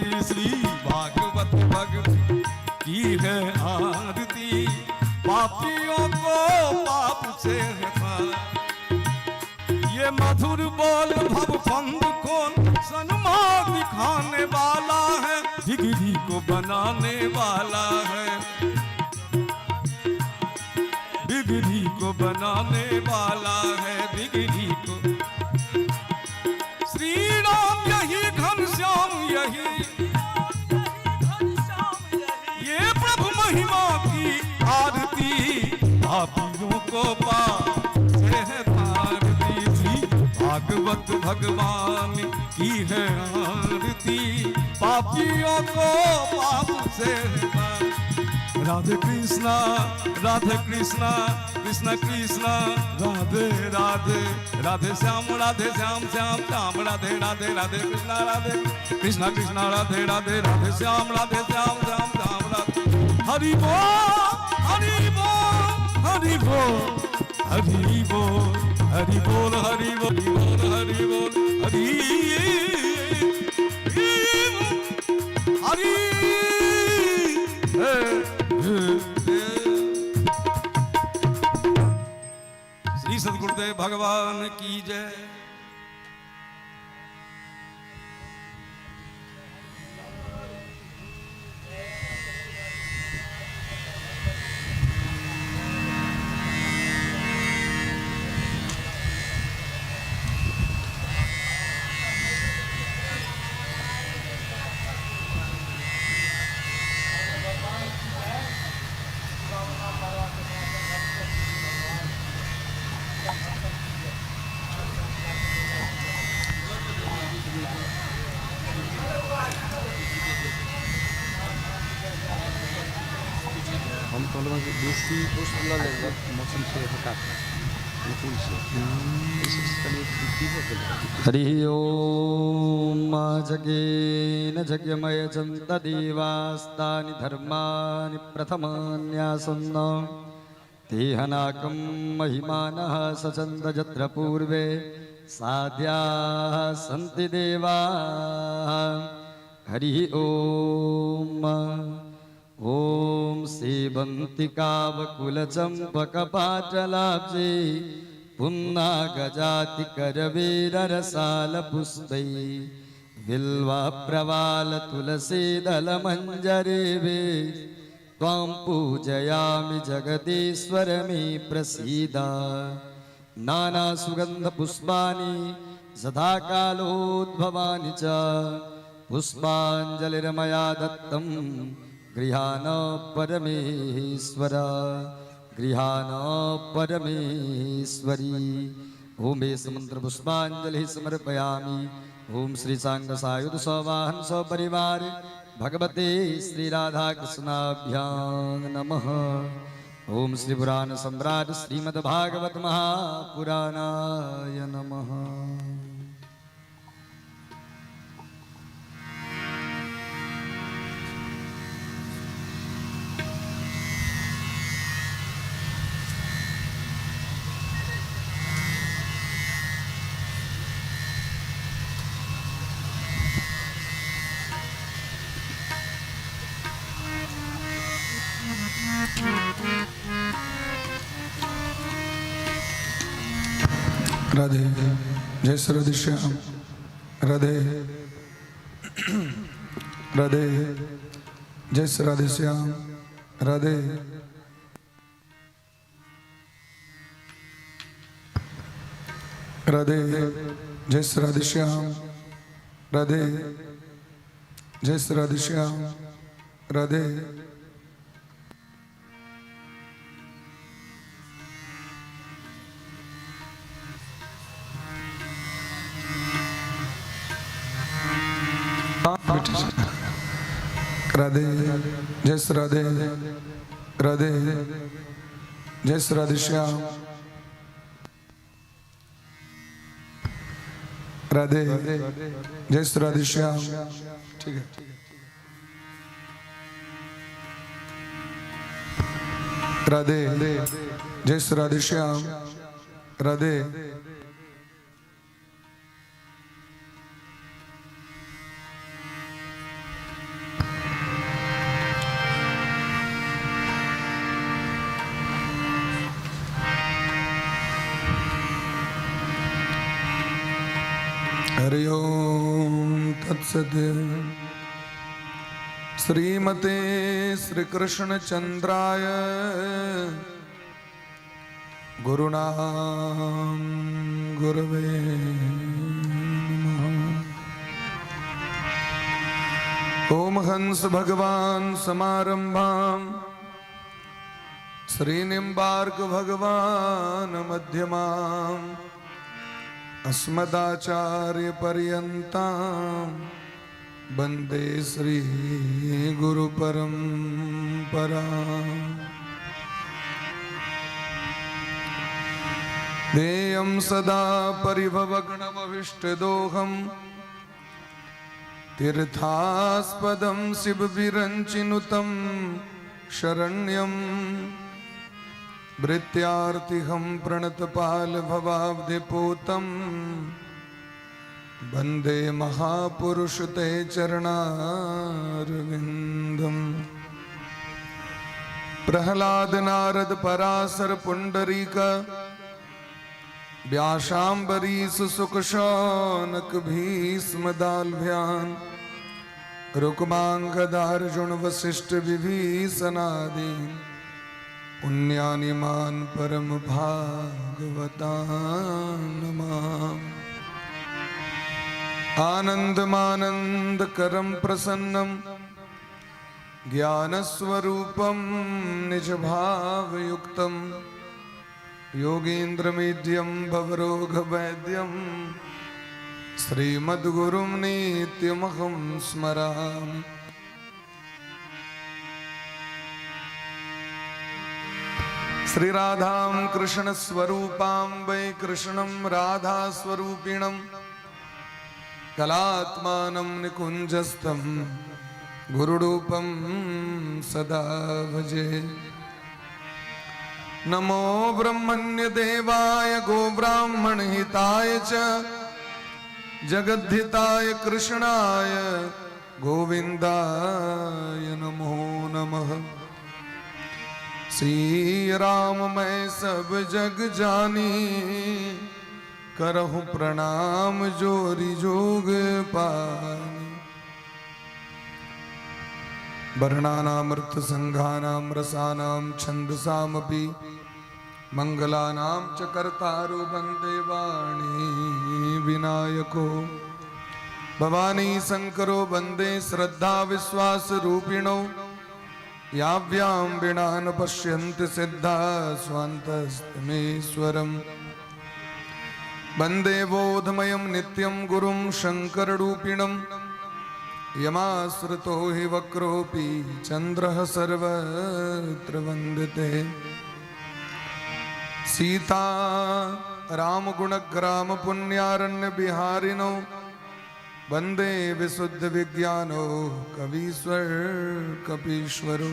आरती। श्री भागवत भगवत की है आरती, पापियों को पाप से है पार। ये मधुर बोल भव फंद कौन सन्मार्ग दिखाने वाला है, बिगड़ी को बनाने वाला है, बिगड़ी को बनाने वाला है, बिगड़ी को। श्री राम यही घनश्याम यही, ये प्रभु महिमा की आरती, पापियों को पाप से है तारती। श्री भागवत भगवान की है आरती, पापियों को पाप से है तारती। राधे कृष्णा राधे कृष्णा कृष्णा कृष्णा राधे राधे, राधे श्याम राधे श्याम श्याम श्याम राधे राधे, राधे कृष्णा राधे कृष्णा कृष्णा राधे राधे, राधे श्याम राधे श्याम श्याम श्याम राधे। हरि बोल हरि बोल हरि बोल हरि बोल हरि बोल हरि बोल हरि बोल हरि हरि। श्री सदगुरुदेव भगवान की जय। हम कहलहुँ जे बेसी मौसम से हटा कऽ अनुकूल छै, एहिसँ कनि वृद्धि भेलै। हरि ओम। जगेन जग्यमय चन्त देवास्तानि धर्माणि प्रथमान्यासन्न तेहनाकं महिमानः सचन्द यत्र पूर्वे साध्याः सन्ति देवाः। हरि ओम। ॐ सेवन्तिकावकुलचम्पकपाटलाब्जे पुन्नागजातिकरवीररसालपुष्पै बिल्वप्रवालतुलसीदलमञ्जरेवे त्वां पूजयामि जगदीश्वर मे प्रसीद। नानासुगन्धपुष्पाणि सदाकालोद्भवानि च पुष्पाञ्जलिर्मया दत्तं गृहाण परमेश्वर, गृहाण परमेश्वरी। ओम एष मंत्र पुष्पांजलि समर्पयामि। ओम श्री सांग सायुध सवाहन सपरिवार भगवते श्री राधा कृष्णाभ्यां नमः। ओम श्री पुराण सम्राट श्रीमद् भागवत महापुराणाय नमः। राधे, जय श्री राधे श्याम राधे राधे, जय श्री राधे श्याम राधे राधे, जय श्री राधे श्याम राधे, जय श्री राधे श्याम राधे। राधे, जय श्री राधे राधे, जय श्री राधे श्याम राधे, जय श्री राधे श्याम। ठीक है। राधे, जय श्री राधे श्याम राधे। हरि ओम तत्सत्। श्रीमते श्री कृष्ण चंद्राय गुरुणाम गुरवे नमः। ओम हंस भगवान समारंभाम श्री निम्बार्क भगवान मध्यमाम अस्मदाचार्य पर्यन्ताम वंदे श्री गुरु परंपरा। देयं सदा परिभवग्नमभीष्टदोहं तीर्थास्पदं शिवविरञ्चिनुतं शरण्यं भृत्यार्तिहं प्रणतपालभवाब्धिपूतं वंदे महापुरुष ते चरणारविन्दम्। प्रहलाद नारद पराशर पुंडरीक व्यासाम्बरीश शुक शौनक भीष्म दाल्भ्यान् रुक्मांगदार्जुन वशिष्ठ विभीषणादीन् पुण्यानिमान परम भागवतान् नमामि। आनंदमानंद करम प्रसन्नम ज्ञानस्वरूपं निज भावयुक्तं योगीन्द्रमीड्यं भवरोगवैद्यं श्रीमद्गुरुं नित्यमहं स्मरामि। श्री राधां कृष्ण स्वरूपां वै कृष्णं राधा स्वरूपिणं कलात्मानं निकुञ्जस्थं गुरुरूपं सदा भजे। नमो ब्रह्मण्य देवाय गोब्राह्मण हिताय च जगद्धिताय कृष्णाय गोविंदाय नमो नमः। श्री राम मैं सब जग जानी करहु प्रणाम जोरी जोग पानी। वर्णानामर्थ संघानाम रसानाम छंदसामपि मंगलानाम च कर्तारो वंदे वाणी विनायको। भवानी शंकरो वंदे श्रद्धा विश्वास रूपिणो याव्यां विना न पश्यन्ति सिद्धा स्वान्तस्तमेश्वरम्। वंदे बोधमयं नित्यं गुरुं शंकररूपिणं यमाश्रितो हि वक्रोऽपि चन्द्रः सर्वत्र वन्दते। सीता रामगुणग्राम पुण्यारण्य बिहारिणो वंदे विशुद्ध विज्ञानो कवीश्वर कपीश्वरो।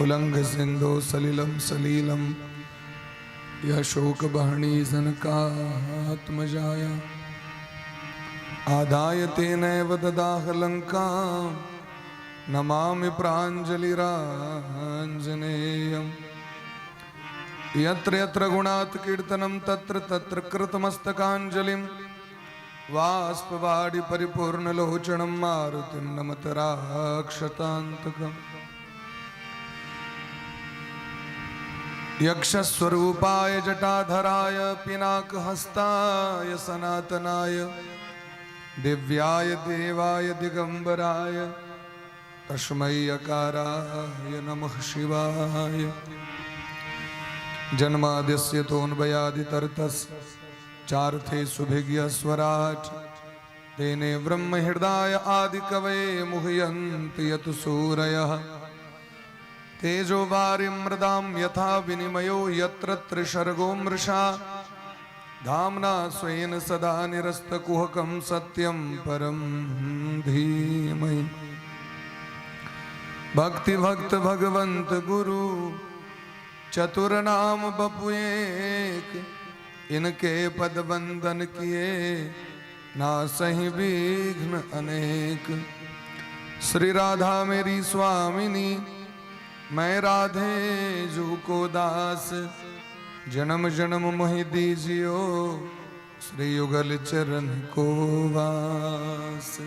उलंघ सिंधु सलिलं सलीलं यशोकबहणी जनकात्मजाया आदाय तेनैव ददाह लंकां नमामि प्राञ्जलिराञ्जनेयम्। यत्र यत्र गुणात् कीर्तनं तत्र तत्र कृतमस्तकाञ्जलिं बाष्पवारि परिपूर्णलोचनं मारुतिं नमत राक्षतान्तकम्। यक्षस्वरूपाय जटाधराय पिनाकहस्ताय सनातनाय दिव्याय देवाय दिगंबराय तस्मै अकाराय नमः शिवाय। जन्माद्यस्य तोऽन्वयादितरतस् चार्थे सुभिज्ञ स्वराट् तेने ब्रह्म हृदय आदिकवये मुह्यन्ति यत् सूरयः। तेजो वारिं मृदां यथा विनिमयो यत्र त्रिसर्गो मृषा धाम्ना स्वेन सदा निरस्तकुहकं सत्यं परं धीमहि। भक्ति भक्त भगवंत गुरु चतुर नाम बपु एक, इनके पद बंदन किए ना सही विघ्न अनेक। श्री राधा मेरी स्वामिनी मैं राधे जू को दास, जन्म जन्म मोहि दीजियो श्री युगल चरण को वास।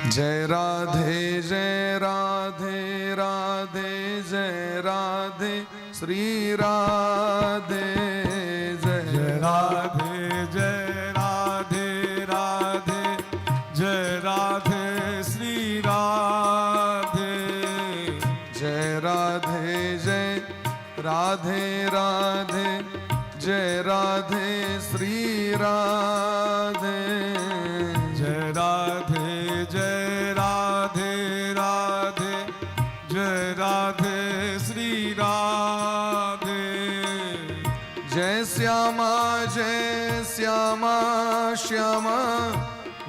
जय राधे जय राधे राधे जय राधे श्री राधे। जय राधे जय राधे राधे जय राधे श्री राधे। जय राधे जय राधे राधे जय राधे श्री राधे। जय राधे जय राधे राधे जय राधे श्री राधे। जय श्यामा जय श्यामा श्यामा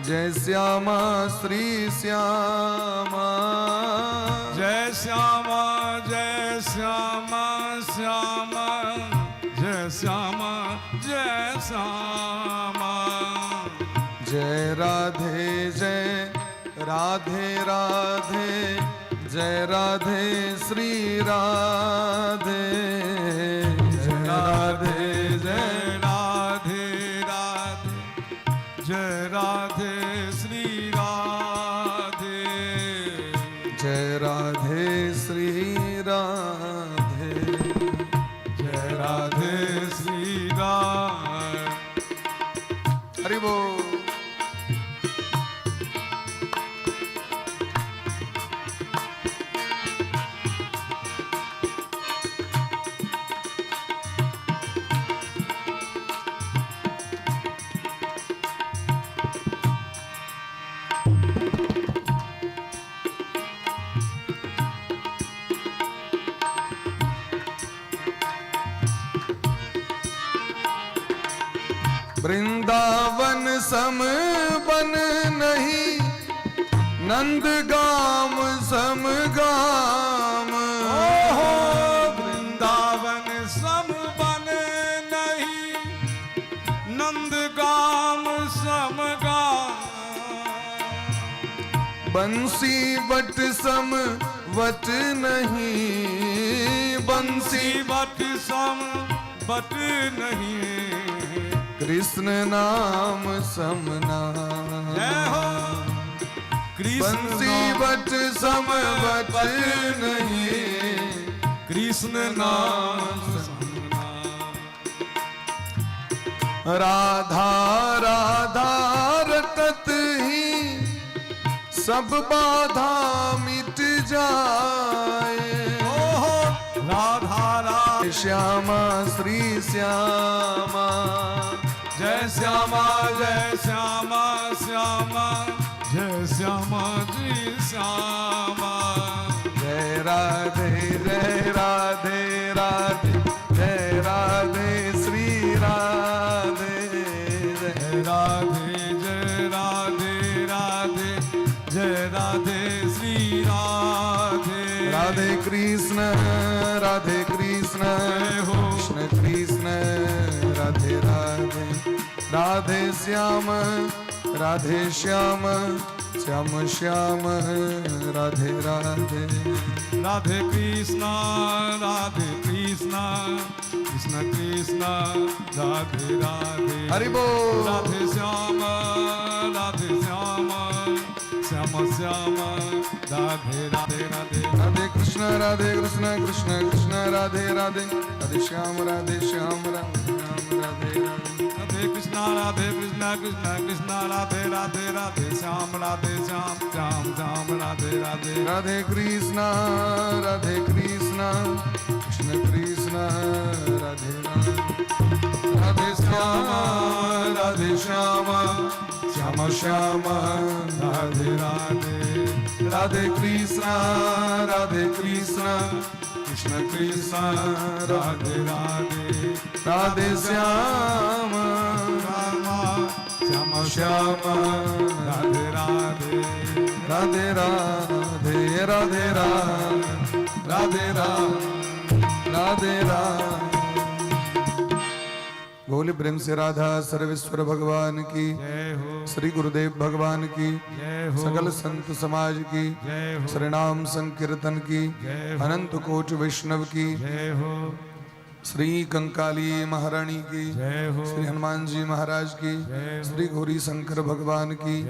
जय श्यामा श्री श्यामा। जय श्यामा जय श्यामा श्यामा जय श्यामा जय श्यामा। जय राधे जय राधे राधे जय राधे श्री राधे। जय राधे जय जय राधे राधे जय राधे श्री राधे। जय राधे श्री राधे। जय राधे श्री राधे। हरि बोल। वृंदावन सम बन नहीं, नंद गाम सम गाम। ओहो वृंदावन सम बन नहीं, नंद गाम सम गाम। बंसी बट सम what नहीं, बंसी बट सम बट नहीं, कृष्ण नाम सम नाम। जय हो कृष्ण बंसी नाम, बट सम what नहीं, कृष्ण नाम सम नाम। राधा राधा रटत ही सब बाधा मिट जाए। ओहो राधा राधा श्यामा श्री श्यामा। जय श्यामा जय श्यामा श्यामा जय श्यामा जी श्यामा। जय राधे जय राधे राधे जय राधे श्री राधे। जय राधे जय राधे राधे जय राधे श्री राधे। राधे कृष्ण राधे कृष्ण जय हो कृष्ण कृष्ण राधे राधे। राधे श्याम राधे श्याम श्याम श्याम राधे राधे। राधे कृष्णा राधे कृष्णा कृष्ण कृष्ण राधे राधे। हरि बोल। राधे श्याम राधे श्याम श्याम श्याम राधे राधे राधे। राधे कृष्ण राधे कृष्ण कृष्ण कृष्ण राधे राधे। राधे श्याम राधे श्याम राधे श्याम राधे राधे। राधे कृष्णा राधे कृष्णा कृष्ण कृष्ण राधे राधे राधे श्याम राधे श्याम श्याम श्याम राधे राधे। राधे कृष्ण राधे कृष्ण कृष्ण कृष्ण राधे राधे। राधे श्याम राधे श्याम श्याम श्याम राधे राधे। राधे कृष्ण राधे कृष्ण कृष्ण कृष्ण राधे राधे। राधे श्याम रामा श्याम श्याम राधे राधे। राधे राधे राधे राधे राधे राधे राधे। बोले प्रेम से राधा सर्वेश्वर भगवान की, जय हो। श्री गुरुदेव भगवान की, जय हो। सकल संत समाज की, जय हो। श्री नाम संकीर्तन की, जय हो। अनंत कोटि वैष्णव की। जय हो। श्री कंकाली महारानी की जय हो। श्री हनुमान जी महाराज की, श्री गौरी शंकर भगवान की,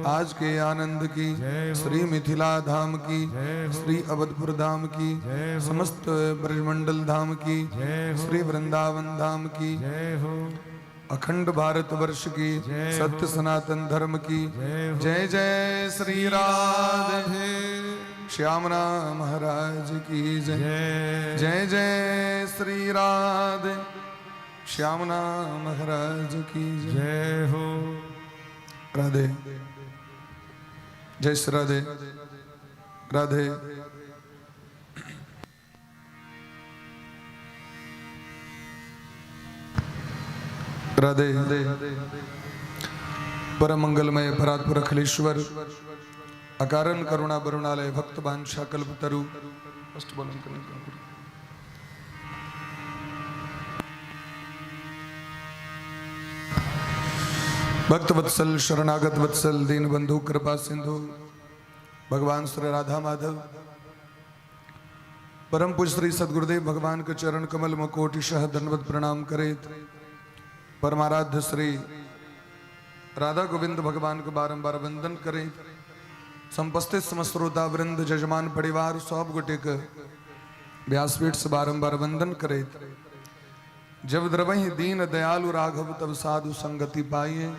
आज के आनंद की, श्री मिथिला धाम की, श्री अवधपुर धाम की, समस्त ब्रजमंडल धाम की, श्री वृंदावन धाम की, जय हो। अखंड भारत वर्ष की, सत्य सनातन धर्म की जय जय श्री राधे श्याम राम महाराज की जय। जय जय श्री राधे श्याम नाम महाराज की जय। जय हो। राधे, जय श्री राधे राधे। राधे। परम मंगलमय परात्पर अखिलेश्वर अकारण करुणा वरुणालय भक्त वांछा कल्पतरु। फर्स्ट बोलन करने का। भक्त वत्सल शरणागत वत्सल दीन बंधु कृपा सिंधु भगवान श्री राधा माधव परम पूज्य श्री सदगुरुदेव भगवान के चरण कमल में कोटिशः दंडवत प्रणाम करेत परमाराध्य श्री राधा गोविंद भगवान के बारंबार वंदन करें। संपस्थित समस्त श्रोता वृंद जजमान परिवार सब गोटे के व्यासपीठ से बारंबार वंदन करे। जब द्रवहि दीन दयालु राघव तब साधु संगति पाइए।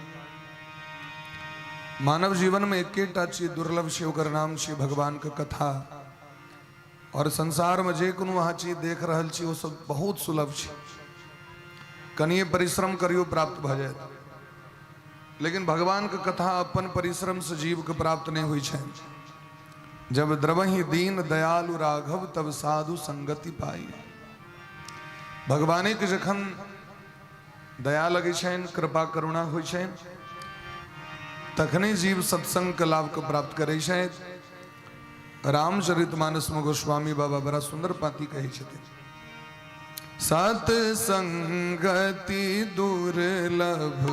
मानव जीवन में एकेटा चीज दुर्लभ छै, ओकर नाम छै भगवान के कथा। और संसार में जे कोनो अहाँ चीज देख रहल छी ओ सब बहुत सुलभ छै, कनिए परिश्रम करियो प्राप्त भऽ जायत। लेकिन भगवान के कथा अपन परिश्रम से जीव के प्राप्त नहीं हुई छै। जब द्रवहि दीन दयालु राघव तब साधु संगति पाई। भगवाने के जखन दया लगै छनि, कृपा करुणा होइ छनि, तखने जीव सत्संग के लाभ के प्राप्त करै छथि। रामचरितमानस में गोस्वामी बाबा बड़ा सुंदर पाती कहै छथिन, सत्संगति दुर्लभ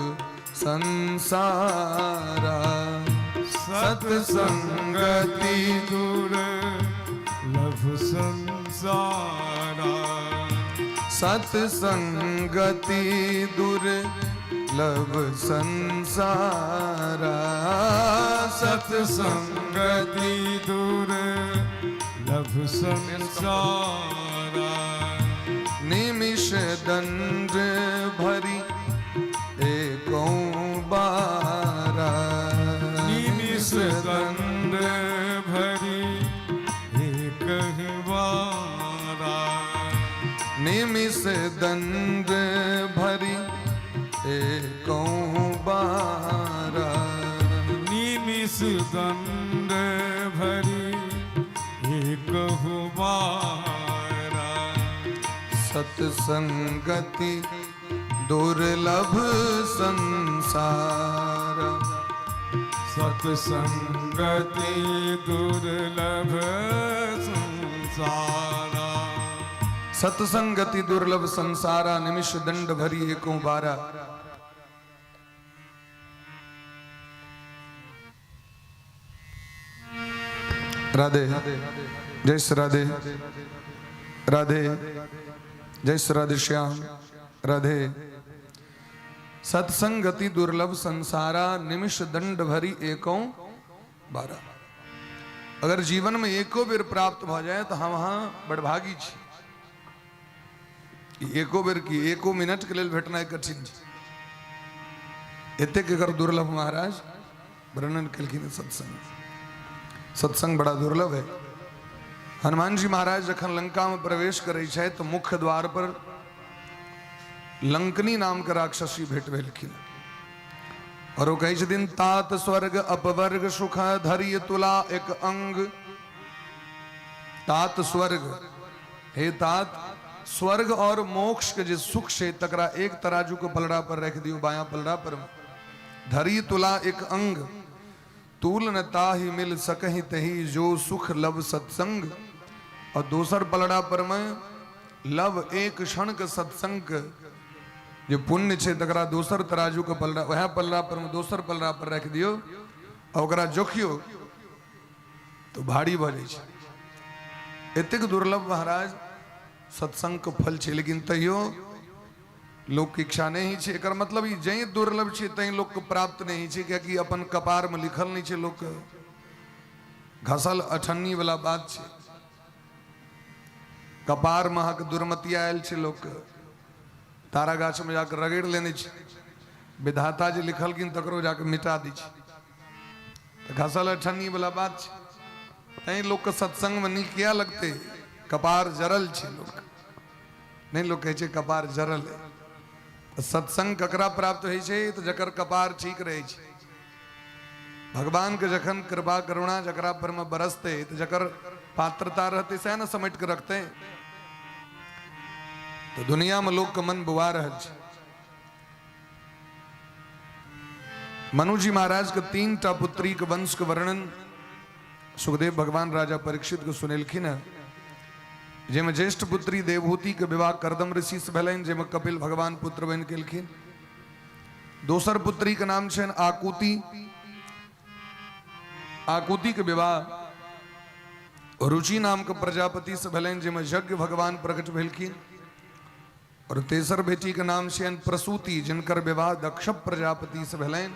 संसारा, सत्संगति दुर्लभ संसारा, सत्संगति दुर्लभ संसारा, सत्संगति दुर्लभ संसारा, निमिष दंड भरी एको बारा, निमिष दंड भरी एक बारा, निमिष दंड भरी एको बारा, निमिष दंड भरी एक बारा, सत्संगति दुर्लभ संसार, सत्संगति दुर्लभ संसारा, सत्संगति दुर्लभ संसारा, निमिष दंड भरी एको बारा। राधे जय श्री राधे राधे जय श्री राधे श्याम राधे। सत्संगति दुर्लभ संसारा, निमिष दंड भरी एको बारा। अगर जीवन में एको बेर प्राप्त भ जाए तो हम अहाँ बड़भागी छी। एको बेर की एको मिनट के लेल भेटनाइ कठिन छै। एतेक एकर दुर्लभ महाराज वर्णन केलखिन सत्संग। सत्संग बड़ा दुर्लभ है। हनुमान जी महाराज जखन लंका में प्रवेश करै छथि तो मुख्य द्वार पर लंकनी नाम के राक्षसी भेट भेलखिन और वो कहै छथिन, तात स्वर्ग अपवर्ग सुख धरिय तुला एक अंग। तात स्वर्ग, हे तात, स्वर्ग और मोक्ष के जे सुख छै तकरा एक तराजू के पलड़ा पर रख दियो, बायां पलड़ा पर। धरी तुला एक अंग, तूल न ताहि मिल सकहि तही जो सुख लव सत्संग। और दोसर पलड़ा पर में लव एक क्षण के सत्संग जे पुण्य छै तकरा दोसर तराजू के पलड़ा, वएह पलड़ा पर में दोसर पलड़ा पर रख दियो और ओकरा जोखियो तो भारी भऽ जाइ छै। एतेक दुर्लभ महाराज सत्संगके फल छै। लेकिन तैयो लोकके इच्छा नहि होइ छै। एकर मतलब ई जैं दुर्लभ छै तैं लोकके प्राप्त नहि होइ छै, कियाकि अपन कपारमे लिखल नहि छै लोकके, घसल अठन्नी वाला बात छै। कपारमे अहाँके दुर्मति आयल छै लोकके, तारा गाछमे जाके रगड़ि लेने छै, विधाता जे लिखलखिन तकरो जाके मिटा दै छै। तऽ घसल अठन्नी वाला बात छै, तैं लोकके सत्संगमे नीक किया लगतै, कपार जरल छै लोक, नहि लोक कहै छै कपार जरल है। तऽ सत्संग ककरा प्राप्त होइ छै? तऽ जकर कपार ठीक रहै छै। भगवानके जखन कृपा करुणा जकरा पर मे बरसतै तऽ जकर पात्रता रहतै सएह ने समेट कऽ रखतै। तऽ दुनियामे लोकके मन बौआ रहल छै। मनुजी महाराज के 3 टा पुत्री के वंश के वर्णन सुखदेव भगवान राजा परीक्षित के सुनेलखिन है, जाहिमे ज्येष्ठ पुत्री देवहूति के विवाह करदम ऋषि से भेलनि, जाहिमे कपिल भगवान पुत्र बनि गेलखिन। दोसर पुत्री के नाम छनि आकुति। आकुति के विवाह रुचि नाम के प्रजापति से भेलनि, जाहिमे यज्ञ भगवान प्रकट भेलखिन। और तेसर बेटी के नाम छनि प्रसूति, जिनकर विवाह दक्ष प्रजापति से भेलनि।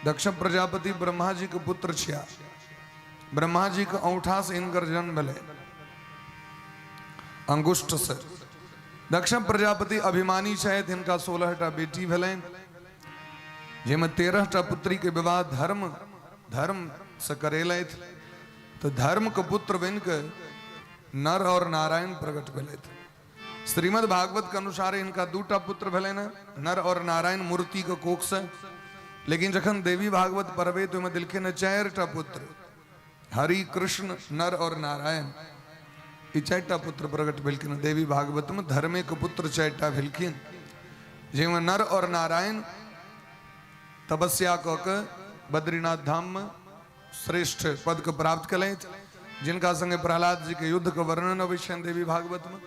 दक्ष प्रजापति ब्रह्मा जी के पुत्र छिया, ब्रह्मा जी के औंठा से हिनकर जन्म भेलै, अंगुष्ठ से। दक्ष प्रजापति अभिमानी छथि, हिनका 16 टा बेटी भेलनि, जाहिमे 13 टा पुत्री के विवाह धर्म धर्म से करेलथि। तो धर्म के पुत्र बनि के नर और नारायण प्रकट भेलथि। श्रीमद् भागवत के अनुसार इनका 2 पुत्र भेलनि नर और नारायण मूर्ति के कोख से। लेकिन जखन देवी भागवत पढ़बे तो ओहिमे देलखिन 4 पुत्र, हरि कृष्ण नर और नारायण, ई 4 पुत्र प्रकट भेलखिन देवी भागवत में। धर्मे के पुत्र 4 भेलखिन, जाहिमे नर और नारायण तपस्या कऽ के बद्रीनाथ धाम में श्रेष्ठ पद के प्राप्त केलथि, जिनका संगे प्रहलाद जी के युद्ध के वर्णन अबै छनि देवी भागवत में।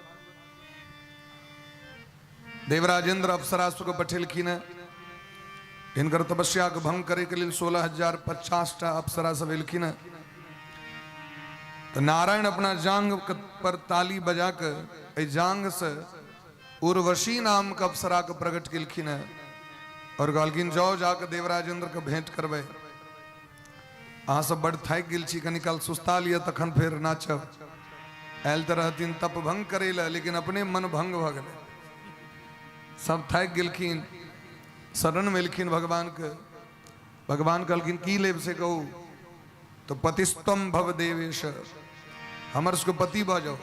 देवराजेंद्र अप्सरासु के पठेलखिन है, हिनकर तपस्या के भंग करे के लिए 16,050 टा अप्सरा सब एलखिन है। तो नारायण अपना जांग पर ताली बजा के एहि जांग से उर्वशी नाम के अप्सरा के प्रकट केलखिन है और कहलखिन जाओ जाके देवराजेंद्र के भेंट करबै, अहाँ सब बड़ थाकि गेल छी, कनी काल सुस्ता लिअ तखन फेर नाचब। आयल तऽ रहथिन तप भंग करै लए, लेकिन अपने मन भंग भऽ गेलै, सब थाकि गेलखिन, शरण में एलखिन भगवान के। भगवान कहलखिन की लेब से कहू, तो पतिस्तम भव देवेश, हमर सबके पति भऽ जाओ।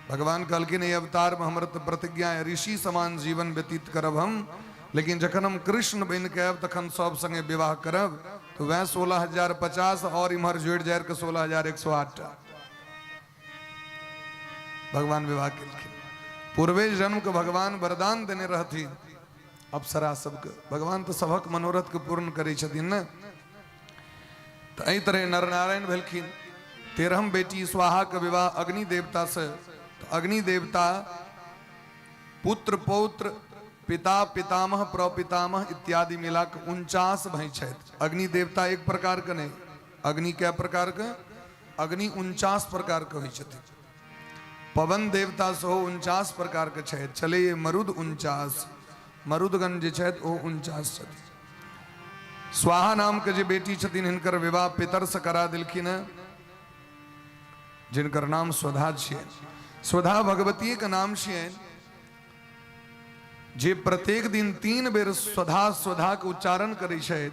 भगवान कहलखिन एहि अवतार में हमर तऽ प्रतिज्ञा है ऋषि समान जीवन व्यतीत करब हम, लेकिन जखन हम कृष्ण बनि के आयब तखन सब संगे विवाह करब। तो वह 16,050 और इम्हर जोड़ि जाड़ि के 16,108 टा भगवान विवाह केलखिन। पूर्वे जन्म के भगवान वरदान देने रहथिन अप्सरा सबके, भगवान तो सबक मनोरथ के पूर्ण करै छथिन ने। तो एहि तरह नरनारायण भेलखिन। 13म बेटी स्वाहा के विवाह अग्नि देवता से, तो अग्नि देवता पुत्र पौत्र पिता पितामह प्रपितामह इत्यादि मिला के 49 भाई छथि। अग्नि देवता एक प्रकार के नहीं, अग्नि कै प्रकार के, अग्नि 49 प्रकार के होइ छथिन। पवन देवता सेहो 49 प्रकार के छथि। चले मरुद 49, मरुदगण जे छथि ओ 49 छथिन। स्वाहा नाम के जे बेटी छथिन हिनकर विवाह पितर से करा देलखिन है, जिनकर नाम स्वधा छियनि। स्वधा भगवती के नाम छियनि, जे प्रत्येक दिन 3 बेर स्वधा स्वधा के उच्चारण करै छथि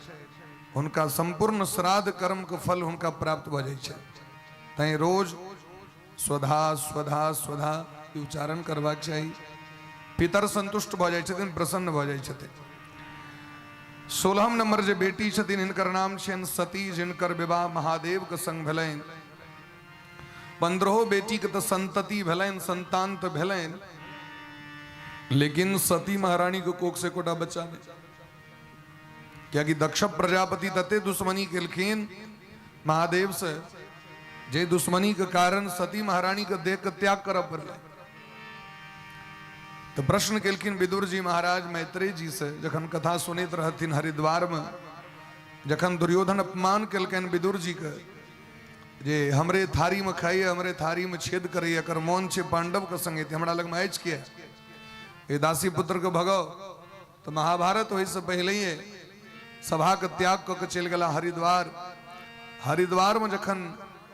हुनका संपूर्ण श्राद्ध कर्म के फल हुनका प्राप्त भऽ जाइ छै। तैं रोज स्वधा स्वधा स्वधा के उच्चारण करबाक चाही। पितर संतुष्ट भऽ जाइ छथिन, प्रसन्न भऽ जाइ छथिन। 16 नंबर जे बेटी छथिन हिनकर नाम छियनि सती, जिनकर विवाह महादेव के संग भेलनि। 15 बेटी के तऽ संतति भेलनि, संतान तऽ भेलनि, लेकिन सती महारानी के कोख से एकोटा बच्चा नहीं, कियाकि दक्ष प्रजापति तते दुश्मनी केलखिन महादेव से, जे दुश्मनी के कारण सती महारानी के देह के त्याग करऽ पड़लै। तो प्रश्न केलखिन विदुर जी महाराज मैत्रेय जी से, जखन कथा सुनैत रहथिन हरिद्वार में, जखन दुर्योधन अपमान केलकनि विदुर जी के, जे हमरे थारीमे खाइए, हमरे थारीमे छेद करैए, एकर मोन छै पांडवके संगे, तऽ हमरा लगमे अछि किया? ए दासी पुत्रके भगाओ। तऽ महाभारत होइसँ पहिलैये सभाके त्याग कऽ के चलि गेला हरिद्वार। हरिद्वारमे जखन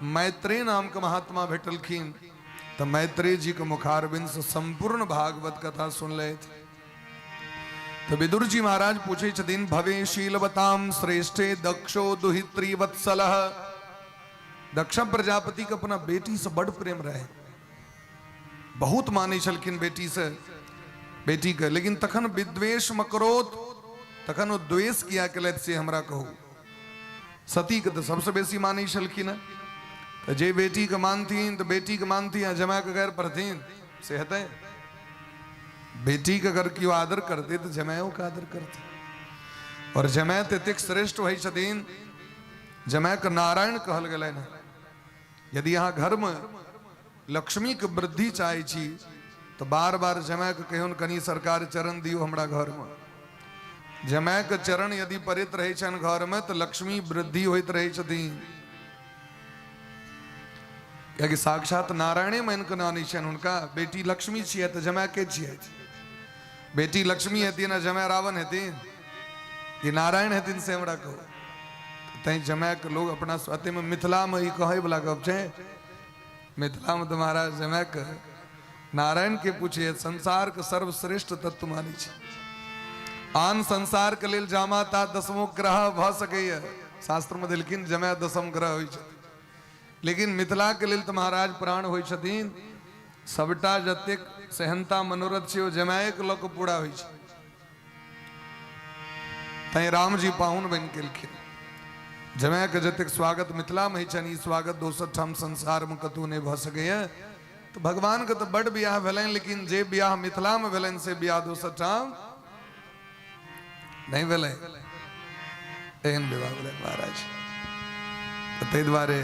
मैत्रेय नामके महात्मा भेटलखिन तऽ मैत्रेय जीके मुखारविंद से सम्पूर्ण भागवत कथा सुनलथि। तऽ विदुर जी महाराज पूछै छथिन, भवे शीलवताम श्रेष्ठे दक्षो दुहित्री वत्सलः। दक्ष प्रजापति के अपना बेटी से बड़ प्रेम रहे, बहुत मानै छलखिन बेटी से, बेटी के। लेकिन तखन विद्वेष मकरोत, तखन ओ द्वेष किया केलथि से हमरा कहू। सती के तऽ सबसे बेसी मानै छलखिन हेँ, तऽ जे बेटी के मानथिन तऽ बेटी के मानथिन आ जमाय के गैर पढ़थिन से हेतै? बेटी के अगर केओ आदर करतै तऽ जमायो के आदर करतै। और जमाय तऽ एतेक श्रेष्ठ होइ छथिन, जमाय के नारायण कहल गेलनि हेँ। यदि अहाँ घरमे लक्ष्मीके वृद्धि चाहै छी तऽ बार बार जमायके कहियौन कनि सरकार चरण दियौ हमरा घरमे। जमायके चरण यदि पड़ैत रहै छनि घरमे तऽ लक्ष्मी वृद्धि होइत रहै छथिन, कियाकि साक्षात नारायणे मानि कऽ आनै छनि हुनका। बेटी लक्ष्मी छियै तऽ जमाय के छियै? बेटी लक्ष्मी हेथिन आ जमाय रावण हेथिन कि नारायण हेथिन, से हमरा कहू। तैं जमायके लोग अपना स्वातिमे मिथिलामे ई कहैवला गप छै, मिथिलामे तऽ महाराज जमायके नारायण के पूछे संसार के सर्वश्रेष्ठ तत्व मानै छै। आन संसार के लेल जामाता दसमो ग्रह भऽ सकैए, शास्त्रमे देलखिन जमाय दसम ग्रह होइ छथिन, लेकिन मिथिला के लेल तऽ महाराज प्राण होइ छथिन। सबटा जतेक सेहनता मनोरथ छै ओ जमायके लऽ कऽ पूरा होइ छै। तैं रामजी पाहुन बनि गेलखिन। जमायके जतेक स्वागत मिथिलामे होइ छनि, ई स्वागत दोसर ठाम संसारमे कतहु नहि भऽ सकैए। तऽ भगवानके तऽ बड्ड बियाह भेलनि, लेकिन जे बियाह मिथिलामे भेलनि से बियाह दोसर ठाम नहि भेलै। एहन विवाह भेलै महाराज। तऽ ताहि दुआरे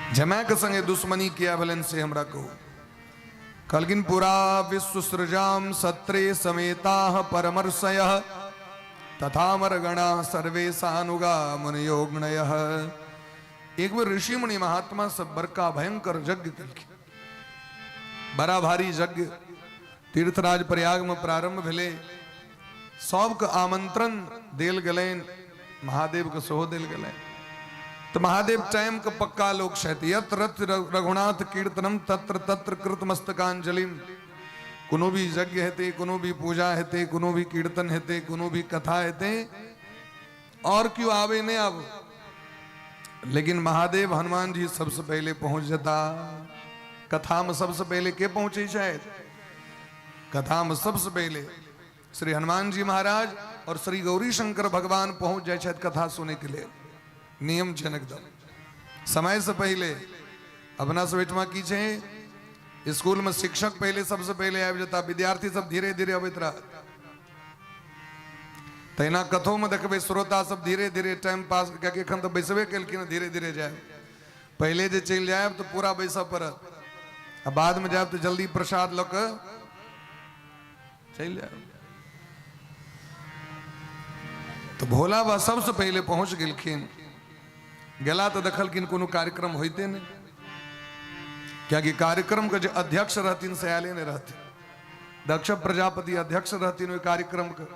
जमायके संगे दुश्मनी किया भेलनि से हमरा कहू। कहलखिन पुरा विश्व सृजाम सत्रे समेताः परमर्षयः तथा मरगणा सर्वे सानुगा मुनियोगणयः। एक बेर ऋषि मुनि महात्मा सब बड़का भयंकर यज्ञ केलखिन, बड़ा भारी यज्ञ तीर्थराज प्रयाग में प्रारंभ भेलै। सबके आमंत्रण देल गेलनि, महादेव के सेहो देल गेलनि। तऽ महादेव टाइम के पक्का लोक छथि। यत्र रथ रघुनाथ कीर्तनम तत्र तत्र कृत मस्तकांजलिम। कोनो भी यज्ञ हेतै, कोनो भी पूजा हेतै, कोनो भी कीर्तन हेतै, कोनो भी कथा हेतै, और क्यों आवे नहीं आबो, लेकिन महादेव हनुमान जी सबसे पहले पहुंच जता। कथा में सबसे पहले के पहुंचे छथि? कथा में सबसे पहले श्री हनुमान जी महाराज और श्री गौरी शंकर भगवान पहुंच जाए छथि कथा सुने के लिए। नियम छनि एकदम समय से पहले। अपना सब एहिठमा की छै, स्कूल में शिक्षक पहले सबसे पहले आबि जेता, विद्यार्थी सब धीरे धीरे अबैत रहत। तहिना कथो में देखबै श्रोता सब धीरे धीरे टाइम पास, कियाकि एखन तऽ बैसबे केलखिन, धीरे धीरे जायब। पहले जे चलि जायब तऽ पूरा बैसऽ पड़त, आ बाद में जायब तऽ जल्दी प्रसाद लऽ कऽ चलि जायब। तऽ भोला बाबा सबसँ पहिले पहुँच गेलखिन। गेला तऽ देखलखिन कोनो कार्यक्रम होइते नहि, कियाकि कार्यक्रम के जे अध्यक्ष रहथिन से आयले नहि रहथिन। दक्ष प्रजापति अध्यक्ष रहथिन ओहि कार्यक्रम के।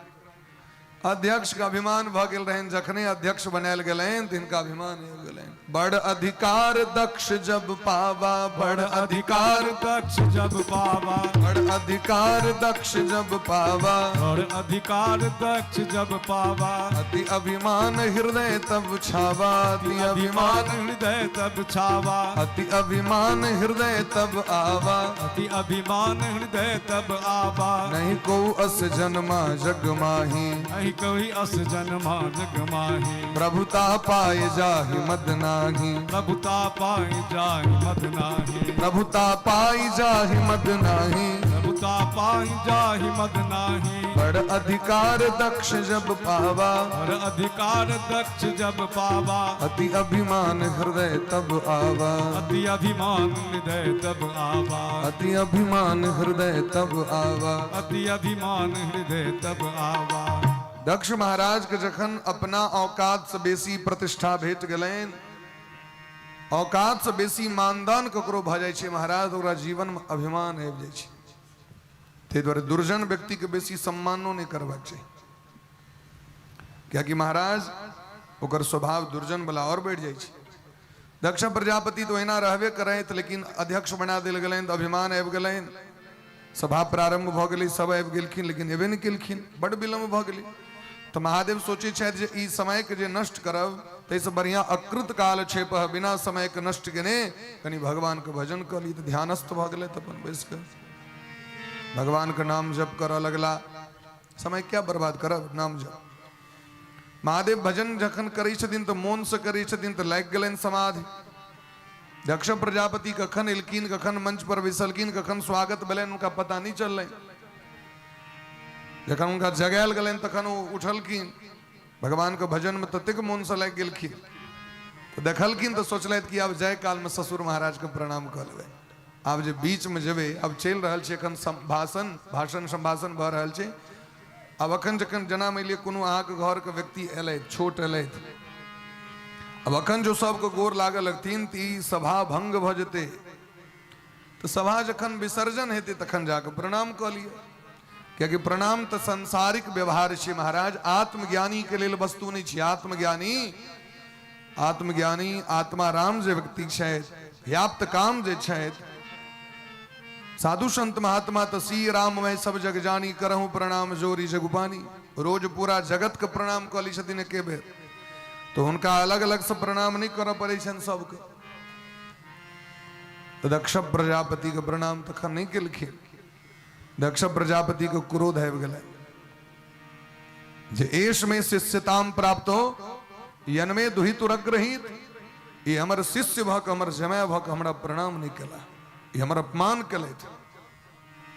अध्यक्ष के अभिमान भऽ गेल रहनि, जखने अध्यक्ष बनायल गेलनि तऽ हिनका अभिमान आबि गेलनि। बड़ अधिकार दक्ष जब पावा, बड़ अधिकार दक्ष जब पावा, बड़ अधिकार दक्ष जब पावा, बड़ अधिकार दक्ष जब पावा, अति अभिमान हृदय तब छावा, अति अभिमान हृदय तब छावा, अति अभिमान हृदय तब आवा, अति अभिमान हृदय तब आवा। नहीं को अस जन्मा जग माही, नहीं कोई अस जन्मा जग माही, प्रभुता पाए जाहि मद नाही, प्रभुता पाए जाहि मद नाही, प्रभुता पाई जाहि मद नाही, प्रभुता पाई जाहि मद नाही। बड़ अधिकार दक्ष जब पावा, बड़ अधिकार दक्ष जब पावा, अति अभिमान हृदय तब आवा, अति अभिमान हृदय तब आवा, अति अभिमान हृदय तब आवा, अति अभिमान हृदय तब आवा। दक्ष महाराज के जखन अपना औकात से बेसी प्रतिष्ठा भेट गेलनि, औकात से बेसी मानदान ककरो भऽ जाइ छै महाराज, ओकरा जीवन में अभिमान आबि जाइ छै। ताहि दुआरे दुर्जन व्यक्ति के बेसी सम्मानो नहि करबाक चाही, कियाकि महाराज ओकर स्वभाव दुर्जन वाला और बढ़ि जाइ छै। दक्ष प्रजापति तो ओहिना रहबे करैत, लेकिन अध्यक्ष बना देल गेलनि तऽ अभिमान आबि गेलनि। सभा प्रारंभ भऽ गेलै, सब आबि गेलखिन, लेकिन एबे नहि केलखिन, बड विलम्ब भऽ गेलै। तऽ महादेव सोचै छथि जे ई समयके जे नष्ट करब ताहिसँ बढ़िआँ अकृत काल क्षेप, बिना समयके नष्ट केने कनि भगवानके भजन कऽ ली। तऽ ध्यानस्थ भऽ गेलै, तऽ अपन बैस कऽ भगवानके नाम जप करऽ लगला। समय क्या बर्बाद करब, नाम जप। महादेव भजन जखन करै छथिन तऽ मोनसँ करै छथिन, तऽ लागि गेलनि समाधि। दक्ष प्रजापति कखन एलखिन, कखन मंच पर बैसलखिन, कखन स्वागत भेलनि, हुनका पता नहि चललनि। जखन हुनका जगायल गेलनि तखन ओ उठलखिन, भगवानके भजनमे ततेक मोनसँ लागि गेलखिन तऽ देखलखिन तऽ सोचलथि कि आब जाय कालमे ससुर महाराजके प्रणाम कऽ लेबै। आब जे बीचमे जेबै, आब चलि रहल छै एखन भाषण भाषण संभाषण भऽ रहल छै। आब अखन जखन जेना मानि लिअ कोनो अहाँके घरके व्यक्ति एलथि, छोट एलथि, आब अखन जो सबके गोर लागऽ लगथिन तऽ ई सभा भंग भऽ जेतै। तऽ सभा जखन विसर्जन हेतै तखन जाकऽ प्रणाम कऽ लिअ, कियाकि प्रणाम तऽ सांसारिक व्यवहार छै महाराज, आत्मज्ञानीके लेल वस्तु नहि छै। आत्मज्ञानी आत्मज्ञानी आत्माराम जे व्यक्ति छथि, व्याप्त काम जे छथि, साधु संत महात्मा तऽ सी राम मैं सब जग जानी, करहूँ प्रणाम जोरी जगुपानी। रोज पूरा जगत के प्रणाम कऽ लै छथिन एके बेर, तऽ हुनका अलग अलग से प्रणाम नहि करऽ पड़ै छनि सबके। तऽ दक्ष प्रजापति के प्रणाम तखन नहि केलखिन। दक्ष प्रजापति के क्रोध आबि गेलै जे एष में शिष्यताम प्राप्त हो यनमे दुहितुरग्रहित, ई हमर शिष्य भऽ कऽ, हमर जमाय भऽ कऽ हमरा प्रणाम नहि केला, ई हमर अपमान केलथि।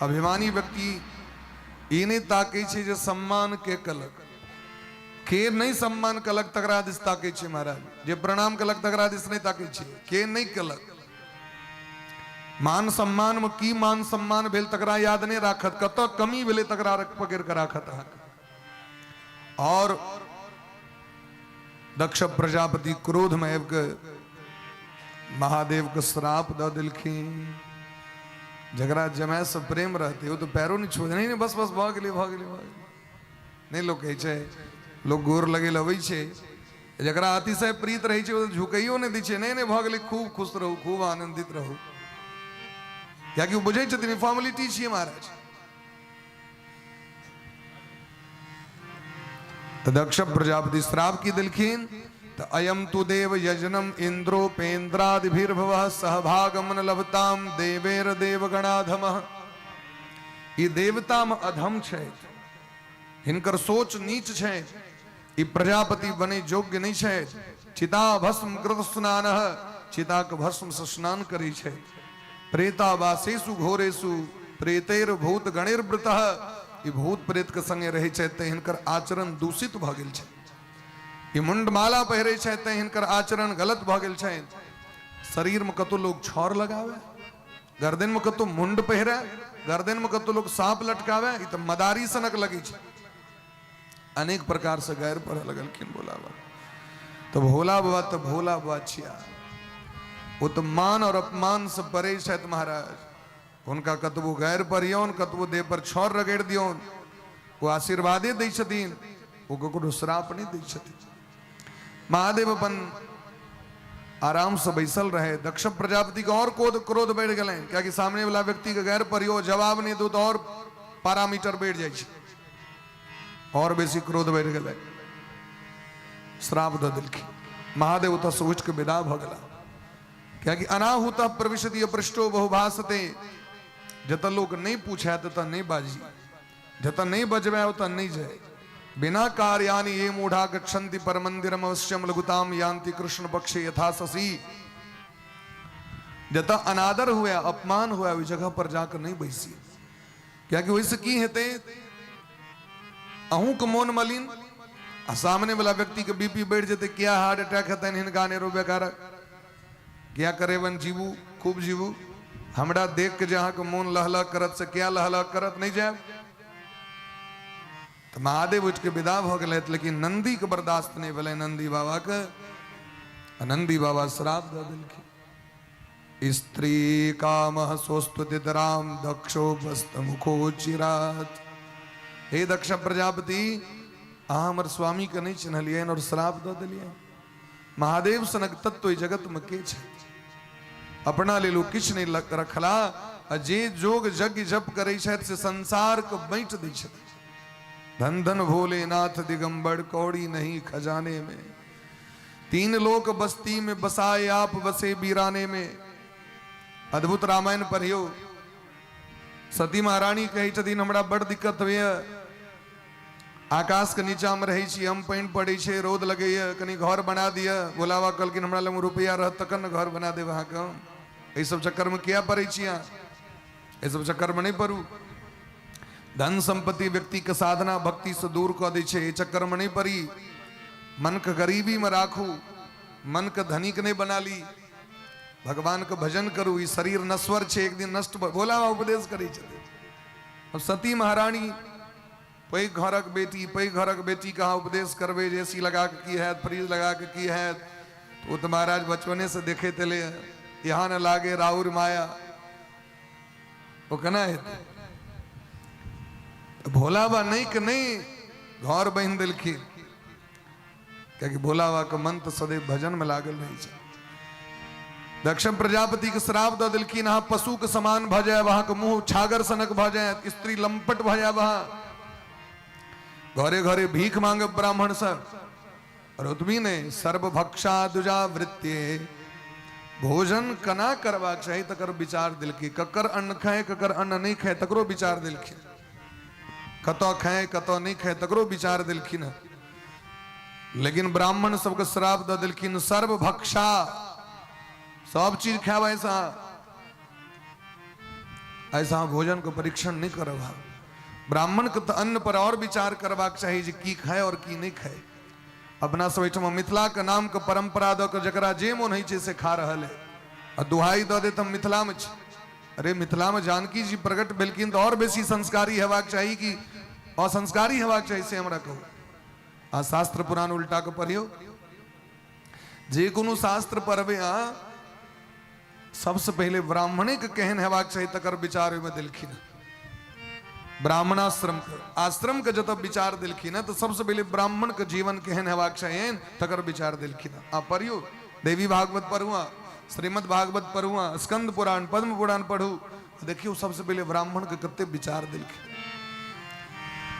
अभिमानी व्यक्ति ई नहि ताकै छै जे सम्मान के केलक, के नहि सम्मान केलक तकरा दिस ताकै छै महाराज। जे प्रणाम केलक तकरा दिस नहि ताकै छै, के नहि केलक। मान सम्मान में की मान सम्मान भेल तकरा याद नहि राखत, कतऽ कमी भेलै तकरा पकड़ि कऽ राखत अहाँके। और दक्ष प्रजापति क्रोध में आबि कऽ महादेव के श्राप दऽ देलखिन। जकरा जमाय से प्रेम रहतै ओ तऽ पैरो नहि छुअत। नहीं नहीं, बस बस भऽ गेलै भऽ गेलै भऽ गेलै। नहि लोक कहै छै, लोक गोर लगै लए अबै छै, जकरा अतिशय प्रीत रहै छै ओ तऽ झुकैयो नहि दै छै। नहि नहि भऽ गेलै, खूब खुश रहू, खूब आनन्दित रहू, कियाकि ओ बुझै छथिन ई फॉर्मेलिटी छियै महाराज। तऽ दक्ष प्रजापति श्राप की देलखिन तऽ अयम तु देव यजनम इंद्रोपेन्द्रादिभिर्भव सहभागमन लभताम देवेर देवगणाधम। ई देवता में अधम छथि, हिनकर सोच नीच छै, ई प्रजापति बने योग्य नहीं छै। चिता भस्म कृत स्नान, चिता के भस्म से स्नान करै छै। प्रेतावासेषु घोरेषु प्रेतेर भूत गणेर्वृत, ई भूत प्रेत के संगे रहै छै ते हिनकर आचरण दूषित भऽ गेल छै। ई मुंडमाला पहिरै छै ते हिनकर आचरण गलत भऽ गेल छै। शरीर में कतौ लोग छौर लगावे, गर्दन में कतौ मुंड पहिरे, गर्दन में कतौ लोग सांप लटकावे, ई तऽ मदारी सनक लगै छै। अनेक प्रकार से गैर पढ़े लगलखिन भोला बाबा। तो भोला बाबा तो भोला बाबा छिया, वो तो मान और अपमान से परे छथि महाराज। हुनका कतबो गैर पढ़ियौन, कतबो देह पर छौर रगड़ि दियौन, वो आशीर्वादे दै छथिन, वो ककरो श्राप नहि दै छथिन। महादेव अपन आराम से बैसल रहे। दक्ष प्रजापति के और क्रोध क्रोध बढ़ि गेलनि, कियाकि सामने वाला व्यक्ति के गैर पढ़ियो जवाब नहि दू तऽ और पैरामीटर बढ़ि जाइ छै, और बेसी क्रोध बढ़ि गेलै, श्राप दऽ देलखिन। महादेव ओतऽ से उठि कऽ विदा भऽ गेला, कियाकि अनाहुत प्रविशति पृष्ठो बहुभाषते, जतऽ लोक नहि पूछे ततऽ नहि बाजी, जतऽ नहि बजबै ओतऽ नहि जाय। बिना कार्यानि ये मूढ़ा गच्छन्ति परमंदिरम अवश्यम लघुताम यान्ति कृष्ण पक्षे यथा शशि। जतऽ अनादर हुए, अपमान हुए, ओहि जगह पर जाकर नहीं बैसी, कियाकि ओहिसँ की हेतै, अहूँके मोन मलिन आ सामने वाला व्यक्ति के बीपी बढ़ि जेतै, किया हार्ट अटैक हेतनि हिनका नेरो बेकारक, किया करेबन जीबू, खूब जीबू, हमरा देख के जे अहाँके मोन लहलह करत से किया लहलह करत, नहीं जायब। तऽ महादेव उठि कऽ विदा भऽ गेलथि, लेकिन नन्दीके बर्दाश्त नहि भेलै नन्दी बाबाके, आ नन्दी बाबा श्राप दऽ देलखिन। स्त्री काम सोस्तुतितराम दक्षो मुखो चिरात। हे दक्ष प्रजापति, अहाँ हमर स्वामीके नहि चिन्हलियनि और श्राप दऽ देलियनि। महादेव सनक तत्व एहि जगतमे के छै? अपना लेल ओ किछु नहि रखला, आ जे जोग यज्ञ जप करै छथि से संसारके बाँटि दै छथि। धन धन भोलेनाथ दिगंबर, कौड़ी नहीं खजाने में, तीन लोक बस्ती में बसाए आप बसे बीराने में। अद्भुत रामायण पढ़ियो। सती महारानी कहै छथिन हमरा बड़ दिक्कत होइए, आकाश के नीचा में रहै छी हम, पानि पड़ै छै, रौद लगैए, कनि घर बना दिअ। भोला बाबा कहलखिन हमरा लग रुपैआ रहत तखन ने घर बना देब अहाँके, हम एहि सब चक्कर में किया पड़ै छी, अहाँ एहि सब चक्कर में नहि पड़ू। धन संपत्ति व्यक्ति के साधना भक्ति से दूर कऽ दै छै, एहि चक्कर में नहि पड़ी। मन के गरीबी में राखू, मन के धनिक नहि बना ली, भगवान के भजन करू। ई शरीर नश्वर छै, एक दिन नष्ट। भोला बाबा उपदेश करै छथिन। अब सती महारानी पैघ घरक बेटी, पैघ घरक बेटी के अहाँ उपदेश करबै जे एसी लगा के की हैत, फ्रिज लगा के की हैत, ओ तऽ महाराज बचपने से देखैत एलै हँ, यहाँ न लागे राउर माया, ओ केना हेतै? भोला बाबा नहि के नहि घर बान्हि देलखिन, कियाकि भोला बाबा के मन तऽ सदैव भजन में लागल रहै छै। दक्ष प्रजापति के श्राप दऽ देलखिन, अहाँ पशु के समान भऽ जायब, अहाँके मुंह छागर सनक भऽ जायत, स्त्री लंपट भऽ जायब, अहाँ घरे घरे भीख मांगब ब्राह्मण सब। और ओतबी नहि, सर्वभक्षा दुजा वृत्ति, भोजन केना करबाक चाही तकर विचार देलखिन। ककर अन्न खाय ककर अन्न नहि खाय तकरो विचार देलखिन, कतऽ खाय कतऽ नहि खाय तकरो विचार देलखिन हँ। लेकिन ब्राह्मण सबके श्राप दऽ देलखिन, सर्वभक्षा, सब चीज खायब, ऐसा ऐसा भोजन के परीक्षण नहीं करब। ब्राह्मण के तऽ अन्न पर और विचार करबाक चाही जे की खाय और की नहीं खाय। अपना सब एहिठाम मिथिला के नाम के परंपरा दऽ के जकरा जे मोन होइ छै से खा रहल है, आ दुहाई दऽ देत हम मिथिला में छी। अरे मिथिला में जानकी जी प्रकट भेलखिन तऽ और बेसी संस्कारी हेबाक चाही कि असंस्कारी हेबाक चाही, से हमरा कहू। आ शास्त्र पुराण उल्टा के पढ़ियो, जे कोनो शास्त्र पढ़बै अहाँ, सबसे पहिले ब्राह्मणे के केहन हेबाक चाही तकर विचार ओहिमे देलखिन। ब्राह्मणाश्रम के आश्रम के जतऽ विचार देलखिन तऽ सबसे पहिले ब्राह्मण के जीवन केहन हेबाक चाही तकर विचार देलखिन। आ पढ़ियो देवी भागवत पढ़ू, श्रीमद् भागवत पढ़ू, स्कंद पुराण पद्म पुराण पढ़ू, देखियौ सबसे पहिले ब्राह्मण के कते विचार देलखिन।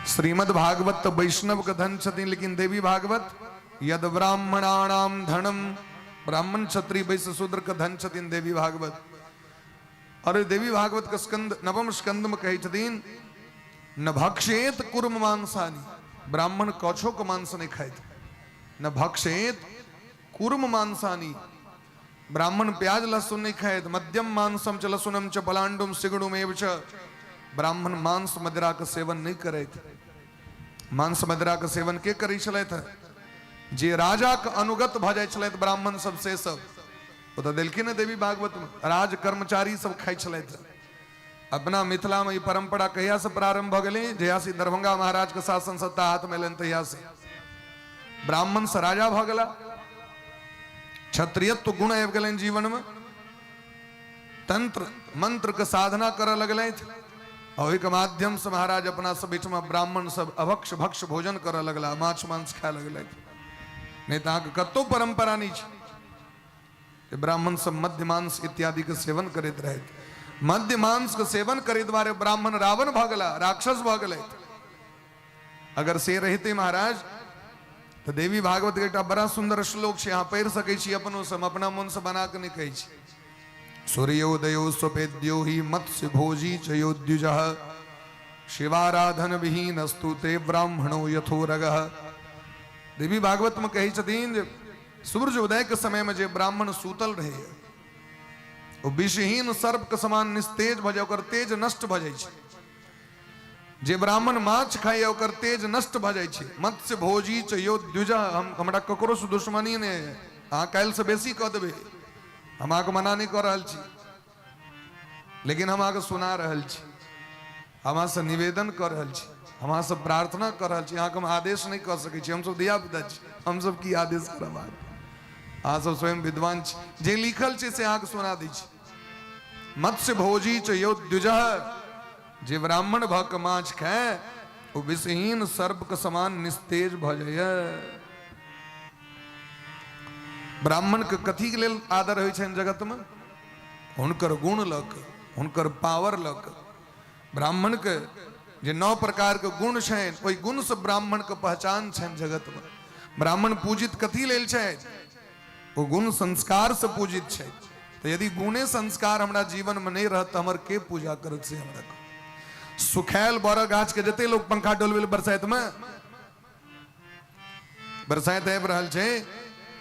श्रीमद् भागवत तऽ वैष्णव के धन छथिन, लेकिन देवी भागवत यद ब्राह्मणानाम धनम, ब्राह्मण क्षत्रिय वैश्य शूद्र के धन छथिन देवी भागवत। और देवी भागवत के स्कंद नवम स्कंद में कहै छथिन न भक्षेत कुर्म मांसानी, ब्राह्मण कछो के मांस नहीं खाइत, न भक्षेत कुर्म मांसानी, ब्राह्मण प्याज लहसुन नहीं खाइत, मद्यम मांसम च लहसुनम च पलांडुम सिगुणुमेव च, ब्राह्मण मांस मदिरा के सेवन नहीं करैत। मांस मदिरा के सेवन के करै छलथि? जे राजा के अनुगत भऽ जाइ छलथि ब्राह्मण सब, से सब ओ तऽ देलखिन ने देवी भागवत में, राज कर्मचारी सब खाइ छलथि। अपना मिथिला में ई परंपरा कहिया से प्रारंभ भऽ गेलै? जहिया से दरभंगा महाराज के शासन सत्ता हाथ में एलनि तहिया से ब्राह्मण से राजा भऽ गेला, क्षत्रियत्व गुण आबि गेलनि जीवन में, तंत्र मंत्र के साधना करऽ लगलथि, ओहिके माध्यम से महाराज अपना सब एहिठमा ब्राह्मण सब अभक्ष भक्ष भोजन करऽ लगला, माछ मांस खाय लगलथि। नहि तऽ अहाँके कतहु परंपरा नहि छै जे ब्राह्मण सब मध्य मांस इत्यादि के सेवन करैत रहथि। मध्य मांस के सेवन करे द्वारे ब्राह्मण रावण भऽ गेला, राक्षस भऽ गेलथि। अगर से रहिते महाराज तऽ देवी भागवत के एकटा बड़ा सुंदर श्लोक छै, अहाँ पढ़ि सकै छी अपनो से, हम अपना मन से बना के नहि कहै छी। सूर्योदयो स्वपेद्यो हि मत्स्य भोजी च योद्युजः शिवाराधन विहीनस्तु ते ब्राह्मणो यथोरगः। देवी भागवत में कहै छथिन जे सूर्य उदय के समय में जे ब्राह्मण सूतल रहैए ओ विषहीन सर्प के समान निस्तेज भऽ जाय, ओकर तेज नष्ट भऽ जाइ छै। जे ब्राह्मण माछ खाइए ओकर तेज नष्ट भऽ जाइ छै। मत्स्य भोजी च यो द्विज, हम हमरा ककरोसँ दुश्मनी नहि है, अहाँ काल्हिसँ बेसी कऽ देबै, हम अहाँके मना नहि कऽ रहल छी, लेकिन हम अहाँके सुना रहल छी, हम अहाँसँ निवेदन कऽ रहल छी। हम अहाँसँ प्रार्थना कऽ रहल छी, अहाँके हम आदेश नहि कऽ सकै छी। हमसभ धियापुता छी, हमसभ की आदेश करब अहाँके? अहाँसभ स्वयं विद्वान छी। जे लिखल छै से अहाँके सुना दै छी। मत्स्य भोजी च यो द्विजः, जे ब्राह्मण भऽ कऽ माछ खाय ओ विषहीन सर्प के समान निस्तेज भऽ जाइए। ब्राह्मण के कथी के लेल आदर होइ छनि जगतमे? हुनकर गुण लऽ कऽ, हुनकर पावर लऽ कऽ। ब्राह्मणके जे 9 प्रकारके गुण छनि, ओहि गुणसँ ब्राह्मणके पहचान छनि जगतमे। ब्राह्मण पूजित कथी लेल छथि? ओ गुण संस्कारसँ पूजित छथि। तऽ यदि गुणे संस्कार हमरा जीवनमे नहि रहत तऽ हमर के पूजा करत, से हमरा कहू। सुखायल बड़ गाछके जते लोक पंखा डोलबै लए बरसाइतमे, बरसाइत आबि रहल छै,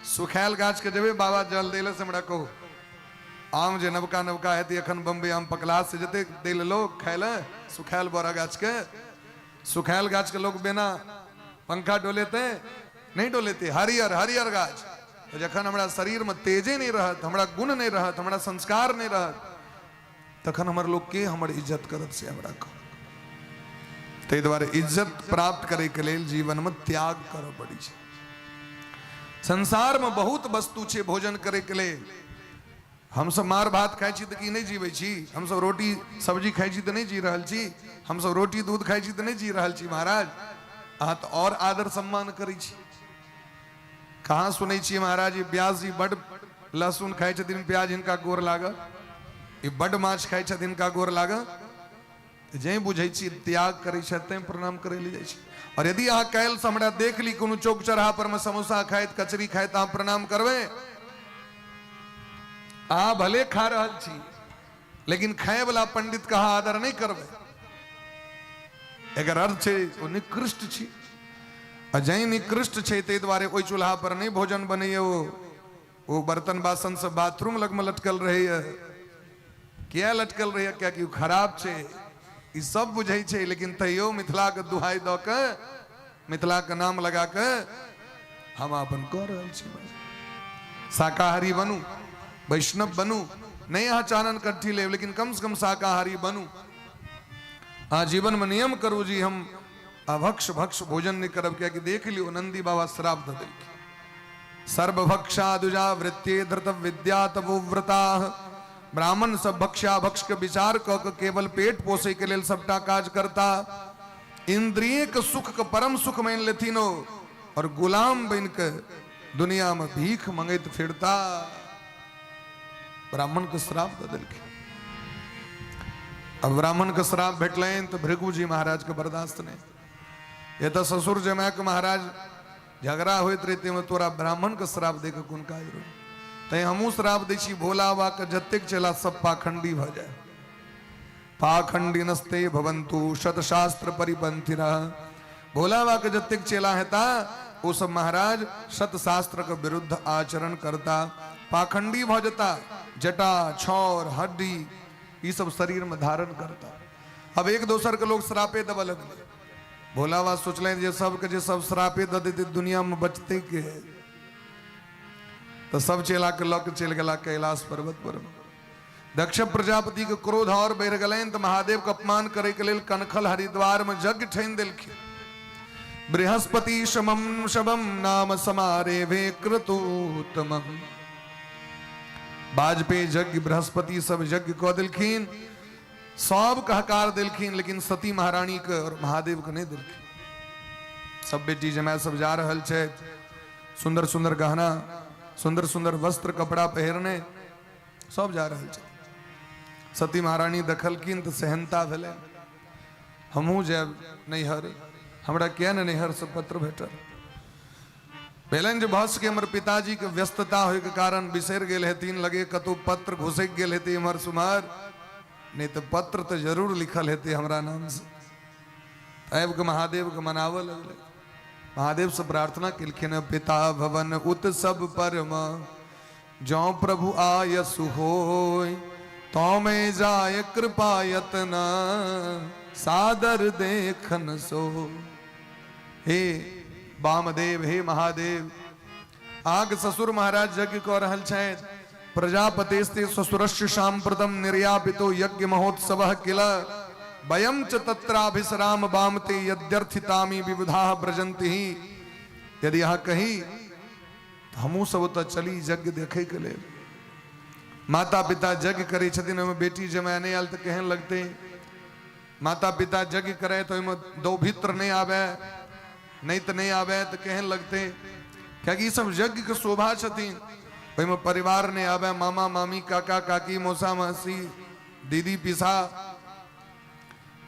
सुखायल गाछ के जेबै बाबा जल दै लए, से हमरा कहू। आम जे नवका नवका हेतै एखन बम्बई आम पकला से जते दै लए लोक खाय लए, सुखायल बड़ा गाछ के, सुखायल गाछ के लोक बिना पंखा डोलेतै नहि डोलेतै? हरियर हरियर गाछ। तऽ जखन हमरा शरीरमे तेजे नहि रहत, हमरा गुण नहि रहत, हमरा संस्कार नहि रहत, तखन हमर लोक के हमर इज्जत करत, से हमरा कहू। ताहि दुआरे इज्जत प्राप्त करैके लेल जीवनमे त्याग करऽ पड़ै छै। संसारमे बहुत वस्तु छै भोजन करैके लेल। हमसब मार भात खाइ छी तऽ की नहि जीबै छी? हमसब रोटी सब्जी खाइ छी तऽ नहि जी रहल छी? हमसब रोटी दूध खाइ छी तऽ नहि जी रहल छी? महाराज, अहाँ तऽ आओर आदर सम्मान करै छी। कहाँ सुनै छियै महाराज, ई व्यास जी बड्ड लहसुन खाइ छथिन, प्याज, हिनका गोर लागल। ई बड्ड माछ खाइ छथिन, हिनका गोर लागल। जै बुझै छी त्याग करै छथि, तैं प्रणाम करै लए जाइ छी। और यदि अहाँ काल्हिसँ हमरा देख ली कोनो चौक चौराहा पर मे समोसा खाइत, कचरी खाइत, अहाँ प्रणाम करबै? अहाँ भले खा रहल छी, लेकिन खाय वाला पंडित के अहाँ आदर नहि करबै, एकर अर्थ छै ओ निकृष्ट छी। आ जै निकृष्ट छै, ताहि दुआरे ओहि चूल्हा पर नहि भोजन बनैया, ओ बर्तन बासन सब बाथरूम लगमे लटकल रहैया। किया लटकल रहैया? कियाकि ओ खराब छै। ई सब बुझै छै, लेकिन तैयो मिथिलाके दुहाई दऽ के, मिथिलाके नाम लगा के हम अपन कऽ रहल छी। शाकाहारी बनू, वैष्णव बनू। नहि अहाँ चानन कट्ठी लेब, लेकिन कम से कम शाकाहारी बनू। अहाँ जीवनमे नियम करू जी हम अभक्ष भक्ष भोजन नहि करब, कियाकि देख लियौ, नंदी बाबा श्राप दऽ देलखिन। सर्वभक्षा दुजा वृत्ति धृत विद्या तपोव्रता। ब्राह्मण सब भक्ष्या भक्ष के विचार कऽ के केवल पेट पोसै के लेल सबटा काज करता, इंद्रिय के सुख के परम सुख मानि लेथिन ओ, और गुलाम बनि के दुनिया में भीख मंगैत फिरता। ब्राह्मण के श्राप दऽ देलखिन। अब ब्राह्मण के श्राप भेटलनि तऽ भृगुजी महाराज के बर्दाश्त नहि। एतऽ ससुर जमाय के महाराज झगड़ा होइत रहिते में तोरा ब्राह्मण के श्राप दे के कोन काज रहो? तैं हमहूँ श्राप दै छी, भोला बाबा के जतेक चेला सब पाखंडी भऽ जाय। पाखंडी नस्ते भवंतु शतशास्त्र परिपंथिनः। भोला बाबा के जतेक चेला हेता, ओ सब महाराज शतशास्त्र के विरुद्ध आचरण करता, पाखंडी भऽ जेता, जटा छौर हड्डी ई सब शरीर में धारण करता। अब एक दोसर के लोग श्रापे देबऽ लगले। भोला बाबा सोचलनि जे सबके जे सब श्रापे दऽ देतै, दुनिया में बचतै के? तऽ सब चेला के लऽ के चलि गेला कैलाश पर्वत पर। दक्ष प्रजापति के क्रोध और बढ़ि गेलनि तऽ महादेव के अपमान करे के लेल कनखल हरिद्वार में यज्ञ ठानि देलखिन। बृहस्पति शमम शबम नाम समारेभे क्रतुतमम। वाजपेयी यज्ञ बृहस्पति सब यज्ञ कऽ देलखिन, सब के हकार देलखिन, लेकिन सती महारानी के और महादेव के नहि देलखिन। सब बेटी जमाय सब जा रहल छथि, सुंदर सुंदर गहना, सुंदर सुंदर वस्त्र कपड़ा पहिरने सब जा रहल छथि। सती महारानी देखलखिन तऽ सेहनता भेलै, हमहूँ जायब नैहर, हमरा किया ने नैहरसँ पत्र भेटल? भेलनि जे भऽ सकै हमर पिताजीके व्यस्तता होइके कारण बिसरि गेल हेथिन, लगे कतहु पत्र घुसकि गेल हेतै एम्हर सुम्हर, नहि तऽ पत्र तऽ जरूर लिखल हेतै हमरा नामसँ। आबि कऽ महादेवके मनाबऽ लगलै, महादेवसँ प्रार्थना केलखिन, पिता भवन उत्सव परम जौं प्रभु आयसु होय, तो मैं जाय कृपा यतना सादर देखन सो। हे वामदेव, हे महादेव, आग ससुर महाराज यज्ञ कऽ रहल छथि। प्रजापतिस्ते ससुरस्य सांप्रतम निर्यापितो यज्ञ महोत्सव किल। वयम च तत्राभिसराम बामते यद्यर्थितामी विबुधाः ब्रजंती। यदि अहाँ कही तऽ हमहूँ सब ओतऽ चली यज्ञ देखैके लेल। माता पिता यज्ञ करै छथिन, ओहिमे बेटी जमाय नहि आयल तऽ केहन लगतै? माता पिता यज्ञ करे तऽ ओहिमे दौभित्र नहि आबै, नहि तऽ नहि आबै तऽ केहन लगतै? कियाकि ई सब यज्ञके शोभा छथिन। ओहिमे परिवार नहि आबै, मामा मामी काका काकी मौसा मौसी दीदी पिसा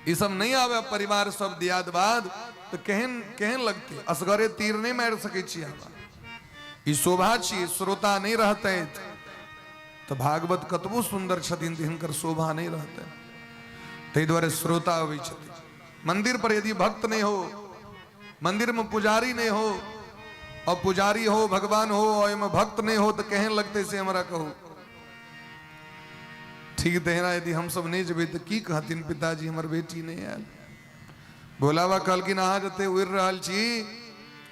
ई सब नहि आबै, परिवार सब दियाद बाद, तऽ केहन केहन लगतै? असगरे तीर नहि मारि सकै छी अहाँ। ई शोभा छी। श्रोता नहि रहतै तऽ भागवत कतबो सुन्दर छथिन तऽ हिनकर शोभा नहि रहतै। ताहि दुआरे श्रोता अबै छथिन। मंदिर पर यदि भक्त नहि हो, मंदिर में पुजारी नहीं हो, और पुजारी हो भगवान हो और ओहिमे भक्त नहीं हो, तऽ केहन लगतै से हमरा कहू। ठीक तहिना यदि हमसब नहि जेबै तऽ की कहथिन पिताजी, हमर बेटी नहि आयल। भोला बाबा कहलखिन अहाँ जते उड़ि रहल छी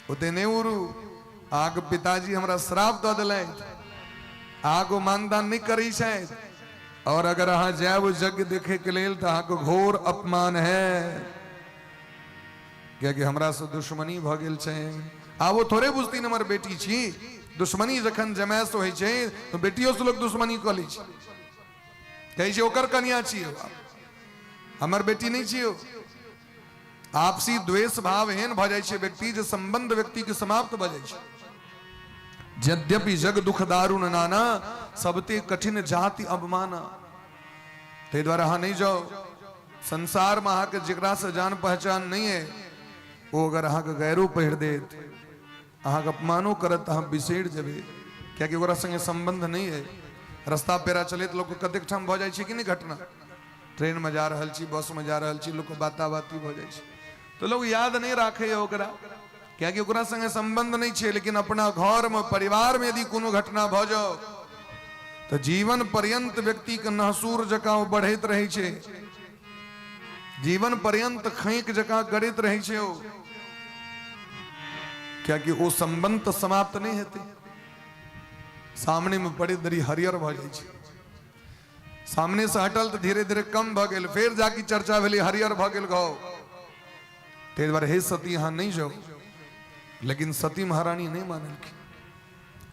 ओते नहि उड़ू, अहाँके पिताजी हमरा श्राप दऽ देलथि, अहाँके मानदान नहि करै छथि, और अगर अहाँ जायब यज्ञ देखे के लेल तऽ अहाँके घोर अपमान है, कियाकि हमरा से दुश्मनी भऽ गेल छै। आब ओ थोड़े बुझथिन हमर बेटी छी। दुश्मनी जखन जमाय से होइ छै तऽ बेटियो से लोक दुश्मनी कऽ लै छै, कहै छै ओकर कनिया छियै, हमर बेटी नहि छियै। आपसी द्वेष भाव एहन भऽ जाइ छै व्यक्ति जे संबंध व्यक्ति के समाप्त भऽ जाइ छै। यद्यपि जग दुख दारुण नाना, सबते कठिन जाति अवमाना। ताहि दुआरे अहाँ नहि जाउ। संसारमे अहाँके जकरासँ जान पहचान नहि अइ, ओ अगर अहाँके गैरो पहिर देत, अहाँके अपमानो करत, तऽ अहाँ बिसरि जेबै, कियाकि ओकरा संगे सम्बन्ध नहि अइ। रस्ता पेरा चलैत लोकके कतेक ठाम भऽ जाइ छै कि नहि घटना? ट्रेनमे जा रहल छी, बसमे जा रहल छी, लोकके बाताबाती भऽ जाइ छै तऽ लोक याद नहि राखैए ओकरा, कियाकि ओकरा संगे सम्बन्ध नहि छै। लेकिन अपना घरमे परिवारमे यदि कोनो घटना भऽ जाओ तऽ जीवन पर्यंत व्यक्तिके नहसूर जकाँ ओ बढ़ैत रहै छै, जीवन पर्यंत खैक जकाँ करैत रहै छै ओ, कियाकि ओ सम्बन्ध तऽ समाप्त नहि हेतै। सामनेमे पड़ैत धरि हरियर भऽ जाइ छै, सामने से हटल तऽ धीरे धीरे कम भऽ गेल, फेर जाकि चर्चा भेलै हरियर भऽ गेल घाव। ताहि दुआरे हे सती अहाँ नहि जाउ। लेकिन सती महारानी नहि मानलखिन।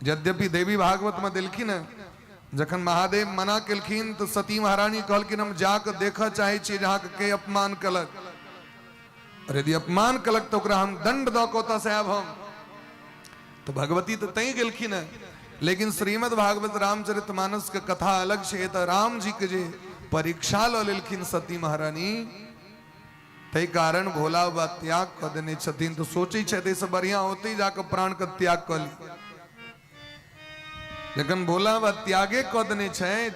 यद्यपि देवी भागवत में देलखिन है, जखन महादेव मना केलखिन तऽ सती महारानी कहलखिन हम जाकऽ देखऽ चाहै छी जे अहाँके के अपमान केलक, और यदि अपमान केलक तऽ ओकरा हम दंड दऽ कऽ ओतऽ से आयब हम। तऽ भगवती तऽ तैं गेलखिन है। लेकिन श्रीमद् भागवत रामचरित मानस के कथा अलग छै। तऽ राम जी के जे परीक्षा लऽ लेलखिन सती महारानी, ताहि कारण भोला बाबा त्याग कऽ देने छथिन। तऽ सोचै छथि एहिसँ बढ़िआँ ओतहि जाकऽ प्राणके त्याग कऽ ली। जखन भोला बाबा त्यागे कऽ देने छथि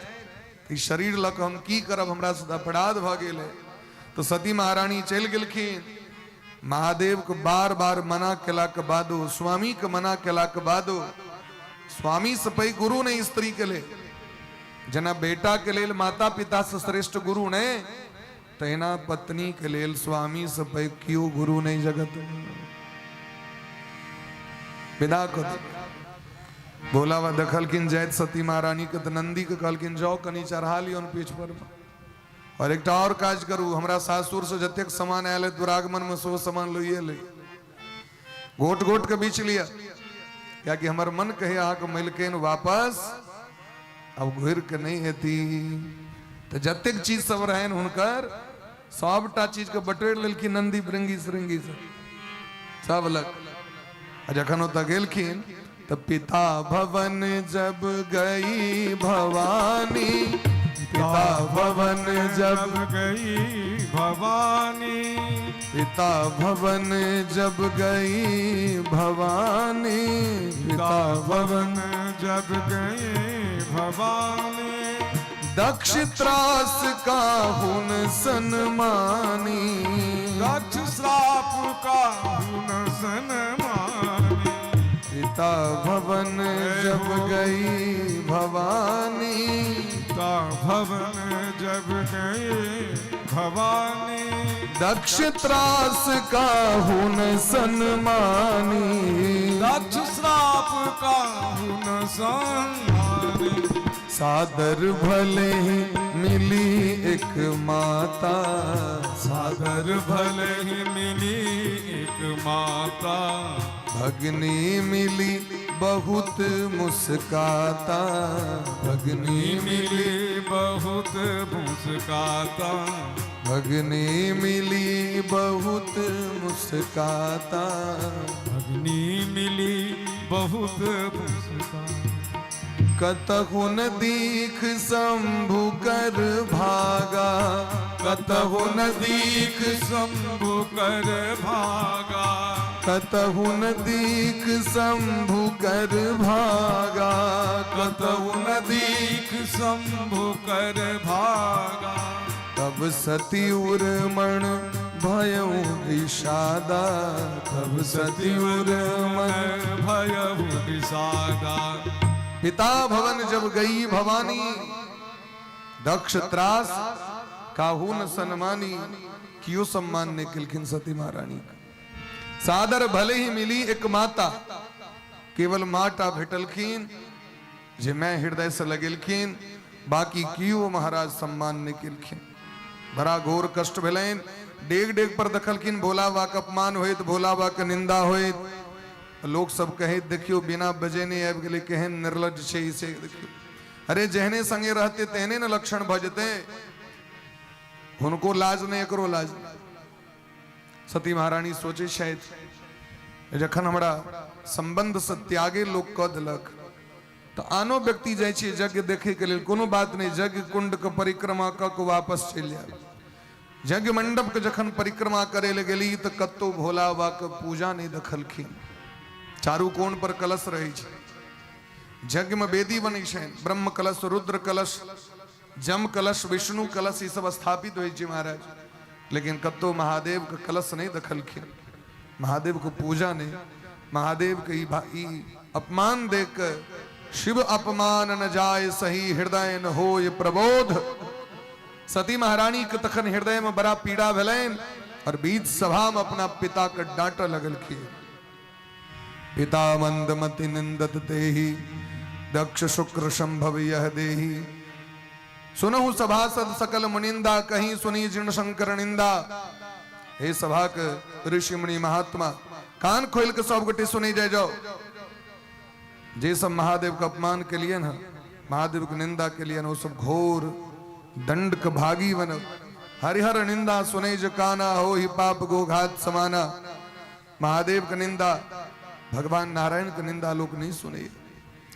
तऽ ई शरीर लऽ कऽ हम की करब, हमरा से अपराध भऽ गेल है। तऽ सती महारानी चलि गेलखिन। महादेवके बार बार मना केलाके बादो, स्वामीके मना केलाके बादो, स्वामी से पैघ गुरु नहि स्त्रीके लेल, जेना बेटाके लेल माता पिता से श्रेष्ठ गुरु नहि, तहिना पत्नी के लेल स्वामी से पैघ केओ गुरु नहीं जगत। विदा कर भोला बाबा देखलखिन जाइत सती महारानी के, तऽ नंदी के कहलखिन जाओ कनि चढ़ा लियौन पीठ पर, और एकटा और काज करू, हमरा सासुर से जतेक सामान आयल है दुरागमन में सेहो सामान लइए ले, गोट गोट के बीच लिअ, कियाकि हमर मन कहे अहाँके मलिकेन वापस अब घुरि के नहि हेती। तऽ जतेक चीज सब रहनि हुनकर सबटा चीज के बटोरि लेलखिन नंदी भृंगी श्रृंगी सब सब लग। आ जखन ओतऽ गेलखिन तऽ पिता भवन जब गई भवानी, पिता भवन जब गई भवानी, पिता भवन जब गई भवानी, पिता भवन जब गई भवानी, दक्ष त्रास का हुन सनमानी, दक्ष श्राप का हुन सनमानी, पिता भवन जब गई भवानी, पिता भवन जब गई भवानी, दक्ष त्रास का हुन सनमानी, दक्ष श्राप का हुन सनमानी, सादर भले ही मिली एक माता, सादर भले ही मिली एक माता, भगनी मिली बहुत मुस्काता, भगनी मिली बहुत मुस्काता, भगनी मिली बहुत मुस्काता, भगनी मिली बहुत मुस्काता। कतहु न दीख शंभु कर भागा, कतहु न दीख शंभु कर भागा, कतहु न दीख शंभु कर भागा, कतहु न दीख शंभु कर भागा। तब सती उर्मण भयउ विषादा, तब सती उर्मण भयउ विषादा। पिता भवन जब गई भवानी, दक्ष त्रास काहू न सन्मानी। क्यों सम्मान ने केलखिन सती महारानी के। सादर भले ही मिली एक माता, केवल माटा भेटलखिन जे मैं हृदय से लगेलखिन, बाकी क्यों महाराज सम्मान ने केलखिन। बड़ा घोर कष्ट भेलनि। डेग डेग पर देखलखिन भोला बाबा के अपमान होइत, भोला बाबा के निंदा होइत। लोक सब कहैत देखियो बिना बजेने आबि गेलै, केहन निर्लज छै से देखियो। अरे जेहने संगे रहते तेहने ने लक्षण भऽ जेतै। हुनको लाज नहि, एकरो लाज नहि। सती महारानी सोचै छथि जखन हमरा संबंध से त्यागे लोक कऽ देलक तऽ आनो व्यक्ति जाइ छै यज्ञ देखैके लेल, कोनो बात नहि, यज्ञ कुंड के परिक्रमा कऽ के वापस चलि जायब। यज्ञ मंडप के जखन परिक्रमा करे लए गेली तऽ कतौ भोला बाबा के पूजा नहि देखलखिन। चारू कोण पर कलश रहै छै, यज्ञ में वेदी बनै छै, ब्रह्म कलश, रुद्र कलश, जम कलश, विष्णु कलश, ई सब स्थापित होइ छै महाराज। लेकिन कतौ महादेव के कलश नहि देखलखिन, महादेव के पूजा नहि, महादेव के ई अपमान देख के शिव अपमान न जाय सही हृदय न होय प्रबोध। सती महारानी के तखन हृदय में बड़ा पीड़ा भेलनि और बीच सभा में अपना पिता के डांटऽ लगलखिन। पिता मंदमति निंदत तेहि, दक्ष शुक्र संभव यह देही। सुनहु सभासद सकल मुनिंदा, कहीं सुनी जिन शंकर निंदा। हे सभा के ऋषि मुनि महात्मा, कान खोल के सब गोटे सुनी जाय जाओ। जे सब महादेव के अपमान के लिए न, महादेव के निंदा के लिए न, वो सब घोर दंड के भागी बनब। हरिहर निंदा सुने जो काना, हो ही पाप गोघात समाना। महादेव के निंदा, भगवान नारायण के निंदा लोग नहीं सुने,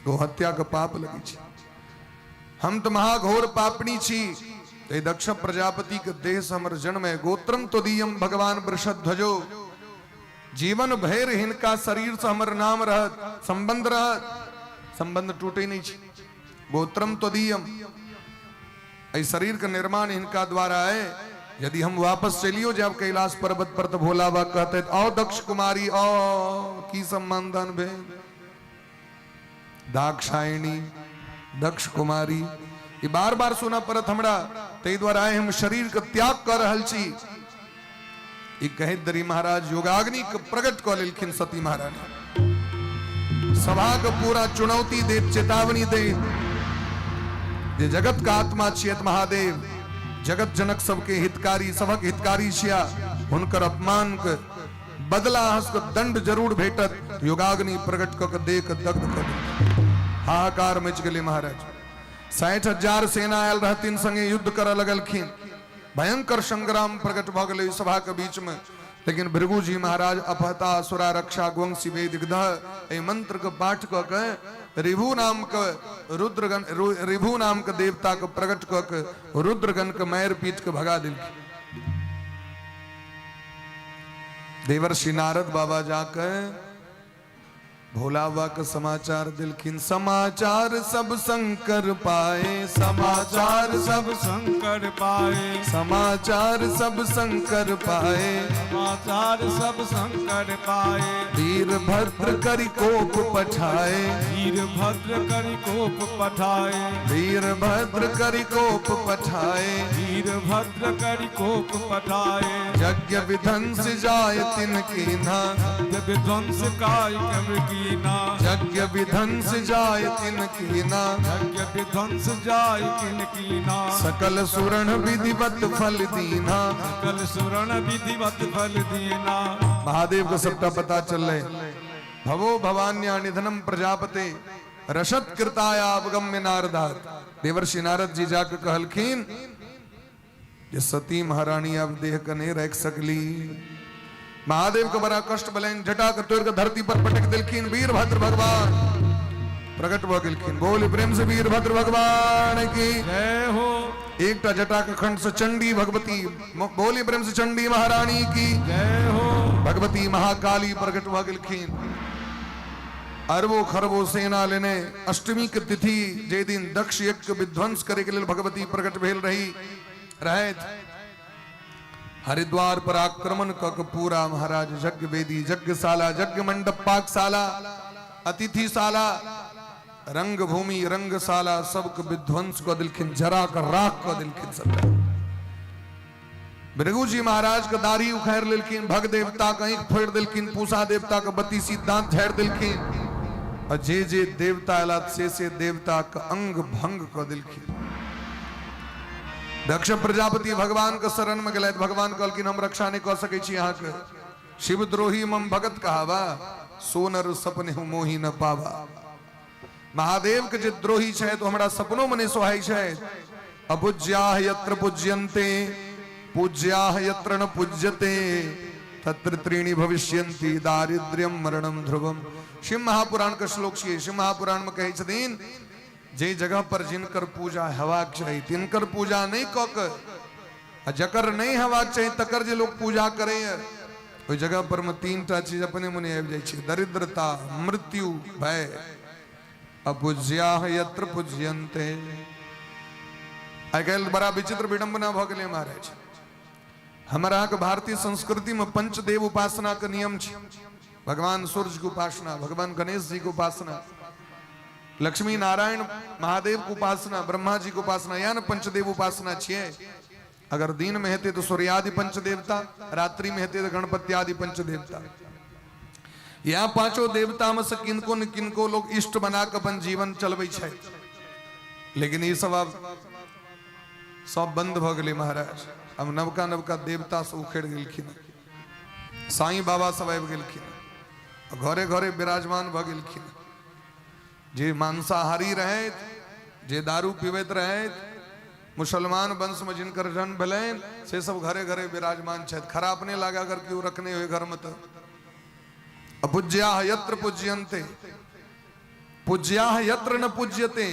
गोहत्या के पाप लगी छी। हम तो महाघोर पापनी छी, ते दक्ष प्रजापति के देह से हमर जन्म है। गोत्रम तो दियम भगवान वृषध्वजो, जीवन भैर हिनका शरीर से हमर नाम रहत, संबंध रहत, संबंध टूटे नहीं छी। गोत्रम तो दियम, एहि शरीर के निर्माण हिनका द्वारा है। यदि हम वापस चलियो जाब कैलाश पर्वत पर तो भोला बाबा कहते आओ दक्ष कुमारी आओ, की सम्मान दान भेल। दाक्षायणी दक्ष कुमारी, ई बार बार सुना पड़त हमरा, ताहि द्वारे आइ हम शरीर के त्याग कऽ रहल छी। ई कहैत दरी महाराज योगाग्नि के प्रकट कऽ लेलखिन सती महारानी। सभा के पूरा चुनौती दैत, चेतावनी दैत जे जगत के आत्मा छियत महादेव, जगत जनक सबके हितकारी, सबक हितकारी छिया, हुनकर अपमान के बदला अहाँ सबके दंड जरूर भेटत। योगाग्नि प्रकट कऽ के देह के दग्ध कऽ देलखिन। हाहाकार मचि गेलै महाराज। 60,000 सेना आयल रहथिन, संगे युद्ध करऽ लगलखिन। भयंकर संग्राम प्रकट भऽ गेलै सभा के बीच में। लेकिन भृगुजी महाराज अपहता असुरा रक्षा गोंसी वेदिग्ध एहि मंत्र के पाठ कऽ के रिभु नाम के रुद्रगण, रिभु नाम के देवता के प्रकट कऽ के रुद्रगण के मारि पीट के भगा देलखिन। देवर्षि नारद बाबा जाके भोला बाबा के समाचार दिलखिन। समाचार सब शंकर पाए, समाचार सब शंकर पाए, समाचार सब शंकर पाए, समाचार सब शंकर पाए। वीरभद्र करि कोप पठाए, वीरभद्र करि कोप पठाए, वीरभद्र करि कोप पठाए, वीरभद्र करि कोप पठाए। यज्ञ विध्वंस जाय तिन कीन्हा, यज्ञ विध्वंस काय कीन्हा। कीना। यज्ञ विध्वंस जाय तिन कीना। यज्ञ विध्वंस जाय किन कीना। सकल सुरण विधिवत फल दीना। सकल सुरण विधिवत फल दीना। महादेव को सबटा पता चल रहे। भवो भवान्या निधनम प्रजापते रसत कृताया अवगम्य नारदात। देवर्षि नारद जी जाके कहलखिन जे सती महारानी अब देह के नहीं रख सकली। महादेव के बड़ा कष्ट भेलनि, जटा के तोड़ के धरती पर पटक देलखिन। वीरभद्र भगवान प्रकट भऽ गेलखिन। बोल प्रेम से वीरभद्र भगवान की जय हो। एकटा जटा के खंड से चंडी भगवती, बोली प्रेम से चंडी महारानी की जय हो। भगवती महाकाली प्रकट भऽ गेलखिन। अरबो खरबो सेना लेने अष्टमी के तिथि जे दिन दक्ष यज्ञ के विध्वंस करे के लेल भगवती प्रकट भेल रही रहैत, हरिद्वार पर आक्रमण क के पूरा महाराज यज्ञ वेदी, यज्ञशाला, यज्ञ मंडप, पाकशाला, अतिथिशाला, रंगभूमि, रंगशाला सबके विध्वंस क देलखिन, जरा के राख क देलखिन सबटा। भृगु जी महाराज के दाढ़ी उखाड़ लेलखिन, भग देवता के आँखि फोड़ि देलखिन, पूषा देवता के बत्तीसी दांत झाड़ि देलखिन, आ जे जे देवता अयला से देवता के अंग भंग क देलखिन। दक्ष प्रजापति भगवान के शरण में गेलथि। भगवान कहलखिन हम रक्षा नहीं कऽ सकै छी अहाँके। शिवद्रोही मम भगत कहावा, सोनर सपने मोहि न पावा। महादेव के जे द्रोही छै तो हमरा सपनों में नहीं सोहाई छै। अपूज्याह यत्र पूज्यन्ते पूज्याह यत्र न पूज्यते तत्र त्रीणि भविष्यन्ति दारिद्र्यम मरणम ध्रुवम। शिव महापुराण के श्लोक छियै। शिव महापुराण में कहै छथिन जे जगह पर जिनकर पूजा हेबाक चाही तिनकर पूजा नहीं कऽ के आ जकर नहीं हेबाक चाही तकर जे लोग पूजा करैए ओहि जगह पर में तीन टा चीज अपने मने आबि जाइ छै, दरिद्रता, मृत्यु, भय। अपूज्याह यत्र पूज्यन्ते। आइ काल्हि बड़ा विचित्र विडंबना भऽ गेलै महाराज। हमर अहाँके भारतीय संस्कृति में पंचदेव उपासना के नियम छै। भगवान सूर्य के उपासना, भगवान गणेश जी के उपासना, लक्ष्मी नारायण महादेव के उपासना, ब्रह्मा जी के उपासना, या न पंचदेव उपासना छियै। अगर दिन में हेतै तो सूर्यादि पंचदेवता, रात्रि में हेतै तो गणपत्यादि पंचदेवता। या पांचों देवता में से किनको न किनको लोग इष्ट बना के अपन जीवन चलबै छै। लेकिन ई सब आब सब बंद भऽ गेलै महाराज। अब नवका नवका देवता सब उखड़ि गेलखिन, साईं बाबा सब आबि गेलखिन, घरे घरे विराजमान भऽ गेलखिन। जे मांसाहारी रहैत, जे दारू पीबैत रहैत, मुसलमान वंश में जिनकर जन्म भेलनि से सब घरे घरे विराजमान छथि। खराब नहीं लागे अगर केओ रखने हुए घर में तो। अपूज्याह यत्र पूज्यन्ते पूज्याह यत्र न पूज्यते।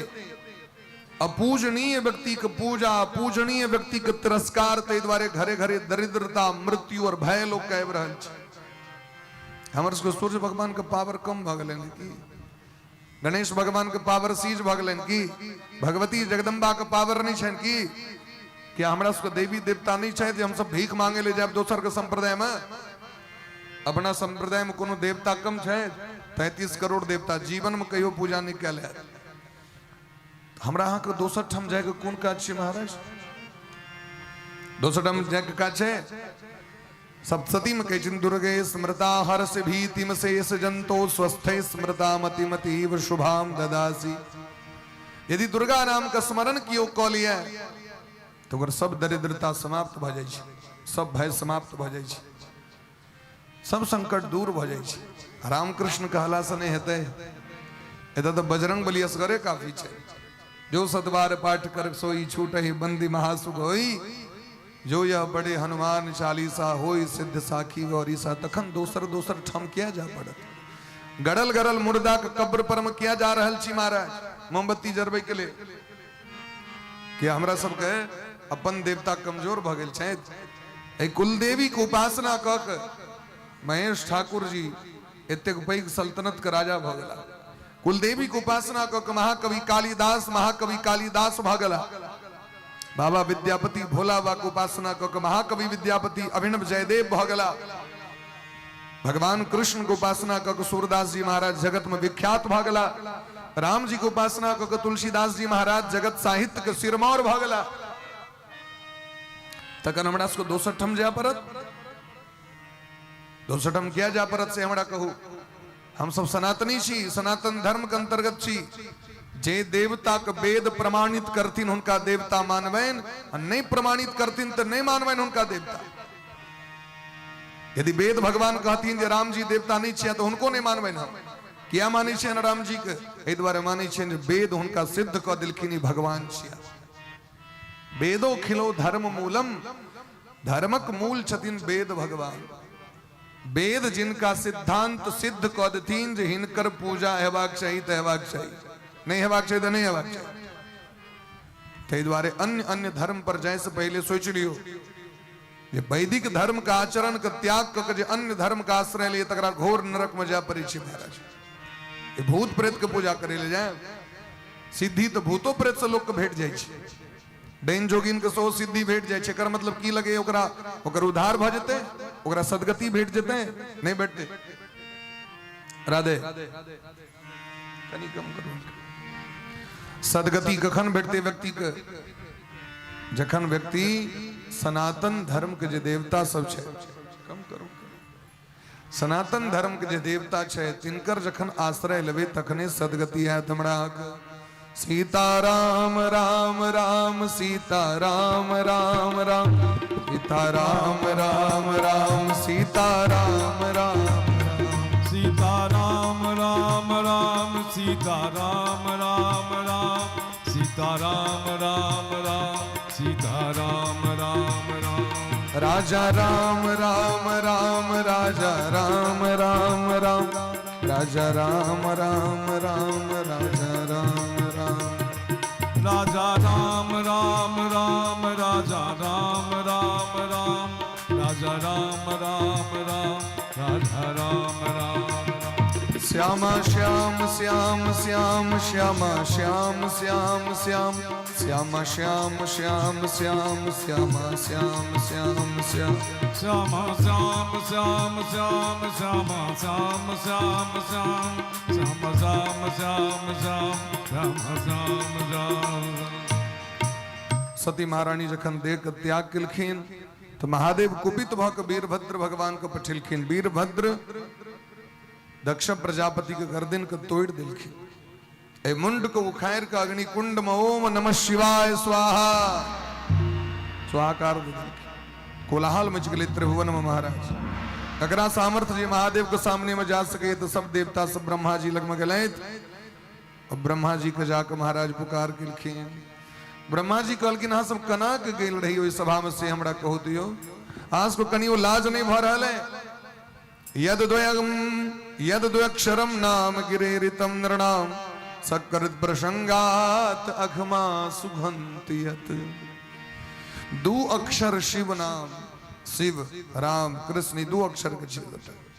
अपूजनीय व्यक्ति के पूजा, पूजनीय व्यक्ति के तिरस्कार, ताहि दुआरे घरे घरे दरिद्रता, मृत्यु और भय लोग के आबि रहल छै। हमर सबके सूर्य भगवान के पावर कम भऽ गेलनि की? गणेश भगवान के पावर सीज भऽ गेलनि की? भगवती जगदम्बा के पावर नहीं छनि की? कि हमरा सबके देवी देवता नहीं छथि जे हमसब भीख मांगे ले जायब दोसर के संप्रदाय में? अपना संप्रदाय में कोनो देवता कम छै? 33 करोड़ देवता जीवन में कहियो पूजा नहीं कयल हैत। हमरा अहाँके दोसर ठाम जायके कोन काज छै महाराज? दोसर ठाम जायके काज छै? सप्तशती में कहै छथिन दुर्गे स्मृता हर्ष भीतिम शेष जंतो स्वस्थे स्मृता मतिमतीव शुभाम ददासी। यदि दुर्गा नाम के स्मरण कियो कऽ लिअ तो ओकर सब दरिद्रता समाप्त भऽ जाइ छै, सब भय समाप्त भऽ जाइ छै, सब संकट दूर भऽ जाइ छै। रामकृष्ण कहला से नहीं हेतै, एतऽ तऽ बजरंग बली असगरे काफी छै। जो सतबार पाठ कर सोई छूटहि बंदी महासुख होई, जो यह बड़े हनुमान चालीसा होई सिद्ध साखी गौरी सा। तखन दोसर दोसर ठाम किया जा पड़त? गड़ल गड़ल मुर्दा के कब्र पर में किया जा रहल छी महाराज मोमबत्ती जरबै के लेल? कि हमरा सबके अपन देवता कमजोर भऽ गेल छथि? एहि कुलदेवी के उपासना कऽ के महेश ठाकुर जी एतेक पैघ सल्तनत के राजा भऽ गेला। कुलदेवी के उपासना कऽ के महाकवि कालिदास महाकवि कालिदास भऽ गेला। बाबा विद्यापति भोला बाबा के उपासना कऽ के महाकवि विद्यापति अभिनव जयदेव भऽ गेला। भगवान कृष्ण के उपासना कऽ के सूरदास जी महाराज जगत में विख्यात भऽ गेला। राम जी के उपासना कऽ के तुलसीदास जी महाराज जगत साहित्य के सिरमौर भऽ गेला। तखन हमरा सबके दोसर ठाम जाय पड़त? दोसर ठाम किया जाय पड़त से हमरा कहू। हम सब सनातनी छी, सनातन धर्म के अंतर्गत छी। जे देवता के वेद प्रमाणित करथिन हुनका देवता मानबनि, आ नहि प्रमाणित करथिन तऽ नहि मानबनि हुनका देवता। यदि वेद भगवान कहथिन जे राम जी देवता नहीं छियै तऽ हुनको नहि मानबनि हम। किया मानै छियनि राम जी के? एहि दुआरे मानै छियनि जे वेद हुनका सिद्ध कऽ देलखिन ई भगवान छिया। वेदो खिलो धर्म मूलम, धर्मक मूल छथिन वेद भगवान। वेद जिनका सिद्धांत सिद्ध कऽ देथिन जे हिनकर पूजा हेबाक चाही तऽ हेबाक चाही, नहि हेबाक चाही तऽ नहि हेबाक चाही। ताहि दुआरे अन्य अन्य धर्म पर जाय से पहिले सोचि लियौ जे वैदिक धर्म के आचरण के त्याग कऽ के जे अन्य धर्म के आश्रय लिए तकरा घोर नरक में जाय पड़ै छै महाराज। ई भूत प्रेत के पूजा करे ले जाय, सिद्धि तऽ भूतो प्रेत से लोक के भेट जाइ छै, डाइन जोगिन के सेहो सिद्धि भेट जाइ छै। एकर मतलब की लगे ओकरा ओकर उद्धार भऽ जेतै, ओकरा सदगति भेट जेतै? नहि भेटतै। राधे कनि कम करू। सदगति कखन भेटतै व्यक्ति के? जखन व्यक्ति सनातन धर्म के जे देवता सब छै, कम करू, सनातन धर्म के जे देवता छै तिनकर जखन आश्रय लेबै तखने सदगति हैत हमरा अहाँके। सीता राम राम राम सीता राम राम राम सीता राम राम राम सीता राम राम सीता राम राम राम सीता राम राम राम सीता राम राम राम सीता राम राम राम राजा राम राम राम राजा राम राम राम राजा राम राम राम राजा राम राम राजा राम राम राम राजा राम राम राम राजा राम राम राम राजा राम राम राम श्यामा श्याम श्याम श्याम श्यामा श्याम श्याम श्याम श्यामा श्याम श्याम श्याम श्यामा श्याम श्याम श्याम श्यामा श्याम श्याम श्याम श्यामा श्याम श्याम श्याम श्यामा श्याम श्याम श्याम श्यामा श्याम श्याम। सती महारानी जखन देह के त्याग केलखिन तऽ महादेव कुपित भऽ कऽ वीरभद्र भगवान के पठेलखिन। वीरभद्र दक्ष प्रजापति के गर्दन के तोड़ि देलखिन। एहि मुंड के उखाड़ि के अग्निकुंड में ओम नमः शिवाय स्वाहा स्वाहाकार दे देलखिन। कोलाहल मच गेलै त्रिभुवन में महाराज। ककरा सामर्थ्य जे महादेव के सामने में जा सके? तऽ सब देवता सब ब्रह्मा जी लग में गेलथि और ब्रह्मा जी के जाके महाराज पुकार केलखिन। ब्रह्मा जी कहलखिन अहाँ सब केना के गेल रही ओहि सभा में से हमरा कहू दियौ, अहाँ सबके कनियो लाज नहीं भऽ रहल है? यद द्वयम यद द्वयक्षरम नाम गिरेरितम नृणाम सकृत प्रसंगात अघमा सुगंति यत। दू अक्षर शिव नाम, शिव राम कृष्ण, दू अक्षर के छै,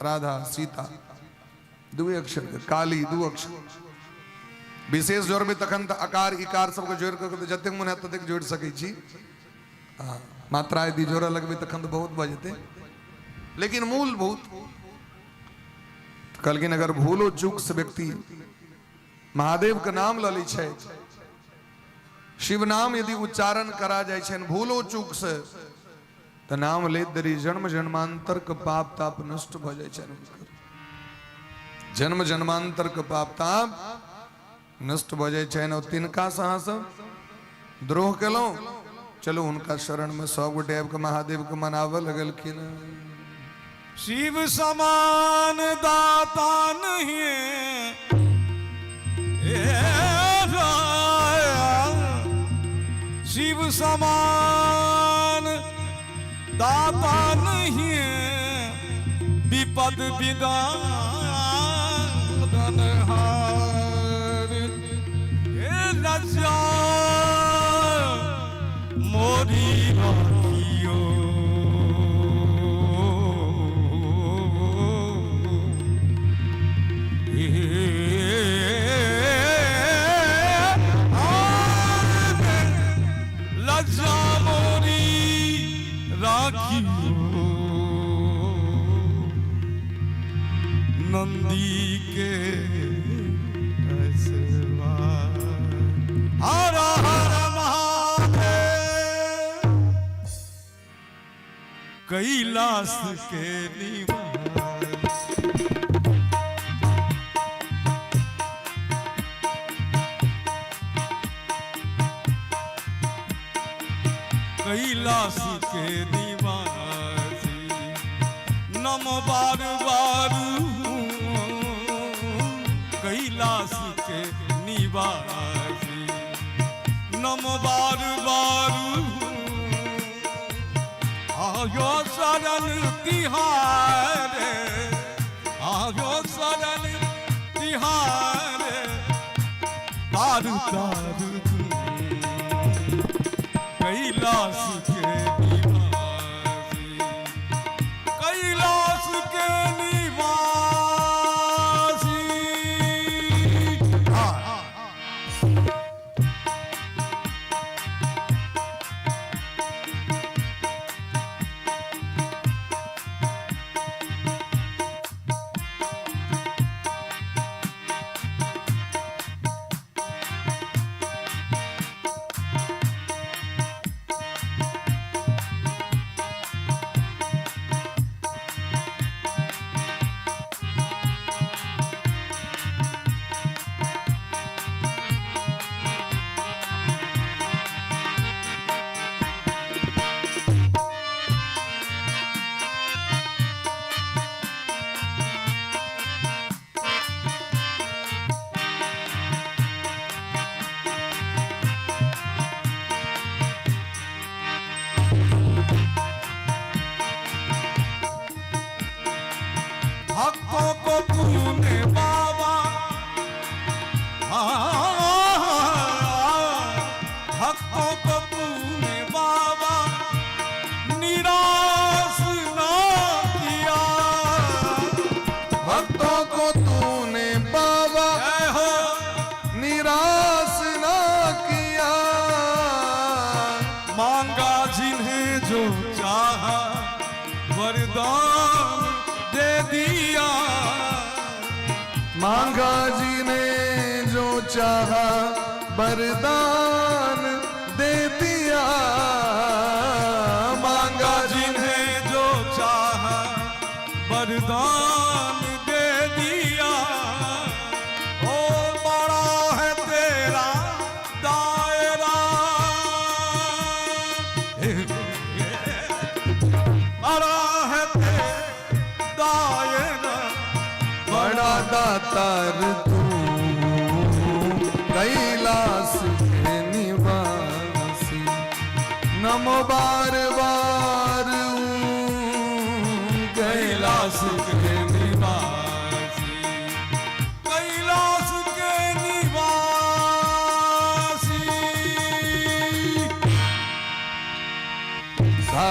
राधा सीता दू अक्षर के, काली दू अक्षर। विशेष जोड़बै तखन तऽ अकार इकार सबके जोड़ि कऽ जतेक मोन हैत ततेक जोड़ि सकै छी। मात्रा यदि जोड़ऽ लगबै तखन तऽ बहुत भऽ जेतै, लेकिन मूलभूत कहलखिन अगर भूलो चूक से व्यक्ति महादेव के नाम लऽ लै छै, शिव नाम यदि उच्चारण करा जाइ छनि भूलो चूक से, तऽ नाम लैत देरी जन्म जन्मांतर के पाप ताप नष्ट भऽ जाइ छनि हुनकर। जन्म जन्मांतर के पाप ताप नष्ट भऽ जाइ छनि। और तिनका से अहाँ सब द्रोह केलहुँ, चलू हुनका शरण में सब गोटे आबि कऽ महादेव के मनाबऽ लगलखिन। शिव समान दाता नहीं शिव समान दाता नहीं विपद विदान हार हे लज्जा मोरी राखियो लज्जा मोरी राखियो नंदी के हर हर महादेव कैलाश के निवास। कैलाश के निवासी। नम बार बार हूँ कैलाश के निवासी। नम बार बार हूँ आयो शरण तिहारे, आयो शरण तिहारे, तार तार दूं कैलाश के निवासी, कैलाश के निवासी। हाँ। भक्तों को तूने बाबा, भक्तों को तूने बाबा निराश ना किया। भक्तों को तूने बाबा जय हो। निराश ना किया। मांगा जिन्हें जो चाहा वरदान दे दिया। मांगा जी ने जो चाहा वरदान दे दिया। मांगा जिन्हें जो चाहा वरदान दे दिया। ओ बड़ा है तेरा दायरा, बड़ा है तेरा दायरा, बड़ा दातार तू कैलाश के निवासी। नमो बार बार कैलाश कैलाश के निवासी, कैलाश के निवासी। सा।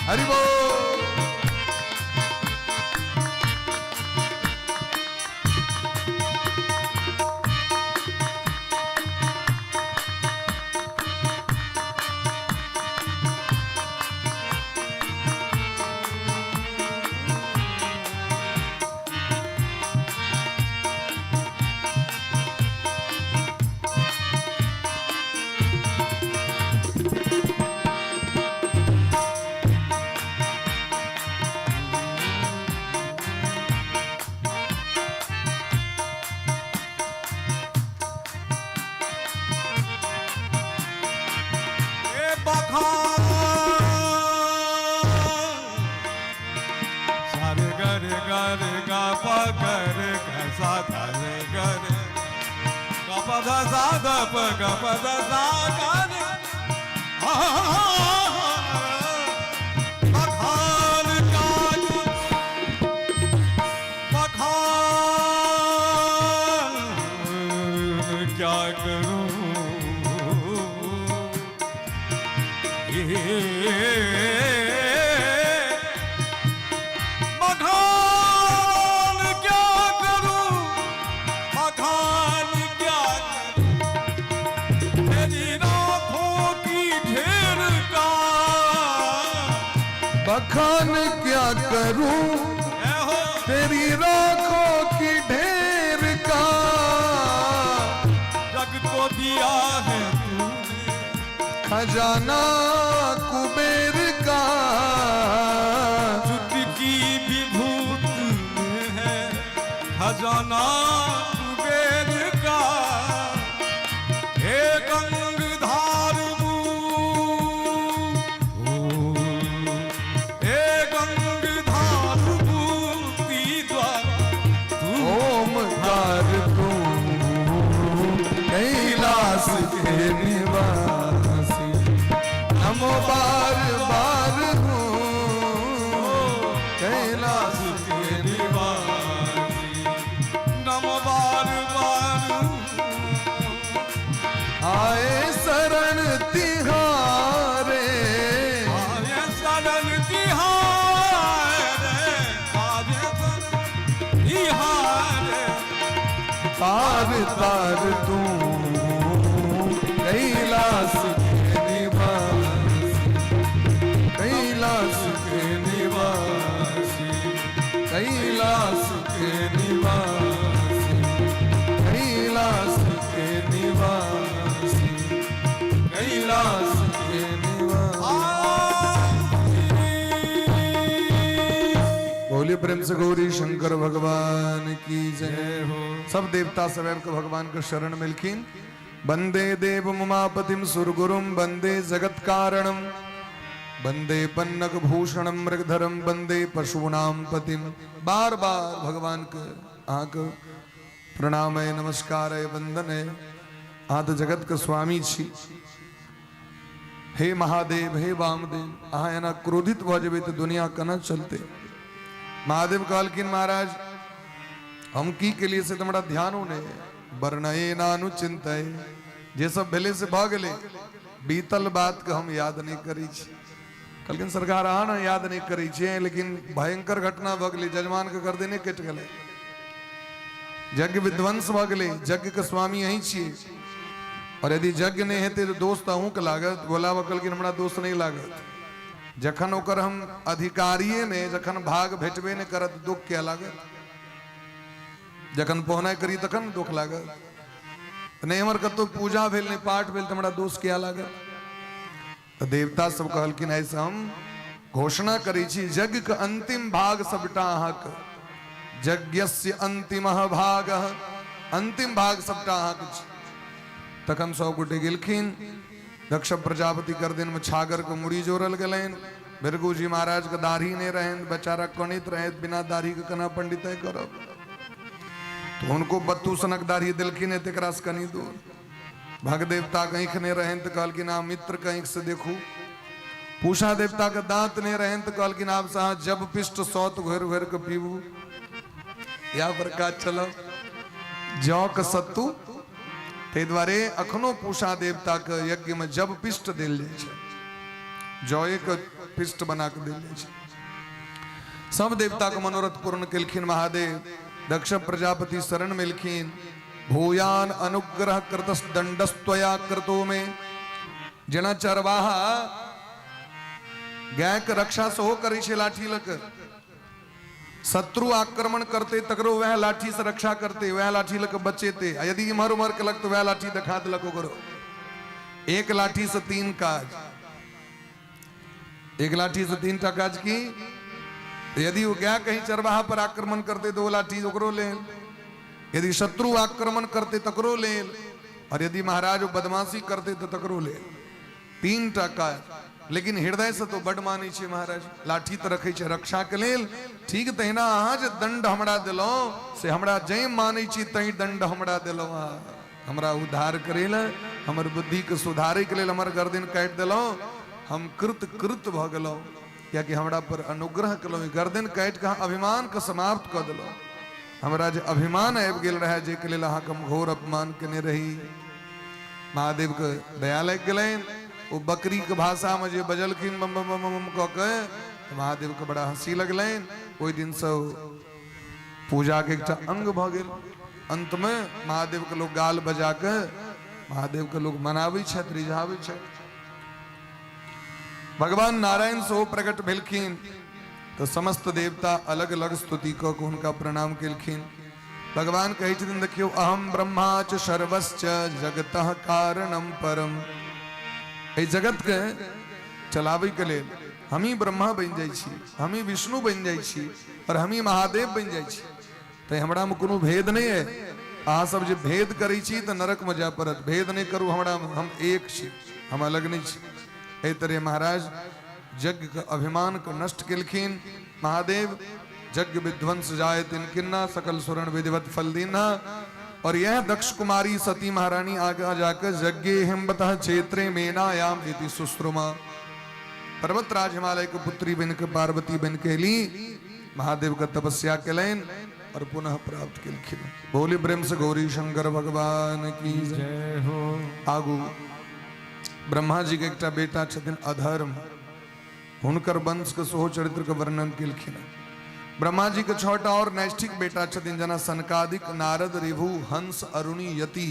हरि बोल। ए बखान सारे गरे गरे गा प गरे ग सा ध रे गरे ग प ध सा ध प ग प ध सा ग रे। आ, बखान काज बखान क्या करूं, बखान क्या करूं, बखान क्या करूं, तेरी राखों की ढेर का। बखान क्या करूं जय हो। तेरी राखों की ढेर का। जग को दिया है तूने खजाना कुबेर का। चुटकी विभूत में धना कुबेर का, हे गंगधार, हे गंगधार मुक्ति द्वार तू। ओमकार तू कैलाश के निवासी, नमो बार बार हूँ कैलाश के निवासी, नमो बार बार। आए शरण तिहारे, आवे शरण तिहारे, आवे शरण तिहारे। तार तार तू कैलाश के निवासी, कैलाश के निवासी, कैलाश के निवासी, कैलाश के निवासी, कैलाश के निवासी। बोलिए प्रेम से गौरी शंकर भगवान की जय हो। सब देवता सब आबि के भगवान के शरण मिलखिन। वंदे देव उमापतिम सुरगुरुम, वंदे जगत कारणम, वंदे पन्नग भूषणम मृगधरम, वंदे पशूनाम पतिम। बार बार भगवान के अहाँके प्रणाम है, नमस्कार है, वंदन है। अहाँ तऽ जगत के स्वामी छी। हे महादेव, हे वामदेव, अहाँ एना क्रोधित भऽ जेबै तऽ दुनिया केना चलतै? महादेव कहलखिन, महाराज, हम की केलिए से तऽ हमरा ध्यानो नहि। वर्णये नानुचिन्तये, जे सब भेलै से भऽ गेलै, बीतल बात के हम याद नहि करै छी। कहलखिन, सरकार, अहाँ ने याद नहि करै छियै, लेकिन भयंकर घटना भऽ गेलै। जजमान के गर्दने कटि गेलै, यज्ञ विध्वंस भऽ गेलै। यज्ञ के स्वामी अहीं छियै और यदि यज्ञ नहि हेतै तऽ दोष तऽ अहूँके लागत। भोला बाबा कहलखिन, हमरा दोष नहि लागत। जखन ओकर हम अधिकारिये नहि, जखन भाग भेटबे नहि करत, दुख किया लागत? जखन पहुनाइ करी तखन दुख लागत। नहि हमर कतहु पूजा भेल, नहि पाठ भेल, तऽ हमरा दोष किया लागत? तऽ देवता सब कहलखिन, ऐसे हम घोषणा करै छी, यज्ञ के अंतिम भाग सबटा अहाँके, यज्ञस्य अंतिम भाग, अंतिम भाग सबटा अहाँके छी। तखन सब गोटे गेलखिन। दक्ष प्रजापति गर्दन में छागर के मुड़ी जोड़ल गेलनि। भृगु जी महाराज के दाढ़ी नहीं रहनि, बेचारा कनित रहे, बिना दाढ़ी के केना पंडित करब? तो हुनको बत्तू सनक दाढ़ी देलखिन, तकरा से कनि दूर। भग देवता के आँखि नहीं रहनि तऽ कहलखिन, अहाँ मित्र के आँखि से देखू। पूषा देवता के दांत नहीं रहनि तऽ कहलखिन, आब से अहाँ जब पिष्ट सौत घोरि घोरि के पीबू, या पर काज चलब, जौ के सत्तू। ताहि दुआरे अखनो पूषा देवता के यज्ञ में जब पिष्ट देल जाइ छै, जौए के पिष्ट बना के देल जाइ छै। सब देवता के मनोरथ पूर्ण केलखिन महादेव। दक्ष प्रजापति शरण मिलखिन। भूयान अनुग्रह कृतस दंडस्त्वया कृतो में, जेना चरवाहा गाय के रक्षा सेहो करै छै लाठी लऽ के, शत्रु आक्रमण करते तकरो वएह लाठी से रक्षा करते, वएह लाठी लऽ के बचेते, आ यदि इम्हर उम्हर केलक तऽ वएह लाठी देखा देलक ओकरो। एक लाठी से तीन काज, एक लाठी से तीन टा काज। की यदि ओ गाय कहीं चरवाहा पर आक्रमण करते तो वो लाठी ओकरो लेल, यदि शत्रु आक्रमण करते तकरो लेल, और यदि महाराज वो बदमाशी करते तो तकरो लेल, तीन टा काज। लेकिन हृदय से तो बड मानै छै महाराज, लाठी तऽ रखै छै रक्षा के लेल। ठीक तहिना अहाँ जे दंड हमरा देलहुँ से हमरा जै मानै छी तै दंड हमरा देलहुँ। अहाँ हमरा उद्धार करै लए, हमर बुद्धि के सुधारै के लेल हमर गर्दन काटि देलहुँ। हम कृत कृत भऽ गेलहुँ, कियाकि हमरा पर अनुग्रह केलहुँ। ई गर्दन काटि कऽ अहाँ अभिमान के समाप्त कऽ देलहुँ। हमरा जे अभिमान आबि गेल रहए, जाहिके लेल अहाँके हम घोर अपमान केने रही। महादेवके दया लागि गेलनि। ओ बकरीके भाषामे जे बजलखिन बम बम बम बम कऽ के, तऽ महादेवके बड़ा हँसी लगलनि। ओहि दिनसँ पूजाके एकटा अंग भऽ गेल। अंतमे महादेवके लोक गाल बजा के महादेवके लोक मनाबै छथि, रिझाबै छथि। भगवान नारायण सेहो प्रकट भेलखिन तऽ समस्त देवता अलग अलग स्तुति कऽ के हुनका प्रणाम केलखिन। भगवान कहै छथिन, देखियौ, अहम ब्रह्मा च सर्वश्च जगतः कारणम परम। एहि जगत के चलाबै के लेल हमही ब्रह्मा बनि जाइ छी, हमही विष्णु बनि जाइ छी और हमही महादेव बनि जाइ छी। तऽ हमरामे कोनो भेद नहि अइ। अहाँ सब जे भेद करै छी तऽ नरकमे जाय पड़त। भेद नहि करू हमरामे, हम एक छी, हम अलग नहि छी। एहि तरह महाराज यज्ञ के अभिमान के नष्ट केलखिन महादेव। यज्ञ विध्वंस जाय तिन किन्ना, सकल सुरण विधिवत फल दीना। और यह दक्ष कुमारी सती महारानी आगे जाकर यज्ञ हिम्बतः क्षेत्रे मेनायाम इति सुश्रुमा, पर्वतराज हिमालय के पुत्री बन के पार्वती बन के ली महादेव का तपस्या केलनि और पुनः प्राप्त केलखिन। बोली प्रेम से गौरी शंकर भगवान की जय हो। आगू ब्रह्मा जी के एकटा बेटा छथिन अधर्म, हुनकर वंश के सेहो चरित्र के वर्णन केलखिन। ब्रह्मा जी के छटा और नैष्ठिक बेटा छथिन, जेना सनकादिक, नारद, रिभु, हंस, अरुणी, यति,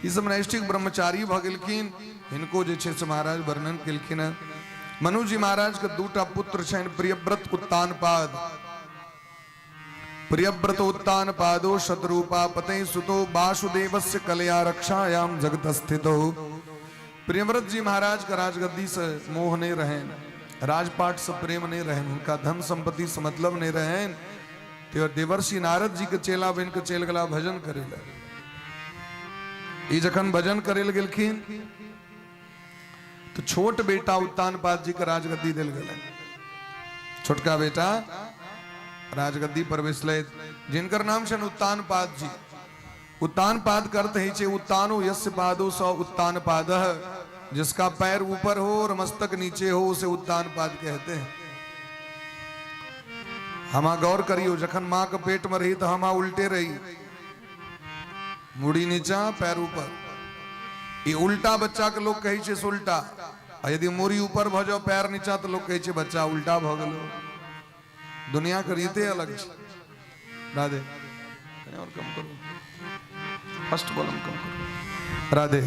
ई सब नैष्ठिक ब्रह्मचारी भऽ गेलखिन। हिनको जे छै से महाराज वर्णन केलखिन हँ। मनु जी महाराज के दूटा पुत्र छनि, प्रियव्रत उत्तानपाद। प्रियव्रत उत्तानपादो शतरूपा पते सुतो वासुदेवस्य कलया रक्षायाम जगत स्थितो। प्रियव्रत जी महाराज का राजगद्दी से मोह नहीं रहें, राजपाट से प्रेम नहीं रहें, उनका धन संपत्ति से मतलब नहीं रहें। तो देवर्षि नारद जी के चेला बन के चल गला भजन करे ला। ई जखन भजन करे लए गेलखिन तो छोट बेटा उत्तानपाद जी के राजगद्दी दिल गेलनि। छोटका बेटा राजगद्दी पर बैसलथि, जिनकर नाम छनि उत्तानपाद जी। उत्तानपाद के अर्थ होइ छै उत्तानो यस्य पादो स उत्तानपादः, जिसका पैर ऊपर हो और मस्तक नीचे हो उसे उत्तानपाद कहते हैं। हमा गौर करियो, जखन माँ के पेट में रही तो हमा उल्टे रही, मुड़ी नीचा पैर ऊपर। ई उल्टा बच्चा के लोग कहै छै सुल्टा, आ यदि मुड़ी ऊपर भऽ जाओ पैर नीचा तो लोग कहै छै बच्चा उल्टा भऽ गेलो। दुनिया के रीते अलग छै। राधे कनी और कम करो, फर्स्ट वॉल्यूम कम करो। राधे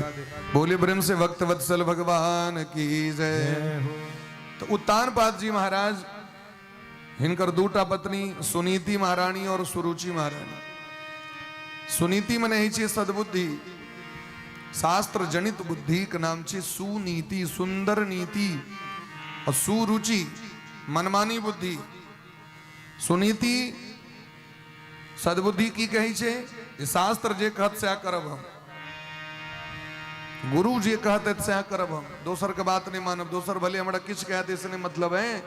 बोले प्रेम से भक्त वत्सल भगवान की जय। तो उत्तानपाद जी महाराज हिनकर दूटा पत्नी सुनीति महारानी और सुरुचि महारानी। सुनीति मने होइ छै सद्बुद्धि, शास्त्र जनित बुद्धि के नाम छै सुनीति, सुंदर नीति, और सुरुचि मनमानी बुद्धि। सुनीति सद्बुद्धि की कहै छै जे शास्त्र जे कहत सएह करब हम, गुरु जे कहत सएह करब हम, दोसर के बात नहीं मानब, दोसर भले हमरा किछु कहत से नहीं मतलब है,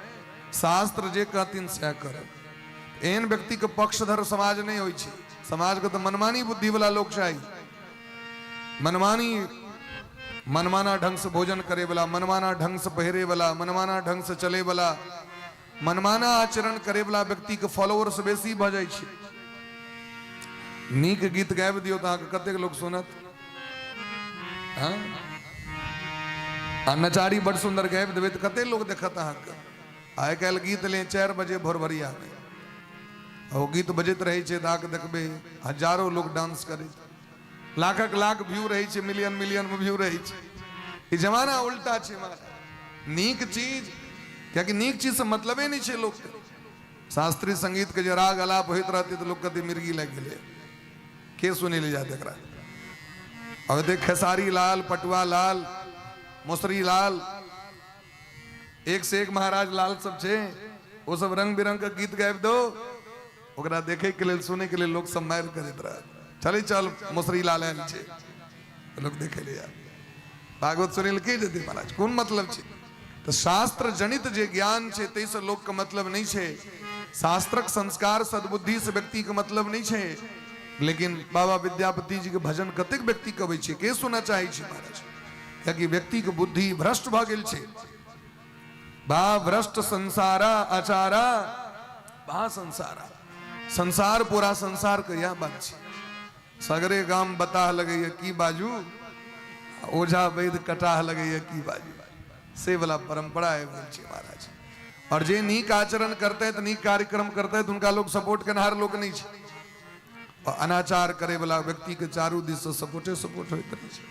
शास्त्र जे कहथिन सएह करब। एहन व्यक्ति के पक्षधर समाज नहीं होइ छै। समाज के तो मनमानी बुद्धि वाला लोग चाही, मनमानी मनमाना ढंग से भोजन करे वाला, मनमाना ढंग से पहिरे वाला, मनमाना ढंग से चले वाला, मनमाना आचरण करे वाला व्यक्ति के फॉलोअर्स बेसी भऽ जाइ छै। नीक गीत गाबि दियौ तऽ अहाँके कतेक लोक सुनत? हाँ? आ नचारी बड़ सुंदर गाबि देबै तऽ कतेक लोक देखत अहाँके? आइ काल्हि गीत ले 4 बजे भोरभरिया में, ओ गीत बजैत रहै छै तऽ अहाँके देखबै हजारो लोक डांस करैत, लाखक लाख व्यू रहै छै, मिलियन मिलियन में व्यू रहै छै। ई जमाना उल्टा छै महाराज। नीक चीज, कियाकि नीक चीज से मतलबे नहि छै लोकके। शास्त्रीय संगीत के जे राग अलाप होइत रहतै तऽ लोक कहतै मिर्गी लागि गेलै, के सुनै लए जायत एकरा? अब देख खेसारी लाल, पटुआ लाल, मुसरी लाल, एक से एक महाराज लाल सब छै, ओ सब रंग बिरंग के गीत गाबि दो, ओकरा देखे के लेल सुने के लेल लोक सब मारि करैत रहत, चले चल मुसरी लाल आयल छै, लोक देखे ले जायत। भागवत सुनै लए के जेतै महाराज? कोन मतलब छै? तऽ शास्त्र जनित जे ज्ञान छै ताहिसँ लोकके मतलब नहि छै, शास्त्रक संस्कार सद्बुद्धि से व्यक्ति के मतलब नहि छै। लेकिन बाबा विद्यापति जी के भजन कतेक व्यक्ति कहबै छै, के सुनऽ चाहै छै महाराज? कियाकि व्यक्ति के बुद्धि भ्रष्ट भऽ गेल छै। बा भ्रष्ट संसारा आचारा बा संसारा, संसार पूरा संसार के यह बात छै। सगरे गाम बताह लगैया की बाजू, ओझा वैद कटाह लगैया की बाजू, से वाला परंपरा आबि गेल छै महाराज। और जे नीक आचरण करते तऽ नीक कार्यक्रम करते तऽ हुनका लोग सपोर्ट केनहार लोक नहि छै, और अनाचार करे वाला व्यक्ति के चारू दिस से सपोर्टे सपोर्ट होइत रहै छै।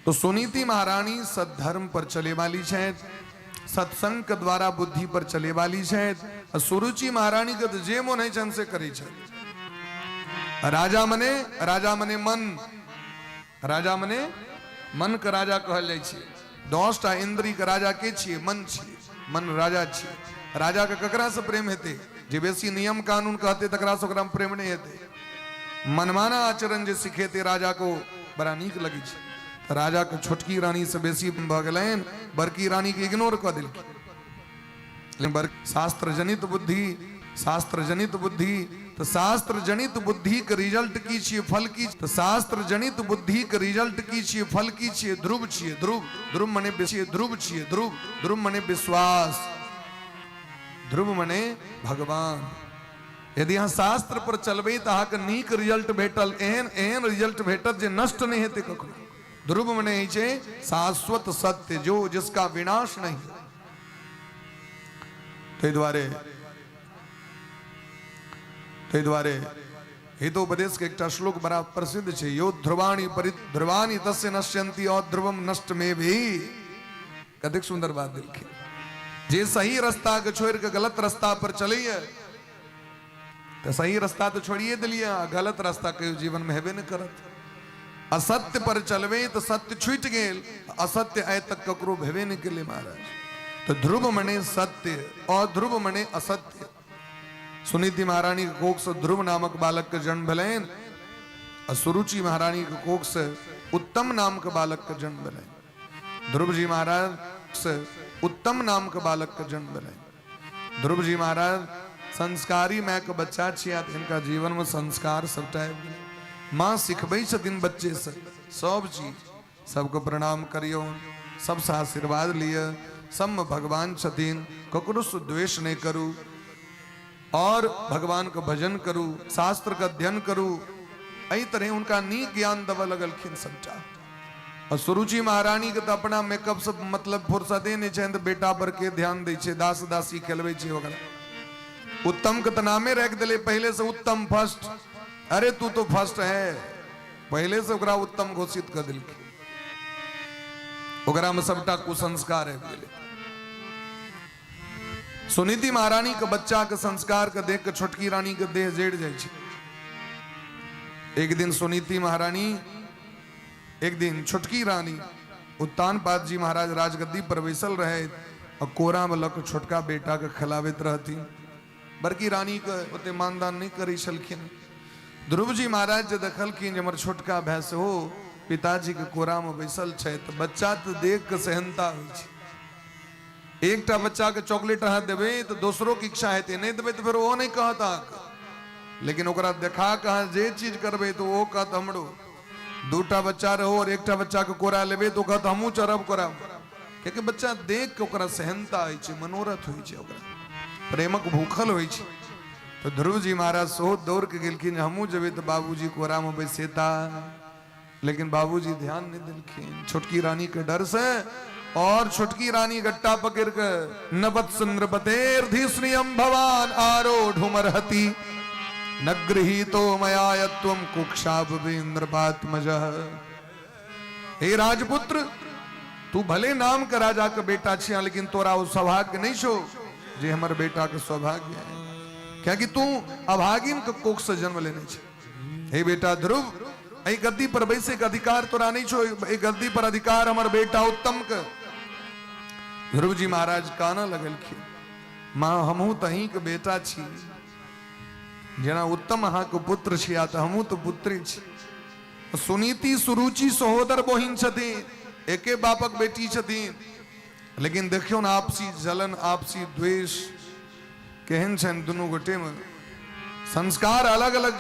तो सुनीति महारानी सद्धर्म पर चले वाली छथि, सत्संग के द्वारा बुद्धि पर चले वाली छथि। आ सुरुचि महारानी के तऽ जे मोन होइ छनि से करै छथि। राजा मने, राजा मने मन, राजा मने मन के राजा कहल जाइ छै। 10टा इंद्री के राजा के छियै? मन छियै, मन राजा छियै। राजा के ककरा से प्रेम हेतै? जे बेसी नियम कानून कहतै तकरासँ ओकरामे प्रेम नहि हेतै। मनमाना आचरण जे सिखेतै राजा को बड़ा नीक लगै छै। तऽ राजाके छोटकी रानीसँ बेसी भऽ गेलनि, बड़की रानीके इग्नोर कऽ देलखिन। लेकिन शास्त्र जनित बुद्धि, शास्त्र जनित बुद्धि, तऽ शास्त्र जनित बुद्धिके रिजल्ट की छियै, फल की? तऽ शास्त्र जनित बुद्धिके रिजल्ट की छियै, फल की छियै? ध्रुव छियै। ध्रुव, ध्रुव मने छियै, ध्रुव छियै। ध्रुव, ध्रुव मने विश्वास, ध्रुव मने भगवान। यदि अहाँ शास्त्र पर चलबै तऽ अहाँके नीक रिजल्ट भेटल, एहन एहन रिजल्ट भेटत जे नष्ट नहि हेतै कखनो। ध्रुव मने होइ छै शाश्वत सत्य, जो जिसका विनाश नहीं। ताहि दुआरे हितोपदेश के एकटा श्लोक बड़ा प्रसिद्ध छै, यो ध्रुवाणी परि ध्रुवाणी तस्य नश्यन्ति अध्रुवम नष्ट में भी। कतेक सुंदर बात देलखिन। जे सही रास्ता के छोड़ि के गलत रास्ता पर चलैए, तऽ सही रास्ता तऽ छोड़िए देलियै, आ गलत रास्ता कहियो जीवन में हेबे नहि करत। असत्य पर चलबै तऽ सत्य छूटि गेल, असत्य आइ तक ककरो भेबे नहि केलै महाराज। तऽ ध्रुव मने सत्य, अध्रुव मने असत्य। सुनीति महारानी के कोख से ध्रुव नामक बालक के जन्म भेलनि, आ सुरुचि महारानी के कोख से उत्तम नाम के बालक के जन्म भेलनि। ध्रुव जी महाराज से उत्तम नाम के बालक के जन्म भेलनि। ध्रुव जी महाराज संस्कारी माय के बच्चा छिया, तऽ हिनका जीवन में संस्कार सबटा आबि गेलै। माँ सिखबै छथिन बच्चे से सब चीज। सबके प्रणाम करियौ, सबसँ आशीर्वाद लिअ, सबमे भगवान छथिन, ककरो से द्वेष नहि करू और भगवान के भजन करू, शास्त्र के अध्ययन करू। एहि तरह हुनका नीक ज्ञान देबऽ लगलखिन सबटा। और सुरुचि महारानी के तऽ अपना मेकअप से मतलब फुर्सते नहि छनि, तऽ बेटा पर के ध्यान दै छै? दास दासी खेलबै छै ओकरा। उत्तम के तऽ नामे राखि देले पहले से, उत्तम फर्स्ट। अरे, तू तो फर्स्ट है, पहले से ओकरा उत्तम घोषित कर देलखिन। ओकरा में सबटा कुसंस्कार आबि गेलै। सुनीति महारानी के बच्चा के संस्कार के देख के छोटकी रानी के देह जरि जाइ छै। एक दिन सुनीति महारानी, एक दिन छोटकी रानी उत्तानपाद जी महाराज राजगद्दी पर बैसल रहे आ कोरा में लऽ के छोटका बेटा के खेलाबैत रहथिन। बड़की रानी के ओते मानदान नहि करै छलखिन। ध्रुव जी महाराज जे देखलखिन जे हमर छोटका भाय सेहो पिताजी के कोरा में बैसल छै, तऽ बच्चा तऽ देख के सेहनता होइ छै। एकटा बच्चा के चॉकलेट अहाँ देबै तऽ दोसरो के इच्छा हेतै, नहि देबै तऽ फेर ओहो नहि कहत अहाँके। लेकिन ओकरा देखा कऽ अहाँ जे चीज करबै तऽ ओहो कहत हमरो। दूटा बच्चा रहो और एकटा बच्चा के कोरा लेबै तऽ ओ कहत हमहूँ चढ़ब कोरा, कियाकि बच्चा देख के ओकरा सेहनता होइ छै, मनोरथ होइ छै, ओकरा प्रेमक भूखल होइ छै। तऽ ध्रुव जी महाराज सेहो दौड़ के गेलखिन, हमहूँ जेबै तऽ बाबूजी कोरामे बैसेता। लेकिन बाबूजी ध्यान नहीं देलखिन छोटकी रानी के डर से, और छोटकी रानी गट्टा पकड़ के, नवत्स नृपतेर्धिस्नियम भवान आरोढ़ुमर्हति न गृहीतो मया यत्त्वं कुक्षाभवीन्द्रपात्मज। हे राजपुत्र, तू भले नाम के राजा के बेटा छिया, लेकिन तोरा ओ सौभाग्य नहीं छो जे हमर बेटा के सौभाग्य है, कियाकि तू अभागिन के कोख से जन्म लेने छे। हे बेटा ध्रुव, एहि गद्दी पर बैसे के अधिकार तोरा नहीं छो, एहि गद्दी पर अधिकार हमर बेटा उत्तम के। ध्रुव जी महाराज कानऽ लगलखिन, माँ, हमहूँ तऽ अहींके बेटा छी। जेना उत्तम अहाँके पुत्र छिया, तऽ हमहूँ तऽ पुत्री छी। सुनीति सुरुचि सहोदर बहिन छथिन, एके बापक बेटी छथिन, लेकिन देखियौ ने, आपसी जलन, आपसी द्वेष केहन छनि दुनू गोटेमे। संस्कार अलग अलग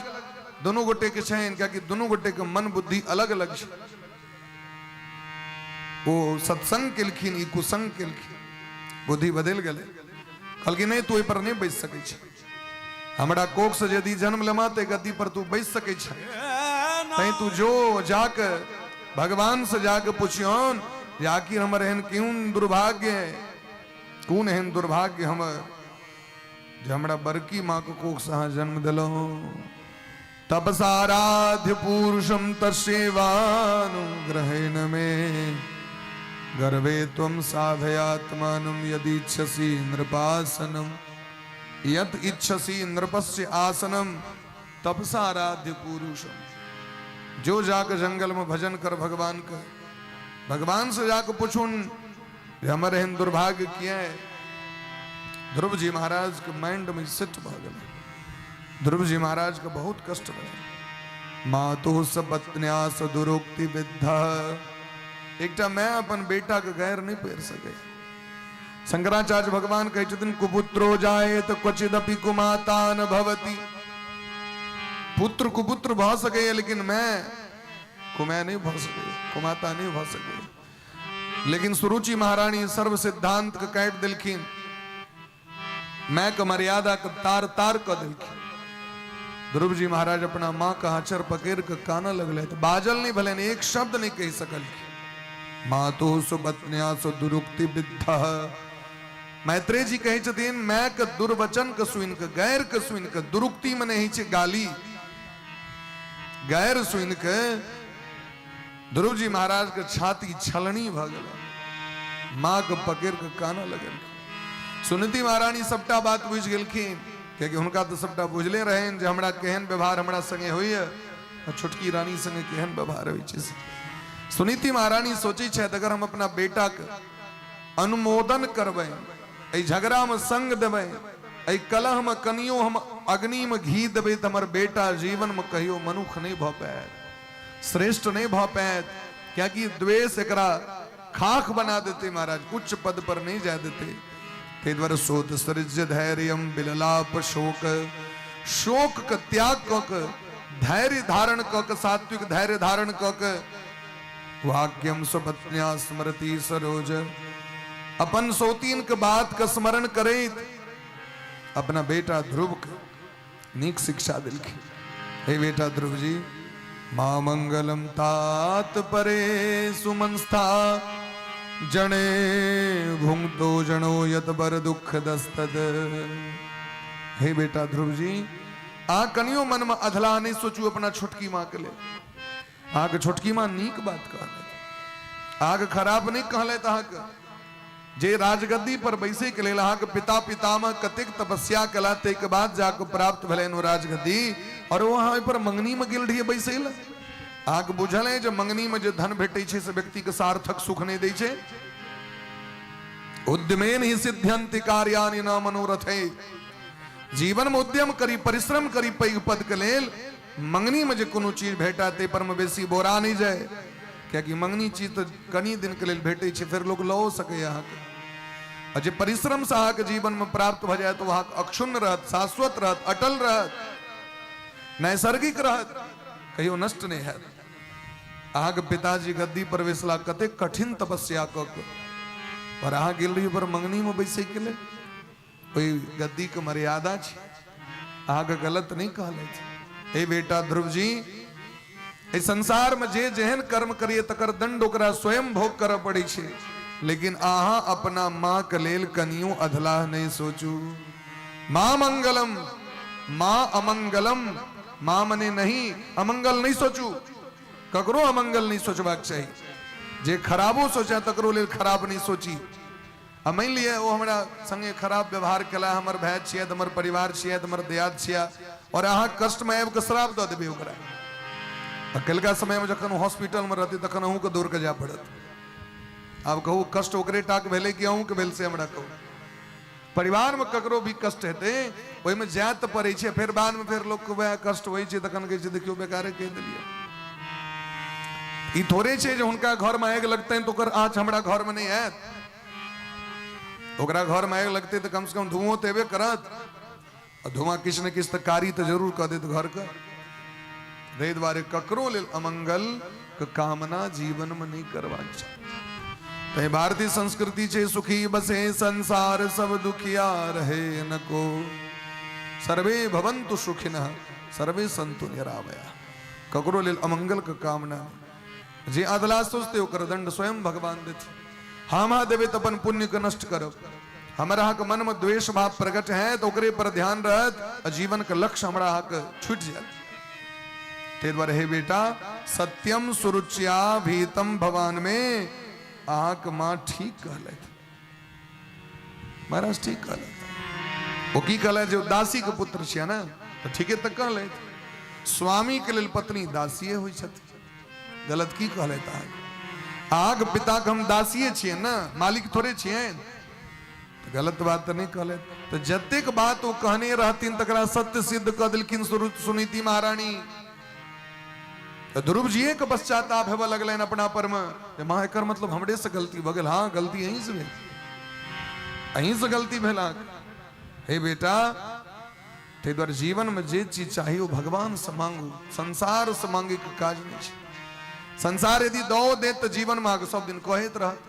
दुनू गोटे के छनि, कियाकि दुनू गोटे के मन बुद्धि अलग अलग छै। ओ सत्संग केलखिन, ई कुसंग केलखिन। बुद्धि बदलि गेलै। कहलखिन, नहि, तू ओहि पर नहि बैस सकै छै। हमरा कोख से यदि जन्म लेमा तऽ गद्दी पर तू बैस सकै छै। तैं तू जो जाके भगवान से जाके पुछियौन जे आखिर हमर एहन क्यों दुर्भाग्य है, कोन एहन दुर्भाग्य हमर जे हमरा बड़की माँ के कोख से अहाँ जन्म देलहुँ। तपसाराध्य पुरुषम तस्यैवानुग्रहेण मे गर्भे त्वं साधयात्मानं यदि इच्छसि नृपासनम, यत इच्छसि नृपस्य आसनम। तपसाराध्य पुरुषम, जो जाके जंगल में भजन कर भगवान का, भगवान से जाके पूछुन जे हमर एहन दुर्भाग्य किया है। ध्रुव जी महाराज के माइंड में सेट भऽ गेलै। ध्रुव जी महाराज के बहुत कष्ट भेलै। मातु सपत्न्या सदुरोक्ति विद्ध, एकटा मैं अपन बेटा के गैर नहीं पैर सके। शंकराचार्य भगवान कहै छथिन कुपुत्रो जायत क्वचिदपि कुमाता न भवति। पुत्र कुपुत्र भऽ सकैए लेकिन मैं कुमाय नहीं भऽ सकैए, कुमाता नहीं भऽ सकैए। लेकिन सुरुचि महारानी सर्व सिद्धांत के काटि देलखिन, मैं के मर्यादा के तार तार कऽ देलखिन। ध्रुव जी महाराज अपना माँ के आंचर पकड़ के कानऽ लगले, तऽ बाजल नहीं भेलनि, एक शब्द नहीं कहि सकलखिन। मातु सुपत्न्या सुदुरुक्ति विद्ध। मैत्रेय जी कहै छथिन मैं के दुर्वचन के सुनि के, गैर के सुनि के, दुरुक्ति मने होइ छै गाली, गैर सुनि के ध्रुव जी महाराज के छाती छलनी भऽ गेल, माँ के पकड़ के कानऽ लगलखिन। सुनीति महारानी सबटा बात बुझि गेलखिन, कियाकि हुनका तऽ सबटा बुझले रहनि जे हमरा केहन व्यवहार हमरा संगे होइए आ छोटकी रानी संगे केहन व्यवहार होइ छै। सुनीति महारानी सोचै छथि अगर हम अपना बेटाके अनुमोदन करबै, एहि झगड़ामे संग देबै, एहि कलहमे कनियो हम अग्निमे घी देबै तऽ हमर बेटा जीवनमे कहियो मनुख नहि भऽ पायत, श्रेष्ठ नहि भऽ पायत, कियाकि द्वेष एकरा खाख बना देते महाराज, उच्च पद पर नहीं जा देते। ताहि दुआरे शोध सृज्य धैर्य बिललाप शोक, शोक के त्याग कऽ के धैर्य धारण कऽ के, सात्विक धैर्य धारण कऽ के वाक्यम स्वपत्न्या स्मृति सरोज, अपन सौतीन के बात के स्मरण करैत अपना बेटा ध्रुव के नीक शिक्षा देलखिन। हे बेटा ध्रुव जी, माँ मंगलम तात परे सुमनस्था, जणे भुंगतो जणो यत बर दुख दस्तद। हे बेटा ध्रुव जी, आ कनियो मन में अधला नहीं सोचू अपना छोटकी माँ के लिए। अहाँके छोटकी माँ नीक बात कहलथि, अहाँके खराब नहीं कहलथि। अहाँके जे राजगद्दी पर बैसे के लेल अहाँके पिता पितामह कतेक तपस्या कला, ताहिके बाद जाके प्राप्त भेलनि ओ राजगद्दी, और ओ अहाँ ओहि पर मंगनी में गेल रहियै बैसै लए। अहाँके बुझल है जे मंगनी में जे धन भेटै छै से व्यक्ति के सार्थक सुख नहि दै छै। उद्यमेन ही सिद्ध्यन्ति कार्याणि न मनोरथे। जीवन में उद्यम करी, परिश्रम करी पैघ पद के लेल, मंगनी में जे कोनो चीज भेटा ताहि पर में बेसी बोरा नहीं जाए, कियाकि मंगनी चीज तऽ कनी दिन के लेल भेटै छै, फेर लोग लओ सकैए अहाँके। आ जे परिश्रम से अहाँके जीवन में प्राप्त भऽ जायत ओ अहाँके अक्षुण्ण रहत, शाश्वत रहत, अटल रहत, नैसर्गिक रहत, कहियो नष्ट नहि हैत। अहाँके पिताजी गद्दी पर बैसला कतेक कठिन तपस्या कऽ के, पर अहाँ गेल रही पर मंगनी में बैसै के लेल। ओहि गद्दीके मर्यादा छै, अहाँके गलत नहि कहलथि। हे बेटा ध्रुव जी, एहि संसारमे जे जेहन कर्म करिए तकर दंड ओकरा स्वयं भोग करऽ पड़ै छै, लेकिन अहाँ अपना माँ के लेल कनियो अधलाह नहि सोचू। माँ मंगलम माँ अमंगलम, माँ मने नहीं, अमंगल नहीं सोचू, ककरो अमंगल नहीं सोचबाक चाही। जे खराबो सोचे तकरो लेल खराब नहीं सोची। आ मानि लिअ ओ हमरा संगे खराब व्यवहार केला, हमर भाय छियै, हमर परिवार छियै, हमर दियाद छियै, और अहाँ कष्टमे आबि कऽ श्राप दऽ देबै ओकरा। आ कलिका समयमे जखन ओ हॉस्पिटलमे रहतै तखन अहूँके दौड़ कऽ जाय पड़त। आब कहू कष्ट ओकरे टाके भेलै कि अहूँके भेल, से हमरा कहू। परिवारमे ककरो भी कष्ट हेतै ओहिमे जाय तऽ पड़ै छै, फेर बादमे फेर लोकके वएह कष्ट होइ छै, तखन कहै छै देखियौ बेकारे कहि देलियै। ई थोड़े छै जे हुनका घरमे आगि लगतनि तऽ ओकर आँच हमरा घरमे नहि आयत। ओकरा घरमे आगि लगतै तऽ कमसँ कम धुआँ तऽ एबे करत, आ धुआँ किछु ने किछु तऽ कारी तऽ जरूर कऽ देत घरके। ताहि दुआरे ककरो लेल अमंगल के कामना जीवनमे नहि करबाक चाही। तैं भारतीय संस्कृति छै सुखी बसे संसार सब दुखिया रहे न को, सर्वे भवन्तु सुखिनः सर्वे सन्तु निरामया। ककरो लेल अमंगल के कामना नहि। जे अधला सोचते ओकर दंड स्वयं भगवान देथिन। हम अहाँ देबै तऽ अपन पुण्य के नष्ट करब। हमरा अहाँके मनमे द्वेष भाव प्रकट है तऽ ओकरे पर ध्यान रहत आ जीवन के लक्ष्य हमरा अहाँके छूटि जायत। ताहि दुआरे हे बेटा, सत्यम सुरुच्या भीतम भवान में अहाँके माँ ठीक कहलथि, महाराज ठीक कहलथि। ओ की कहलथि जे दासी के पुत्र छियै ने, तऽ ठीके तऽ कहलथि। स्वामी के लेल पत्नी दासिए होइ छथि, गलत की कहलथि अहाँके? अहाँके पिताके हम दासिए छियै ने, मालिक थोड़े छियै। तऽ गलत बात तऽ नहि कहलथि। तऽ जतेक बात ओ कहने रहथिन तकरा सत्य सिद्ध कऽ देलखिन सुनीति महारानी। तऽ ध्रुव जीए के पश्चाताप हेबऽ लगलनि अपना पर मे जे माँ एकर मतलब हमरे से गलती भऽ गेल। हाँ, गलती अहीं से भेल, अहीं से गलती भेल अहाँके। हे बेटा, ताहि दुआरे जीवन में जे चीज चाही ओ भगवान से मांगू, संसार से मांगे के काज नहीं छै। संसार यदि दऽ देत तऽ जीवन में अहाँके सब दिन कहैत रहत।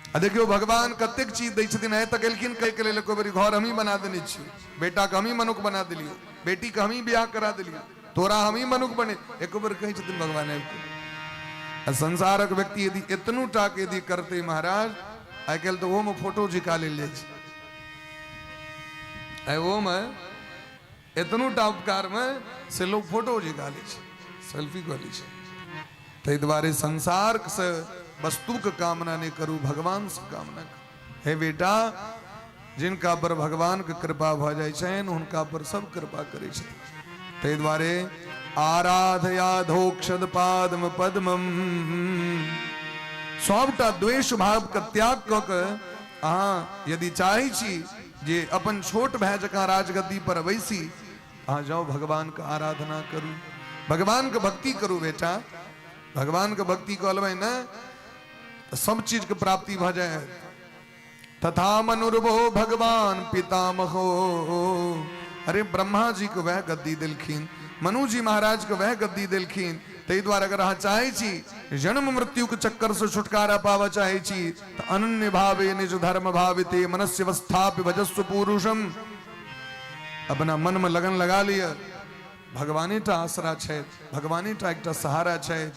आ देखियौ भगवान कतेक चीज दै छथिन। आइ तक एलखिन कहै के लेल एको बेरी घर हमही बना देने छियै, बेटा के हमही मनुख बना देलियै, बेटी के हमही बियाह करा देलियै, तोरा हमही मनुख बने, एको बेर कहै छथिन भगवान आबि के। आ संसारक व्यक्ति यदि एतनू टा के यदि करतै महाराज, आइ काल्हि तऽ ओहोमे फोटो झिका लेल जाइ छै। आइ ओहोमे एतनू टा उपकारमे से लोक फोटो झिका लै छै, सेल्फी कऽ लै छै। ताहि दुआरे संसारसँ वस्तुके कामना नहि करू, भगवानसँ कामना करू। हे बेटा, जिनका पर भगवानके कृपा भऽ जाइ छनि हुनका पर सब कृपा करै छथिन। ताहि दुआरे आराधयाधोक्षद पादम पद्मम, सबटा द्वेष भावके त्याग कऽ के अहाँ यदि चाहै छी जे अपन छोट भाय जकाँ राजगद्दी पर बैसी, अहाँ जाउ भगवानके आराधना करू, भगवानके भक्ति करू। बेटा, भगवानके भक्ति कऽ लेबै ने तऽ सब चीजके प्राप्ति भऽ जायत। तथा मनुर्भो भगवान पितामहो, अरे ब्रह्मा जी के वह गद्दी देलखिन, मनु जी महाराज के वह गद्दी देलखिन। ताहि दुआरे अगर अहाँ चाहै छी जन्म मृत्यु के चक्कर से छुटकारा पाबऽ चाहै छी तऽ अनन्य भावे निज धर्म भाविते मनस्य वस्थाप्य भजस्व पुरुषम। अपना मन में लगन लगा लिअ, भगवाने टा आसरा छै, भगवाने टा एकटा सहारा छै।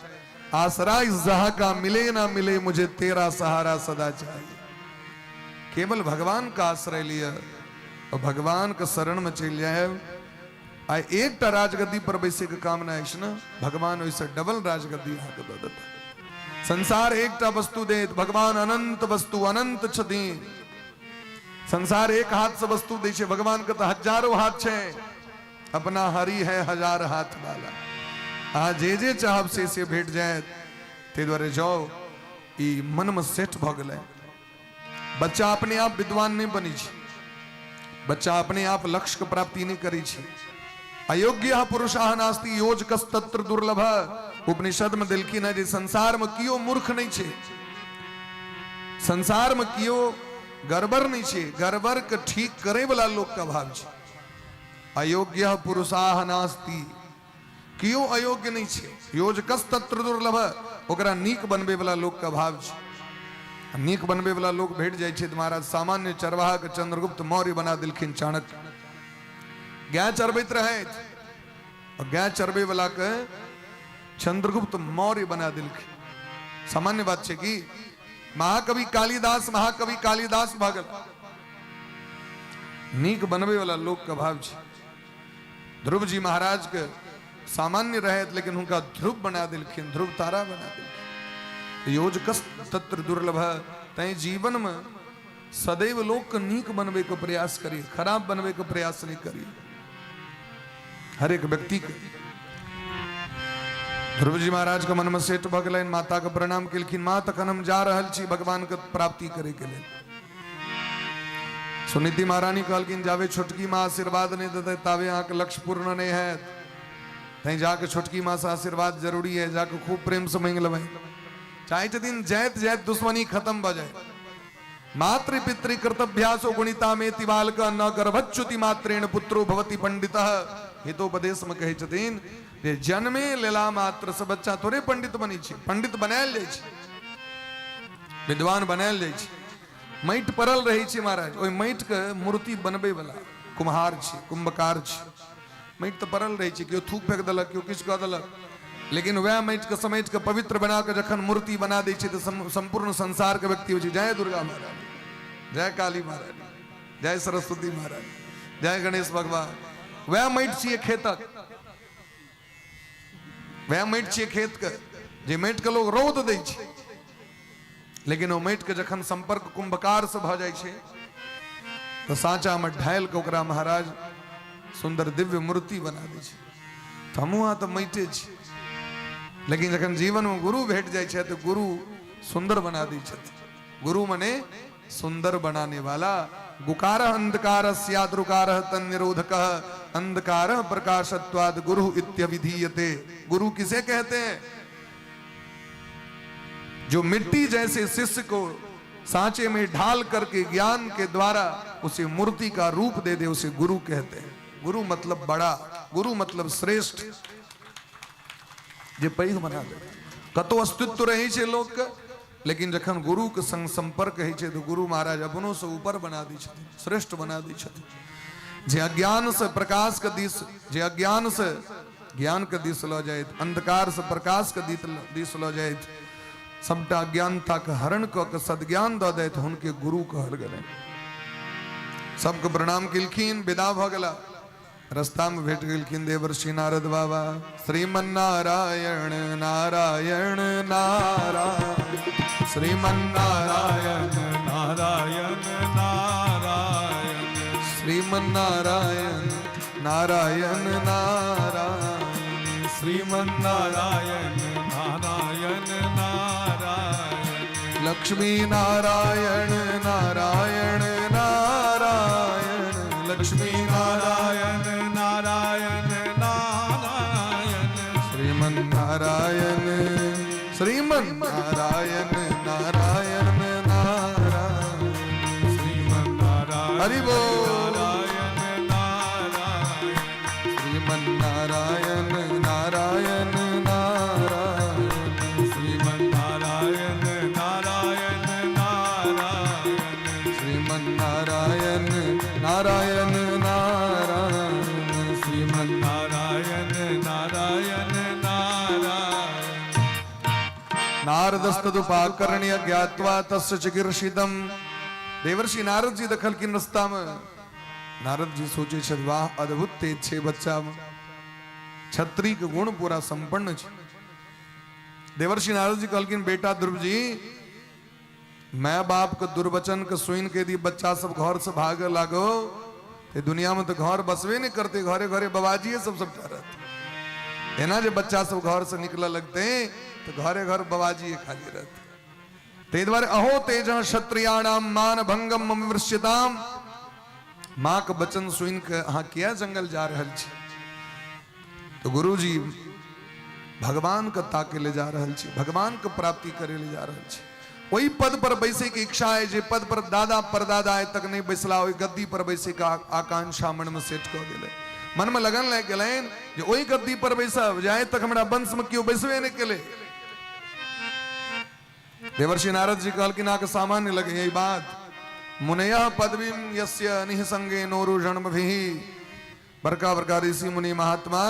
आसरा इस जहां का मिले ना मिले, मुझे तेरा सहारा सदा चाहिए। केवल भगवान का आश्रय लिअ और भगवान के शरण में चलि जायब। आइ एकटा राजगद्दी पर बैसे के कामना अछि ने, भगवान ओहिसँ डबल राजगद्दी अहाँके दऽ देता। संसार एकटा वस्तु देत, भगवान अनंत वस्तु, अनंत छथिन। संसार एक हाथ से वस्तु दै छै, भगवान के तऽ हजारो हाथ छै। अपना हरि है हजार हाथ वाला, अहाँ जे जे चाहब से से भेट जायत। ताहि दुआरे जाउ, ई मनमे सेट भऽ गेलै। बच्चा अपने आप विद्वान नहि बनै छै, बच्चा अपने आप लक्ष्य के प्राप्ति नहि करै छै। अयोग्य पुरुषाः नास्ति योजकस्तत्र दुर्लभ। उपनिषद में देलखिन है जे संसार में कियो मूर्ख नहीं छै, संसार में कियो गड़बड़ नहीं छै, गड़बड़ के ठीक करे वाला लोक के अभाव छै। अयोग्य पुरुषाः नास्ति, कियो अयोग्य नहीं छै, योजकस्तत्र दुर्लभ, ओकरा नीक बनबे वाला लोक के अभाव छै। नीक बनबे वाला लोक भेट जाइ छै। महाराज सामान्य चरवाहा के चंद्रगुप्त मौर्य बना देलखिन। चाणक्य गाय चरबैत रहथि और गाय चरबे वाला के चंद्रगुप्त मौर्य बना देलखिन। सामान्य बात छै कि महाकवि कालिदास महाकवि कालिदास भऽ गेल। नीक बनबे वाला लोक के अभाव छै। ध्रुव जी महाराज के सामान्य रहथि लेकिन हुनका ध्रुव बना देलखिन, ध्रुव तारा बना देलखिन। योजकस तत्र दुर्लभ। तैं जीवन में सदैव लोक के नीक बनबे के प्रयास करी, खराब बनबे के प्रयास नहीं करी। हर एक व्यक्ति के ध्रुव जी महाराज के मन में सेट भऽ गेलनि, माता के प्रणाम केलखिन, माँ तखन हम जा रहल छी भगवान के प्राप्ति करे के लेल। सुनीति महारानी कहलखिन जाबे छोटकी माँ आशीर्वाद नहीं देते ताबे अहाँके लक्ष्य पूर्ण नहीं हैत, तैं जाके छोटकी माँ से आशीर्वाद जरूरी है, जाके खूब प्रेम से मांगि लेबै। चाहे छथिन जाइत जाइत दुश्मनी खत्म भऽ जाय। मातृ पितृ कर्तव्यासो गुणिता में बालक न गर्भच्युति मात्रेण पुत्रो भवति पंडितः। हितोपदेश में कहै छथिन जे जन्मे लेला मात्र से बच्चा थोड़े पंडित बनै छै, पंडित बनायल जाइ छै, विद्वान बनायल जाइ छै। माटि पड़ल रहै छै महाराज, ओहि माटिके मूर्ति बनबै वाला कुम्हार छै, कुंभकार छै। माटि तऽ पड़ल रहै छै, केओ थूक फेंक देलक, केओ किछु कऽ देलक, लेकिन वएह माटिके समेट कऽ पवित्र बना कऽ जखन मूर्ति बना दै छै तऽ सम्पूर्ण संसारके व्यक्ति होइ छै जय दुर्गा महारानी, जय काली महारानी, जय सरस्वती महारानी, जय गणेश भगवान। वएह माटि छियै खेतक, वएह माटि छियै खेतके जे माटिके लोग रौद दै छै, लेकिन ओ माटिके जखन संपर्क कुंभकार से भऽ जाइ छै तऽ साँचामे ढालि कऽ ओकरा महाराज सुन्दर दिव्य मूर्ति बना दै छै। तऽ हमहूँ अहाँ तऽ माटिे छी, लेकिन जखन जीवनमे गुरु भेट जाइ छै तऽ गुरु सुन्दर बना दै छथि। गुरु मने सुंदर बनाने वाला। गुकार अंधकार स्याद्रुकार तन्निरोधक अंधकार प्रकाशत्वाद गुरु इत्यभिधीयते। गुरु किसे कहते हैं? जो मिट्टी जैसे शिष्य को सांचे में ढाल करके ज्ञान के द्वारा उसे मूर्ति का रूप दे दे, उसे गुरु कहते हैं। गुरु मतलब बड़ा, गुरु मतलब श्रेष्ठ, जे पैघ बना दे। कतो अस्तित्व रहे छे लोक के, लेकिन जखन गुरु के संग संपर्क होइ छै तो गुरु महाराज अपनो से ऊपर बना दै छथिन, श्रेष्ठ बना दै छथिन। जे अज्ञान से प्रकाश के दिस, जे अज्ञान से ज्ञान के दिस लऽ जाइत, अंधकार से प्रकाश के दिस लऽ जाइत, सबटा अज्ञानता के हरण कऽ के सद्ज्ञान दऽ दैत, हुनके गुरु कहल गेलनि। सबके प्रणाम केलखिन, विदा भऽ गेला। रास्ता में भेट गेलखिन देवर्षि नारद बाबा। श्रीमन नारायण नारायण नारायण, श्रीमन नारायण नारायण नारायण, श्रीमन नारायण नारायण नारायण, श्रीमन नारायण नारायण नारायण, लक्ष्मी नारायण नारायण नारायण, लक्ष्मी नारायण नारायण नारायण नारायण, श्रीमन नारायण श्रीमन नारायण नारायण नारायण, श्रीमन नारायण हरि बोल। नारायण नारायण, श्रीमन नारायण नारायण नारायण, श्रीमन नारायण नारायण नारायण, श्रीमन नारायण नारायण नारायण, श्रीमन नारायण नारायण नारायण। नारदस्तदुपाकर्ण्य ज्ञात्वा तस्य चिकीर्षितम। देवर्षि नारद जी देखलखिन रस्ता में, नारद जी सोचे छथि वाह अद्भुत तेज छै बच्चा में, छत्री के गुण पूरा संपन्न छै। देवर्षि नारद जी कहलखिन बेटा ध्रुव जी, my बाप के दुर्वचन के सुन के यदि बच्चा सब घर से भागे लागो तो दुनिया में तो घर बसबे नहीं करते, घरे घरे बबाजी सब सबटा रहते। एना जे बच्चा सब घर से निकल लगते तो घरे घर बबाजी खाली रहते। ताहि दुआरे अहो तेज क्षत्रियाणाम मान भंगम मम वृश्यताम। माँ के वचन सुन के अहाँ किया जंगल जा रहल छी? तो गुरुजी भगवान के ताके ले जा रहल छी, भगवान के प्राप्ति करे ले जा रहल छी। ओहि पद पर बैसे के इच्छा है जे पद पर दादा परदादा आइ तक नहीं बैसला, ओहि गद्दी पर बैसे के आकांक्षा मन में सेट कऽ गेलै। मन में लगन लागि गेलनि जे ओहि गद्दी पर बैसब जे आइ तक हमरा वंश में केओ बैसबे नहि केलै। देवर्षि नारद जी कहलखिन अहाँके सामान्य लगे ई बात। मुनयः पदवीं यस्य निःसंगे नोरु जन्मभिः। बड़का बड़का ऋषि मुनि महात्मा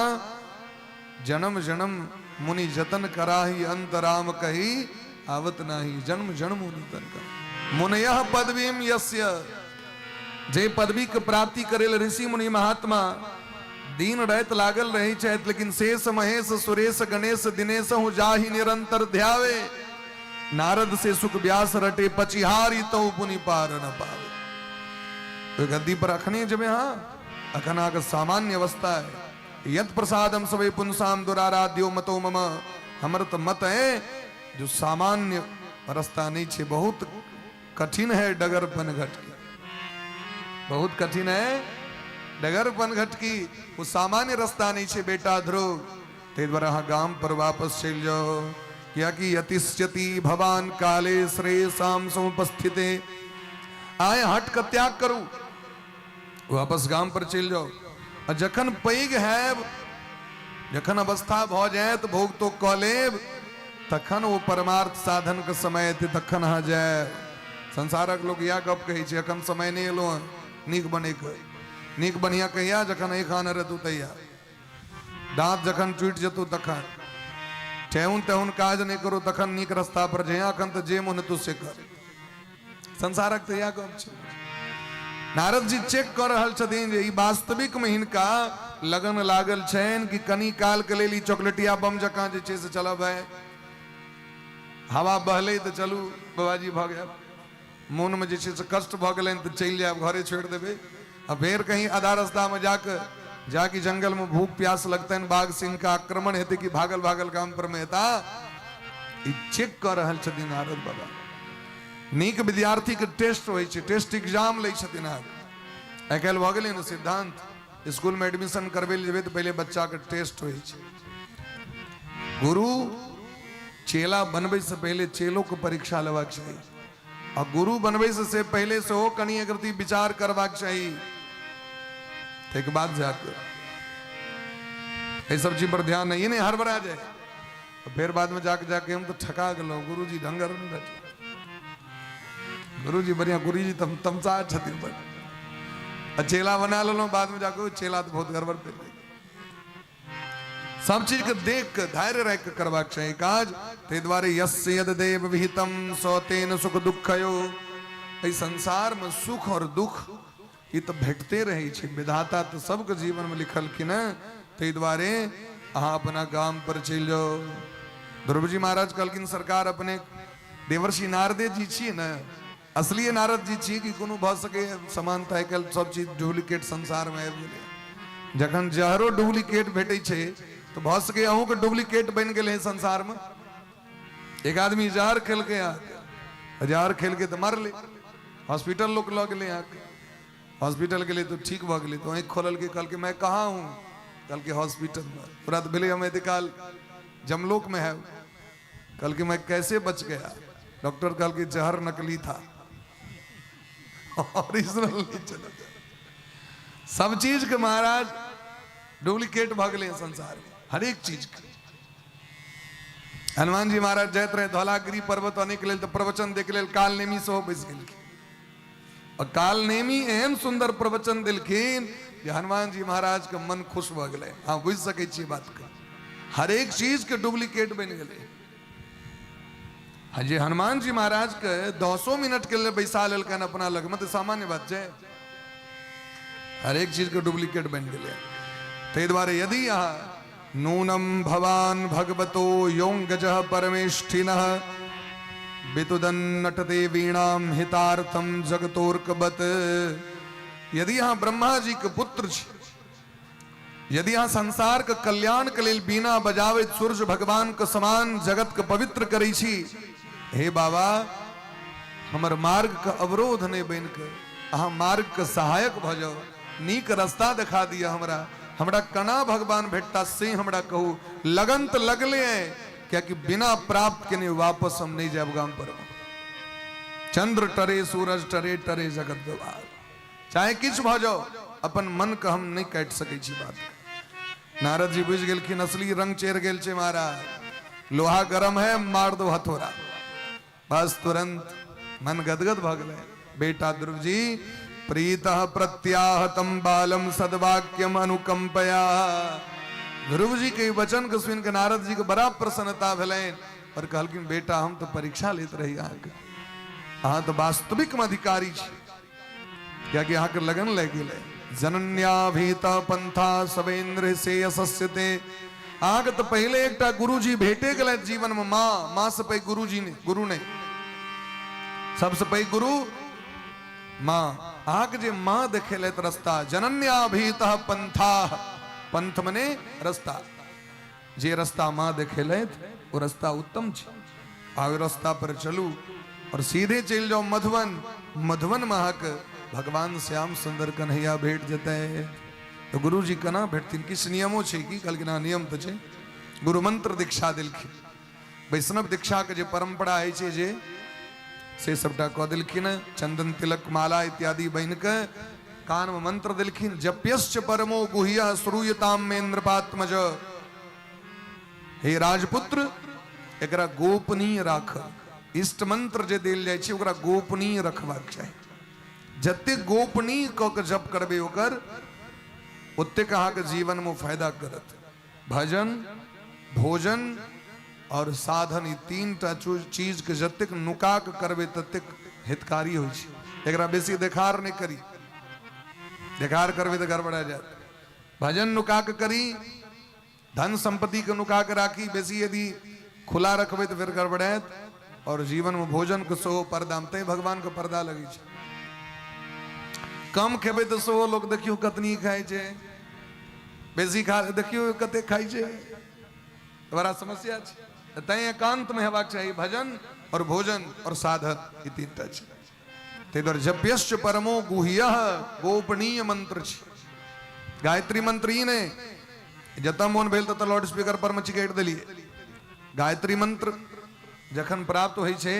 जन्म जन्म मुनि जतन कराही अंत राम कही आवत नाही। जन्म जन्म मुनि तन कर मुनयः पदवीं यस्य, जे पदवी के प्राप्ति करे ले ऋषि मुनि महात्मा दिन रात लागल रहे छथि, लेकिन शेष महेश सुरेश गणेश दिनेश हूँ जाहि निरंतर ध्यावे। नारद से सुख व्यास रटे पचिहारी तो पुनि पार न पावे। तो गद्दी पर अखने जबे, हाँ अखन अहाँके सामान्य अवस्था है। यत प्रसादम सबै पुंसाम दुराराध्यो मतो मम। हमर तो मत है जो सामान्य रास्ता नहीं छे, बहुत कठिन है डगर पनघट की, बहुत कठिन है डगर पनघट की, वो सामान्य रास्ता नहीं छे बेटा ध्रुव। ताहि दुआरे अहाँ गाम पर वापस चलि जाओ, कियाकि यतिष्यति भवान काले श्रेयसाम समुपस्थिते। आए हट के त्याग करू, वापस गाम पर चलि जाओ। आ जखन पैघ हैब, जखन अवस्था भऽ जायत, भोग तो कऽ लेब, तखन ओ परमार्थ साधन के समय एतै, तखन अहाँ जायब। संसारक लोक इएह गप कहै छै, एखन समय नहि एलो हँ नीक बनैके। नीक बढ़िया कहिया? जखन एहि खान रहतौ तहिया, दाँत जखन टूटि जेतौ तखन, ठेहुन तेहुन काज नहि करू तखन नीक रास्ता पर जइहा, अखन तऽ जे मोन हेतौ से कर। संसारक तऽ इएह गप छै। नारद जी चेक कऽ रहल छथिन जे ई वास्तविक में हिनका लगन लागल छनि कि कनी काल के लेल ई चॉकलेटिया बम जकाँ जे छै से चलब है, हवा बहलै तऽ चलू बाबाजी भऽ गेल, मोनमे जे छै से कष्ट भऽ गेलनि तऽ चलि जायब, घरे छोड़ि देबै। आ फेर कहीं आधा रास्तामे जाके जाकि जंगल में भूख प्यास लगतनि, बाघ सिंह के आक्रमण हेतै कि भागल भागल गाम पर में हेता, ई चेक कऽ रहल छथिन नारद बाबा। नीक विद्यार्थीके टेस्ट होइ छै, टेस्ट एग्जाम लै छथिन अहाँके। आइ काल्हि भऽ गेलै ने सिद्धांत, स्कूलमे एडमिशन करबै लए जेबै तऽ पहिले बच्चाके टेस्ट होइ छै। गुरु चेला बनबै से पहिले चेलोके परीक्षा लेबाक चाही, आ गुरु बनबै से पहिले सेहो कनि एक रति विचार करबाक चाही, ताहिके बाद जाके एहि सब चीज पर ध्यान नहीं, नहीं हड़बड़ा जाए फिर बाद में जाके जाके हम तो ठका गेलहुँ, गुरुजी ढंगर नहीं भेटल, गुरुजी बढ़िया, गुरुजी तम तमसा छथिन बड़, आ चेला बना लेलहुँ, बाद में जाके चेला तो बहुत गड़बड़ भेल। सब चीज के देख के धैर्य रह के करबाक चाही काज। ताहि दुआरे यस्य यद देव विहितम सो तेन सुख दुखयो। एहि संसार में सुख और दुख ई तऽ भेटते रहै छै, विधाता तऽ सबके जीवन में लिखलखिन हँ। ताहि दुआरे अहाँ अपना गाम पर चलि जाउ। ध्रुवजी महाराज कहलखिन सरकार अपने देवर्षि नारदे जी छियै ने, असलिए नारद जी छियै कि कोनो भऽ सके समानता? आइ काल्हि सब चीज डुप्लीकेट संसार में आबि गेलै। जखन जहरो डुप्लीकेट भेटै छै तऽ भऽ सके अहूँके डुप्लीकेट बनि गेलै हँ संसार में। एक आदमी जहर खेलकै अहाँके, जहर खेलकै तऽ मरलै, हॉस्पिटल लोक लऽ गेलै अहाँके, हॉस्पिटल गेलै तऽ ठीक भऽ गेलै, तऽ आँखि खोललकै, कहलकै मैं कहाँ हूँ? कहलकै हॉस्पिटल में। पूरा तऽ भेलै हम एतेकाल जमलोक में है। कहलकै मैं कैसे बच गया? डॉक्टर कहलकै जहर नकली था, ओरिजिनल नहीं चला। सब चीज के महाराज डुप्लीकेट भऽ गेलै संसार में, हरेक चीज के। हनुमान जी महाराज जाइत रहे धौलागिरी पर्वत अनेक लेल तऽ प्रवचन देख लेल काल नेमी सेहो बैस गेलखिन, और काल नेमी एहन सुंदर प्रवचन देलखिन जे हनुमान जी महाराज के मन खुश भऽ गेलै। अहाँ बुझि सकै छियै बात के, हरेक चीज के डुप्लीकेट बनि गेलै। जे हनुमान जी महाराज के 10 मिनट के लिए बैसा लेलकनि अपना लग में, तऽ सामान्य बात छै, हरेक चीज के डुप्लीकेट बनि गेलै। ताहि दुआरे यदि अहाँ नूनम भवान भगवतो योंगजः परमेष्ठिनः वितुदन नटते वीणाम हितार्थम जगतोर्कवत। यदि अहाँ ब्रह्मा जी के पुत्र छी, यदि अहाँ संसार के कल्याण के लेल बीना बजाबैत सूर्य भगवान के समान जगत के पवित्र करै छी, हे बाबा हमर मार्ग के अवरोध नहीं बन के अहाँ मार्ग के सहायक भऽ जाउ, नीक रास्ता देखा दिअ हमरा, हमरा कना भगवान भेटता से हमरा कहू। लगन तऽ लगले है, कियाकि बिना प्राप्त केने वापस हम नहीं जायब गाम पर। चंद्र टरे सूरज टरे टरे जगत व्यवहार, चाहे किछु भऽ जाओ अपन मन के हम नहीं काटि सकै छी बात। नारद जी बुझि गेलखिन असली रंग चढ़ि गेल छै महाराज, लोहा गरम है मार दो हथौड़ा। बस तुरंत मन गदगद भऽ गेलै। बेटा ध्रुव जी प्रीत प्रत्याहतम बालम सद्वाक्यम अनुकंपया। ध्रुव जी के वचन के सुनि के नारद जी के बड़ा प्रसन्नता भेलनि और कहलखिन बेटा हम तो परीक्षा लेत रही अहाँके, अहाँ तो वास्तविक में अधिकारी छी, कियाकि अहाँके लगन लागि गेलै। जनन्याभीत पंथा सवेन्द्र से यशस्यते। अहाँके तऽ पहिले एकटा गुरुजी भेटे गेलथि जीवन में, माँ, माँ से पैघ गुरुजी नहि, गुरु नहि, सबसे पैघ गुरु माँ। अहाँके जे माँ देखेलथि रस्ता, जनन्याभीत पंथा, पंथ मने रस्ता, जे रस्ता माँ देखेलथि ओ रस्ता उत्तम छै। आ ओहि रस्ता पर चलू और सीधे चलि जाउ मधुबन, मधुबन में अहाँके भगवान श्याम सुंदर कन्हैया भेट जेतै। तऽ गुरुजी केना भेटथिन, किछु नियमो छै की? कहलखिन हँ नियम तऽ छै। गुरु मंत्र दीक्षा देलखिन, वैष्णव दीक्षाके जे परंपरा होइ छै जे से सबटा कऽ देलखिन, चंदन तिलक माला इत्यादि बनि कऽ कान में मंत्र देलखिन, जप्यश्च परमो गुह्य श्रूयताम मेन्द्रपात्मज। हे राजपुत्र एकरा गोपनीय राख, इष्ट मंत्र जे देल जाइ छै ओकरा गोपनीय रखबाक चाही। जतेक गोपनीय कऽ के जप करबै ओकर ओतेक अहाँके जीवन में फायदा करत। भजन, भोजन और साधन, ई तीन टा चीज के जतेक नुका के करबै ततेक हितकारी होइ छै। एकरा बेसी देखार नहि करी, देखार करबै तऽ गड़बड़ा जायत। भजन नुका के करी, धन संपत्ति के नुका के राखी, बेसी यदि खुला रखबै तऽ फेर गड़बड़ायत। और जीवन में भोजन के सेहो पर्दा में, तैं भगवान के पर्दा लगै छै। कम खेबै तऽ सेहो लोक देखियौ कतनी खाइ छै, बेसी खा देखियौ कते खाइ छै, बड़ा समस्या छै। तैं एकांत में हेबाक चाही भजन और भोजन और साधन, ई तीनटा छै। ताहि दुआरे जप्यश्च परमो गुह्य, गोपनीय मंत्र छै गायत्री मंत्र। ई नहि जतऽ मोन भेल ततऽ लाउड स्पीकर पर मे चिकैट देलियै। गायत्री मंत्र जखन प्राप्त होइ छै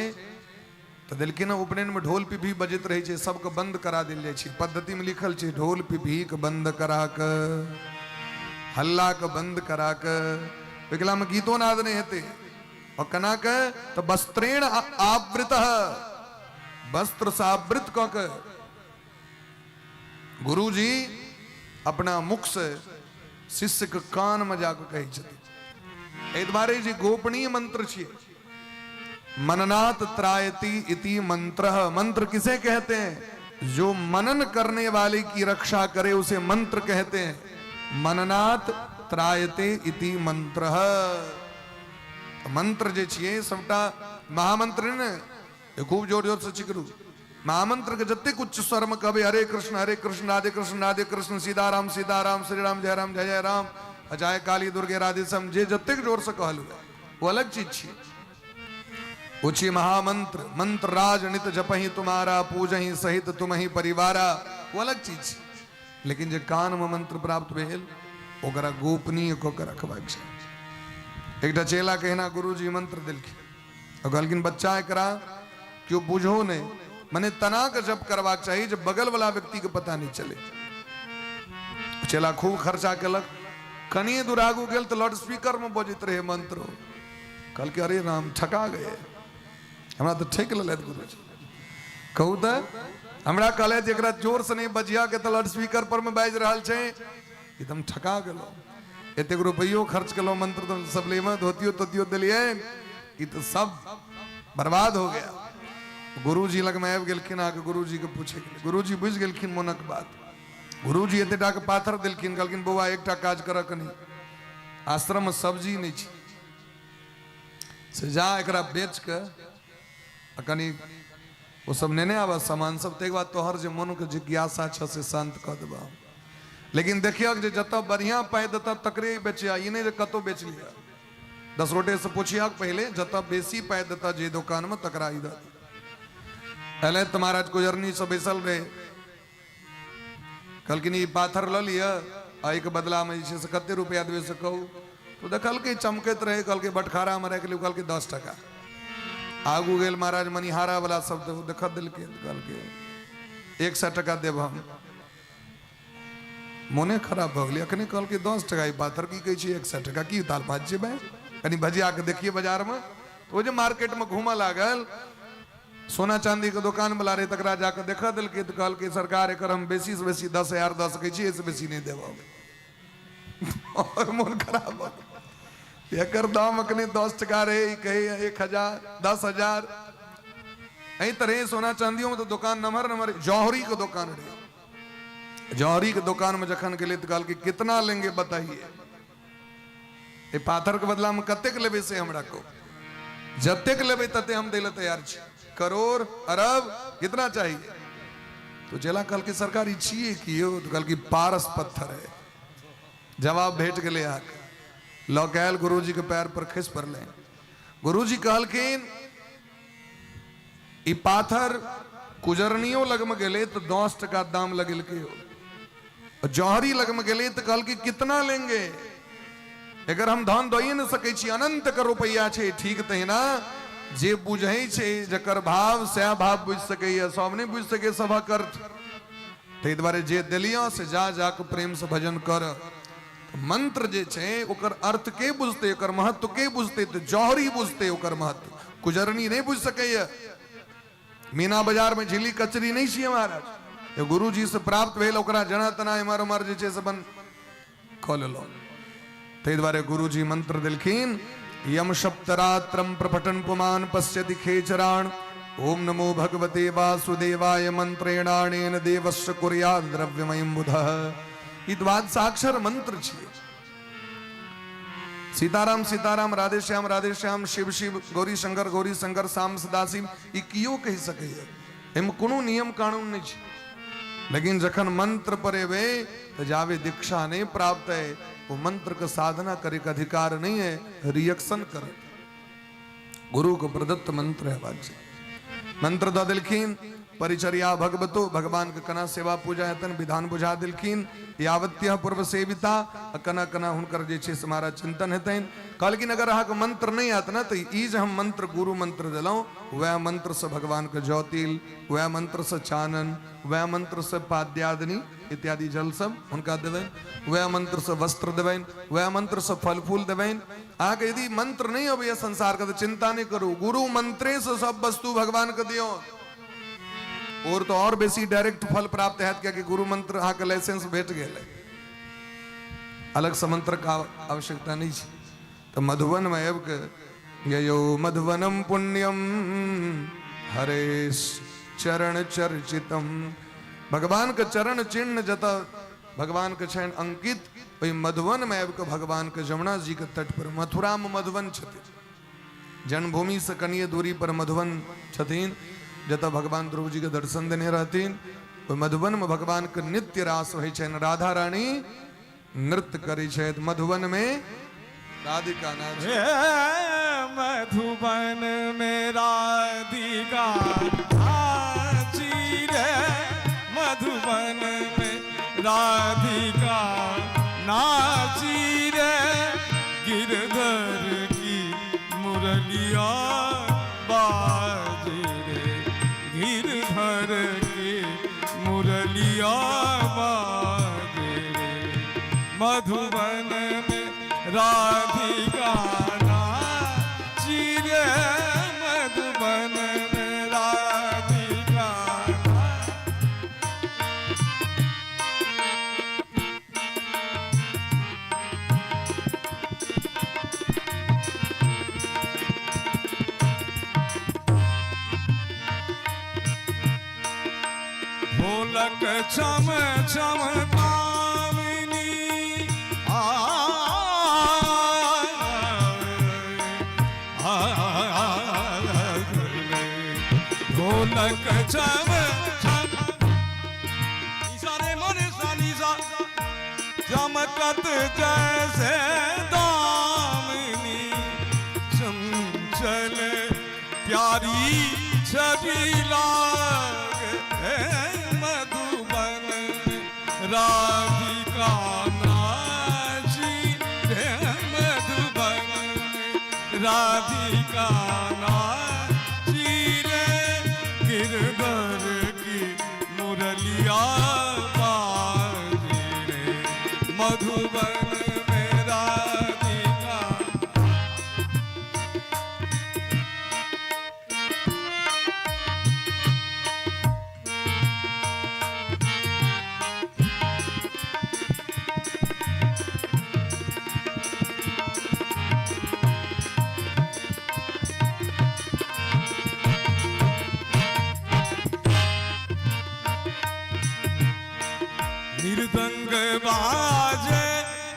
तऽ देलखिन हँ, उपनयन मे ढोल पिपही बजैत रहै छै, सबके बंद करा देल जाइ छै। पद्धति मे लिखल छै ढोल पिपही के बंद करा कऽ, हल्ला के बंद करा कऽ, ओहिकला मे गीतो नाद नहि हेतै। और केना के तऽ वस्त्रेण आवृत, वस्त्र से आवृत कऽ के गुरुजी अपना मुख से शिष्य के कान में जाके कहै छथिन। एहि दुआरे जे गोपनीय मंत्र छियै, मननात त्रायति इति मंत्र। मंत्र किसे कहते हैं? जो मनन करने वाले की रक्षा करे उसे मंत्र कहते हैं। मननात त्रायते इति मंत्र। मंत्र जे छियै सबटा महामंत्र ने खूब जोर जोर से चिकरू। महामंत्र के जतेक उच्च स्वर में कहबै, हरे कृष्ण हरे कृष्ण राधे कृष्ण राधे कृष्ण, सीताराम सीताराम, श्री राम जय राम जय जय राम, जय काली दुर्गे राधे सम, जे जतेक जोर से कहल हुए वो अलग चीज छियै। ओ छियै महामंत्र। मंत्र राज नित जपही तुम्हारा, पूजही सहित तुमही परिवारा, वो अलग चीज छियै। लेकिन जे कान में मंत्र प्राप्त भेल ओकरा गोपनीय कऽ के रखबाक छै। एकटा चेला के एहिना गुरुजी मंत्र देलखिन और कहलखिन बच्चा एकरा केओ बुझो नहि, मने तना के जप करबाक चाही जे बगल वाला व्यक्ति के पता नहीं चले। चेला खूब खर्चा केलक, कनिए दूर आगू गेल तऽ लाउड स्पीकर में बजैत रहे मंत्र। कहलकै अरे राम ठका गए, हमरा तऽ ठकि लेलथि गुरुजी। कहू तऽ हमरा कहलथि जे एकरा जोर से नहि बजिया के तऽ लाउड स्पीकर पर में बाजि रहल छै, ई तऽ हम ठका गेलहुँ। एतेक रुपैयो खर्च केलहुँ, मंत्र तऽ सब लेमे धोतियो तोतियो देलियै, ई तऽ सब बर्बाद हो गया। गुरुजी लगमे आबि गेलखिन, अहाँके गुरुजीके पूछे गेलै। गुरुजी बुझि गेलखिन मोनक बात। गुरुजी एते टाके पाथर देलखिन, कहलखिन बौआ एकटा काज करऽ, कनि आश्रममे सब्जी नहि छै, से जा एकरा बेच के आ कनि ओ सब नेने आबऽ सामान सब, ताहिके बाद तोहर जे मोनके जिज्ञासा छह से शान्त कऽ देबऽ। लेकिन देखियक जे जतऽ बढ़िआँ पाइ देतऽ तकरे बेचिया, ई नहि जे कतहु बेच लिअ। 10 गोटेसँ पुछियक पहिले, जतऽ बेसी पाइ देतऽ जे दोकानमे तकरा ई दऽ। एलै तऽ महाराज गुजरनीसँ बैसल रहे, कहलखिन ई पाथर लऽ लिअ, एहिके बदलामे जे छै से कते रुपैआ देबै से कहू। तो देखलकै चमकैत रहै, कहलकै बटखारामे राखि लियौ, कहलकै 10 टका। आगू गेल महाराज मनिहारा वाला सब तऽ देख देलकै, कहलकै 100 टका देब हम। मोने खराब भऽ गेलै, अखने कहलकै 10 टका, ई पाथर की कहै छै 100 टका, की दाल भात छै भाइ, कनि भजिया के देखिए बाजारमे। ओ जे मार्केटमे घूमऽ लागल, सोना चांदी के दोकान वाला रहे, तकरा जाके देख देलकै तऽ कहलकै सरकार एकर हम बेसी से बेसी 10,000 दऽ सकै छी, एहिसँ बेसी नहि देब हम। और मोन खराब भऽ गेल, एकर दाम अखने 10 टका रहे, ई कहैए 1000 10,000। एहि तरहे सोना चांदियों में तो दोकान नमहर नमहर, जौहरी के दोकान रहे। जौहरी के दोकान में जखन गेलै तऽ कहलकै कितना लेंगे बताइए, ए पाथर के बदला में कतेक लेबै से हमरा कहू, जतेक लेबै तते हम दै लए तैयार छी, करोड़ अरब कितना चाहिए। तो चेला कहलकै सरकार ई छियै की यौ? तो कहलकै पारस पत्थर है। जवाब भेट गेलै अहाँके। लऽ के आयल, गुरुजी के पैर पर खसि पड़लै। गुरुजी कहलखिन ई पाथर कुजरनियो लगमे गेलै तऽ 10 टका दाम लगेलकै, जौहरी लगमे गेलै तऽ कहलकै कितना लेंगे, एकर हम धन दइए नहि सकै छी, अनंत के रुपैआ छै। ठीक तहिना जे बुझै छै जकर भाव सएह भाव बुझि सकैए, सब नहि बुझि सकैए सभक अर्थ। ताहि दुआरे जे देलियऽ से जा जाके प्रेमसँ भजन कर। मंत्र जे छै ओकर अर्थ के बुझतै, ओकर महत्व के बुझतै? तऽ जौहरी बुझतै ओकर महत्व, कुजरनी नहि बुझि सकैए। मीना बाजार में झिल्ली कचरी नहीं छियै महाराज। गुरुजी से प्राप्त भेल ओकरा जना तना एम्हर ओम्हर जे छै से अपन कऽ लेलहुँ। ताहि दुआरे गुरुजी मंत्र देलखिन, यम सप्तरात्रम प्रपटन पुमान पश्यति खेचराण, ओम नमो भगवते वासुदेवाय मंत्रेणानेन देवस्य कुर्यात् द्रव्यमयं बुधः। ई द्वादशाक्षर मंत्र छियै। सीताराम सीताराम, राधे श्याम राधे श्याम, शिव शिव, गौरी शंकर गौरी शंकर, श्याम सदाशिव, ई कियो कहि सकैए, एहिमे कोनो नियम कानून नहि छै। लेकिन जखन मंत्र पर एबै तऽ जाबे दीक्षा नहि प्राप्त है वो मंत्र के साधना करे के अधिकार नहीं है, रिएक्शन करत। गुरु के प्रदत्त मंत्र हेबाक छै। मंत्र दऽ देलखिन, परिचर्या भगवतो, भगवान के कना सेवा पूजा हेतनि विधान बुझा देलखिन, यावत्य पूर्व सेविता, आ कना कना हुनकर जे छै से महाराज चिंतन हेतनि। कहलखिन अगर अहाँके मंत्र नहि आयत ने तऽ ई जे हम मंत्र गुरु मंत्र देलहुँ वएह मंत्र से भगवान के जौ तिल, वएह मंत्र से चानन, वएह मंत्र से पाद्यादनी इत्यादि जल सब हुनका देबनि, वएह मंत्र से वस्त्र देबनि, वएह मंत्र से फल फूल देबनि। अहाँके यदि मंत्र नहि अबैया संसार के तऽ चिंता नहि करू, गुरु मंत्रे से सब वस्तु भगवान के दियौ, और तो और बेसी डायरेक्ट फल प्राप्त हैत, कियाकि गुरु मंत्र अहाँके लाइसेंस भेट गेल है, अलग से मंत्र का आवश्यकता नहीं छै। तो मधुबन में आबि के ययो मधुबनम पुण्यम हरे चरण चर्चितम, भगवान के चरण चिन्ह जत भगवान के छनि अंकित, ओहि मधुबन में आबि के भगवान के जमुना जी के तट पर, मथुरा में मधुबन छथिन, जन्मभूमि से कनिए दूरी पर मधुबन छथिन, जतऽ भगवान ध्रुव जी के दर्शन देने रहथिन, ओहि मधुबन में भगवान के नित्य रास होइ छनि, राधा रानी नृत्य करै छथि मधुबन में राधिका नाच। मधुबन में राधिका नाची रे, मधुबन में राधिका नाची रे, गिरधर की मुरलिया बाजे रे, गिरधर की मुरलिया बाजे रे, मधुबन में राधिका नाची रे, मधुबन में राधिका। ढोलक चम चम कामिनी आ ढोलक चम चम सारे मन सानी सा चमकत जैसे दामिनी, चंचल प्यारी छवि लाग मधुबन राधिका नाची रे, मधुबन राधिका नाची रे, गिरधर की मुरलिया बाजी रे, मधुबन में राधिका। मृदंग बाजे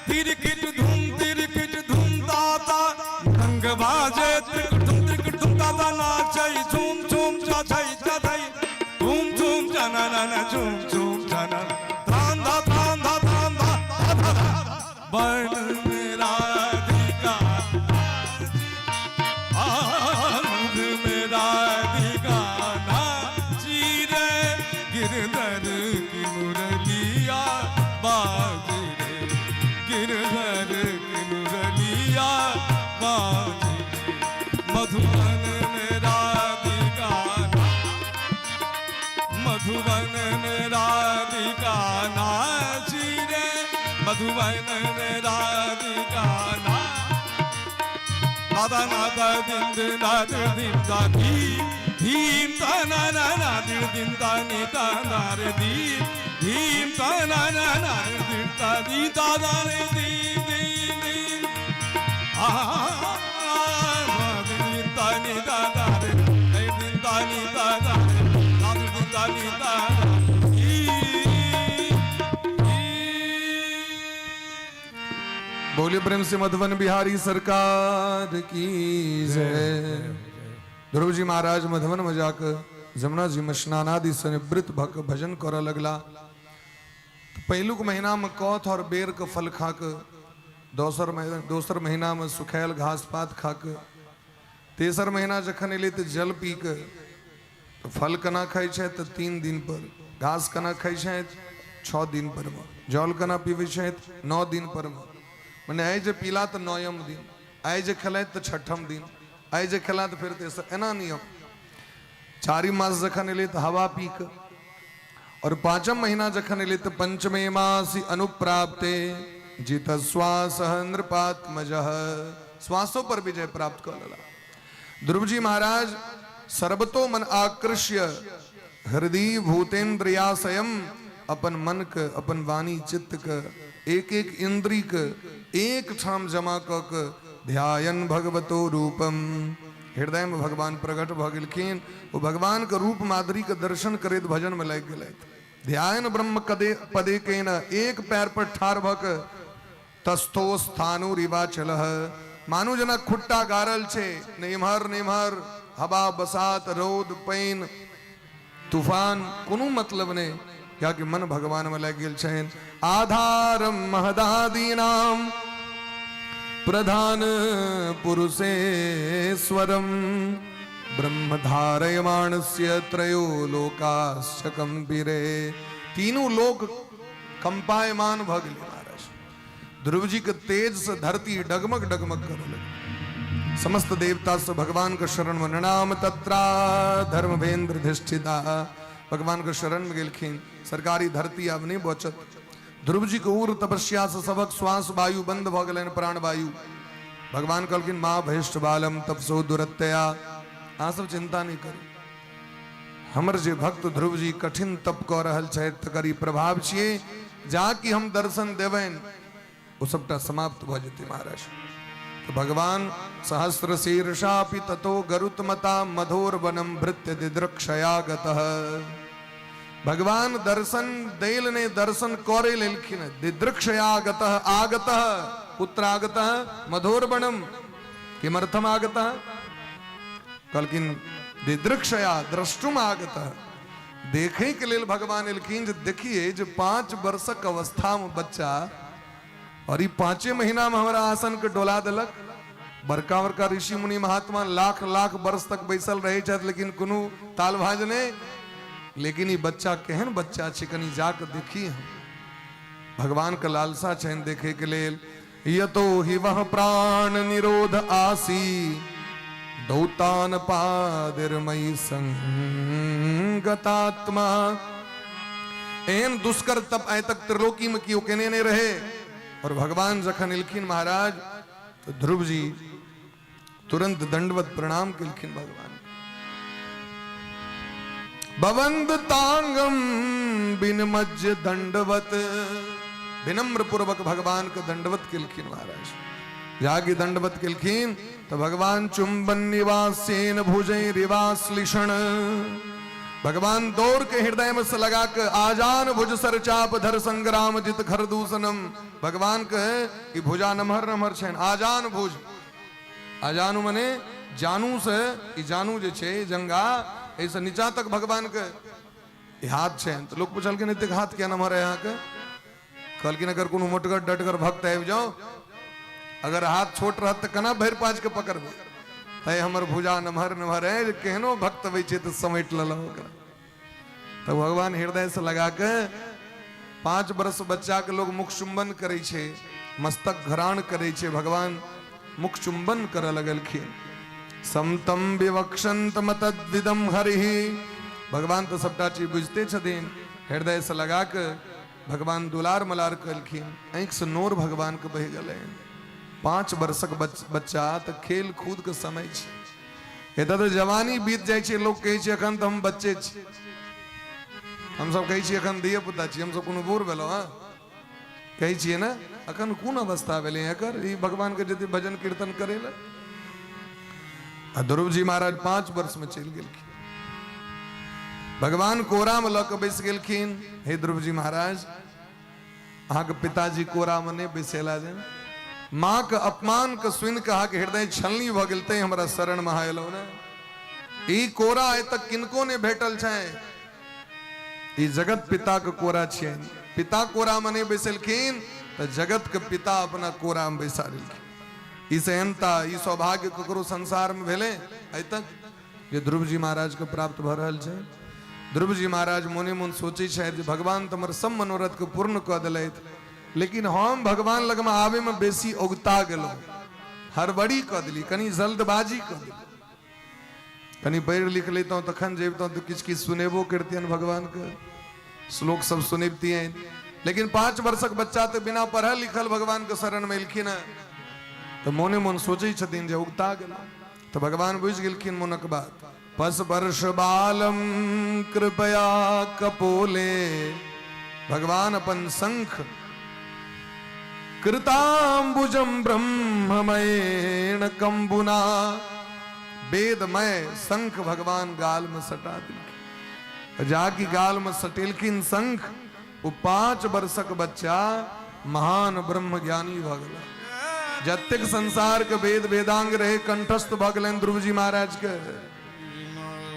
तिरकिट धूम तिरकिट धूम ताता, मृदंग बाजे त्रिकुट धूम त्रिकुट धूम ताता, नाचै झूम झूम चाचै चाचै झूम झूम चना ना झूम झूम चना, धान धा धान धा धान धा धा धा, बन में राधिका आनंद में राधिका नाची रे, गिरधर की मुरलिया बाजी रे, गिरधर की मुरलिया बाजी रे, मधुबन में राधिका, मधुबन में राधिका नाची रे, मधुबन में राधिका ना दादा नादा दिन दिन दादा दिन दा धी धीम ता ना ना ना दिल दिन ता नी ता ना रे धी धीम ता ना ना ना रे दिल ता दी ता दा रे दी दी दी आ दिन ता नी ता दा रे दिन ता नी ता दा रे दा दिन ता नी ता दा ई ई। बोलिए प्रेम से मधुबन बिहारी सरकार की जय। ध्रुव जी महाराज मधुबन में जाकर जमुना जी में स्नानादि से निवृत्त भक भजन करऽ लगला। पहिलुक महीना में कौथ और बेर के फल खाक, दोसर महीना में सुखैल घास पात खाक, तेसर महीना जखन एलै तऽ जल पी कऽ तऽ फल केना खाइ छथि तऽ 3 दिन पर, घास केना खाइ छथि 6 दिन पर मे, जल केना पीबै छथि 9 दिन पर मे। मने आइ जे पीला तऽ 9म दिन, आइ जे खेलथि तऽ 6ठम दिन, आइ जे खेला तऽ फेर तेसर, एना नियम। 4 मास जखन एलै तऽ हवा पी कऽ, और 5म महीना जखन एलै तऽ पंचमे मासी अनुप्राप्ते जित श्वास नृपात्मज, श्वासों पर विजय प्राप्त कऽ लेला। ध्रुव जी महाराज सर्वतो मन आकृष्य हृदय भूतेन्द्रियाशयम, अपन मन के अपन वाणी चित्त के एक एक इंद्री के एक ठाम जमा कऽ के ध्यायन भगवतो रूपम, हृदय में भगवान प्रकट भऽ गेलखिन। ओ भगवान के रूप माधुरी के दर्शन करैत भजन में लागि गेलथि। ध्यान ब्रह्म कदे पदे केन, एक पैर पर ठाढ़ भऽ के तस्थो स्थानु रिवाचल, मानू जेना खुट्टा गारल छै, ने इम्हर ने इम्हर, हवा बसात रौद पानि तूफान कोनो मतलब नहि, कियाकि मन भगवान में लागि गेल छनि। आधारम महदादीनाम प्रधान पुरुषेश्वरम ब्रह्म धारयमाणस्य त्रयो लोकाश्च कंपिरे, तीनू लोक कंपायमान भऽ गेलै महाराज। ध्रुव जी के तेज से धरती डगमग डगमग करऽ लगलै। समस्त देवता से भगवान के शरण में ननाम तत्रा धर्मवेंद्र धिष्ठिता, भगवान के शरण में गेलखिन। सरकारी धरती आब नहीं बचत। ध्रुव जी के उग्र तपस्या से सबक श्वास वायु बंद भऽ गेलनि, प्राण वायु। भगवान कहलखिन माँ भैष्ट बालम तपसो दुरत्यया, अहाँ सब चिंता नहीं करू, हमर जे भक्त ध्रुव जी कठिन तप कऽ रहल छथि तकर ई प्रभाव छियै, जा कि हम दर्शन देबनि ओ सबटा समाप्त भऽ जेतै महाराज। तऽ भगवान सहस्र शीर्षापि ततो गरुत्मता मधोर्वनम भृत्य दिदृक्षया गतः, भगवान दर्शन दैल ने दर्शन करे लेलखिन। दिदृक्षया गतः आगतः कुत्र आगतः मधोर्वनम, किमर्थम आगतः? कहलखिन दिदृक्षया द्रष्टुम आगतः, देखे के लेल भगवान एलखिन जे देखिए जे 5 वर्षक अवस्था में बच्चा और ई 5 महीना में हमरा आसन के डोला देलक। बड़का बड़का ऋषि मुनि महात्मा लाख लाख वर्ष तक बैसल रहे छथि लेकिन कोनो ताल भाज नहि, लेकिन ई बच्चा केहन बच्चा छै कनि जाके देखी हम। भगवान के लालसा छनि देखे के लेल। यतो हि वह प्राण निरोध आसी दौतान पादिर्मयी संगतात्मा, एहन दुष्कर तप आइ तक त्रिलोकी में केओ केने नहीं रहे। और भगवान जखन एलखिन महाराज तो ध्रुव जी तुरंत दंडवत प्रणाम केलखिन भगवान। बवंद तांगम बिनमज्ज दंडवत, विनम्र पूर्वक भगवान के दंडवत केलखिन महाराज। जागी दंडवत केलखिन तो भगवान चुंबन निवासेन भुजै रिवाश्लिषण, भगवान दौड़ के हृदय में से लगा के आजान भुज सर चाप धर संग्राम जित खरदूषणम, भगवान कहे कि भुजा नमहर नमहर छनि, आजान भुज, आजानु मने जानू से, ई जानू जे छै जंगा एहिसँ नीचा तक भगवान के हाथ छनि। तऽ लोक पुछलखिन एतेक हाथ किया नमहर है अहाँके? कहलखिन अगर कोनो मोटगर डटगर भक्त आबि जाओ, अगर हाथ छोट रहत तऽ केना भरि पाँच के पकड़बै, तैं हमर भुजा नमहर नमहर है जे केहनो भक्त अबै छै तऽ समेट लेलहुँ ओकरा। तऽ भगवान हृदय से लगा के 5 वर्ष बच्चा के लोग मुख चुंबन करै छै, मस्तक घ्राण करै छै, भगवान मुख चुंबन करऽ लगलखिन। समतम विवक्षंत मतद्विदम हरिः, भगवान तऽ सबटा चीज बुझते छथिन, हृदय से लगा के भगवान दुलार मलार कलखिन, आँखि से नोर भगवान के बहि गेलनि। 5 वर्षक बच्चा तऽ खेल कूद के समय छै, एतऽ तऽ जवानी बीत जाइ छै, लोक कहै छै एखन तऽ हम बच्चे छी, हमसब कहै छी एखन धिये पुता छी, हमसब कोनो बूढ़ भेलहुँ। हँ कहै छियै ने एखन कोन अवस्था भेलै एकर, ई भगवान के जते भजन कीर्तन करै लए। आ ध्रुव जी महाराज 5 वर्ष में चलि गेलखिन, भगवान कोरा में लऽ कऽ बैस गेलखिन। हे ध्रुव जी महाराज, अहाँके पिताजी कोरा में नहीं बैसेला जे माँ के अपमान के सुनि के अहाँके हृदय छलनी भऽ गेल, तैं हमरा शरण में अहाँ एलहुँ ने। ई कोरा आइ तक किनको नहि भेटल छै, ई जगत पिता के कोरा छियनि। पिता कोरा में नहीं बैसेलखिन तऽ जगत के पिता अपना कोरा में बैसा देलखिन। ई सेहनता, ई सौभाग्य ककरो संसार में भेलै आइ तक जे ध्रुव जी महाराज के प्राप्त भऽ रहल छै? ध्रुव जी महाराज मोने मोन सोचै छथि जे भगवान तऽ हमर सब मनोरथ के पूर्ण कऽ देलथि, लेकिन हम भगवान लगमे आबैमे बेसी औगता गेलहुँ, हड़बड़ी कऽ देली, कनि जल्दबाजी कऽ देली। कनि पढ़ि लिख लैतहुँ तखन जबितहुँ तऽ किछु किछु सुनेबो करितियनि, भगवानके श्लोक सब सुनबितियनि। लेकिन 5 वर्षक बच्चा तऽ बिना पढ़ल लिखल भगवानके शरणमे एलखिन हेँ। तऽ मोने मोन सोचै छथिन जे उगता गेलहुँ। तऽ भगवान बुझि गेलखिन मोनक बात। पस वर्ष बालम कृपया कपोले, भगवान अपन शंख कृताम्बुजम ब्रह्ममयेन कंबुना, वेदमय शंख भगवान गाल में सटा देलखिन। जाकि गाल में सटेलखिन शंख, ओ 5 वर्षक बच्चा महान ब्रह्म ज्ञानी भऽ गेला। जतेक संसार के वेद वेदांग रहे कंठस्थ भऽ गेलनि ध्रुव जी महाराज के।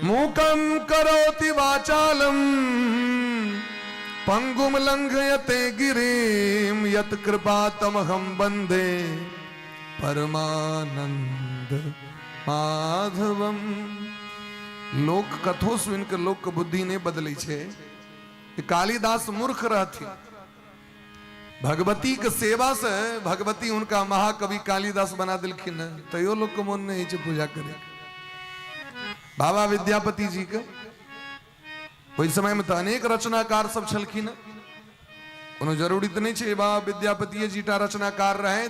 मूकम करोति वाचालम पंगुम लंघयते गिरिम यत कृपा तमहम वंदे परमानंद माधवम। लोक कथो सुनि के लोक के बुद्धि नहीं बदलै छै। कालिदास मूर्ख रहथिन, भगवती के सेवा से भगवती उनका महाकवि कालिदास बना दिलखिन है, तैयो लोग के मन नहीं छै पूजा करे। बाबा विद्यापति जी के ओहि समय में तो अनेक रचनाकार सब छलखिन, कोनो जरूरी तो नहीं छै बाबा विद्यापति जी टा रचनाकार रहे,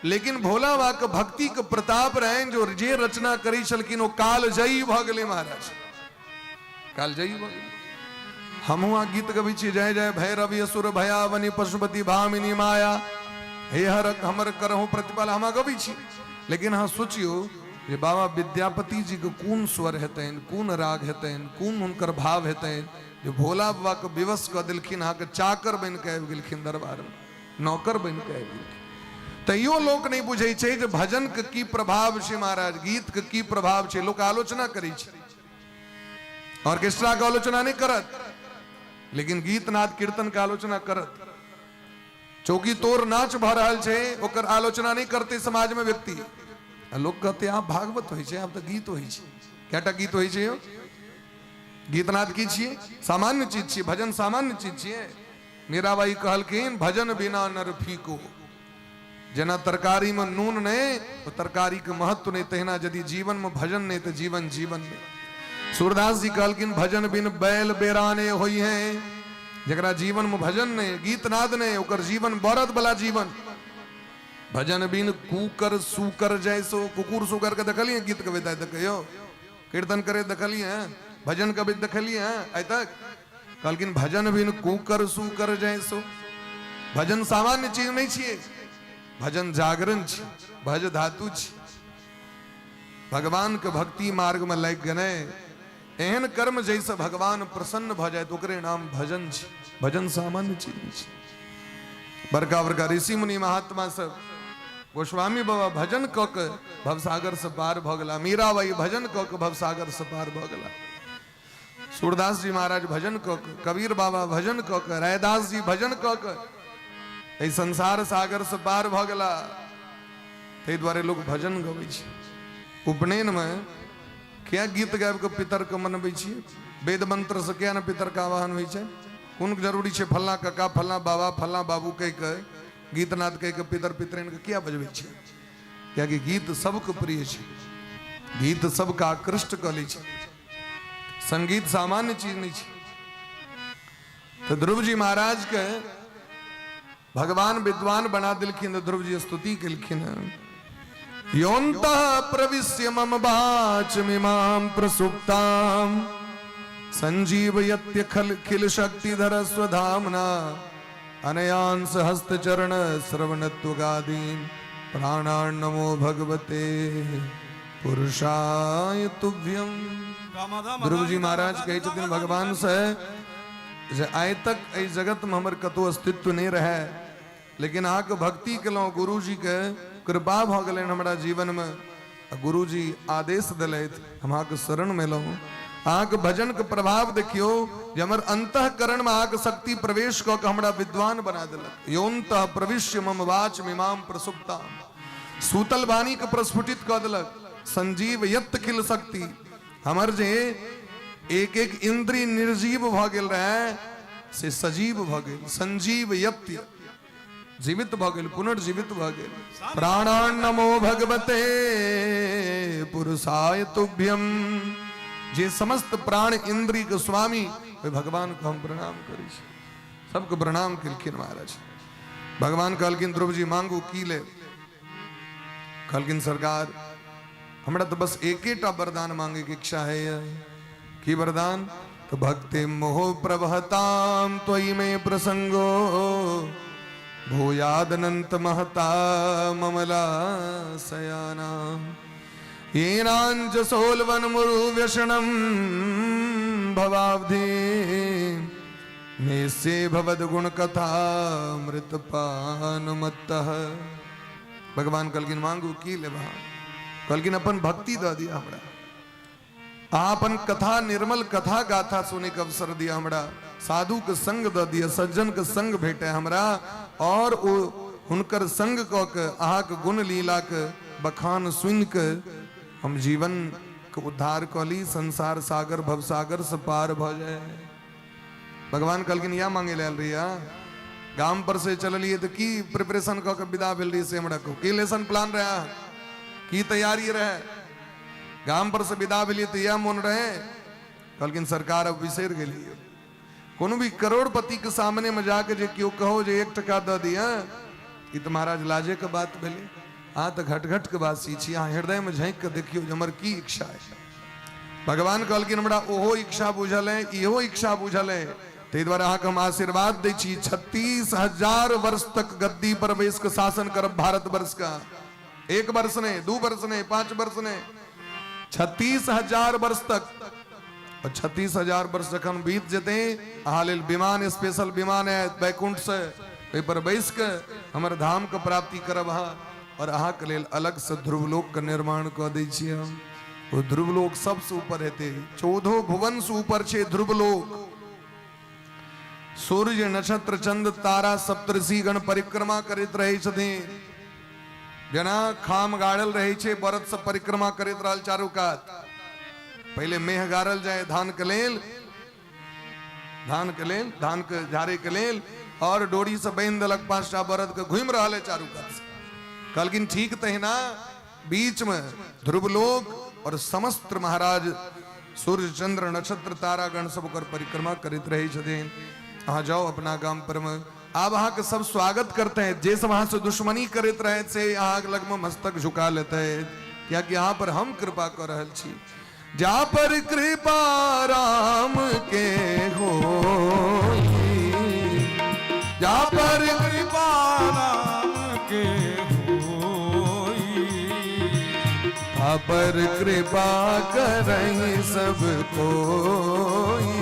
लेकिन भोला बाबा के भक्ति के प्रताप रहे जो जे रचना करी छलखिन ओ कालजयी भऽ गेलै महाराज, कालजयी भऽ गेलै। हमहूँ अहाँ गीत गबै छी, जय जय भैरवी असुर भयावनी पशुपति भामिनी माया हे हर हमर करहु प्रतिपाल, हम गबै छी। लेकिन अहाँ सोचियौ जे बाबा विद्यापति जी के कोन स्वर हेतनि, कोन राग हेतनि, कोन हुनकर भाव हेतनि जे भोला बाबा के विवश कऽ देलखिन, अहाँके चाकर बनि कऽ आबि गेलखिन दरबारमे, नौकर बनि कऽ आबि गेलखिन। तैयो लोक नहि बुझै छै जे भजन के की प्रभाव छै महाराज, गीत के की प्रभाव छै। लोक आलोचना करै छै, ऑर्केस्ट्रा के आलोचना नहीं करत, लेकिन गीत नाद कीर्तन के आलोचना करत। चौकी तोड़ नाच भऽ रहल छै ओकर आलोचना नहीं करते समाज में व्यक्ति। आ लोग कहते आप भागवत होइ छै, आब तऽ गीत होइ छै। कएटा गीत होइ छै यौ? गीतनाद की छियै? सामान्य चीज छियै, भजन सामान्य चीज छियै। मीराबाई कहलखिन भजन बिना नर फीको। जेना तरकारी में नून नहीं तो तरकारी के महत्व नहीं, तहिना यदि जीवन में भजन नहीं तो जीवन जीवन नहीं। सूरदास जी कहलखिन भजन बिन बैल बेराने होई है। जकरा जीवन में भजन नहीं, गीत नाद नहीं, ओकर जीवन बरद वाला जीवन। भजन बिन कुकर सुकर जैसो, कुकुर सुकर के देखलिए गीत गबैत देखियो, कीर्तन करे देखलिए, भजन गबैत देखलिए आइ तक? कहलखिन भजन बिन कुकर सुकर जैसो। भजन सामान्य चीज नहीं छियै, भजन जागरण छी, भज धातु छी। भगवान के भक्ति मार्ग में लागि गेने एहन कर्म जैसे भगवान प्रसन्न भऽ जाए ओकरे नाम भजन छी। भजन सामान्य चीज नहीं छी। बड़का बड़का ऋषि मुनि महात्मा सब, गोस्वामी बाबा भजन कऽ के भवसागर से पार भऽ गेला, मीराबाई भजन कऽ के भवसागर से पार भऽ गेला, सूरदास जी महाराज भजन कऽ के, कबीर बाबा भजन कऽ के, रैदास जी भजन कऽ के एहि संसार सागर से पार भऽ गेला। ताहि दुआरे लोक भजन गबै छै। उपनयनमे किया गीत गाबि कऽ पितरके मनबै छियै? वेद मंत्र से किया ने पितरके आवाहन होइ छै? कोन जरूरी छै फल्लाँ काका फल्लाँ बाबा फल्लाँ बाबू कहि कऽ गीत नाद कहि कऽ पितर पितरैनके किया बजबै छियै? कियाकि गीत सबके प्रिय छै, गीत सबके आकृष्ट कऽ लै छै। संगीत सामान्य चीज नहीं छै। तो ध्रुव जी महाराज के भगवान विद्वान बना दिलखिन, तो ध्रुव जी स्तुति केलखिन। योऽन्तः प्रविश्य मम वाचमिमां प्रसुप्तां संजीवयत्य खिल शक्तिधर स्वधाम्ना अनयांस हस्तचरण श्रवणत्वगादीन प्राणान् नमो भगवते पुरुषाय तुभ्यम। ध्रुव जी महाराज कहै छथिन भगवान से जे आइ तक एहि जगत में हमर कतौ अस्तित्व नहीं रहे, लेकिन अहाँके भक्ति केलहुँ, गुरु जी के कृपा भऽ गेलनि हमरा जीवन में, गुरु जी आदेश दिलथि, हम अहाँके शरण में एलहुँ। अहाँके भजन के प्रभाव देखियौ जे हमर अंतःकरण में अहाँके शक्ति प्रवेश कऽ के हमरा विद्वान बना देलक। योऽन्तः प्रविश्य मम वाचमिमां प्रसुप्तां सूतल वाणी के प्रस्फुटित कऽ देलक। संजीव यत्त खिल शक्ति, हमर जे एक एक इंद्रिय निर्जीव भऽ गेल रहे से सजीव भऽ गेल। संजीव यत्य जीवित भऽ गेल, पुनर्जीवित भऽ गेल। प्राणान नमो भगवते पुरुषाय तुभ्यम, जे समस्त प्राण इंद्रिय के स्वामी ओहि भगवान के हम प्रणाम करै छी। सबके प्रणाम केलखिन महाराज। भगवान कहलखिन ध्रुव जी मांगू की ले। कहलखिन सरकार हमरा तो बस एकेटा वरदान मांगे के इच्छा है। की वरदान? तो भक्ति मोह प्रवहताम त्वयि मे प्रसंगो भूयादनंत महता ममला सयाना येनांच सोलवन मुरु व्यसनम भवाब्धि नेसे भवद गुण कथा मृत पान मत्तः। भगवान कहलखिन मांगू की लेबा? कहलखिन अपन भक्ति दऽ दिया हमरा, अहाँ अपन कथा निर्मल कथा गाथा सुने के अवसर दिया हमरा, साधु के संग दऽ दिया, सज्जन के संग भेटे हमरा, और ओ हुनकर संग कऽ के अहाँके गुण लीला के बखान सुनि के हम जीवन के उद्धार कऽ ली, संसार सागर भवसागर से पार भऽ जाए। भगवान कहलखिन इएह मांगे लए आयल रहियै, गाम पर से चललियै तऽ की प्रिपरेशन कऽ के विदा भेल रहियै से हमरा कहू, की लेसन प्लान रहै, की तैयारी रहै? गाम पर से विदा भेलियै तऽ इएह मोन रहै। कहलखिन सरकार अब बिसरि गेलियै। कोनो भी करोड़पति के सामने में जाके जे केओ कहो जे 1 टका दऽ दिअ, ई तऽ महाराज लाजे के बात भेलै। अहाँ तऽ घट घट के वासी छी, अहाँ हृदय में झाँकि के देखियौ जे हमर की इच्छा है। भगवान कहलखिन हमरा ओहो इच्छा बुझल है, इहो इच्छा बुझल है, ताहि दुआरे अहाँके हम आशीर्वाद दै छी 36,000 वर्ष तक गद्दी पर बैस के शासन करब भारतवर्ष का। 1 वर्ष नहीं, 2 वर्ष नहीं, 5 वर्ष नहीं, 36,000 वर्ष तक। और 36,000 वर्ष जखन बीत जेतै अहाँ लेल विमान, स्पेशल विमान आयत वैकुंठ से, ओहि पर बैस के हमर धाम के प्राप्ति करब अहाँ, और अहाँके लेल अलग से ध्रुवलोक के निर्माण कऽ दै छी हम। ओ ध्रुवलोक सबसे ऊपर हेतै, 14 भुवन से ऊपर छै ध्रुवलोक। सूर्य नक्षत्र चंद्र तारा सप्तऋषि गण परिक्रमा करैत रहै छथिन, जेना खाम गाड़ल रहै छै बरद सब परिक्रमा करैत रहल चारू कात। पहिले मेह गाड़ल जाय धान के लेल, धान के लेल, धान के झाड़े के लेल, और डोरी से बांधि देलक 5टा बरद के, घूमि रहल है चारू कात से। कहलखिन ठीक तहिना बीच में ध्रुवलोक और समस्त महाराज सूर्य चंद्र नक्षत्र तारागण सब ओकर परिक्रमा करैत रहै छथिन। अहाँ जाओ अपना गाम पर में, आब अहाँके सब स्वागत करते हैं। जे सब अहाँ से दुश्मनी करैत रहे से अहाँके लग में मस्तक झुका लेते हैं, कियाकि अहाँ पर हम कृपा कऽ रहल छी। जा पर कृपा राम के हो, जा पर कृपा राम के होई, ता पर कृपा करहि सब कोई,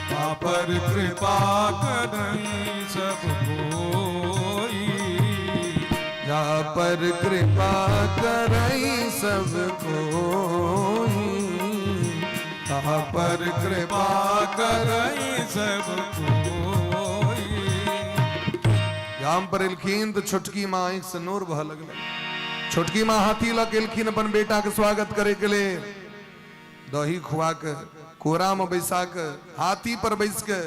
ता पर कृपा करहि सब कोई, जा पर कृपा करहि सब कोई, ता पर कृपा करहि सब कोई। गाम पर एलखिन तऽ छोटकी माँ आँखि से नोर बहऽ लगलै। छोटकी माँ हाथी लऽ के एलखिन अपन बेटा के स्वागत करे के लेल, दही खुआ के कोरा में बैसा के हाथी पर बैस के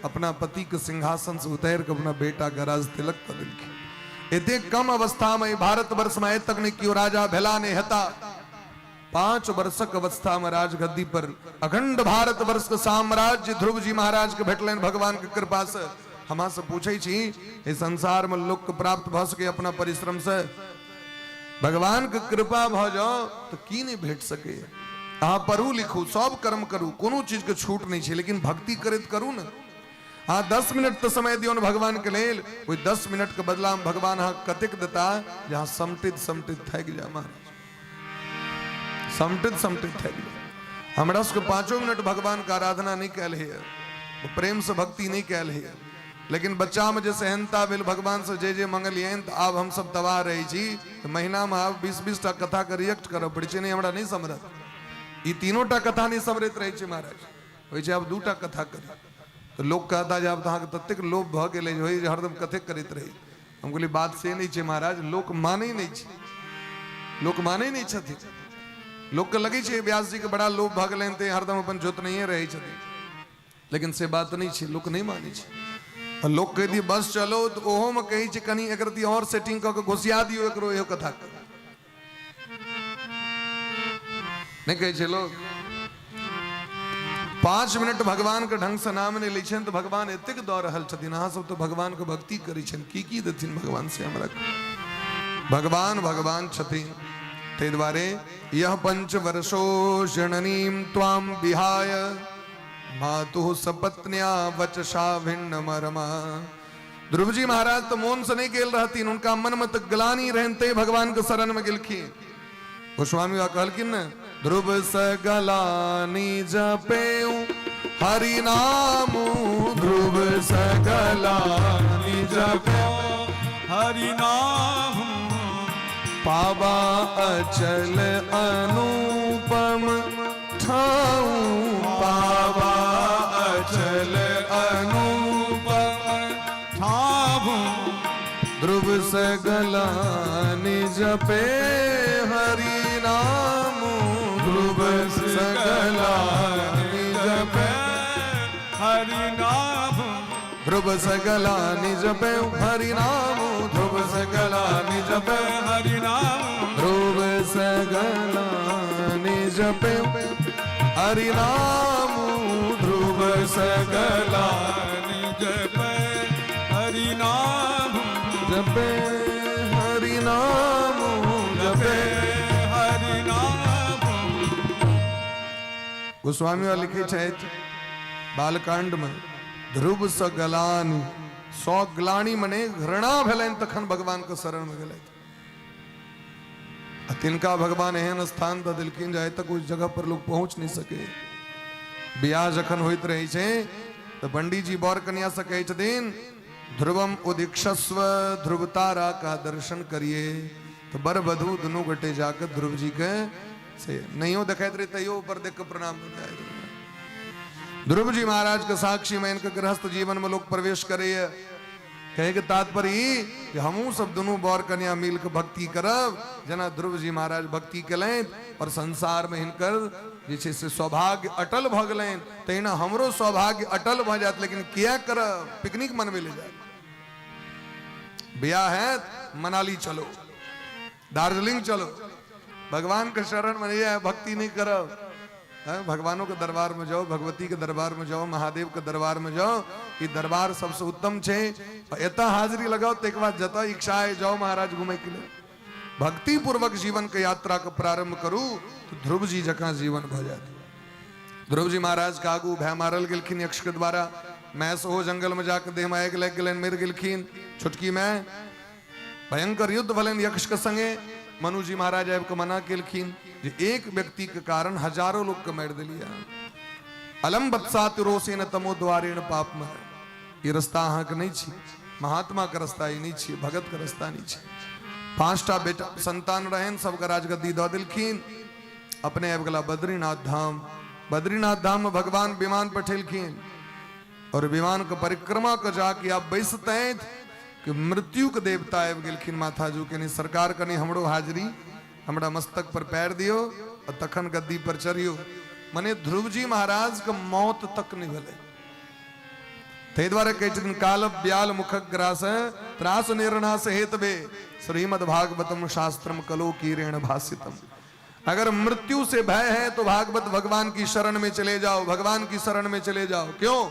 अपना पति के सिंहासन से उतार के अपना बेटा के राज तिलक कर देलखिन। एते कम अवस्था में भारतवर्ष में आइ तक नहीं केओ राजा भेला नहीं हेता। 5 वर्षक अवस्था में राजगद्दी पर अखंड भारतवर्ष के साम्राज्य ध्रुव जी महाराज के भेटलनि भगवान के कृपा से। हम से पूछे छी, इस संसार में लोक के प्राप्त भ सके अपना परिश्रम से? भगवान के कृपा भ जाओ तो की नहीं भेट सके? अहाँ पढ़ू लिखू सब कर्म करू, कोनो चीज के छूट नहीं छै, लेकिन भक्ति करैत करू ने। अहाँ 10 मिनट तो समय दियौ ने भगवान के लेल, ओहि 10 मिनट के बदला में भगवान अहाँ कतेक देता जे अहाँ समटित समटित थाकि जाय महाराज, समटित समटित थाकि जाय। हमरा सबके 5 मिनट भगवान के आराधना नहीं कयल होइए, प्रेम से भक्ति नहीं कयल होइए, लेकिन बच्चा में जे सेहनता भेल भगवान से जे जे मंगलियनि तऽ आब हम सब तबाह रहै छी। तऽ महीना में आब 20-20 टा कथा के रिएक्ट करऽ पड़ै छै, नहीं हमरा नहीं समरत, ई 3 टा कथा नहीं समरैत रहै छै महाराज, होइ छै आब 2 टा कथा करी। तऽ लोक कहता जे आब तऽ अहाँके ततेक लोभ भऽ गेलै जे होइ जे हरदम कथे करैत रही। हम कहलियै बात से नहि छै महाराज, लोक मानै नहि छै, लोक मानै नहि छथिन। लोकके लगै छै व्यास जी के बड़ा लोभ भऽ गेलनि तऽ हरदम अपन जोतनैये रहै छथिन, लेकिन से बात नहि छै, लोक नहि मानै छै। आ लोक कहि दियै बस चलो तऽ ओहोमे कहै छै कनि एक रत्ती आओर सेटिंग कऽ कऽ घुसिया दियौ एकरो इहो कथा। नहि कहै छै लोक 5 मिनट भगवान के ढंग से नाम नहि लै छनि तऽ भगवान एतेक दऽ रहल छथिन। अहाँ सब तऽ भगवान के भक्ति करै छनि, की की देथिन भगवान से हमरा? भगवान भगवान छथिन। ताहि दुआरे यह पंच वर्षो जननीम त्वाम विहाय मातुः सपत्न्या वचसा भिन्न मरमा। ध्रुव जी महाराज तो मोन से नहीं गेल रहथिन, उनका मन में तो ग्लानी रहन, ते भगवान के शरण में गेलखिन। गोस्वामी बाबा कहलखिन ने, ध्रुव सगलानी जपेऊ हरि नामू, ध्रुव सगलानी जपेऊ हरि नाम, पावा अचल अनुपम ठाऊ, पावा अचल अनुपम ठाऊ, ध्रुव सगलानी जपे हरि नाम, ध्रुव सगलानी जपे हरि नाम, ध्रुव सगलानी जपे हरि नाम, ध्रुव सगलानी जपे हरि नाम, ध्रुव सगलानी जपे हरि नाम, ध्रुव सगलानी जपे हरि नाम, जपे हरि नाम, जपे हरि नाम। गोस्वामी वाला लिखे छथि बालकांड में, ध्रुव सगलानी, सौ ग्लानी मने घृणा भेलनि तखन भगवान के शरण में गेलथि। आ तिनका भगवान एहन स्थान दऽ देलखिन जे आइ तक उस जगह पर लोग पहुंच नहीं सके। बियाह जखन होइत रहै छै तऽ पंडीजी बर कन्या से कहै छथिन, ध्रुवम उदीक्षस्व ध्रुव तारा का दर्शन करिए। तऽ बर वधू दुनू गोटे जाके ध्रुव जी के से नहियो देखैत रहे तैयो ऊपर देख के प्रणाम करैत रहे। ध्रुव जी महाराज के साक्षी में इनके गृहस्थ जीवन में लोग प्रवेश करैए। कहे के तात्पर्य ई जे हमहूँ सब दुनू बर कन्या मिल के भक्ति करब जेना ध्रुव जी महाराज भक्ति केलनि और संसार में हिनकर जे छै से सौभाग्य अटल भऽ गेलनि, तहिना हमरो सौभाग्य अटल भऽ जायत। लेकिन किया करब? पिकनिक मनबै लए जायब, बियाह हैत मनाली चलो, दार्जिलिंग चलो, भगवान के शरण में नहीं आए भक्ति नहीं करब। भगवानों के दरबार में जाओ, भगवती के दरबार में जाओ, महादेव के दरबार में जाओ, ई दरबार सबसे उत्तम छे। एतऽ हाजिरी लगाओ तक बाद जतऽ इच्छा है जाओ महाराज घूमे के लिए। भक्ति पूर्वक जीवन के यात्रा के प्रारंभ करू तो ध्रुव जी जकाँ जीवन भऽ जायत। ध्रुव जी महाराज के आगू भय मारल गेलखिन यक्ष के द्वारा, मैं सेहो जंगल में जाके देह में आगि लागि गेलनि, मरि गेलखिन। छोटकी माय भयंकर युद्ध भेलनि यक्ष के संगे। मनु जी महाराज आबि के मना केलखिन जे एक व्यक्ति के कारण हजारों लोग के मारि देलियै। अलम बत्सात रोसेन तमो द्वारेण पाप में, ई रास्ता अहाँके नहीं छी, महात्मा के रास्ता ई नहीं छी, भगत के रास्ता नहीं छी। 5टा बेटा संतान रहनि, सबके राजगद्दी दऽ देलखिन। अपने आबि गेला बद्रीनाथ धाम। बद्रीनाथ धाम में भगवान विमान पठेलखिन और विमान के परिक्रमा के जाके आप बैसतैथ कि मृत्यु के देवता आबि गेलखिन माथा झुकेने, सरकार कनि हमरो हाजिरी, हमरा मस्तक पर पैर दियो और तखन गद्दी पर चढ़ियो। मने ध्रुव जी महाराज के मौत तक नहीं भेलै। ताहि दुआरे कहै छथिन काल ब्याल मुखक ग्रास त्रास निर्णास हेतवे श्रीमद् भागवतम शास्त्रम कलो कीरेण भाषितम। अगर मृत्यु से भय है तो भागवत भगवान की शरण में चले जाओ, भगवान की शरण में चले जाओ। क्यों?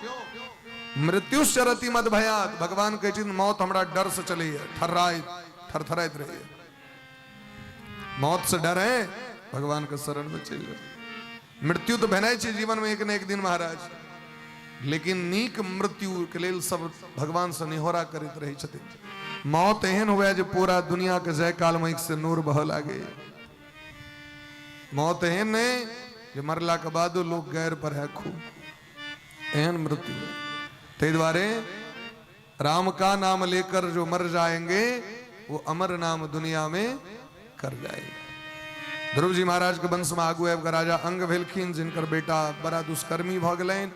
मृत्यु चरति मद भयात। भगवान कहै छथिन मौत हमरा डर से चलैए, ठर्राइत थरथराइत रहैए। मौत से डर है, भगवान के शरण में चलि जाओ। मृत्यु तो भेनाइ छै जीवन में एक न एक दिन महाराज, लेकिन नीक मृत्यु के लेल सब भगवान से निहोरा करैत रहै छथिन। मौत एहन हुए जे पूरा दुनिया के जयकाल में से नूर बह लागे। मौत एहन नहीं जे मरला के बादो लोग गैर पर है खूब, एहन मृत्यु। ताहि दुआरे राम का नाम लेकर जो मर जाएंगे वो अमर नाम दुनिया में कर जाएंगे। ध्रुव जी महाराज के वंश में आगू आबि कऽ राजा अंग भेलखिन, जिनकर बेटा बड़ा दुष्कर्मी भऽ गेलनि।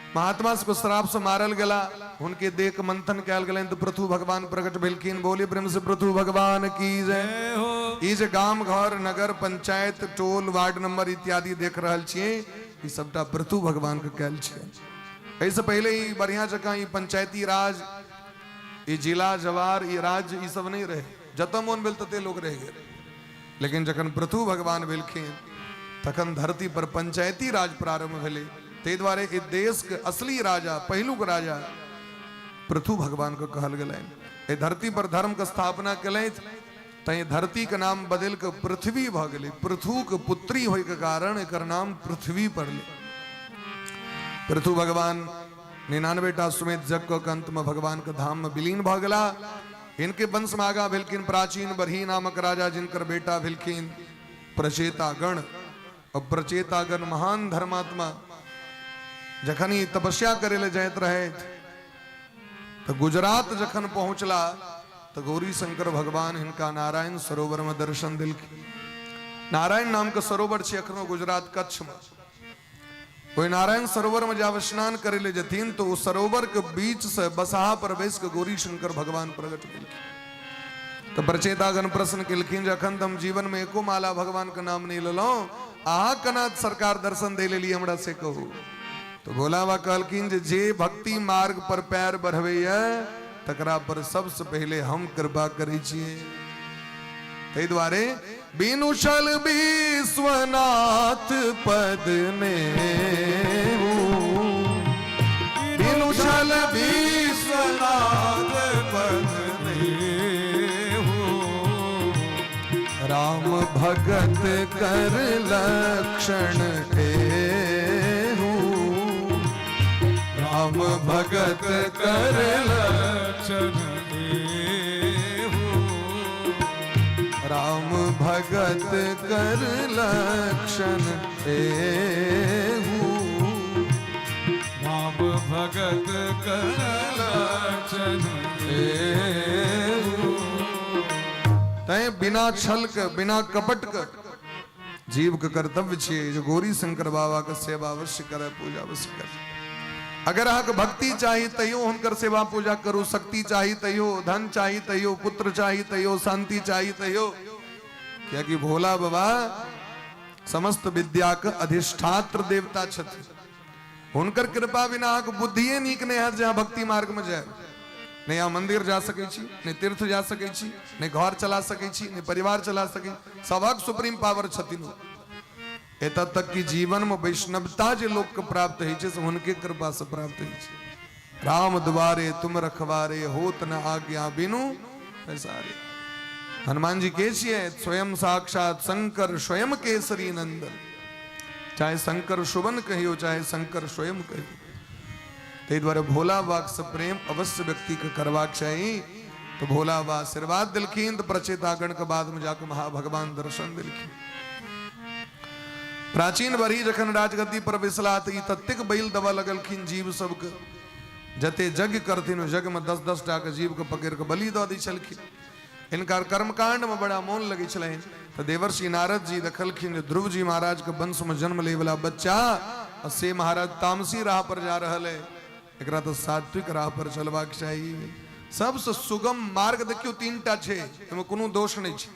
महात्मा सबके श्राप से मारल गेला, हुनके देह के मंथन कयल गेलनि तऽ पृथु भगवान प्रकट भेलखिन। बोली प्रेम से पृथु भगवान की जय। ई जे गाम घर नगर पंचायत टोल वार्ड नंबर इत्यादि देख रहल छियै, ई सबटा पृथु भगवान के कयल छै। एहिसँ पहिले ई बढ़िया जकाँ ई पंचायती राज, ई जिला जवार, ई राज्य, ई सब नहि रहे, जतऽ मोन भेल तते लोक रहि गेल। लेकिन जखन पृथु भगवान भेलखिन तखन धरती पर पंचायती राज प्रारंभ भेलै। ताहि दुआरे ई देशके असली राजा, पहिलुक राजा पृथु भगवान के कहल गेलनि। एहि धरती पर धर्म के स्थापना केलथि, तैं धरती के नाम बदलि कऽ पृथ्वी भऽ गेलै। पृथु के पुत्री होइके कारण एकर नाम पृथ्वी पड़लै। पृथु भगवान 99 टा सुमेध जग कऽ के अंत में भगवान के धाम में विलीन भऽ गेला। इनके वंश में आगा भेलखिन प्राचीन बरही नामक राजा, जिनकर बेटा भेलखिन प्रचेतागण। और प्रचेतागण महान धर्मात्मा, जखन ही तपस्या करे ले जाइत रहे तो गुजरात जखन पहुंचला तो गौरी शंकर भगवान हिनका नारायण सरोवर में दर्शन दिलखिन। नारायण नाम के सरोवर छै अखनो गुजरात कच्छ में। ओहि नारायण सरोवर में जब स्नान करे ले जथिन तो ओ सरोवर के बीच से बसहा पर बैस के गौरी शंकर भगवान प्रकट भेलखिन। तो प्रचेतागण प्रश्न केलखिन जे अखन हम जीवन में एको माला भगवान के नाम नहीं लेलहुं, अहाँ केना सरकार दर्शन दे लेली हमरा से कहू। तो भोला बाबा कहलखिन जे जे भक्ति मार्ग पर पैर बढ़बैया तकरा पर सबसे पहले हम कृपा करै छियै। ताहि दुआरे बिनु छल विश्वनाथ पद ने, बिनु छल विश्वनाथ पद ने, राम भगत कर लक्षण एहू, राम भगत कर लक्षण एहू, राम भगत कर लक्षण एहू, राम भगत कर लक्षण एहू। तैं बिना छल के बिना कपट के जीव के कर्तव्य छियै जे गौरी शंकर बाबा के सेवा अवश्य करे, पूजा अवश्य करे। अगर अहाँके भक्ति चाही तैयो हुनकर सेवा पूजा करू, शक्ति चाही तैयो, धन चाही तैयो, पुत्र चाही तैयो, शांति चाही तैयो, कियाकि भोला बाबा समस्त विद्या के अधिष्ठात्र देवता छथिन। हुनकर कृपा बिना अहाँके बुद्धिए नीक नहि हैत जे अहाँ भक्ति मार्ग में जायब। नहि अहाँ मंदिर जा सकै छी, नहि तीर्थ जा सकै छी, नहि घर चला सकै छी, नहि परिवार चला सकै छी। सबहक सुप्रीम पावर छथिन ओ। एतऽ तक कि जीवन में वैष्णवता जे लोक के प्राप्त होइ छै से हुनके कृपा से प्राप्त होइ छै। राम द्वारे तुम रखवारे, होत न आज्ञा बिनु पैसारे। हनुमान जी के छियै? स्वयं साक्षात शंकर स्वयं केसरी नंदन। चाहे शंकर सुवन कहियो, चाहे शंकर स्वयं कहियो। ताहि दुआरे भोला बाबा से प्रेम अवश्य व्यक्ति के करबाक चाही। तो भोला बाबा आशीर्वाद दिलखिन तो प्रचेतागण के बाद में जाके महाभगवान दर्शन दिलखिन। प्राचीन बरही जखन राजगद्दी पर बैसला तऽ ई ततेक बैल दबा लगलखिन जीव सबके, जते यज्ञ करथिन ओहि यज्ञ में 10-10 टा के जीव के पकड़ के बलि दऽ दै छलखिन। हिनकर कर्मकांड में बड़ा मोन लगै छलनि। तऽ देवर्षि नारद जी देखलखिन जे ध्रुव जी महाराज के वंश में जन्म लै वाला बच्चा आ से महाराज तामसी राह पर जा रहल है, एकरा तऽ सात्विक राह पर चलबाक चाही। सबसे सुगम मार्ग देखियौ 3 टा छै, एहिमे कोनो दोष नहि छै,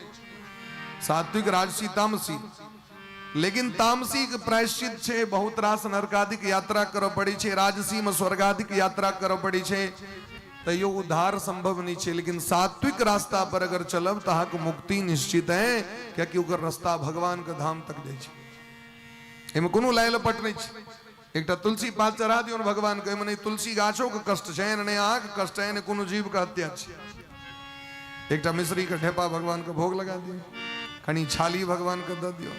सात्विक, राजसी, तामसी। लेकिन तामसी के प्रायश्चित छै, बहुत रास नरकादिक यात्रा करऽ पड़ै छै, राजसी में स्वर्गादिक यात्रा करऽ पड़ै छै, तैयो उद्धार संभव नहीं छै। लेकिन सात्विक रास्ता पर अगर चलब तऽ अहाँके मुक्ति निश्चित है, कियाकि ओकर रास्ता भगवान के धाम तक जाइ छै। एहिमे कोनो लाइ लपट नहि छै। एकटा तुलसी पात चढ़ा दियौ ने भगवान के, एहिमे नहि तुलसी गाछो के कष्ट छै, नहि अहाँके कष्ट है, नहि कोनो जीव के हत्या छै। एकटा मिश्री के ढेपा भगवान के भोग लगा दियौ, कनि छाली भगवान के दऽ दियौ।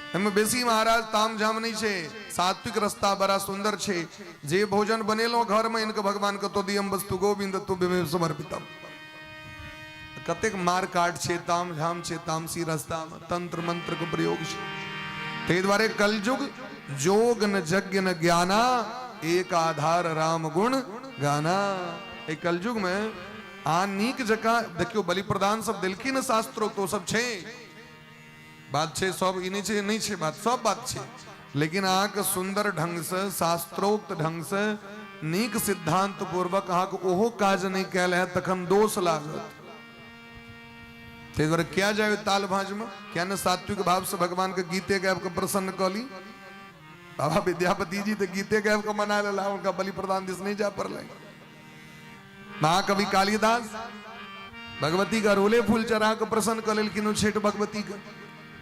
एहिमे बेसी महाराज ताम झाम नहीं छै। सात्विक रास्ता बड़ा सुंदर छै। जे भोजन बनेलहुँ घर में इनके भगवान के तो दियम वस्तु गोविंद तुभ्यमेव समर्पितम। कतेक मार काट छै, ताम झाम छै, तामसी रास्ता में तंत्र मंत्र के प्रयोग छै। ताहि दुआरे कलयुग जोग न यज्ञ न ज्ञाना, एक आधार राम गुण गाना। एहि कलयुग में आ नीक जकाँ देखियौ बलि प्रदान सब देलखिन शास्त्रोक्त, ओ सब छै बात छै, सब ई नहि छै, नहि छै बात, सब बात छै। लेकिन अहाँके सुन्दर ढंगसँ, शास्त्रोक्त ढंगसँ, नीक सिद्धांत पूर्वक अहाँके ओहो काज नहि कयल हैत तखन दोष लागत। ताहि दुआरे किया जाय ताल भाँजमे, किया ने सात्विक भावसँ भगवानके गीते गाबि कऽ प्रसन्न कऽ ली। बाबा विद्यापति जी तऽ गीते गाबि कऽ मना लेला, हुनका बलि प्रदान दिस नहि जाय पड़लै। महाकवि कालिदास भगवती के अड़हुले फूल चढ़ा कऽ प्रसन्न कऽ लेलखिन छठि भगवती के,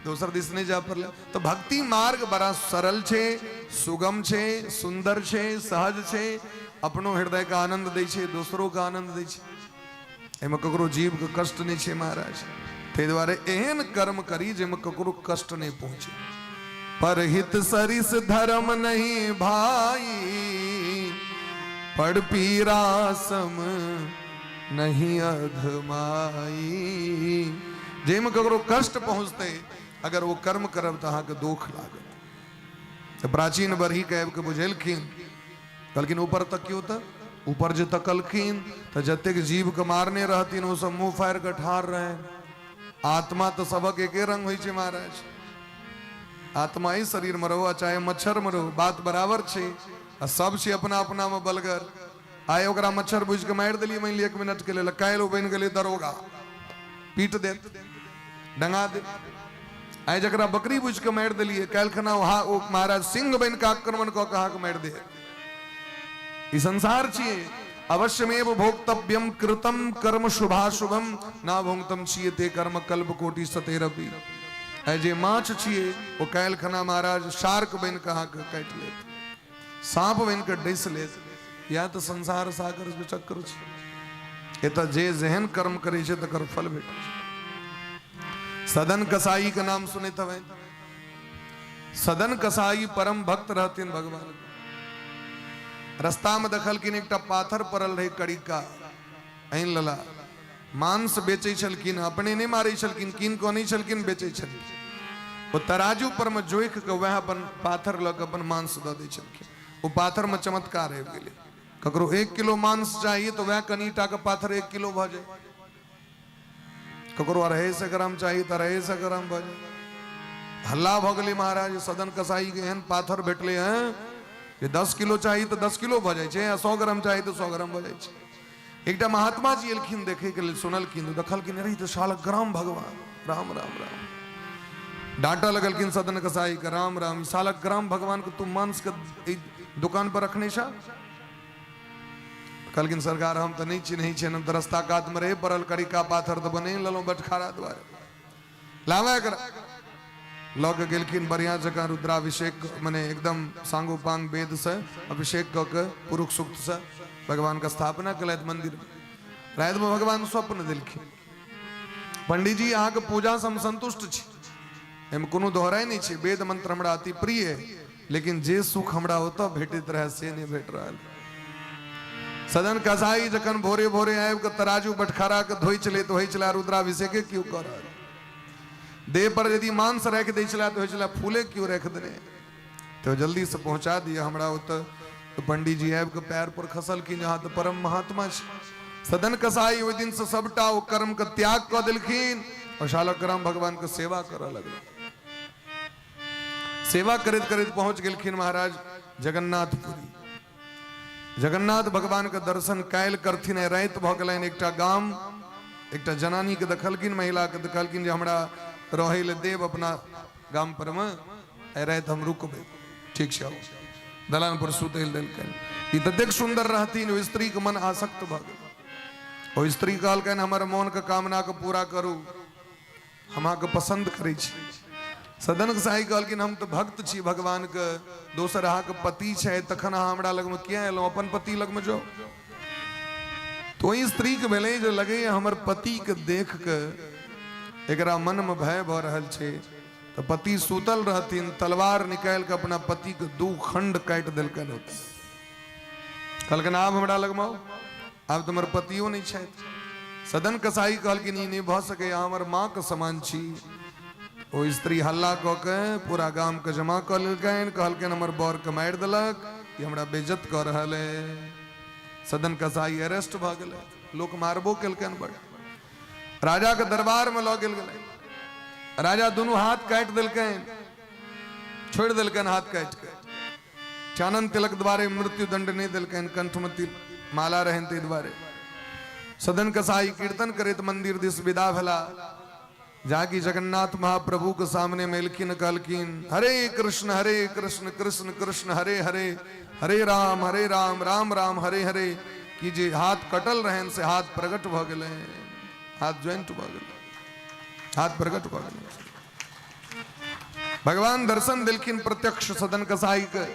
दोसर दिस नहि जाय पड़लै। तऽ भक्ति मार्ग बड़ा सरल छै, सुगम छै, सुन्दर छै, सहज छै, अपनो हृदय के आनंद दै छै, दोसरो के आनंद दै छै, एहिमे ककरो जीव के कष्ट नहि छै महाराज। ताहि दुआरे एहन कर्म करी जाहिमे ककरो कष्ट नहि पहुँचे। परहित सरिस धर्म नहीं भाई, पड़ पीरा सम नहीं अधमाई। जाहिमे ककरो कष्ट पहुँचतै अगर वो कर्म करब तऽ अहाँके दुख लागत। तऽ प्राचीन बरही के आबि कऽ बुझेलखिन, कहलखिन ऊपर तकियौ। तऽ ऊपर जे तकलखिन तऽ जतेक जीवके मारने रहथिन ओ सब मुँह फाड़ि कऽ ठाढ़ रहै। आत्मा तऽ सबक एके रंग होइ छै महाराज, आत्मा ही शरीर में रहो चाहे मच्छर में रहो, बात बराबर छै। आ सब छै अपना अपना में बलगर। आइ ओकरा मच्छर बुझि कऽ मारि देलियै मानि लिअ 1 मिनट के लेल, काल्हि ओ बनि गेलै दरोगा, पीट देत, डंगा देत। आइ जकरा बकरी बुझि कऽ मारि देलियै, काल्हि खना ओ महाराज सिंह बनि कऽ आक्रमण कऽ कऽ अहाँके मारि देत। ई संसार छियै। अवश्यमेव भोक्तव्यम कृतम कर्म शुभाशुभम ना भोक्तम छियै ते कर्म कल्प कोटि सतेरपि। आइ जे माछ छियै ओ काल्हि खना महाराज शार्क बनि कऽ अहाँके काटि लेत, साँप बनि कऽ डसि लेत। इएह तऽ संसार सागर के चक्कर छै। एतऽ जे जेहन कर्म करै छै तकर फल भेटै छै। सदन कसाई के नाम सुनैत हबै। सदन कसाई परम भक्त रहथिन भगवान। रास्ता में देखलखिन एकटा पाथर पड़ल रहे कड़िका, आनि लेला। मांस बेचै छलखिन, अपने नहि मारै छलखिन, कीन कऽ नहि छलखिन, बेचै छलखिन। ओ तराजू पर में जोखि कऽ वएह अपन पाथर लऽ कऽ अपन मांस दऽ दै छलखिन। ओ पाथर में चमत्कार आबि गेलै। ककरो 1 किलो मांस चाहिए तऽ वएह कनिटा के पाथर 1 किलो भऽ जाय, ककरो 250 ग्राम चाही तऽ 250 ग्राम भऽ जाय। हल्ला भऽ गेलै महाराज, सदन कसाई के एहन पाथर भेटलै हँ जे 10 किलो चाही तऽ 10 किलो भऽ जाइ छै, आ 100 ग्राम चाही तऽ 100 ग्राम भऽ जाइ छै। एकटा महात्मा जी एलखिन देखैके लेल, सुनलखिन, देखलखिन अरे तऽ शालग्राम भगवान, राम राम राम। डांटा लगलखिन सदन कसाई के, राम राम, शालग्राम भगवान के तू मांस के दुकान पर रखने छा? कहलखिन सरकार हम तऽ नहि चिन्है छियनि, हम तऽ रस्ता कातमे रहे पड़ल करिका पाथर तऽ बने लेलहुँ बटखारा दुआरे। लाबे एकरा। लऽ कऽ गेलखिन बढ़िआँ जकाँ रुद्राभिषेक मने एकदम सांगोपांग वेदसँ अभिषेक कऽ के पुरुष सूक्तसँ भगवानके स्थापना केलथि मन्दिरमे। रातिमे भगवान स्वप्न देलखिन, पंडीजी अहाँके पूजासँ हम संतुष्ट छी, एहिमे कोनो दोहराइ नहि छै, वेद मंत्र हमरा अति प्रिय है, लेकिन जे सुख हमरा ओतऽ भेटैत रहए से नहि भेट रहल। सदन कसाई जखन भोरे भोरे आबि कऽ तराजू बटखारा के धोइ छलै तऽ होइ छलै रुद्राभिषेके क्यों कऽ रहल। देह पर यदि मांस राखि दै छलै तऽ होइ छलै फूले क्यों राखि देने, तऽ जल्दी से पहुंचा दिअ हमरा ओतऽ। तऽ पंडीजी आबि कऽ पैर पर खसलखिन, अहाँ तऽ परम महात्मा छी। सदन कसाई ओहि दिन से सबटा ओ कर्म के त्याग कऽ देलखिन और शालग्राम भगवान के सेवा करऽ लगल। सेवा करैत करैत पहुंच गेलखिन महाराज जगन्नाथपुरी। जगन्नाथ भगवान के दर्शन काल्हि करथिन, राति भऽ गेलनि। एकटा गाम एकटा जनानी के देखलखिन, महिला के देखलखिन जे हमरा रहै लए देब अपना गाम पर मे, आइ राति हम रुकबै। ठीक छै, दलान पर सुतै लए देलकनि। ई ततेक सुन्दर रहथिन, ओहि स्त्री के मन आसक्त भऽ गेल। ओ स्त्री कहलकनि हमर मोन के कामना के पूरा करू, हम अहाँके पसन्द करै छी। सदन साई कहलखिन हम तऽ भक्त छी भगवानके, दोसर अहाँके पति छै, तखन अहाँ हमरा लगमे किया एलहुँ, अपन पति लगमे जाउ। तऽ ओहि स्त्रीके भेलै जे लगैए हमर पतिके देख कऽ एकरा मनमे भय भऽ रहल छै। तऽ पति सुतल रहथिन, तलवार निकालि कऽ अपना पतिके 2 खंड काटि देलकनि। ओतऽ कहलकनि आब हमरा लगमे आउ, आब तऽ हमर पतियो नहि छथि। सदन कसाई कहलखिन ई नहि भऽ सकैए, अहाँ हमर माँके समान छी। ओ स्त्री हल्ला कऽ के पूरा गामके जमा कऽ लेलकनि, कहलकनि हमर बरके मारि देलक, ई हमरा बेइज्जत कऽ रहल अइ। सदन कसाई अरेस्ट भऽ गेलै, लोक मारबो केलकनि बड़। राजाके दरबारमे लऽ गेल गेलै, राजा दुनू हाथ काटि देलकनि। छोड़ि देलकनि हाथ काटि के। चानन तिलक द्वारे मृत्यु दंड नहीं देलकनि, कंठ में माला रहनि ताहि दुआरे। सदन कसाई कीर्तन करैत मंदिर दिस विदा भेला। जाकि जगन्नाथ महाप्रभु के सामने में एलखिन, कहलखिन हरे कृष्ण हरे कृष्ण कृष्ण कृष्ण हरे हरे, हरे राम हरे राम राम राम हरे हरे। कि जे हाथ कटल रहन से हाथ प्रकट भ गेलै, हाथ ज्वाइंट भ गेलै, हाथ प्रकट भ गेलै। भगवान दर्शन देलखिन प्रत्यक्ष सदन कसाई के।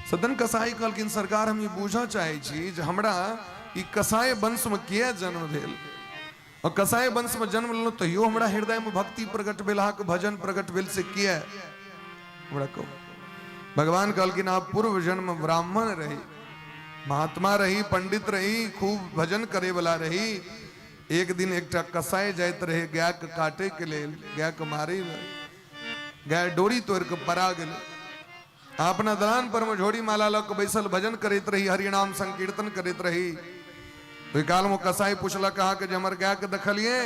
सदन कसाई कहलखिन सरकार हम ई बूझऽ चाहै छी जे हमरा ई कसाई वंश में किया जन्म भेल, और कसाई वंश में जन्म लेलहुँ तैयो हमरा हृदय में भक्ति प्रकट भेल, अहाँके भजन प्रकट भेल, से किया हमरा कहू। भगवान कहलखिन आप पूर्व जन्म ब्राह्मण रही, महात्मा रही, पंडित रही, खूब भजन करे वाला रही। एक दिन एकटा कसाई जाइत रहे गाय के काटे के लेल, गाय के मारे लेल, गाय डोरी तोड़ के परा गेलै। अपना दलान पर में झोड़ी माला लऽ के बैसल भजन करैत रही, हरिनाम संकीर्तन करैत रही। ओहि काल में कसाई पुछलक अहाँके जे हमर गाय के देखलियै,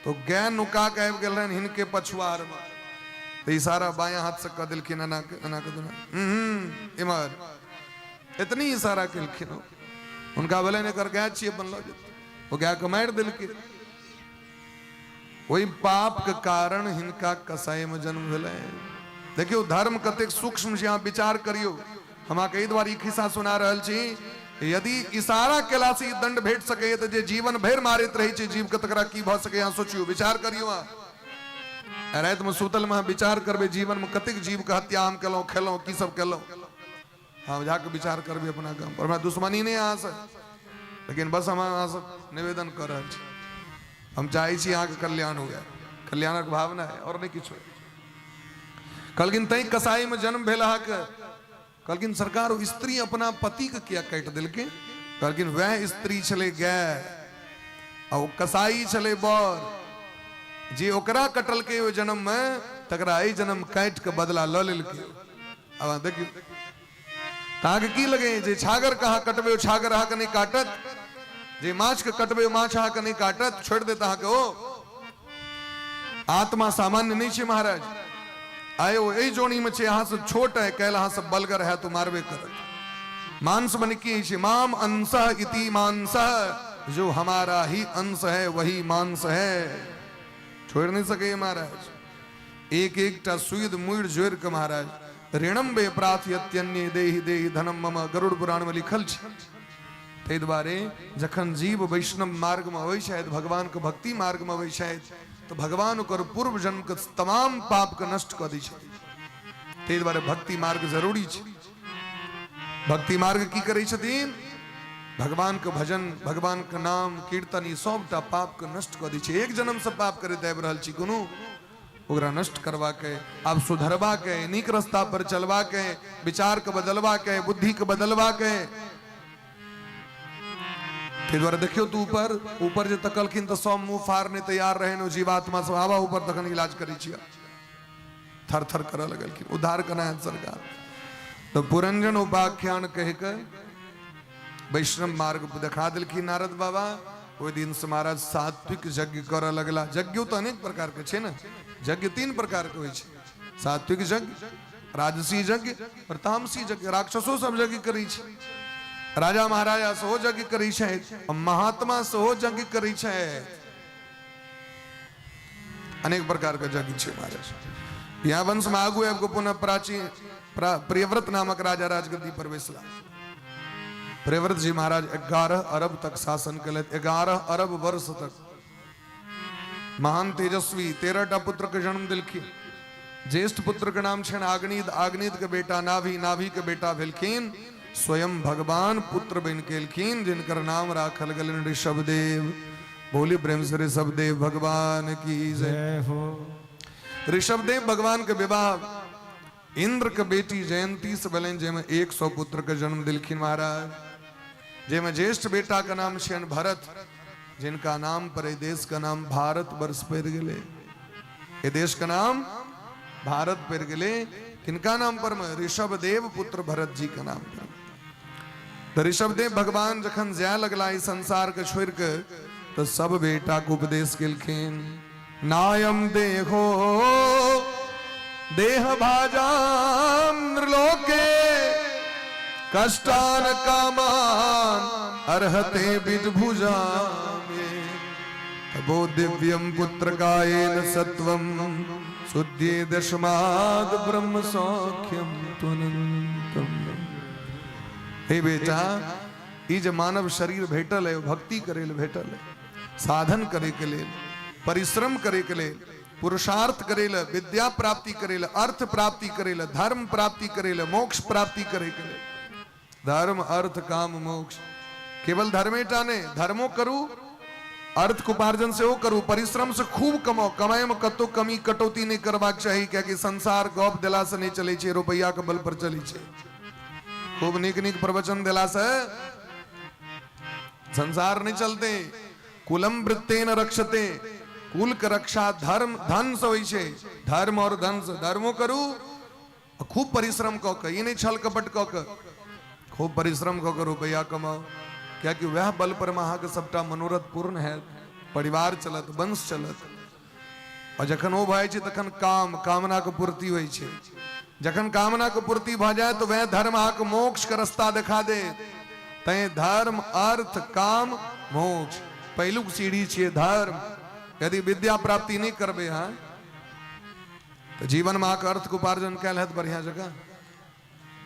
तो गाय नुका के आबि गेल रहनि हिनके पछुआर में। तो इशारा बायां हाथ से कऽ देलखिन, एना के एना के देना, इम्हर इतनी इशारा केलखिन। हुनका भेलनि एकर गाय छियै, अपन लऽ जेतै। ओ गाय के मारि देलखिन। ओहि पाप के कारण हिनका कसाई में जन्म भेलै। देखियौ धर्म कतेक सूक्ष्म छै, अहाँ विचार करियौ। हम अहाँके एहि दुआरे ई खिस्सा सुना रहल छी, यदि इशारा केला से ई दंड भेट सकैए तऽ जे जीवन भरि मारैत रहै छै जीव के तकरा की भऽ सकैए, अहाँ सोचियौ, विचार करियौ। अहाँ रातिमे सुतल में अहाँ विचार करबै जीवन में कतेक जीव के हत्या हम केलहुँ, खेलहुँ, की सब केलहुँ। हम जाके विचार करबै अपना गाम पर। हमरा दुश्मनी नहि अहाँसँ, लेकिन बस हम अहाँसँ निवेदन कऽ रहल छी, हम चाहै छी अहाँके कल्याण हुए, कल्याणक भावना है और नहि किछु। कहलखिन तैं कसाई में जन्म भेल अहाँके। कहलखिन सरकार ओ स्त्री अपना पति के किया काटि देलकै? कहलखिन वएह स्त्री छलै गाय आ ओ कसाई छलै बर, जे ओकरा कटलकै ओहि जन्म में तकरा एहि जन्म काटि के बदला लऽ लेलकै। आब अहाँ देखियौ तऽ अहाँके की लगै जे छागर के अहाँ कटबै ओ छागर अहाँके नहि काटत, जे माछ के कटबै ओ माछ अहाँके नहि काटत, छोड़ि देत अहाँके ओ। आत्मा सामान्य नहि छै महाराज। आइ ओ एहि जोनी में छै, अहाँ से छोट है, काल्हि अहाँ सब बलगर है तो मारबे करत। मांस बन की छै, माम अंश इति मांस, जो हमारा ही अंश है वही मांस है, छोड़ नहीं सके महाराज। एक एकटा सुइद मुड़ि जोड़ि के महाराज ऋणम वे प्रार्थयत्यन्ये देहि देहि धनम मम, गरुड़ पुराण में लिखल छै। ताहि दुआरे जखन जीव वैष्णव मार्ग में अबै छथि, भगवान के भक्ति मार्ग में अबै छथि, तऽ भगवान ओकर पूर्व जन्म के तमाम पाप के नष्ट कऽ दै छथिन। ताहि दुआरे भक्ति मार्ग जरूरी छै। भक्ति मार्ग की करै छथिन? भगवान के भजन, भगवान के नाम कीर्तन, ई सबटा पाप के नष्ट कऽ दै छै। एक जन्म से पाप करैत आबि रहल छी, कोनो ओकरा नष्ट करवा के, आब सुधरवा के, नीक रास्ता पर चलवा के, विचार के बदलवा के, बुद्धि के बदलवा के। ताहि दुआरे देखियौ तऽ ऊपर ऊपर जे तकलखिन तऽ सब मुँह फाड़ने तैयार रहनि ओ जीवात्मा सब, आबा ऊपर तखन इलाज करै छियै। थर थर करऽ लगलखिन, उद्धार केना हैत सरकार? तऽ पुरंजन उपाख्यान कहि कऽ वैष्णव मार्ग देखा देलखिन नारद बाबा। ओहि दिन से महाराज सात्विक यज्ञ करऽ लगला। यज्ञो तऽ अनेक प्रकार के छै ने, यज्ञ तीन प्रकार के होइ छै, सात्विक यज्ञ, राजसी यज्ञ और तामसी यज्ञ। राक्षसो सब यज्ञ करै छै, राजा महाराजा सेहो यज्ञ करै छथि, महात्मा सेहो यज्ञ करै छथि। अनेक प्रकार के यज्ञ छै महाराज। यहाँ वंश में आगू आबि कऽ पुनः प्राचीन प्रियव्रत नामक राजा राजगद्दी पर बैसला। प्रियव्रत जी महाराज 11 अरब तक शासन केलथि, 11 अरब वर्ष तक। महान तेजस्वी, 13 टा पुत्र के जन्म देलखिन। ज्येष्ठ पुत्र के नाम छनि आग्निद, आग्निद के बेटा नाभि, नाभि के बेटा भेलखिन स्वयं भगवान पुत्र बनि के एलखिन, जिनकर नाम राखल गेलनि ऋषभदेव। बोली प्रेम से ऋषभदेव भगवान की जय हो। ऋषभदेव भगवान के विवाह इंद्र के बेटी जयंती से भेलनि, जाहिमे 100 पुत्र के जन्म देलखिन महाराज। जाहिमे ज्येष्ठ बेटा के नाम छियनि भरत, जिनका नाम पर एहि देश के नाम भारत वर्ष पड़ि गेलै। एहि देश के नाम भारत पड़ि गेलै किनका नाम पर? ऋषभदेव पुत्र भरत जी के नाम पर। तऽ ऋषभदेव भगवान जखन जाय लगला ई संसार के छोड़ि के, तऽ सब बेटा के उपदेश केलखिन, नायम देहो देह भाजाम नृलोके कष्टान कामान अर्हते बीजभुजा तबो दिव्यम पुत्र कायेन सत्वम शुद्धि दशमाद ब्रह्म सौख्यम त्वनंतम। हे बेटा, ई जे मानव शरीर भेटल है, भक्ति करे ले भेटल है, साधन करे के लेल, परिश्रम करे के लेल, पुरुषार्थ करे ले, विद्या प्राप्ति करे ले, अर्थ प्राप्ति करे ले, धर्म प्राप्ति करे ले, मोक्ष प्राप्ति करे के लेल। धर्म अर्थ काम मोक्ष, केवल धर्मेटा ने, धर्मो करू, अर्थ के उपार्जन सेहो करू, परिश्रम से खूब कमाओ, कमाए में कतौ कमी कटौती नहीं करबाक चाही, कियाकि संसार गप देला से नहीं चलै छै, रुपैया के बल पर चलै छै। खूब नीक नीक प्रवचन देला से संसार नहीं चलते। कुलम वृत्तेन रक्षते, कुल के रक्षा धर्म धन से होइ छै, धर्म और धन से। धर्मो करू, खूब परिश्रम कऽ के, ई नहीं छल कपट कऽ के, खूब परिश्रम कऽ के रुपैया कमाओ, कियाकि वएह बल पर अहाँके सबटा मनोरथ पूर्ण हैत, परिवार चलत, वंश चलत। और जखन ओ भऽ जाइ छै तखन काम कामना के पूर्ति होइ छै। जखन कामना के पूर्ति भऽ जाय तो वह धर्म अहाँके मोक्ष के रास्ता देखा दे। तैं धर्म अर्थ काम मोक्ष पहिलुक सीढ़ी छियै धर्म। यदि विद्या प्राप्ति नहीं करबै अहाँ तऽ जीवन में अहाँके अर्थ के उपार्जन कयल हैत बढ़िया जगह।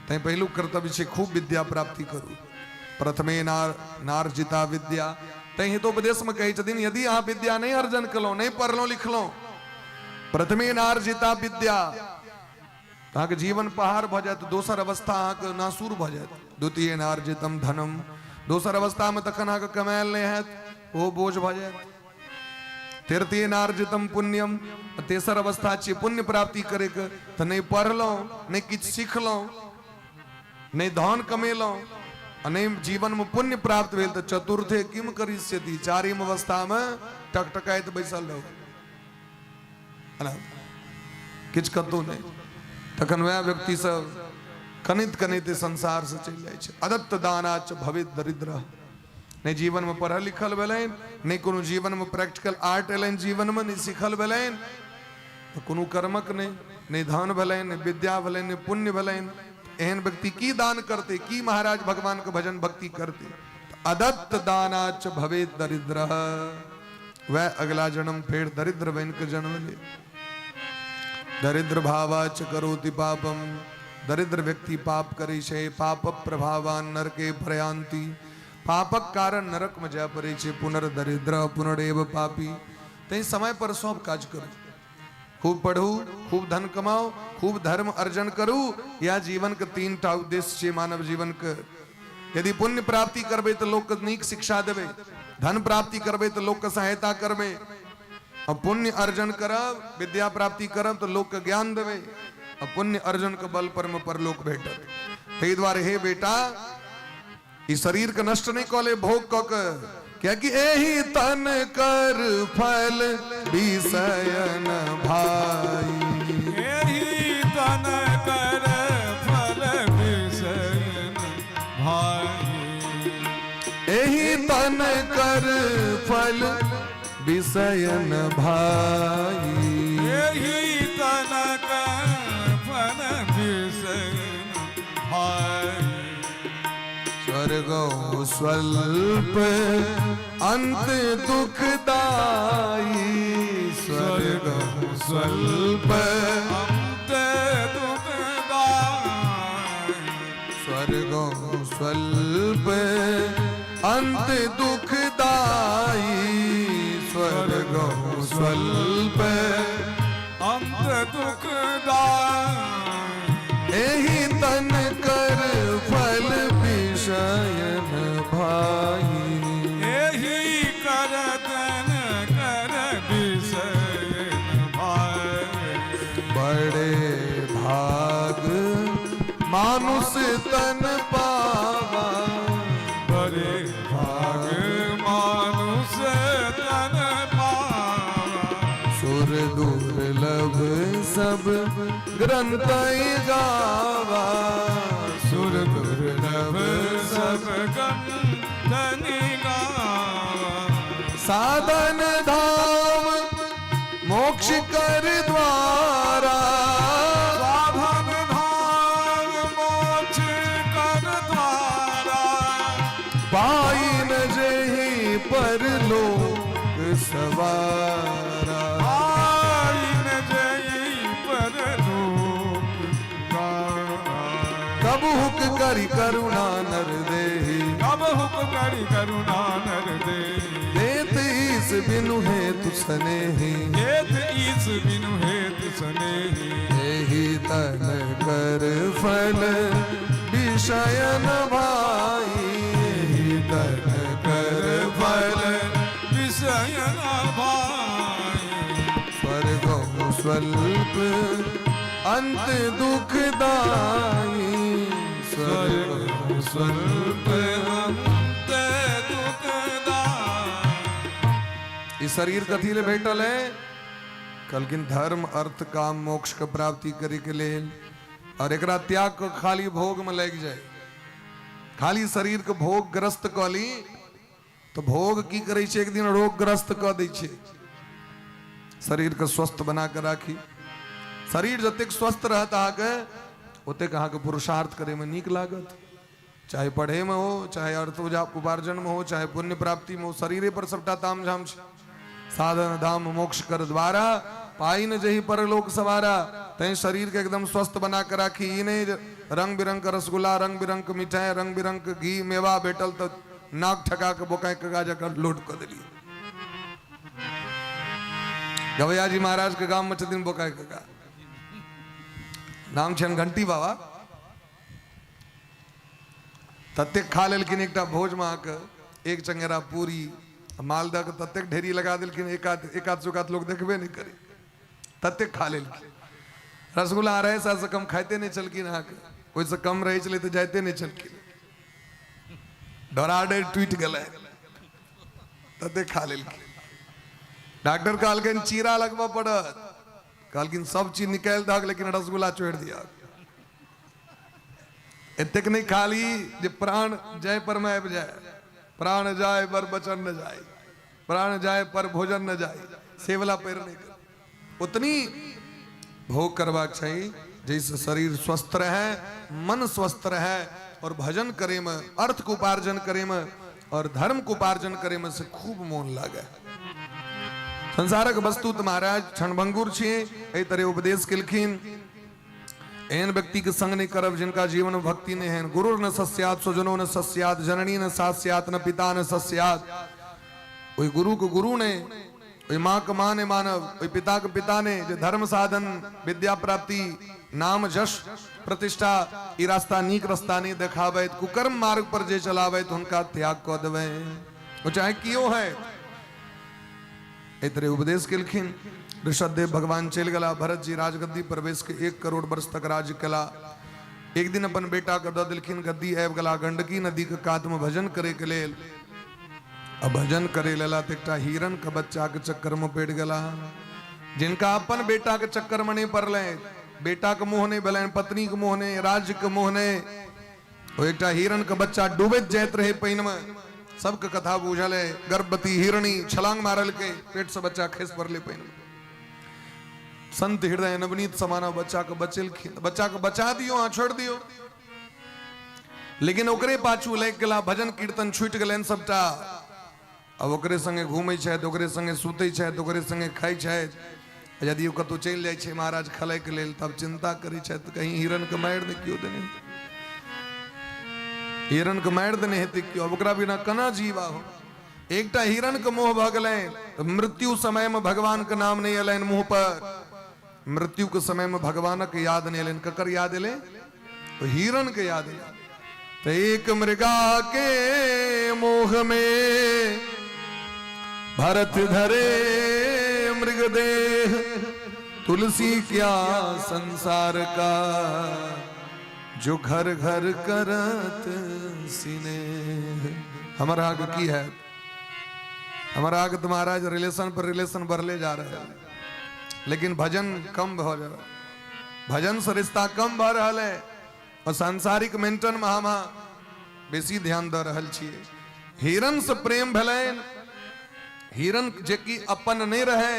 तैं पहिलुक कर्तव्य छै खूब विद्या प्राप्ति करू। प्रथमे नार नार्जिता विद्या। तैं हितोपदेश में कहै छथिन, यदि अहाँ विद्या नहीं अर्जन केलहुँ, नहीं पढ़लहुँ लिखलहुँ, प्रथमे नार्जिता विद्या, अहाँके जीवन पहाड़ भऽ जायत, दोसर अवस्था अहाँके नासुर भऽ जायत। द्वितीय नार्जितम धनम, दोसर अवस्था में तखन अहाँके कमायल नहीं हैत, ओहो बोझ भऽ जायत। तृतीय नार्जितम पुण्यम, तेसर अवस्था छियै पुण्य प्राप्ति करैके, तऽ नहि पढ़लहुँ, नहि किछु सिखलहुँ, नहि धन कमेलहुँ, आ नहि जीवन में पुण्य प्राप्त भेल, तऽ चतुर्थे किम करिष्यति, चारिम अवस्था में टकटकाइत बैसल रहू, किछु कतौ नहि। तखन वएह व्यक्ति सब कनैत कनैत संसार से चलि जाइ छै। अदत्त दानाच भवेत दरिद्र। नहि जीवन में पढ़ल लिखल भेलनि, नहि कोनो जीवन में प्रैक्टिकल आर्ट एलनि, जीवन में नहि सीखल भेलनि, तऽ कोनो कर्मक नहि, नहि धन भेलनि, नहि विद्या भेलनि, नहि पुण्य भेलनि। एहन व्यक्ति की दान करतै, की महाराज भगवान के भजन भक्ति करतै? अदत्त दानाच भवेत दरिद्र, वह अगला जन्म फेर दरिद्र बन के जन्म ले। दरिद्र भावाच करोति पापम, दरिद्र व्यक्ति पाप करै छै, पाप प्रभावान नरके प्रयांति, पापक कारण नरक में जाय पड़ै छै, पुनर्दरिद्र पुनरेव पापी। तैं समय पर सब काज करू, खूब पढ़ू, खूब धन कमाओ, खूब धर्म अर्जन करू। यह जीवन के तीन टा उद्देश्य छै मानव जीवन के। यदि पुण्य प्राप्ति करबै तऽ लोक के नीक शिक्षा देबै, धन प्राप्ति करबै तऽ लोक के सहायता करबै, और पुण्य अर्जन करब, विद्या प्राप्ति करब तऽ लोक के ज्ञान देबै, और पुण्य अर्जन के बल पर में परलोक भेटत। ताहि दुआरे हे बेटा, ई शरीर के नष्ट नहीं कऽ ले भोग कऽ के, कियाकि एही तन कर फल विषयन भाई, एही तन कर फल विषयन भाई, एही तन कर फल विषयन भाई, एही तन कर फल विषयन भाई। स्वर्ग स्वल्प अंत दुखदाई, स्वर्ग स्वल्प अंत दुखदाई, स्वर्ग स्वल्प अंत दुखदाई, स्वर्ग स्वल्प अंत दुखदाई। एहि तन कर फल विषयन भाई, एही कर तन कर विषयन भाई। बड़े भाग मानुष तन पावा, बड़े भाग मानुष तन पावा, सुर दुर्लभ सब ग्रंथ गावा, सुर दुर्लभ सब ग्रंथ गावा। साधन धाम मोक्ष कर द्वारा, परलोक सवारा। पाई न जई परलोक सवारा। कब हुक करी करुणा नर देही, कब हुक करी करुणा नर दे। देत ईस बिनु हेतु सनेही, हेत ईस बिनु हेत सनेही। एहि तन कर फल विषय न भाई, एहि तन कर फल विषय न भाई। स्वर्ग स्वल्प अंत दुखदाई, स्वर्ग स्वल्प अंत दुखदाई। ई शरीर कथी ले भेटल है? कहलखिन धर्म अर्थ काम मोक्ष के प्राप्ति करे के लेल। और एकरा त्याग के खाली भोग में लागि जाए, खाली शरीर के भोग ग्रस्त कऽ ली तो भोग की करै छै, एक दिन रोग ग्रस्त कऽ दै छै। शरीर के स्वस्थ बना के राखी। शरीर जतेक स्वस्थ रहत अहाँके ओतेक अहाँके पुरुषार्थ करे में नीक लागत, चाहे पढ़े में हो, चाहे अर्थ उपार्जन में हो, चाहे पुण्य प्राप्ति में हो, शरीरे पर सबटा तामझाम छै। साधन धाम मोक्ष कर द्वारा पाई न जही परलोक सवारा। तैं शरीर के एकदम स्वस्थ बना के राखी। ई नहीं रंग बिरंग के रसगुल्ला, रंग बिरंग के मिठाई, रंग बिरंग के घी मेवा भेटल तो नाक ठका के बोकाय के गाजा कर लोड कर दिलिए। गवैया जी महाराज के गांव में छथिन बोकाय काका, नाम छनि घंटी बाबा। ततेक खा लेलखिन एकटा भोज में आके एक चंगेरा पूरी मालदह के ततेक ढेरी लगा देलखिन, एक आध सुकात लोग देखबे नहीं करे, ततेक खा लेलखिन। रसगुल्ला 250 से कम खाइते नहीं छलखिन अहाँके, ओहिसँ कम रहै छलै तऽ जाइते नहीं छलखिन। डराडर टूटि गेलै, ततेक खा लेलखिन। डॉक्टर कहलखिन चीरा लगबऽ पड़त, कहलखिन सब चीज निकालि दहक लेकिन रसगुल्ला छोड़ि दिअ। एतेक नहीं खाली जे प्राण जाय पर में आबि जाय, प्राण जाय पर बचन न जाय, प्राण जाय पर भोजन न जाय, से वाला पैर नहीं कर। उतनी भोग करबाक चाही जैसे शरीर स्वस्थ रहे, मन स्वस्थ रहे और भजन करे में, अर्थ के उपार्जन करे में और धर्म के उपार्जन करे में से खूब मोन लागे। संसारक वस्तु तो महाराज क्षणभंगुर छियै। एहि तरह उपदेश केलखिन। एहन व्यक्ति के संग नहीं करब जिनका जीवन में भक्ति नहीं है। गुरु न सस्यात, स्वजनो न सस्यात, जननी न सास्यात, न पिता न सस्यात। ओहि गुरु के गुरु ने, ओहि माँ के माँ ने मानब, ओहि पिता के पिता ने, जे धर्म साधन, विद्या प्राप्ति, नाम जश प्रतिष्ठा, ई रास्ता नीक रास्ता नहीं देखाबैत, कुकर्म मार्ग पर जे चलाबैत हुनका त्याग कऽ देबै, ओ चाहे कियो है। एहि तरह उपदेश केलखिन। ऋषभदेव भगवान चलि गेला। भरत जी राजगद्दी पर बैस के 1 करोड़ वर्ष तक राज्य केला। एक दिन अपन बेटा के दऽ देलखिन गद्दी। आबि गेला गंडकी नदी के कात में भजन करे के लेल। आ भजन करे लेला तऽ एकटा हिरण के बच्चा के चक्कर में पड़ि गेला। जिनका अपन बेटा के चक्कर में नहीं पड़लै, बेटा के मोह नहीं भेलनि, पत्नी के मोह नहीं, राज्य के मोह नहीं, ओ एकटा हिरण के बच्चा डूबैत जाइत रहे पानि में। सबके कथा बुझल है। गर्भवती हिरणी छलांग मारलकै, पेट से बच्चा खसि पड़लै पानि में। संत हृदय नवनीत समाना बच्चा के बचेलखिन। बच्चा के बचा दियो, अहाँ छोड़ि दियो, लेकिन ओकरे पाछू लागि गेला, भजन कीर्तन छूटि गेलनि सबटा। अब ओकरे संगे घूमै छथि, ओकरे संगे सुतै छथि, ओकरे संगे खाइ छथि। यदि ओ कतहु चलि जाइ छै महाराज खलैके लेल तब चिंता करै छथि कहीं हिरण के मारि नहि केओ देने, हिरण के मारि देने हेतै केओ, अब ओकरा बिना केना जीवा हो। एकटा हिरण के मोह भऽ गेलै तऽ मृत्यु समय में भगवान के नाम नहीं एलनि मुंह पर। मृत्यु के समय में भगवानक याद नहीं एलनि। ककर याद एलै? तो हिरण के याद एलै। तो एक मृगा के मोह में भरत धरे मृग देह, तुलसी क्या संसार का जो घर घर करत सिने। हमर आग की है? हमारा आग तो महाराज रिलेशन पर रिलेशन बढ़ले जा रहे हैं, लेकिन भजन कम भ रहा है। भजन से रिश्ता कम भ रहा है और सांसारिक मेंटन में हम बेसी ध्यान दऽ रहल छियै। हिरण से प्रेम भेलनि, हिरण जे कि अपन नहीं रहे,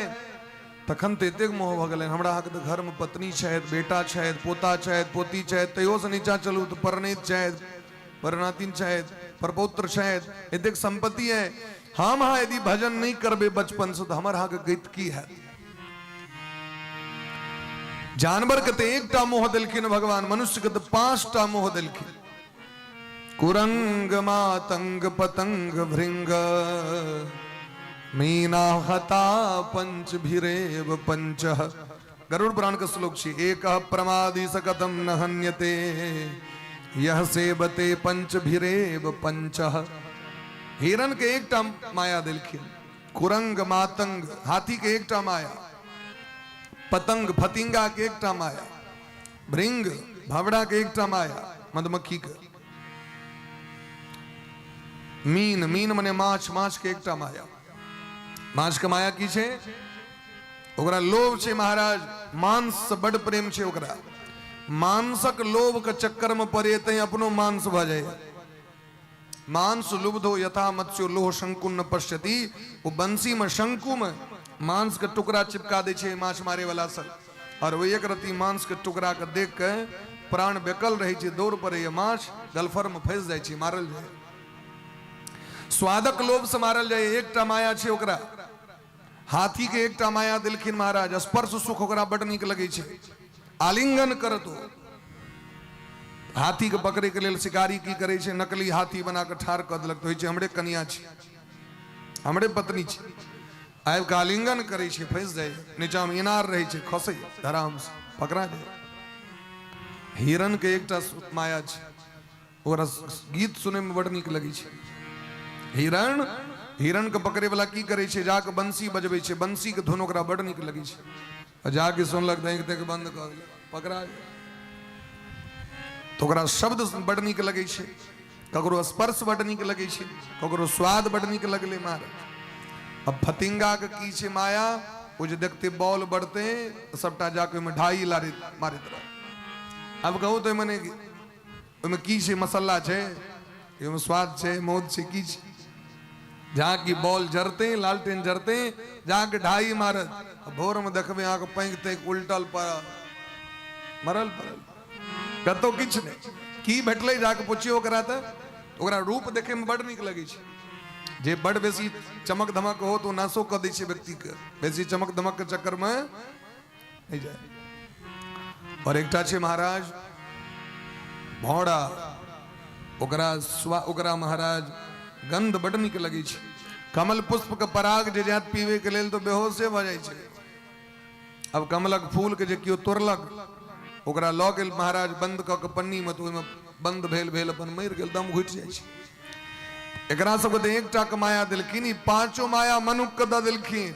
तखन तऽ एतेक मोह भऽ गेलनि। हमरा अहाँके तऽ घरमे पत्नी छथि, बेटा छथि, पोता छथि, पोती छथि, तैयोसँ नीचा चलू तऽ परनैत छथि, परनातिन छथि। प्रपौत्र छथि, एतेक सम्पत्ति है, हम अहाँ यदि भजन नहि करबै बचपन से तऽ हमर अहाँके गति की हैत? जानवर के तऽ एकटा मोह देलखिन भगवान, मनुष्य के तऽ 5टा मोह देलखिन। कुरंग मातंग पतंग भृंग मीना हता पंच भिरेव पंच। गरुड़ पुराण के श्लोक छी। एक प्रमादी सकतम न हन्यते यह सेवते पंच भिरेव पंच। हिरण के एकटा माया देलखिन, कुरंग मातंग हाथी के एकटा माया, पतंग फतिंगा के एकटा माया, भृंग भवड़ा के एकटा माया, मधुमक्खी के, मीन, मीन मने माछ, माछ के एकटा माया। माछ के माया की छै? ओकरा लोभ छै महाराज, मांस से बड प्रेम छै ओकरा। मांसक लोभ के चक्कर में पड़े तै अपनो मांस भऽ जाए। मांस लुब्धो यथा मत्स्यो लोह शंकुन न पश्यति। ओ बंसी में शंकु में मांस के टुकड़ा चिपका दै छै माछ मारे वाला सब, और वो एक रत्ती मांस के टुकड़ा के देख के प्राण बेकल रहै छै, दौड़ पड़ैए माछ, गलफर में फंसि जाइ छै, मारल जाइ। स्वादक लोभ से मारल जाय, एकटा माया छै ओकरा। हाथी के एकटा माया देलखिन महाराज, स्पर्श सुख ओकरा बड नीक लगै छै, आलिंगन करत ओ। हाथी के पकड़े के लेल शिकारी की करै छै? नकली हाथी बना के ठाढ़ कऽ देलक, तऽ होइ छै हमरे कनिया छै, हमरे पत्नी छै, आबि कऽ आलिंगन करै छै, फंसि जाइ, नीचा मे इनार रहै छै, खसै धराम से पकड़ा जाइ। हिरण के एकटा माया छै, ओकरा गीत सुनै मे बड नीक लगै छै। हिरण, हिरण के पकड़े वाला की करै छै? जाके बंसी बजबै छै, बंसी के धुन ओकरा बड नीक लगै छै, आ जाके सुनलक तऽ आँखि ताँखि बंद कऽ देलक, पकड़ा गेल। तऽ ओकरा शब्द बड नीक लगै छै, ककरो स्पर्श बड नीक लगै छै, ककरो स्वाद बड नीक लगलै महाराज। अब फतिंगा के की छै माया? ओ जे देखते बॉल बढ़ते सबटा जाके ओहिमे ढाई लारे मारैत रहत। अब कहू तऽ ओहिमे नहि, ओहिमे की छै? मसाला छै, ओहिमे स्वाद छै, मौत छै, की छै? जहाँ की बॉल जरते, लालटेन जरते, जाके ढाई मारत, भोर में देखबै अहाँके पैंक तैंक उल्टल पड़ल, मरल पड़ल, कतौ किछु नहि। की भेटलै जाके पुछियौ ओकरा तऽ ओकरा रूप देखै में बड नीक लगै छै। जे बड बेसी चमक धमक हो तो नाशो कऽ दै छै व्यक्ति के, बेसी चमक धमक के चक्कर में नहि जाय। और एकटा छै महाराज भौड़ा, ओकरा ओकरा महाराज गंध बड नीक लगै छै। कमल पुष्प के पराग जे जात पीवे के लेल तो बेहोशे भऽ जाइ छै। अब कमलक फूल के जे केओ तोड़लक, ओकरा लऽ गेल महाराज बंद कऽ के पन्नी में, तऽ ओहिमे बंद भेल भेल अपन मरि गेल, दम घुटि जाइ छै। एकरा सबके तऽ एकटा के माया देलखिन, ई पांचो माया मनुख के दऽ देलखिन।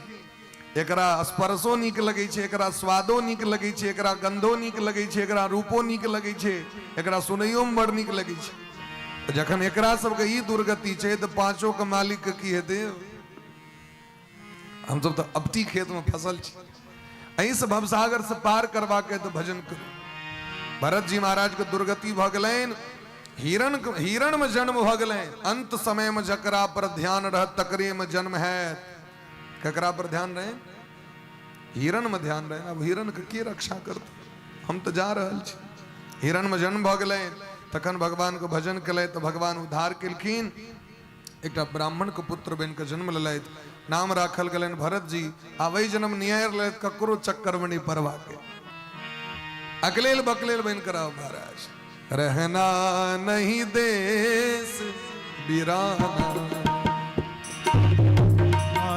एकरा स्पर्शो नीक लगै छै, एकरा स्वादो नीक लगै छै, एकरा गंधो नीक लगै छै, एकरा रूपो नीक लगै छै, एकरा सुनैयो में बड़ नीक लगै छै। जखन एकरा सबके ई दुर्गति छै तऽ पांचो के मालिक के की हेतै? हम सब तऽ अपटी खेत में फसल छी। एहि से भवसागर से पार करबाक तऽ भजन करू। भरत जी महाराज के दुर्गति भऽ गेलनि, हिरण हिरण में जन्म भऽ गेलनि। अंत समय में जकरा पर ध्यान रहत तकरे में जन्म हैत। ककरा पर ध्यान रहे? हिरण में ध्यान रहे। अब हिरण के के रक्षा करतै? हम तऽ जा रहल छी। हिरण में जन्म भऽ गेलनि, तखन भगवान के भजन केलथि तऽ भगवान उद्धार केलखिन। एकटा ब्राह्मण के पुत्र बनि कऽ जन्म लेलथि, नाम राखल गेलनि भरत जी। आ वही जन्म निहारि लेलथि, ककरो चक्कर में नहीं पड़बाके, अकलेल बकलेल बनि कऽ रहब महाराज। रहना नहीं देश बिराना,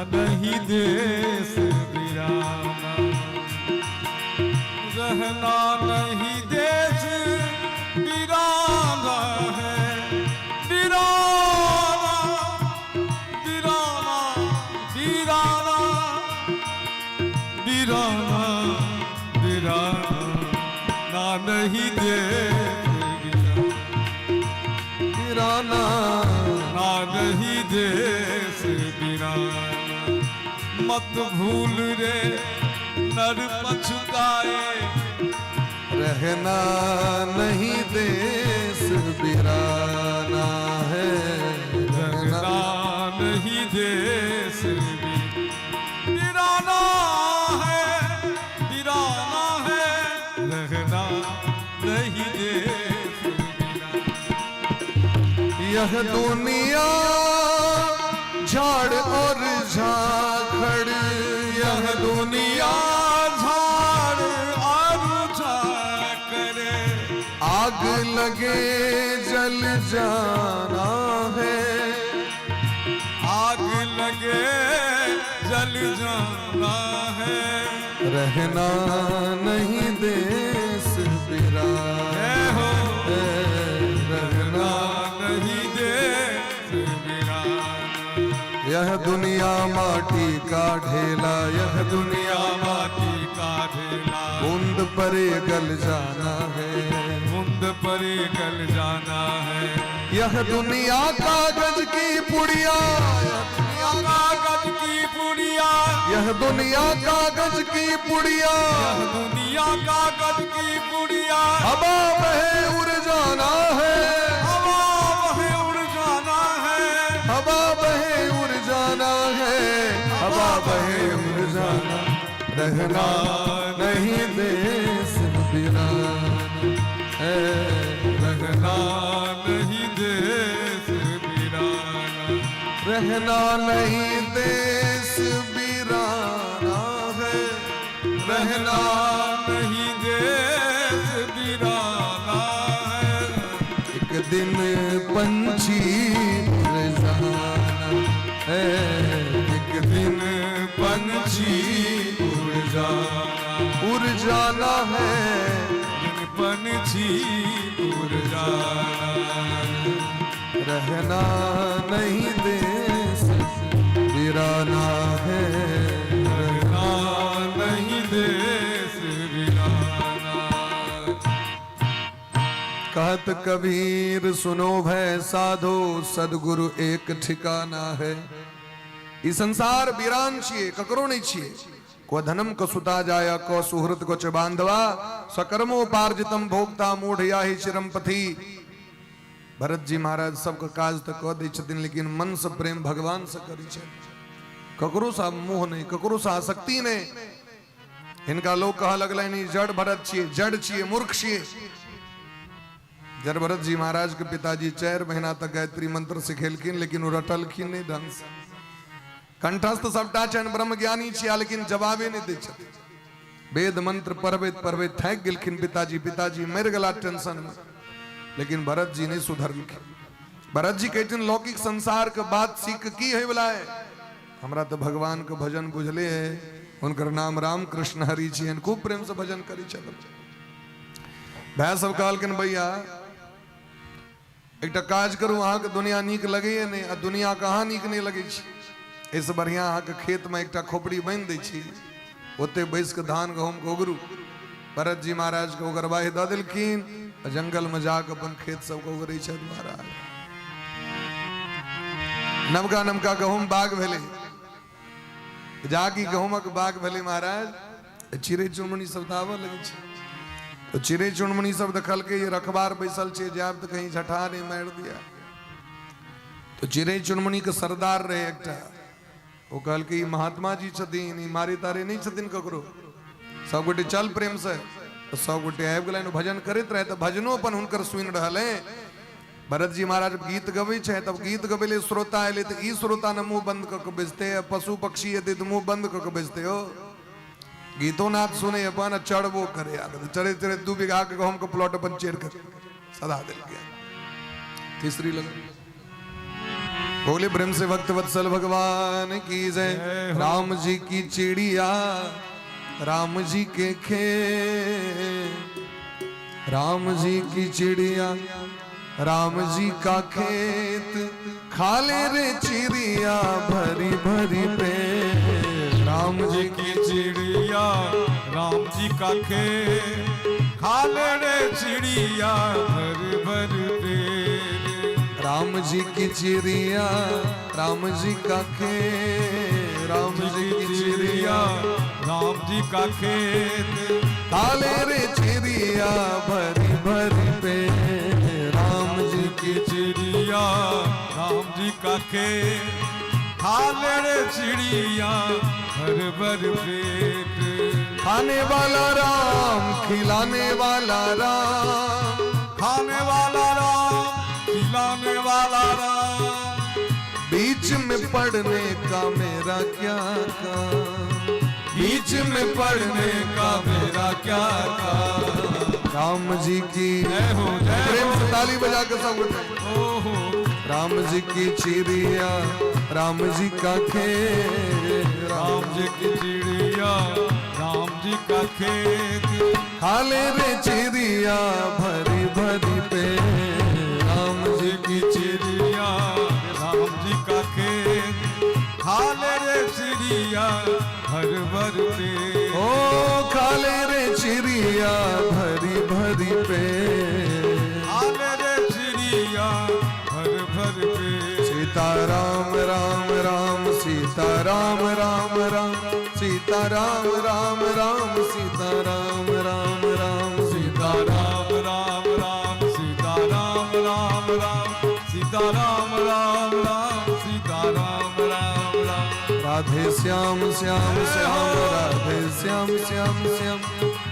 नहीं देश बिराना, रहना नहीं देश बिराना है, बिराना बिराना बिराना बिराना बिराना, ना नहीं देश बिराना, ना नहीं देश बिराना। मत भूल रे नर पछुकाए, रहना नहीं देश बिराना है, रहना नहीं देश बिराना है, बिराना है, रहना नहीं देश बिराना। यह दुनिया झाड़ और झाखड़, यह दुनिया झाड़ और झाकर, आग लगे जल जाना है, आग लगे जल जाना है, रहना नहीं देश बिरा हो, रहना नहीं देश बिराना। यह दुनिया माटी का ढेला, यह दुनिया माटी का ढेला, बूंद परे गल जाना है, बूंद परे गल जाना है। यह दुनिया कागज की पुड़िया, कागज की पुड़िया, यह दुनिया कागज की पुड़िया, यह दुनिया कागज की पुड़िया, हवा बहे उड़ जाना है, हवा बहे उड़ जाना है, हवा बहे उड़ जाना है, हवा बहे उड़ जाना, रहना नहीं देश बिराना है, रहना नहीं देश बिराना, रहना नहीं देश बिराना है, रहना नहीं देश बिराना है। एक दिन पंछी उड़ जाना है, एक दिन पंछी उड़ जाना, उड़ जाना है, दिन पंछी उड़ जाना, रहना नहीं देश बिराना है, रहना नहीं देश बिराना। कहत कबीर सुनो भय साधो, सदगुरु एक ठिकाना है। ई संसार वीरान छिए, ककरो नहीं छिए। को धनम को सुता जाया, को सुहृत को च बांधवा, सकर्मोपार्जितम भोक्ता मूढ़ याहि चिरम पथी। भरत जी महाराज सबके काज तो कऽ दै छथिन, लेकिन मन से प्रेम भगवान से करै छथिन। ककरो सँ मोह नहीं, ककरो सँ आसक्ति नहीं। हिनका लोग कह लगलनि जड़ भरत छिए, जड़ छिए, मूर्ख छिए। जड़ भरत जी महाराज के पिताजी 4 महीना तक गायत्री मंत्र सिखेलखिन, लेकिन ओ रटलखिन नहीं ढंग से। कंठस्थ सबटा छनि, ब्रह्मज्ञानी छिया, लेकिन जवाबे नहीं दै छथिन। वेद मंत्र पढ़बैत पढ़बैत थाकि गेलखिन पिताजी, पिताजी मरि गेला टेंशन में, लेकिन भरत जी नहीं सुधरलखिन। भरत जी कहथिन लौकिक संसार के बात सीख की है वाला है, हमरा तो भगवान के भजन बुझले है, हुनकर नाम राम कृष्ण हरि छियनि, खूब प्रेम से भजन करै छथिन। भाई सब कहलखिन भैया एकटा काज करू, अहाँके दुनिया नीक लगैए नहि, आ दुनिया कहाँ नीक नहि लगै छै, एहिसँ बढ़िआँ अहाँके खेतमे एकटा खोपड़ी बान्हि दै छी, ओतहि बैस कऽ धान गहूँमके ओगरू। भरत जी महाराजके ओगरवाही दऽ देलखिन, आ जंगलमे जाकऽ अपन खेत सबके ओगरै छथि महाराज। नवका नवका गहूँम बाग भेलै, जाकि गहूँमक बाग भेलै महाराज, चिड़ै चुनमुनी सब तऽ आबऽ लगै छै। तऽ चिड़ै चुनमुनी सब देखलकै जे रखबार बैसल छै, जायब तऽ कहीं झठा नहि मारि दिया। तऽ चिड़ै चुनमुनीके सरदार रहै एकटा, ओ कहलकै ई महात्मा जी छथिन, ई मारे तारे नहि छथिन ककरो, सब गोटे चल प्रेम से। तऽ सब गोटे आबि गेलनि, भजन करैत रहै, तऽ भजनो अपन हुनकर सुनि रहल है। भरत जी महाराज गीत गबै छै, तब गीत गबै ले श्रोता एलै तऽ ई श्रोता ने मुँह बंद कऽ के बैसतै, पशु पक्षी एतै तऽ मुँह बंद कऽ के बैसतै। हो गीतो नाद सुने अपन आ चढ़बो करे, चढ़े चढ़े 2 बीघा के गहूँम के प्लॉट अपन चढ़ के सदा देलकै। तीसरी लग बोले प्रेम से भक्त वत्सल भगवान की जय। राम जी की चिड़िया राम जी के खेत, राम जी की चिड़िया राम जी का खेत, खा ले रे चिड़िया भरी भरी पेट। राम जी की चिड़िया राम जी का खेत, खा ले रे चिड़िया भर भर पेट। राम जी की चिड़िया राम जी का खेत, राम जी की चिड़िया राम जी का खेत, खा ले रे चिड़िया भरी भरी पेट। राम जी की चिड़िया राम जी का खेत, खा ले रे चिड़िया भर भर पेट। खाने वाला राम खिलाने वाला राम, खाने वाला राम खिलाने खिलाने वाला राम। बीच में पड़ने का मेरा क्या काम, बीच में पड़ने का मेरा क्या काम। राम जी की जय हो जय प्रेम हो। से ताली बजा के सब ओहो। राम जी की चिड़िया राम जी का खेत, राम जी की चिड़िया राम जी का खेत। खाले रे चिड़िया भरी भरी पे, राम जी की चिड़िया राम जी का खेत। खाले रे चिड़िया भर भर पे, ओ खाले रे चिड़िया भरी भरी पे। खाले रे चिड़िया भर भर पे। सीता राम राम राम सीता राम राम राम सीता राम राम राम सीता राम राम राम सीता राम राम राम सीता राम राम राम सीता राम राम राम सीता राम राम राम। राधे श्याम श्याम श्याम राधे श्याम श्याम श्याम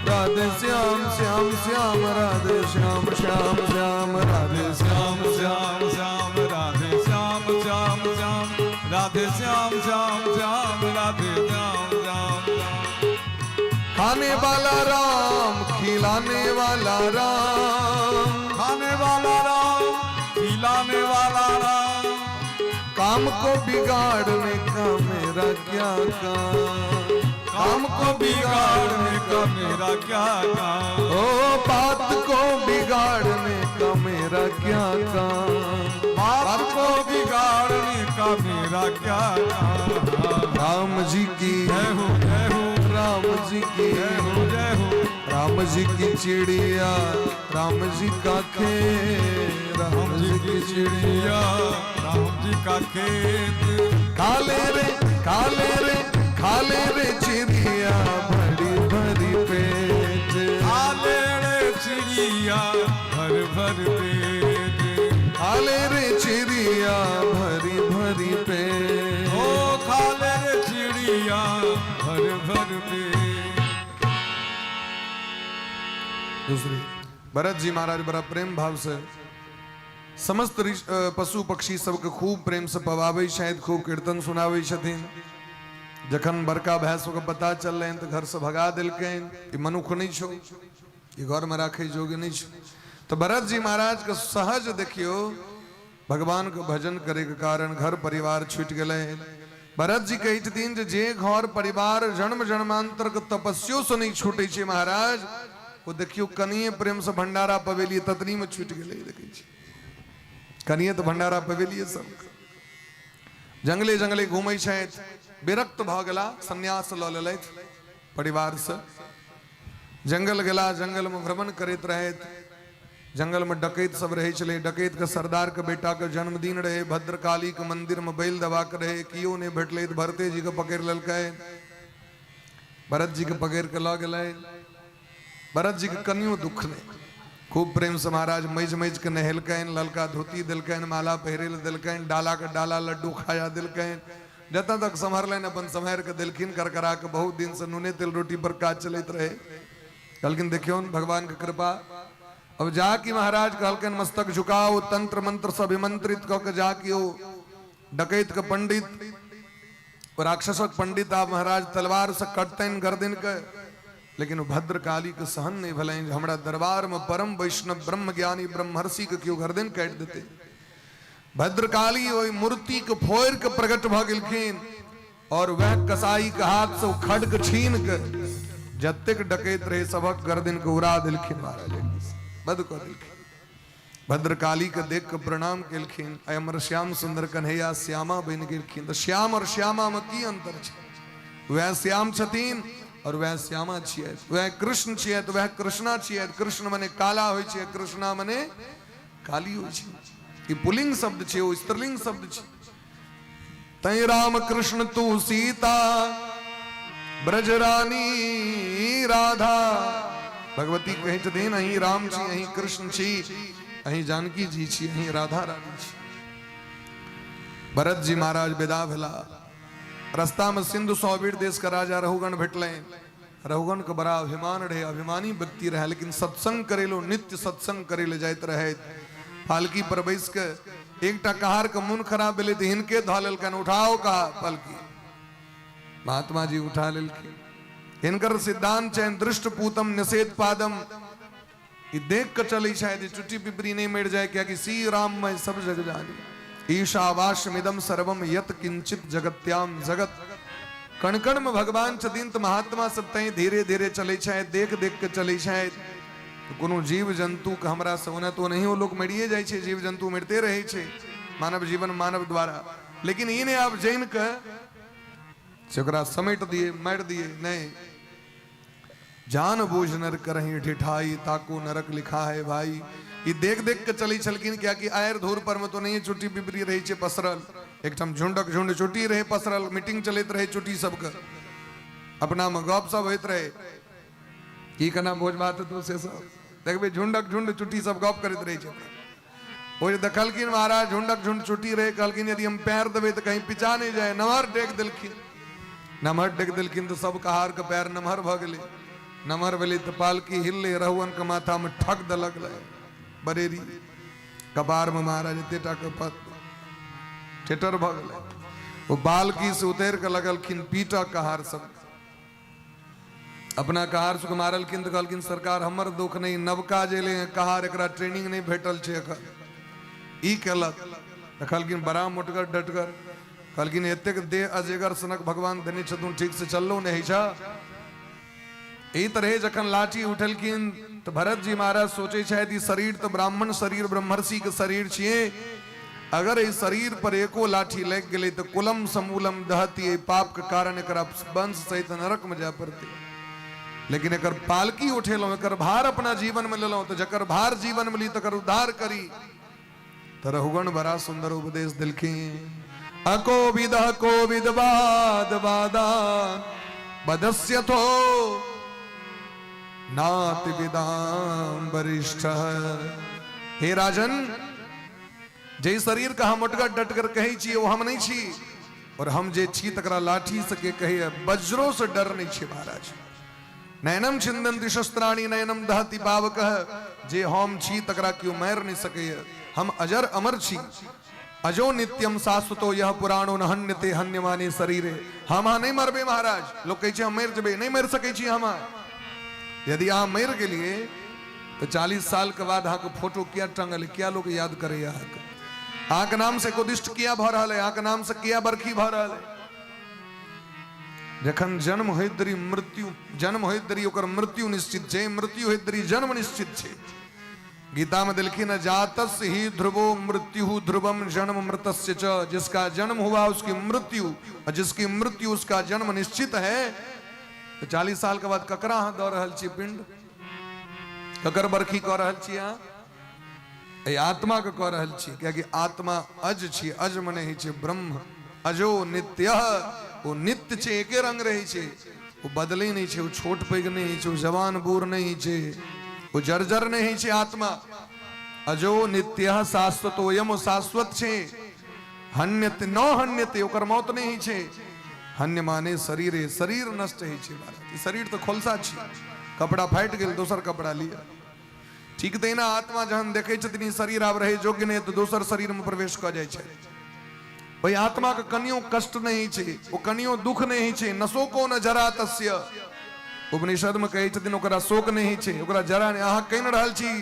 राधे श्याम श्याम श्याम राधे श्याम श्याम श्याम राधे श्याम श्याम श्याम राधे श्याम श्याम श्याम राधे श्याम श्याम श्याम राधे श्याम श्याम श्याम। खाने वाला राम खिलाने वाला राम, खाने वाला राम खिलाने वाला राम। काम को बिगाड़ने का मेरा क्या काम, काम को बिगाड़ने का मेरा क्या काम। ओ बात को बिगाड़ने का मेरा क्या काम, बात को बिगाड़ने का मेरा क्या काम। राम जी की जय हो जय हो। राम जी की जय हो जय हो। राम जी की चिड़िया राम जी का खेत, राम जी की चिड़िया राम जी का खेत। खाले रे खाले रे खाले रे चिड़िया भरी भरी पेट, खाले रे चिड़िया भर भर पेट। खाले रे चिड़िया भरी भरी पेट। ओ खाले रे चिड़िया भर भर पेट। दूसरी भरत जी महाराज बड़ा प्रेम भाव से समस्त पशु पक्षी सबके खूब प्रेम से पवाबै छथि, खूब कीर्तन सुनाबै छथिन। जखन बड़का भाय सबके पता चललनि तऽ घर से भगा देलकनि, ई मनुख नहि छौ, ई घरमे राखै योग्य नहि छौ। तऽ भरत जी महाराज के सहज देखियौ भगवान के भजन करे के कारण घर परिवार छूटि गेलै। भरत जी कहै छथिन जे घर परिवार जन्म जन्मांतर के तपस्यो से नहि छूटै छै महाराज, ओ देखियौ कनिये प्रेम से भंडारा पवेलियै ततनी में छूटि गेलै। देखै छी कनिये तऽ भंडारा पवेलियै सब जंगले जंगले घूमै छथि, विरक्त भऽ गेला, संन्यास लऽ लेलथि परिवार से, जंगल गेला, जंगल में भ्रमण करैत रहथि। जंगल में डकैत सब रहै छलै, डकैत के सरदार के बेटा के जन्मदिन रहे, भद्रकाली के मंदिर में बैल दबा के रहे, कियो नहीं भेटलै तऽ भरते जी के पकड़ि लेलकै, भरत जी के पकड़ि के लऽ गेलै। भरत जी के कनियो दुख नहीं, खूब प्रेम से महाराज मजि मजि के नहेलकनि, ललका धोती देलकनि, माला पहिरे लए देलकनि, डाला के डाला लड्डू खाया देलकनि, जतऽ तक सम्हरलनि अपन सम्हारि के देलखिन। करकरा के बहुत दिन से नूने तेल रोटी पर काज चलैत रहे। कहलखिन देखियौ भगवान के कृपा। अब जाकि महाराज कहलकनि मस्तक झुकाओ, तंत्र मंत्र सब अभिमंत्रित कऽ के जाकि ओ डकैत के पंडित, राक्षसक पंडित आब महाराज तलवार से कटतनि गर्दन के, लेकिन भद्रकाली के सहन नहीं भेलनि, हमरा दरबार में परम वैष्णव ब्रह्म ज्ञानी ब्रह्मर्षि के केओ गर्दन काटि देतै। भद्रकाली ओहि मूर्ति के फोड़ि के प्रकट भऽ गेलखिन और वह कसाई के हाथ से खड्ग छीन के जतेक डकैत रहे सबक गर्दन के उड़ा देलखिन महाराज, बद कऽ देलखिन। भद्रकाली के देख के प्रणाम केलखिन। आइ हमर श्याम सुंदर कन्हैया श्यामा बनि गेलखिन। तऽ श्याम और श्यामा में की अंतर छै? वएह श्याम छथिन और वएह श्यामा छियै, वएह कृष्ण छियै तऽ वएह कृष्णा छियै। कृष्ण मने काला होइ छै, कृष्णा मने काली होइ छै। ई पुलिंग शब्द छै, ओ स्त्रीलिंग शब्द छै। तै राम कृष्ण तू सीता ब्रज रानी राधा। भगवती कहै छथिन अहीं राम छी, अहीं कृष्ण छी, अहीं जानकी जी छी, अहीं राधा रानी छी। भरत जी महाराज विदा भेला। रास्ता में सिंधु सौवीर देश का राजा रघुगण भेटलनि। रघुगण के बड़ा अभिमान रहे, अभिमानी व्यक्ति रहे, लेकिन सत्संग करेलो, नित्य सत्संग करे ले जाइत रहे। पालकी पर बैस के एकटा कहार के मोन खराब भेलै तऽ हिनके धऽ लेलकनि, उठाओ कहा पालकी। महात्मा जी उठा लेलखिन। हिनकर सिद्धांत छनि दृष्ट पूतम निषेध पादम, ई देख के चलै छथि जे चुट्टी पिपरी नहि मरि जाय, कियाकि श्री राम में सब जग जानी। ईशावासमिदम सर्वम यत किंचित जगत्याम जगत, कण कण में भगवान छथिन। तऽ महात्मा सब तैं धीरे धीरे चलै छथि, देख देख के चलै छथि। कोनो जीव जंतु के हमरा से ओना तो ओनाहियो लोक मरिए जाइ छै, जीव जंतु मरिते रहै छै मानव जीवन मानव द्वारा, लेकिन ई नहि आब जानि के से ओकरा समेट दिए मारि दिए, नहि। जान बूझ नर करही ढिठाई, ताको नरक लिखा है भाई। ई देख देख के चलै छलखिन, कियाकि आयर धूर पर में तो नहीं चुट्टी पिपरी रहै छै पसरल, एकठाम झुंडक झुंड चुट्टी रहे पसरल, मीटिंग चलैत रहे चुट्टी सबके, अपना में गप सब होइत रहे, की केना भोज भात हेतौ से सब देखबै, झुंडक झुंड चुट्टी सब गप करैत रहै छै। ओ जे देखलखिन महाराज झुंडक झुंड चुट्टी रहे, कहलखिन यदि हम पैर देबै तऽ कहीं पिचा नहि जाय, नमहर टेक देलखिन। नमहर टेक देलखिन तऽ सब कहार के पैर नमहर भऽ गेलै। नमहर भेलै तऽ पालकी हिललै, रहुअन के माथा में ठक देलक बरेरी, कपार में महाराज एते टा के पत टेटर भऽ गेलै। ओ पालकी से उतरि कऽ लगलखिन पीटऽ कहार सब, अपना कहार सुख मारलखिन तऽ कहलखिन सरकार हमर दुख नहि, नवका जे एलै हँ कहार एकरा ट्रेनिंग नहि भेटल छै एखन, ई केलक। तऽ कहलखिन बड़ा मोटगर डटगर, कहलखिन एतेक देह अजेगर सनक भगवान देने छथुन, ठीक से चललो नहि होइ छ। एहि तरहे जखन लाठी उठेलखिन तऽ भरत जी महाराज सोचै छथि ई शरीर तऽ ब्राह्मण शरीर ब्रह्मर्षि के शरीर छियै, अगर एहि शरीर पर एको लाठी लागि गेलै तऽ कुलम समूलम दहती, एहि पाप के कारण एकरा वंश सहित नरक में जाय पड़तै। लेकिन एकर पालकी उठेलहुँ, एकर भार अपना जीवन में लेलहुँ, तऽ जकर भार जीवन में ली तकर उद्धार करी। तऽ रघुगण बड़ा सुंदर उपदेश देलखिन, अकोविद कोविद वाद वादान बदस्यथो नाति विदाम वरिष्ठ। हे राजन, जे शरीर के हम मोटगर डटगर कहै छी ओ हम नहि छी, और हम जे छी तकरा लाठी से के कहैए वज्रो से डर नहि छै महाराज। नयनम छिंदन्ति शस्त्राणि नयनम दहति पावक, जे हम छी तकरा केओ मारि नहि सकैए, हम अजर अमर छी। अजो नित्यम शाश्वतो यह पुराणो न हन्यते हन्यमाने शरीरे। हम अहाँ नहि मरबै महाराज, लोक कहै छै हम मरि जेबै, नहि मरि सकै छी हम। यदि अहाँ मरि गेलियै तऽ 40 साल के बाद अहाँके फोटो किया टंगल, किया लोक याद करैए अहाँके, अहाँके नाम से एकोदिष्ट किया भऽ रहल है, अहाँके नाम से किया बरखी भऽ रहल है? जखन जन्म होइत देरी मृत्यु, जन्म होइत देरी ओकर मृत्यु निश्चित छै, मृत्यु होइत देरी जन्म निश्चित छै। गीता में दिलखिन जातस्य ही ध्रुवो मृत्यु ध्रुवम जन्म मृतस्य च, जिसका जन्म हुआ उसकी मृत्यु और जिसकी मृत्यु उसका जन्म निश्चित है। तो 40 साल के बाद ककरा अहाँ दऽ रहल छी पिंड, ककर बरखी कऽ रहल छी अहाँ? एहि आत्मा के कऽ रहल छी, कियाकि आत्मा अज छी, अज मने होइ छै ब्रह्म, अजो नित्य, ओ नित्य छै, एके रंग रहै छै, ओ बदलै नहि छै, ओ छोट पैघ नहि होइ छै, ओ जवान बूढ़ नहि होइ छै, ओ जर्जर नहि होइ छै आत्मा। अजो नित्य शाश्वतोयम, ओ शाश्वत छै, हन्यते न हन्यते, ओकर मौत नहि होइ छै। हन्य माने शरीरे, शरीर नष्ट होइ छै महाराज, ई शरीर तऽ खोलसा छी, कपड़ा फाटि गेल दोसर कपड़ा लिअ। ठीक तहिना आत्मा जहन देखै छथिन ई शरीर आब रहै योग्य नहि, तऽ दोसर शरीरमे प्रवेश कऽ जाइ छै। ओहि आत्माके कनियो कष्ट नहि होइ छै, ओ कनियो दुख नहि होइ छै। न शोको न जरा तस्य, उपनिषदमे कहै छथिन ओकरा शोक नहि होइ छै, ओकरा जरा नहि। अहाँ कहि रहल छी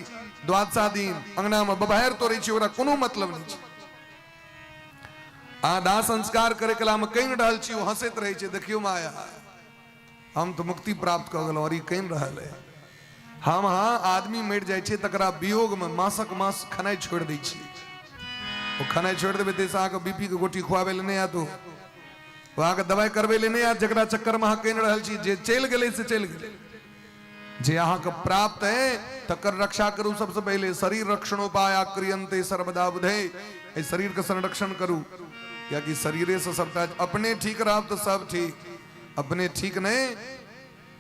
द्वादशा दिन अंगनामे बबाहेर तोड़ै छी, ओकरा कोनो मतलब नहि छै। अहाँ दाह संस्कार करै कलामे कहि रहल छी, ओ हँसैत रहै छै, देखियौ माया, हम तऽ मुक्ति प्राप्त कऽ गेलहुँ और ई कहि रहल है। हम अहाँ आदमी मरि जाइ छै तकरा वियोगमे मासक मास खेनाइ छोड़ि दै छी, ओ खेनाइ छोड़ि देबै ताहिसँ अहाँके बीपी के गोटी खुआबै लए नहि आयत, ओ अहाँके दवाइ करबै लए नहि आयत, जकरा चक्करमे अहाँ कहि रहल छी। जे चलि गेलै से चलि गेलै, जे अहाँके प्राप्त है तकर रक्षा करू सबसँ पहिले। शरीर रक्षणोपाय क्रियन्ते सर्वदा बुधे, एहि शरीरके संरक्षण करू, कियाकि शरीरेसँ सबटा, अपने ठीक रहब तऽ सब ठीक, अपने ठीक नहि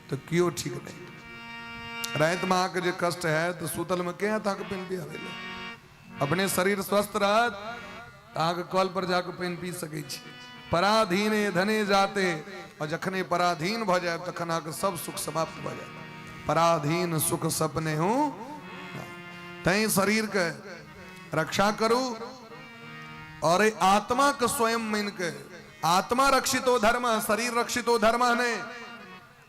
तऽ केओ ठीक नहि। रातिमे अहाँके जे कष्ट हैत तऽ सुतलमे के हैत अहाँके पानि पियाबै लए? अपने शरीर स्वस्थ रहत तऽ अहाँके कल पर जाकऽ पानि पी सकै छी। पराधीने धने जाते, और जखने पराधीन भऽ जायब तखन अहाँके सब सुख समाप्त भऽ जायत। पराधीन सुख सपने हूँ, तैं शरीरके रक्षा करू। और एहि आत्मा के स्वयं मानि के, आत्मा रक्षितो धर्म, शरीर रक्षितो धर्म नहि।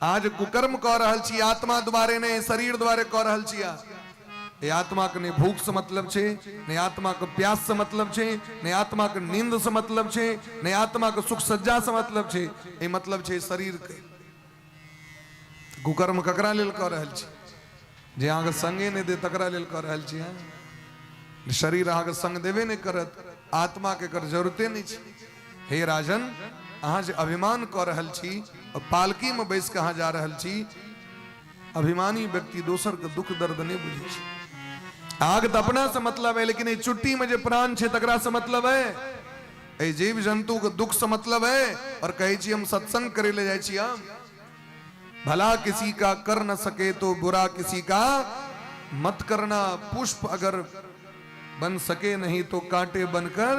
आज कुकर्म कऽ रहल छी आत्मा द्वारे नहि, शरीर द्वारे कऽ रहल छी। एहि आत्मा के नहि भूख से मतलब छै, नहि आत्मा के प्यास से मतलब छै, नहि आत्मा के नींद से मतलब छै, नहि आत्मा के सुख सज्जा से मतलब छै, एहि मतलब छै शरीर के। कुकर्म ककरा लेल कऽ रहल छी? जे अहाँके संगे नहि दे तकरा लेल कऽ रहल छी। अहाँ शरीर अहाँके संग देबे नहि करत, आत्मा के एकर जरूरते नहि छै। हे राजन, अहाँ जे अभिमान कऽ रहल छी, पालकी में बैस के अहाँ जा रहल छी, अभिमानी व्यक्ति दोसर के दुख दर्द नहि बुझै छै। अहाँके तऽ अपना से मतलब है, लेकिन एहि चुट्टी में जे प्राण छै तकरा से मतलब है, एहि जीव जंतु के दुख से मतलब है। और कहै छी हम सत्संग करे ले जाइ छी। हम भला किसी का कर न सके तो बुरा किसी का मत करना, पुष्प अगर बन सके नहीं तो कांटे बनकर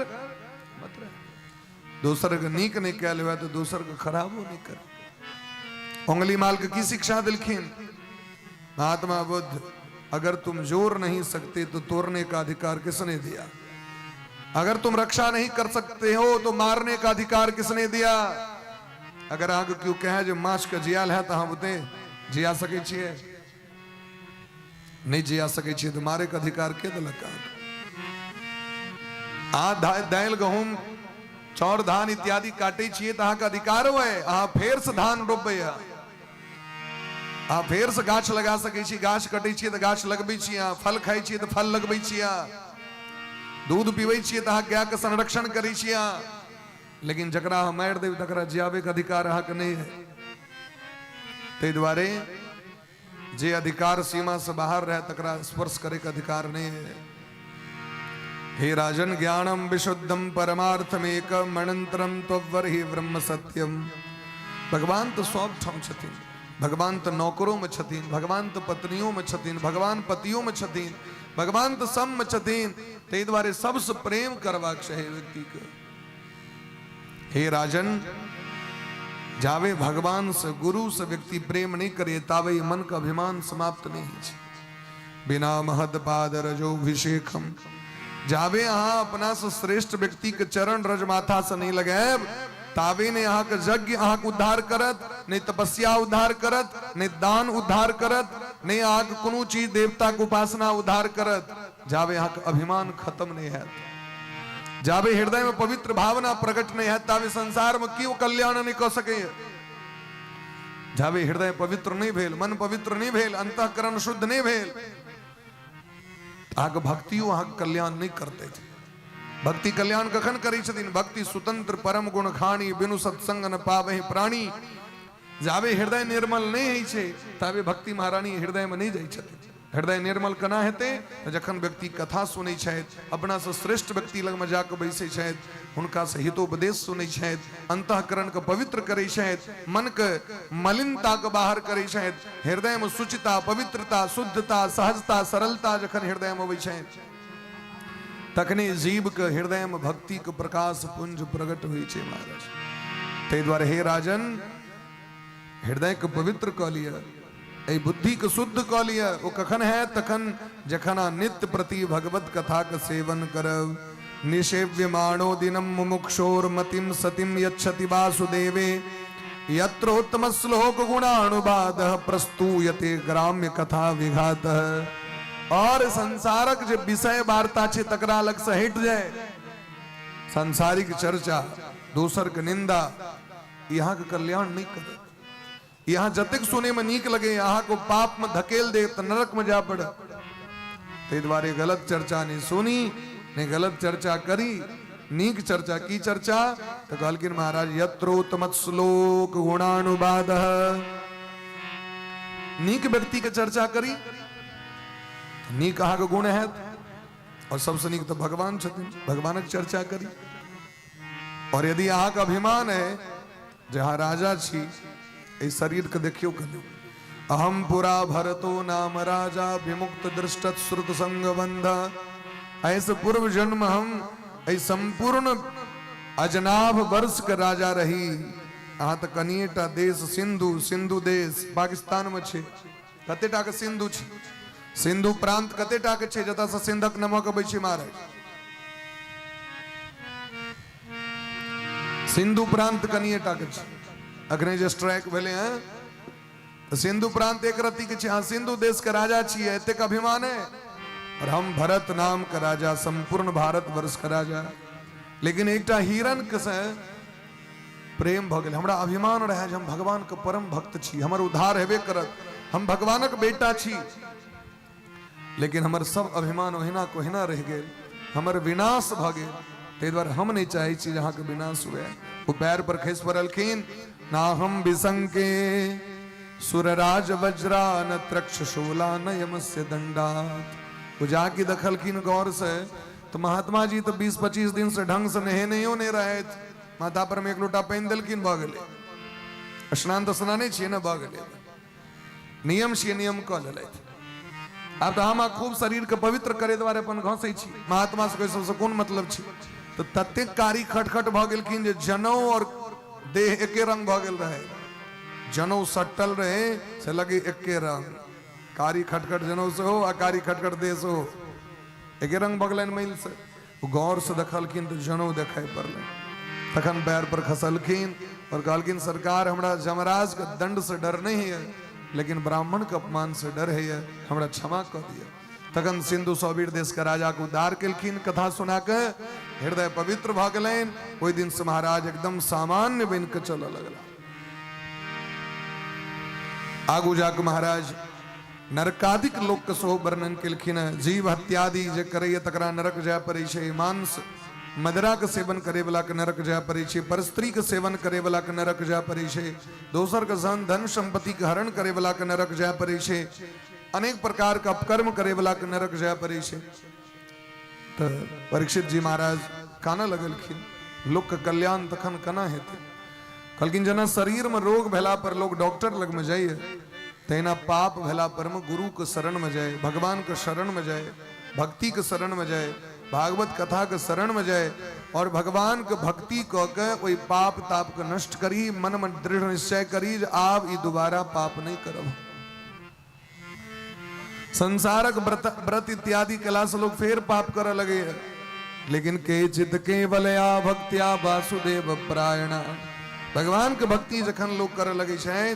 मत रह। दोसर के नीक नहीं कैल हुआ तो दोसर के खराबो नहीं कर। उंगली माल के की शिक्षा दिलखिन महात्मा बुद्ध? अगर तुम जोर नहीं सकते तो तोड़ने का अधिकार किसने दिया? अगर तुम रक्षा नहीं कर सकते हो तो मारने का अधिकार किसने दिया? अगर अहाँके केओ कहे जे माछ के जियाल है तो अहाँ बुते जिया सकै छियै? नहीं जिया सकै छियै तऽ मारे के अधिकार के देलक अहाँके? अहाँ दालि गहूम चाउर धान इत्यादि काटै छियै तऽ अहाँके अधिकार है, अहाँ फेर से धान रोपबै, अहाँ फेर से गाछ लगा सकै छी। गाछ कटै छियै तऽ गाछ लगबै छी, अहाँ फल खाइ छियै तऽ फल लगबै छी, अहाँ दूध पीबै छियै तऽ अहाँ गायके संरक्षण करै छी अहाँ। लेकिन जकरा अहाँ मारि देबै तकरा जियाबैके अधिकार अहाँके नहि है। ताहि दुआरे जे अधिकार सीमा से बाहर रहे तकरा स्पर्श करे के अधिकार नहीं है। हे राजन, ज्ञानम विशुद्धम परमार्थमेकम अनंतरम त्ववर ही ब्रह्म सत्यम। भगवान तो सब ठाम छथिन, भगवान तो नौकरों में छथिन, भगवान तो पत्नियों में छथिन, भगवान पतियों में छथिन, भगवान तो सब में छथिन। ताहि दुआरे सबसे प्रेम करबाक चाही व्यक्ति के। हे राजन, जावे भगवान से गुरु से व्यक्ति प्रेम नहीं करे तावे मन का अभिमान समाप्त नहीं है। बिना महद पाद रजोभिषेकम, जावे अहाँ अपना से श्रेष्ठ व्यक्ति के चरण रज माथा से नहीं लगाएब तावे ने अहाँ के यज्ञ अहाँ के उद्धार करत, नहीं तपस्या उद्धार करत, नहीं दान उद्धार करत, नहीं अहाँ के कोनो चीज देवता के उपासना उद्धार करत। जावे अहाँ के अभिमान खत्म नहीं है, जाबे हृदय में पवित्र भावना प्रकट नहीं है ताबे संसार में क्यों कल्याण नहीं कऽ सके। जाबे हृदय पवित्र नहीं भेल, मन पवित्र नहीं भेल, अंतःकरण शुद्ध नहीं भेल, अहाँके भक्तियो अहाँके कल्याण नहीं करते। भक्ति कल्याण कखन करै छथिन? भक्ति स्वतंत्र परम गुण खानी, बिनु सत्संग न पावे प्राणी। जाबे हृदय निर्मल नहीं होइ छै ताबे भक्ति महारानी हृदय में नहीं जाइ छथिन। हृदय निर्मल केना हेतै? तऽ जखन व्यक्ति कथा सुनै छथि, अपना से श्रेष्ठ व्यक्ति लगमे जाकऽ बैसै छथि, हुनका से हितोपदेश सुनै छथि, अंतःकरणके पवित्र करै छथि, मनके मलिनताके बाहर करै छथि, हृदयमे शुचिता, पवित्रता, शुद्धता, सहजता, सरलता जखन हृदयमे अबै छथि तखने जीवके हृदयमे भक्तिके प्रकाश पुंज प्रकट होइ छै महाराज। ताहि दुआरे हे राजन, हृदयके पवित्र कऽ लिअ, एहि बुद्धिके शुद्ध कऽ लिअ। ओ कखन हैत? तखन जखन अहाँ नित्य प्रति भगवत कथाके सेवन करब। निषेव्यमाणो दिनम मुमुक्षोर मतिम सतिम यच्छति वासुदेवे, यत्रोत्तम श्लोक गुणानुवाद प्रस्तूयते ग्राम्य कथा विघात। और संसारक जे विषय वार्ता छै तकरा अलग से हटि जाय। सांसारिक चर्चा, दोसर के निंदा यहाँ के कल्याण नहीं करत। यहाँ जतेक सुने में नीक लगे, अहाँ को पाप में धकेल दे तो नरक में जा पड़े। ताहि दुआरे गलत चर्चा नहीं सुनी, नहीं गलत चर्चा करी, नीक चर्चा की चर्चा तो कहलखिन महाराज यत्रोत्तम श्लोक गुणानुवाद। नीक व्यक्ति के चर्चा करी, नीक अहाँके गुण हैत, और सबसे नीक तो भगवान छथिन, भगवानक चर्चा करी। और यदि अहाँके अभिमान है जे अहाँ राजा छी, एहि शरीर के देखियो कनि, अहम पुरा भरतो नाम राजा विमुक्त दृष्ट श्रुत संग बंध। ऐसे पूर्व जन्म हम एहि संपूर्ण अजनाभ वर्ष के राजा रही। अहाँ तऽ कनिएटा देश सिंधु, सिंधु देश पाकिस्तान में छै, कतेटा के सिंधु छै, सिंधु प्रांत कतेटा के छै जतऽ से सिंधक नमक अबै छै महाराज। सिंधु प्रांत कनिए टा के छै। अखने जे स्ट्राइक भेलै हँ तऽ सिंधु प्रांत एक रत्ती के छै। अहाँ सिंधु देश के राजा छियै, एतेक अभिमान है, और हम भरत नाम के राजा, संपूर्ण भारत वर्ष के राजा। लेकिन एकटा हिरण के से प्रेम भऽ गेल। हमरा अभिमान रहै जे हम भगवान के परम भक्त छी, हमर उद्धार हेबे करत, हम भगवानक बेटा छी। लेकिन हमर सब अभिमान ओहिना के ओहिना रहि गेल, हमर विनाश भऽ गेल। ताहि दुआरे हम नहि चाहै छी जे अहाँके विनाश हुए। ओ पैर पर खसि पड़लखिन। ना हम विसंके सुरराज वज्रा न त्रक्ष शूला न यमस्य दंडात। ओ जाके देखलखिन गौर से तो महात्मा जी तो 20-25 दिन से ढंग से नहेनैयो नहि रहथि। माथा पर में एक लोटा पानि देलखिन, भऽ गेलै। स्नान तऽ स्नाने छियै ने, भऽ गेलै। नियम छियै, नियम कऽ लेलथि। आब तऽ हम खूब शरीरके पवित्र करे दुआरे अपन घसै छी, महात्मा सबके सबसँ कोन मतलब छै। तऽ ततेक कारी खटखट भऽ गेलखिन जे जनौ और देह एके रंग भऽ गेल रहै। जनौ सटल रहै से लगे एके रंग, कारी खटखट जनौ सेहो आ कारी खटखट देह सेहो एके रंग भऽ गेलनि मैल से। ओ गौर से देखलखिन तऽ जनौ देखाइ पड़लनि। तखन पैर पर खसलखिन और कहलखिन, सरकार हमरा जमराज के दंड से डर नहीं है, लेकिन ब्राह्मण के अपमान से डर है, हमरा क्षमा कऽ दिअ। तखन सिंधु सौवीर देश के राजा के उद्धार केलखिन। कथा सुना के हृदय पवित्र भऽ गेलनि। ओहि दिन से महाराज एकदम सामान्य बनि के चलऽ लगला। आगू जाके महाराज नरकादिक लोक के सेहो वर्णन केलखिन हेँ। जीव हत्यादि जे करैए तकरा नरक जाय पड़ै छै, मांस मदिरा के सेवन करे वाला के नरक जाय पड़ै छै, परस्त्री के सेवन करे वाला के नरक जाय पड़ै छै, दोसर के धन धन संपत्ति के हरण करे वाला के नरक जाय पड़ै छै, अनेक प्रकार के अपकर्म करे वाला के नरक जाय पड़ै छै। तऽ परीक्षित जी महाराज कानऽ लगलखिन, लोक के कल्याण तखन केना हेतै? कहलखिन जेना शरीर में रोग भेला पर लोग डॉक्टर लग में जाइए, तहिना पाप भेला पर में गुरु के शरण में जाए, भगवान के शरण में जाए, भक्ति के शरण में जाए, भागवत कथा के शरण में जाए और भगवान के भक्ति कऽ के ओहि पाप ताप के नष्ट करी, मन में दृढ़ निश्चय करी जे आब ई दोबारा पाप नहीं करब। संसारक व्रत व्रत इत्यादि कला से लोग फेर पाप करऽ लगे है, लेकिन के चित केवलया भक्त्या वासुदेव परायणा। भगवान के भक्ति जखन लोग करऽ लगे छै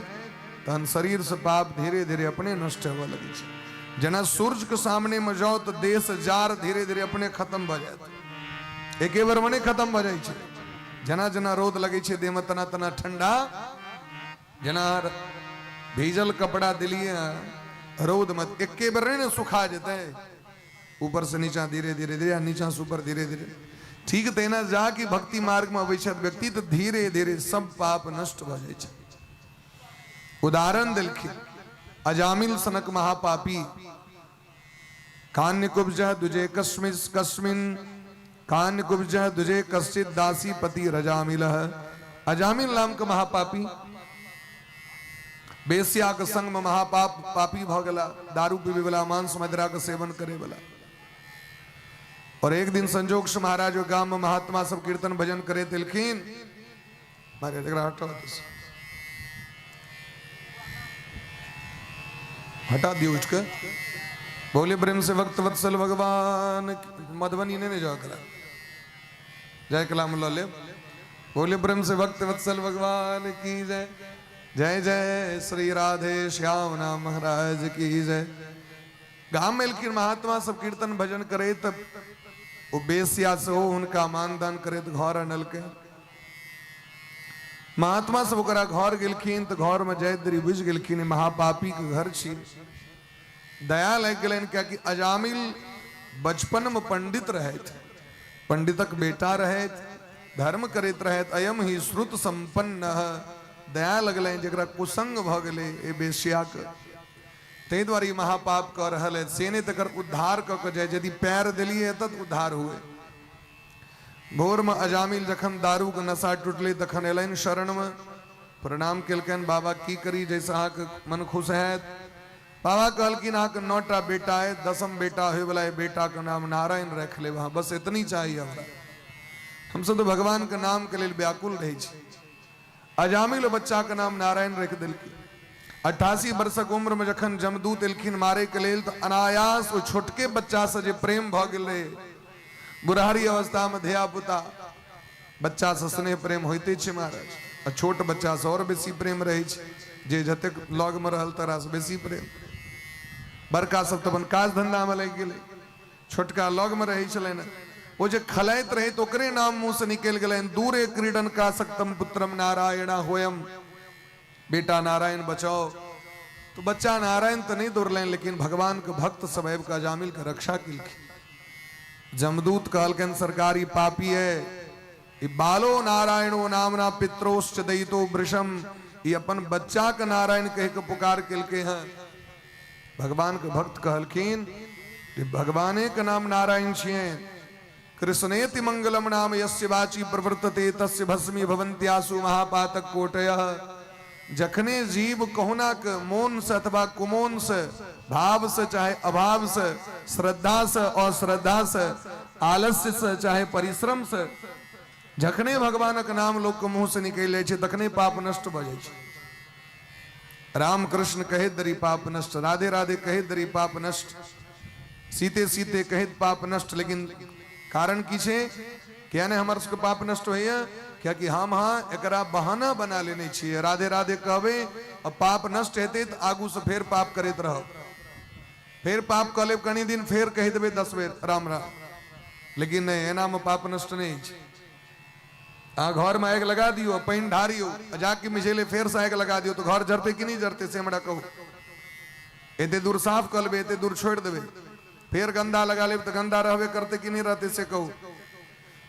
तहन शरीर से पाप धीरे धीरे अपने नष्ट होबऽ लगे छै। जेना सूर्य के सामने में जाओ तो देह से जार धीरे धीरे अपने खत्म भऽ जायत, एके बेर में नहि खत्म भऽ जाइ छै। जेना जेना रौद लगै छै देह में तना तना ठंडा, जेना भीजल कपड़ा दिलिए रौद में एके बेर नहीं ने सुखा जेतै, ऊपर से नीचा धीरे धीरे धीरे, नीचा से ऊपर धीरे धीरे। ठीक तहिना जा कि भक्ति मार्ग में अबै छथि व्यक्ति तऽ धीरे धीरे सब पाप नष्ट भऽ जाइ छै। उदाहरण देलखिन अजामिल सनक महापापी, कान्यकुब्ज दुजे कस्मिन कस्मिन कान्यकुब्ज दुजे कश्चित दासी पति रजामिल। अजामिल नाम के महापापी बेस्या के संग में महापाप पापी भ गेला, दारू पीबे वाला, मांस मदिरा के सेवन करे वाला। और एक दिन संजोग से महाराज गांव में महात्मा सब कीर्तन भजन करे तेलखिन। मारे एकरा हटाओ, हटा दियो उठ के। बोले प्रेम से भक्त वत्सल भगवान। मधुबनी नहीं, नहीं जाओ कला जय कलाम ल ले। बोले प्रेम से भक्त वत्सल भगवान की जय। जय जय श्री राधे श्याम नाम महाराज की जय। गाम में एलखिन महात्मा सब कीर्तन भजन करे तब ओ बेसिया से ओ हुनका मानदान करे घर अनलके। महात्मा सब ओकरा घर गेलखिन तऽ घर में जाइत देरी बुझि गेलखिन महापापी के घर छी। दया लागि गेलनि कियाकि अजामिल बचपन में पंडित रहथि, पंडितक बेटा रहथि, धर्म करैत रहथि, अयम ही श्रुत संपन्न। दया लगलनि जकरा कुसंग भऽ गेलै एहि बेश्याके, ताहि दुआरे ई महापाप कऽ रहल है, से नहि तकर उद्धार कऽ के जाय, यदि पैर देलियै तऽ उद्धार हुए। भोरमे अजामिल जखन दारूके नशा टूटलै तखन एलनि शरणमे, प्रणाम केलकनि, बाबा की करी जाहिसँ अहाँके मन खुश हैत? बाबा कहलखिन अहाँके 9टा बेटा अइ, 10म बेटा होयवला अइ, बेटाके नाम नारायण राखि लेब अहाँ, बस एतनी चाही हमरा। हमसब तऽ भगवानके नामके लेल व्याकुल रहै छी। अजामिल बच्चाके नाम नारायण राखि देलखिन। 88 वर्षक उम्रमे जखन जमदूत एलखिन मारैके लेल तऽ अनायास ओ छोटके बच्चासँ जे प्रेम भऽ गेल रहै, बुढ़ारी अवस्थामे धिया पुता बच्चासँ स्नेह प्रेम होइते छै महाराज, आ छोट बच्चासँ आओर बेसी प्रेम रहै छै, जे जतेक लगमे रहल तकरासँ बेसी प्रेम। बड़का सब तऽ अपन काज धन्धामे लागि गेलै, छोटका लगमे रहै छलनि, ओ जे खलाइत रहै तऽ ओकरे नाम मुँहसँ निकलि गेलनि, दूरे क्रीडन का सक्तम पुत्रम नारायणा होयम, बेटा नारायण बचाओ। तो बच्चा नारायण तऽ नहि दौड़लनि, लेकिन भगवान के भक्त सब आबि कऽ अजामिल के रक्षा केलखिन। जमदूत कहलकनि सरकार ई पापी है, ई बालो नारायणो नामना पित्रोश्च दयितो वृषम, ई अपन बच्चा के नारायण कहि के पुकार केलकै हँ। भगवान के भक्त कहलखिन जे भगवाने के नाम नारायण छियै, कृष्णेति मंगलम नाम यस्य वाची प्रवर्तते तस्य भस्मी भवन्त्यासु महापातक कोटयः। जखने जीव कहुना के मोन से अथवा कुमोन से, भाव से चाहे अभाव से, श्रद्धा से अश्रद्धा से, आलस्य से चाहे परिश्रम से, जखने भगवानक नाम लोक के मुंह से निकलि जाइ छै तखने पाप नष्ट भऽ जाइ छै। राम कृष्ण कहैत दरी पाप नष्ट, राधे राधे कहैत दरी पाप नष्ट, सीते सीते कहैत पाप नष्ट। लेकिन कारण की छै, किया नहि हमर सबके पाप नष्ट होइया? कियाकि हम अहाँ एकरा बहाना बना लेने छियै। राधे राधे कहबै आ पाप नष्ट हेतै तऽ आगू से फेर पाप करैत रहब, फेर पाप कऽ लेब कनि दिन, फेर कहि देबै 10 बेर राम राम। लेकिन नहि, एनामे पाप नष्ट नहि होइ छै। अहाँ घरमे आगि लगा दियौ, पानि ढारियौ, आ जाके मिझेले फेरसँ आगि लगा दियौ तऽ घर जरतै कि नहि जरतै से हमरा कहू। एते दूर साफ कऽ लेबै, एते दूर छोड़ि देबै, फेर गन्दा लगा लेब तऽ गन्दा रहबे करतै कि नहि रहतै से कहू।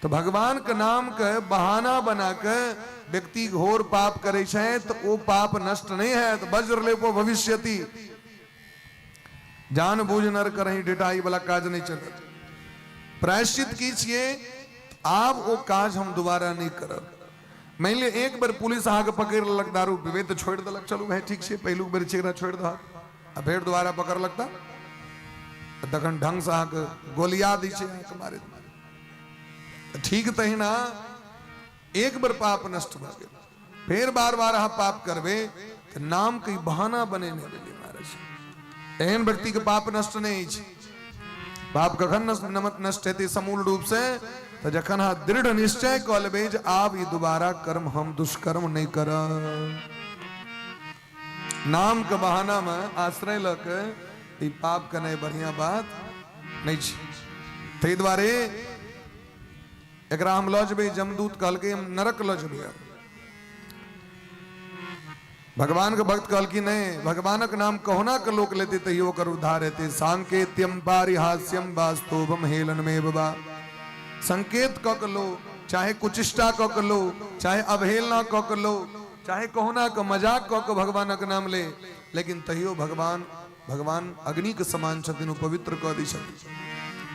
तऽ भगवान के नाम के बहाना बना के व्यक्ति घोर पाप करै छै तऽ ओ पाप नष्ट नहि हैत। वज्र लेपो भविष्यति, जान बूझ नर करही डिटाई वाला काज नहि चलत। प्रायश्चित की छियै? आब ओ काज हम दोबारा नहि करब। मानि लिअ एक बेर पुलिस अहाँके पकड़ि लेलक दारू पीबै तऽ छोड़ि देलक, चलू भाय ठीक छै, पहिलुक बेर छै, एकरा छोड़ि दहक। आ फेर दोबारा पकड़लक तऽ तखन ढंगसँ अहाँके गोलिया दै छै अहाँके मारैत मारैत। ठीक तहिना एक बेर पाप नष्ट भऽ गेल, फेर बार बार अहाँ पाप करबै तऽ नामके ई बहाना बनेने भेलै महाराज। एहन व्यक्तिके पाप नष्ट नहि अछि। पाप कखन नष्ट हेतै समूल रूप से? तऽ जखन अहाँ दृढ़ निश्चय कऽ लेबै जे आब ई दोबारा कर्म हम दुष्कर्म नहि करब। नाम के बहाना में आश्रय लऽ के ई पाप केनाइ बढ़िया बात नहि छै। ताहि दुआरे एकरा हम लऽ जेबै। जमदूत कहलकै हम नरक लऽ जेबै। भगवान के भक्त कहलखिन नहि, भगवानक नाम कहुना के लोक लेते तैयो ओकर उद्धार हेतै। सांकेत्यम पारिहास्यम वास्तवम हेलनमेव वा, संकेत कऽ के लो, चाहे कुचिष्टा कऽ के लो, चाहे अवहेलना कऽ के लो, चाहे कहुना के मजाक कऽ के भगवानक नाम ले, लेकिन तैयो भगवान भगवान अग्नि के समान छथिन, ओ पवित्र कऽ दै छथिन।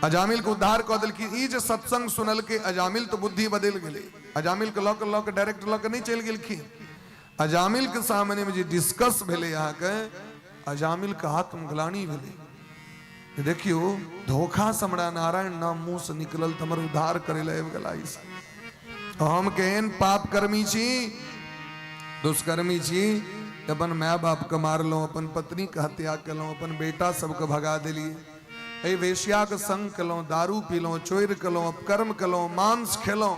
अजामिल के उद्धार कऽ देलखिन। ई जे सत्संग सुनलकै अजामिल तऽ बुद्धि बदलि गेलै। अजामिल के लऽ के लऽ के डायरेक्ट लऽ के नहि चलि गेलखिन। अजामिल के सामने में जे डिस्कस भेलै अहाँके, अजामिल के आत्मग्लानि भेलै, देखियौ धोखा से हमरा नारायण नाम मुँह से निकलल तऽ हमर उद्धार करै लए आबि गेला ई सब। हम केहन पाप कर्मी छी, दुष्कर्मी छी, अपन माय बापके मारलहुँ, अपन पत्नीके हत्या केलहुँ, अपन बेटा सबके भगा देलियै, एहि वेश्याके संग केलहुँ, दारू पीलहुँ, चोरि केलहुँ, अपकर्म केलहुँ, मांस खेलहुँ,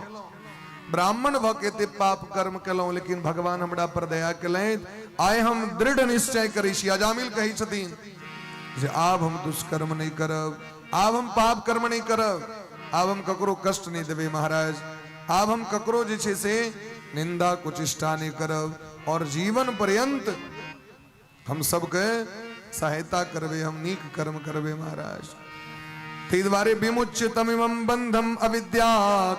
ब्राह्मण भऽ के एते पाप कर्म केलहुँ, लेकिन भगवान हमरा पर दया केलनि। आइ हम दृढ़ निश्चय करै छी। अजामिल कहै छथिन जे आब हम दुष्कर्म नहि करब, आब हम पाप कर्म नहि करब, आब हम ककरो कष्ट नहि देबै महाराज, आब हम ककरो जे छै से निंदा कुचिष्टा नहि करब, और जीवन पर्यंत हम सबके सहायता करबै, हम नीक कर्म करबै महाराज। ताहि दुआरे विमुच्यतमिमं बंधम अविद्या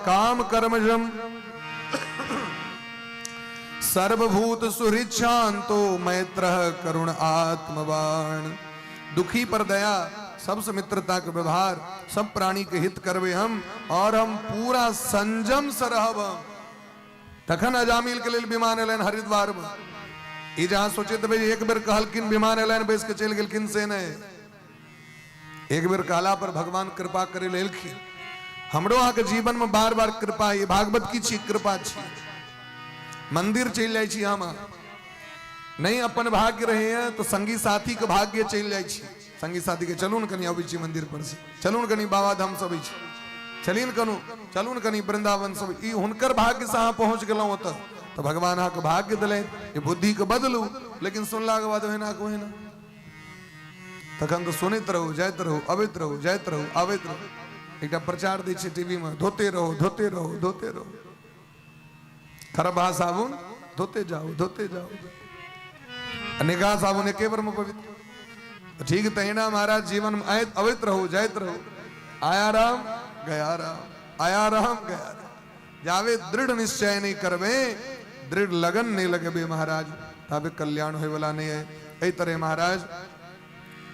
काम कर्मजम सर्वभूत सुहृच्छांतो मैत्र करुण आत्मवान। दुखी पर दया, सबसे मित्रता के व्यवहार, सब प्राणी के हित करबे हम, और हम पूरा संयम से रहब हम। तखन अजामिल के लेल विमान एलनि हरिद्वार में। ई जहाँ सोचैत हेबै एक बेर कहलखिन विमान एलनि बैस के चलि गेलखिन, से नहि। एक बेर कहला पर भगवान कृपा करे लेल एलखिन। हमरो अहाँके जीवन में बार बार कृपा, ई भागवत की छी, कृपा छी। मंदिर चलि जाइ छी हम, नहीं अपन भाग्य रहे हैं तो संगी साथी के भाग्य चलि जाइ छी। संगी साथी के चलू ने कनि अबै छी मंदिर पर से, चलू ने कनि बाबा धाम से अबै छी। चली ने कनु, चलू ने कनी वृंदावन सब। ई हुनकर भाग्य से अहाँ पहुंच गेलहुँ ओतऽ, तऽ भगवान अहाँके भाग्य देलनि जे बुद्धिके बदलू। लेकिन सुनलाके बाद ओहिना के ओहिना, तखन तऽ सुनैत रहू, जाइत रहू, अबैत रहू, जाइत रहू, आबैत रहू। एकटा प्रचार दै छै टीवी में, धोते रहो, धोते रहो, धोते रहो, खरबा साबुन धोते जाओ, धोते जाओ, निगाह साबुन एके बेर में पवित्र। ठीक तहिना महाराज जीवन में आयत अबैत रहू, जाइत रहू, आया राम गया राम, आया राम गया राम। जावे दृढ़ निश्चय नहीं करबे, दृढ़ लगन नहीं लगबे महाराज, ताबे कल्याण होय वाला नहीं है। एहि तरह महाराज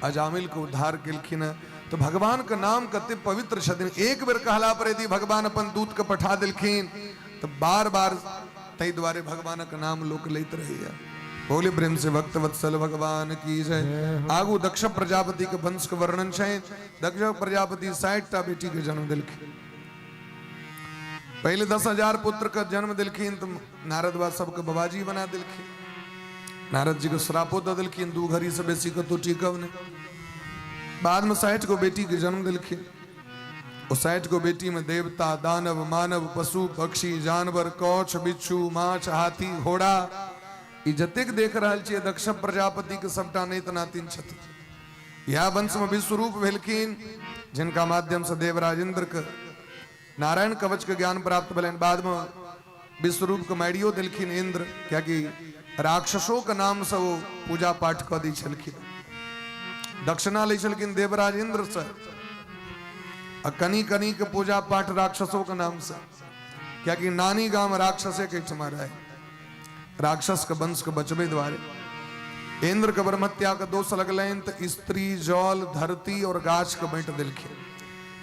अजामिल के उद्धार केलखिन। तो भगवान के नाम कते पवित्र छथिन। एक बेर कहला पर यदि भगवान अपन दूत के पठा देलखिन तो बार बार ताहि दुआरे भगवान के नाम लोक लैत रहैया। बोले प्रेम से भक्त वत्सल भगवान की जय। आगू दक्ष प्रजापति के वंश के वर्णन छै। दक्ष प्रजापति 60 टा बेटी के जन्म देलखिन। पहले 10,000 पुत्र के जन्म देलखिन तो नारद बाबा सबके बाबाजी बना देलखिन। नारद जी के श्रापो दऽ देलखिन, 2 घड़ी से बेसी कतौ टिकब नहीं। बाद में 60 गो बेटी के जन्म देलखिन। ओ 60 गो बेटी में देवता, दानव, मानव, पशु, पक्षी, जानवर, कौछ, बिच्छू, माछ, हाथी, घोड़ा, ई जतेक देख रहल छियै दक्ष प्रजापति के सबटा नैत नातिन छथिन। इएह वंश में विश्वरूप भेलखिन, जिनका माध्यम से देवराज इंद्र के नारायण कवच के ज्ञान प्राप्त भेलनि। बाद में विश्वरूप के मारियो देलखिन इंद्र, कियाकि राक्षसों के नाम से वो पूजा पाठ कऽ दै छलखिन, दक्षिणा लै छलखिन देवराज इंद्र से, आ कनी कनी के पूजा पाठ राक्षसों के नाम से, कियाकि नानी गाम राक्षसे के ठमा रहे, राक्षस के वंश के बचबे द्वारे। इंद्र के ब्रह्महत्या के दोष लगलनि तऽ स्त्री, जल, धरती और गाछ के बांटि देलखिन।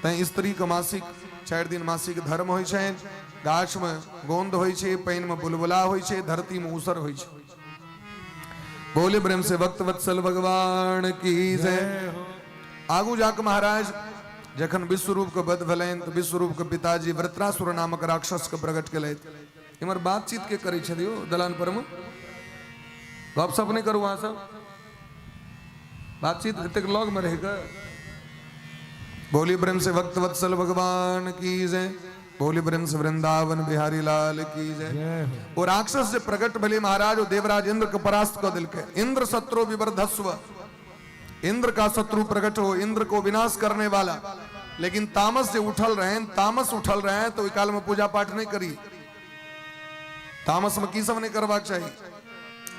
तैं स्त्री के मासिक 4 दिन मासिक धर्म होइ छनि, गाछ में गोंद होइ छै, पानि में बुलबुला होइ छै, धरती में ऊसर होइ छै। बोले प्रेम से भक्त वत्सल भगवान की जय। आगू जाके महाराज जखन विश्वरूप के वध भेलनि तऽ विश्वरूप के पिताजी वृत्रासुर नामक राक्षस के प्रकट केलथि। इमहर बातचीत के करै छलियो दलान पर में, गपशप नहीं करू अहाँ सब, बातचीत एतेक लग में रहि कऽ। बोली प्रेम से भक्त वत्सल भगवान की जय। बोली प्रेम से वृंदावन बिहारी लाल की जय। वो राक्षस से प्रकट भले महाराज, वो देवराज इंद्र के परास्त कर दिलके। इंद्र शत्रु विवर्धस्व, इंद्र का शत्रु प्रकट हो, इंद्र को विनाश करने वाला। लेकिन तामस से उठल रहे, तामस उठल रहे तो काल में पूजा पाठ नहीं करी। तामस में की सब नहीं करबाक चाहिए,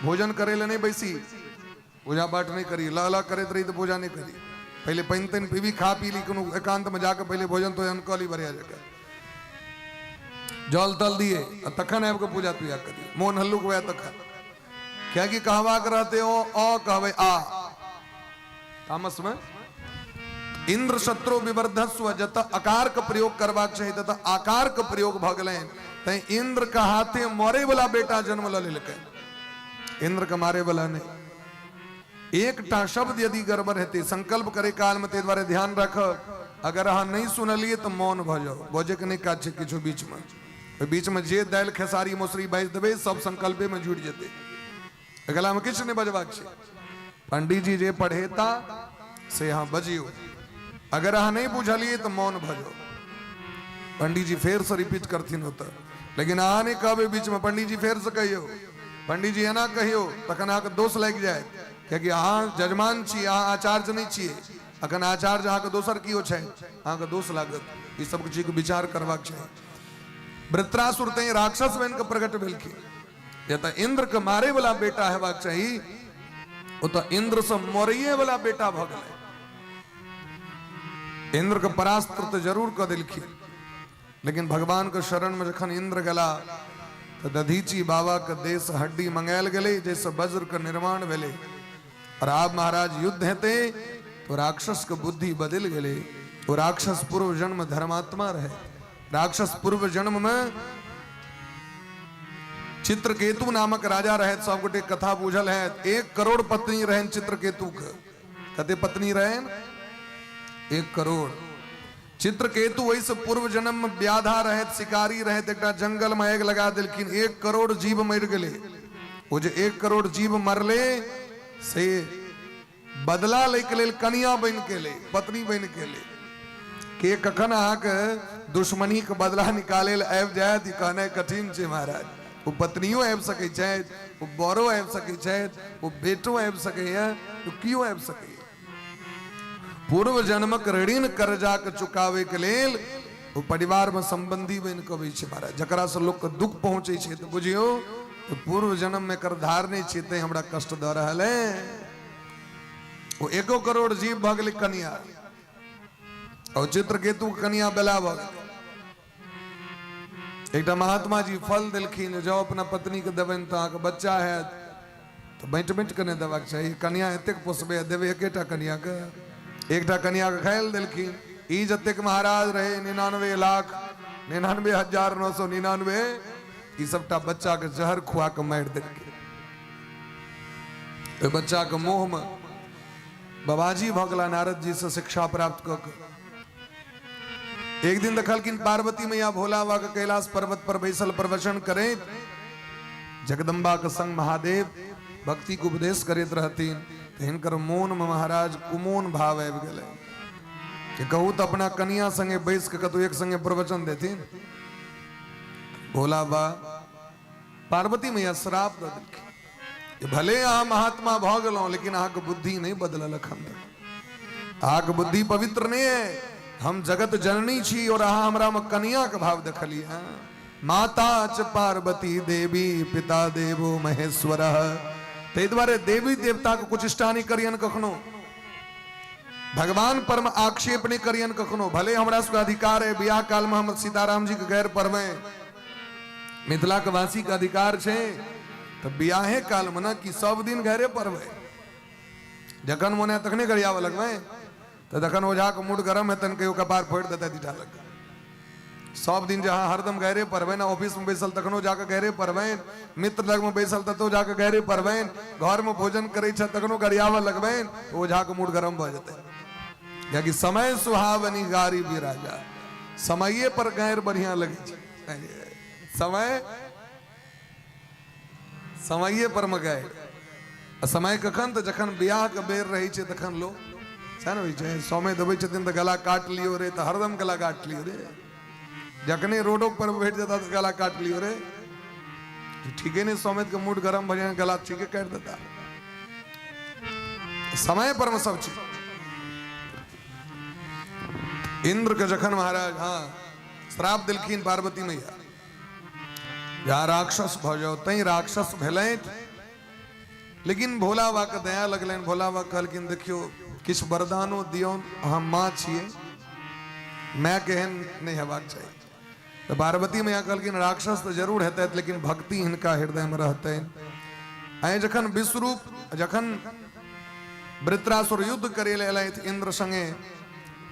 भोजन करे ले नहीं बैसी, पूजा पाठ नहीं करी, लह लह करैत रही तो पूजा नहीं करी। पहले पानि तानि पीबी, खा पी ली, कोनो एकांत में जाके पहले भोजन तोजन कऽ ली, बढ़िया जगह जल तल दिए, आ तखन आबि कऽ पूजा तूजा करी, मोन हल्लुक हुए तखन। कियाकि कहबाक रहते ओ अ कहबै आ, तामस में इंद्र शत्रु विवर्धस्व, जत अकार के प्रयोग करबाक चाही तत आकार के प्रयोग भऽ गेलनि। तैं इंद्र के हाथे मरे वाला बेटा जन्म लऽ लेलकै, इंद्र के मारे वाला नहीं। एकटा शब्द यदि गड़बड़ हेतै संकल्प करे काल में, ताहि दुआरे ध्यान राख, अगर अहाँ नहीं सुनलिए तो मौन भऽ जाओ, बजै के नहीं काज छै किछु बीच में। ओहि बीच में जे दालि खेसारी मौसरी बाजि देबै सब संकल्पे में जुड़ि जेतै, अगला में किछु नहीं बजबाक छै। पंडीजी जे पढ़ेता से अहाँ बजियौ, अगर अहाँ नहीं बुझलिए तो मौन भऽ जाओ। पंडीजी फेर से रिपीट करथिन ओतऽ, लेकिन अहाँ नहीं कहबै बीच में, पंडीजी फेर से कहियौ, पंडीजी एना कहियौ, तखन अहाँके दोष लागि जायत, कियाकि अहाँ जजमान छी, अहाँ आचार्य नहीं छियै। अखन आचार्य अहाँके दोसर केओ छै, अहाँके दोष लागत। ई सब चीजके विचार करबाक चाही। वृत्रासुर तैं राक्षस बनि कऽ प्रकट भेलखिन। जतऽ इंद्र के मारे वाला बेटा हेबाक चाही, ओतऽ इंद्र से मरैये वाला बेटा भऽ गेलै। इंद्र के परास्त तऽ जरूर कऽ देलखिन, लेकिन भगवान के शरण में जखन इंद्र गेला तऽ दधीची बाबा के देश हड्डी मंगायल गेलै, जैसे वज्र के निर्माण भेलै। और आब महाराज युद्ध हेतै तो राक्षस के बुद्धि बदलि गेलै। ओ राक्षस पूर्व जन्म धर्मात्मा रहे। राक्षस पूर्व जन्म में चित्रकेतु नामक राजा रहे, सब गोटे कथा बुझल है। 1 करोड़ पत्नी रहन चित्रकेतु के। कते पत्नी रहन? 1 करोड़। चित्रकेतु वैसे पूर्व जन्म में व्याधा रहे, शिकारी रहे, एकटा जंगल में आगि लगा देलखिन, 1 करोड़ जीव मरि गेलै। ओ जे 1 करोड़ जीव मरले से बदला लै के लेल कनिया बनि के ले, पत्नी बनि के ले। के कखन अहाँके दुश्मनीके बदला निकालै लए आबि जायत, ई कहनाइ कठिन छै महाराज। ओ पत्नियो आबि सकै छथि, ओ बड़ो आबि सकै छथि, ओ बेटो आबि सकैए, ओ केओ आबि सकैए। पूर्व जन्मक ऋण कर्जाके चुकाबैके लेल ओ परिवारमे सम्बन्धी बनि कऽ अबै छै महाराज। जकरासँ लोकके दुख पहुँचै छै तऽ बुझियौ तऽ पूर्व जन्ममे एकर धार नहि छै, तैं हमरा कष्ट दऽ रहल है। ओ 1 करोड़ जीव भऽ गेलै कनिया, और चित्रकेतु के कनिया बेला भऽ गेलै। एकटा महात्मा जी फल देलखिन, जाउ अपना पत्नी के देबनि तऽ अहाँके बच्चा हैत। तऽ बाँटि बाँटि कऽ नहि देबाक चाही, कनिया एतेक पोसबै आ देबै एकेटा कनियाके। एकटा कनियाके खाय लए देलखिन। ई जतेक महाराज रहै 99,99,999, ई सबटा बच्चाके जहर खुआ कऽ मारि देलखिन। ओहि बच्चाके मुँहमे बाबाजी भऽ गेला नारद जी से शिक्षा प्राप्त कऽ के। एक दिन देखलखिन पार्वती मैया भोला बाबा के कैलाश पर्वत पर बैसल प्रवचन करैत, जगदम्बा के संग महादेव भक्ति के उपदेश करैत रहथिन। तऽ हिनकर मोन में महाराज कुमोन भाव आबि गेलै कि कहू तऽ अपना कनिया संगे बैस के कतौ एक संगे प्रवचन देथिन। भोला बाबा पार्वती मैया श्राप दऽ देलखिन कि भले अहाँ महात्मा भऽ गेलहुँ, लेकिन अहाँके बुद्धि नहि बदलल अखन तक, अहाँके बुद्धि पवित्र नहि है। हम जगत जननी छी और अहाँ हमरा में कनिया के भाव देखलियै हँ। माता च पार्वती देवी पिता देवो महेश्वर। ताहि दुआरे देवी देवता के कुचिष्टा नहि करियन कखनो, भगवान पर में आक्षेप नहि करियन कखनो। भले हमरा सबके अधिकार है बियाह काल में हम सीताराम जी के गैर पड़बै, मिथिला के वासी के अधिकार छै, तऽ बियाहे काल में ने कि सब दिन घरे पड़बै, जखन मोन है तखने गरियाबऽ लगबै, तऽ जखन ओझा के मूड गरम हेतनि कहियो कपार फोड़ि देतै दीठा लग। सब दिन जहाँ हरदम गैरे पड़बै ने, ऑफिस में बैसल तखनो जाके गैरे पड़बै, मित्र लग में बैसल ततो जाके गैरे पड़बै, घर में भोजन करै छै तखनो गरियाबऽ लगबै, तऽ ओझा के मूड गरम भऽ जेतै। कियाकि समय सुहावनी गारी बिराजा, समये पर गैर बढ़िया लगै छै। समय समये पर मे गैर, आ समय कखन तऽ जखन बियाह के बेर रहै छै तखन लोक सएह ने होइ छै। समय देबै छथिन तऽ गला काट लियौ रे, तऽ हरदम गला काट लियौ रे। जखने रोडो पर भेट जेता तऽ गला काट लियौ रे। ठीके नहि, समेत के मूड गरम भऽ जाय, गला ठीके काटि देता। समय पर मे सब चीज। इंद्र के जखन महाराज हाँ श्राप देलखिन पार्वती मैया, जा राक्षस भऽ जाओ, तैं राक्षस भेलथि। लेकिन भोला बाबा के दया लगलनि। भोला बाबा कहलखिन देखियौ किछु वरदानो दियौ, अहाँ माँ छियै, माय के एहन नहि हेबाक चाही। तऽ पार्वती मैया कहलखिन राक्षस तऽ जरूर हेतथि, लेकिन भक्ति हिनका हृदय में रहतनि। आइ जखन विश्वरूप जखन वृत्रासुर युद्ध करे लए एलथि इंद्र संगे,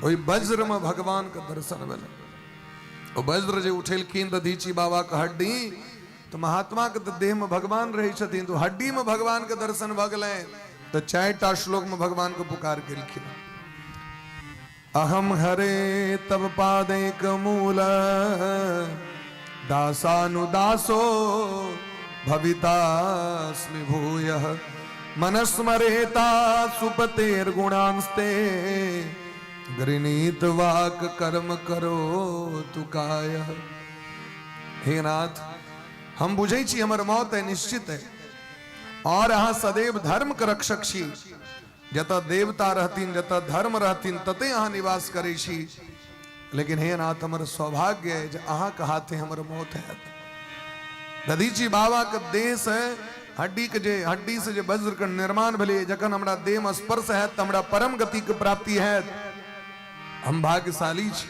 तऽ ओहि वज्र में भगवान के दर्शन भेलै। ओ वज्र जे उठेलखिन दधीची बाबा के हड्डी, तऽ महात्मा के तऽ देह में भगवान रहै छथिन, तऽ हड्डी में भगवान के दर्शन भऽ गेलनि। तऽ 4टा श्लोक में भगवान के पुकार केलखिन। अहम हरे तव पादैक मूल दासानुदासो भवितास्मि भूयः मनस्मरेता सुपतेर्गुणांस्ते गृणीत वाक कर्म करो तु काय। हे नाथ, हम बुझै छी हमर मौत है निश्चित है, और अहाँ सदैव धर्म के रक्षक छी। जतऽ देवता रहथिन, जतऽ धर्म रहथिन, तते अहाँ निवास करै छी। लेकिन हे नाथ, हमर सौभाग्य है जे अहाँके हाथे हमर मौत हैत। दधीची बाबा के देह से हड्डी के जे हड्डी से जे वज्र के निर्माण भेलै, जखन हमरा देह में स्पर्श हैत तऽ हमरा परम गति के प्राप्ति हैत। हम भाग्यशाली छी।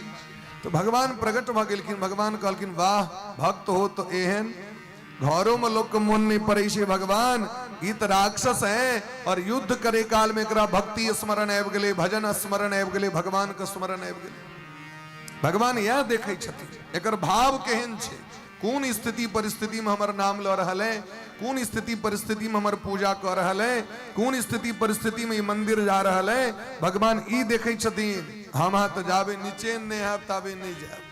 तऽ भगवान प्रकट भऽ गेलखिन। भगवान कहलखिन वाह भक्त हो तो एहन घरों में लोग के मन नहीं पड़े छै भगवान, ई तऽ राक्षस है और युद्ध करे काल में एकरा भक्ति स्मरण आबि गेलै, भजन स्मरण आबि गेलै, भगवान के स्मरण आबि गेलै। भगवान इएह देखै छथिन एकर भाव केहन छै, कोन स्थिति परिस्थिति में हमर नाम लऽ रहल है, कोन स्थिति परिस्थिति में हमर पूजा कऽ रहल है, कोन स्थिति परिस्थिति में ई मंदिर जा रहल है। भगवान ई देखै छथिन हम अहाँ तऽ जाबे निचेन नहि हैब ताबे नहि जायब।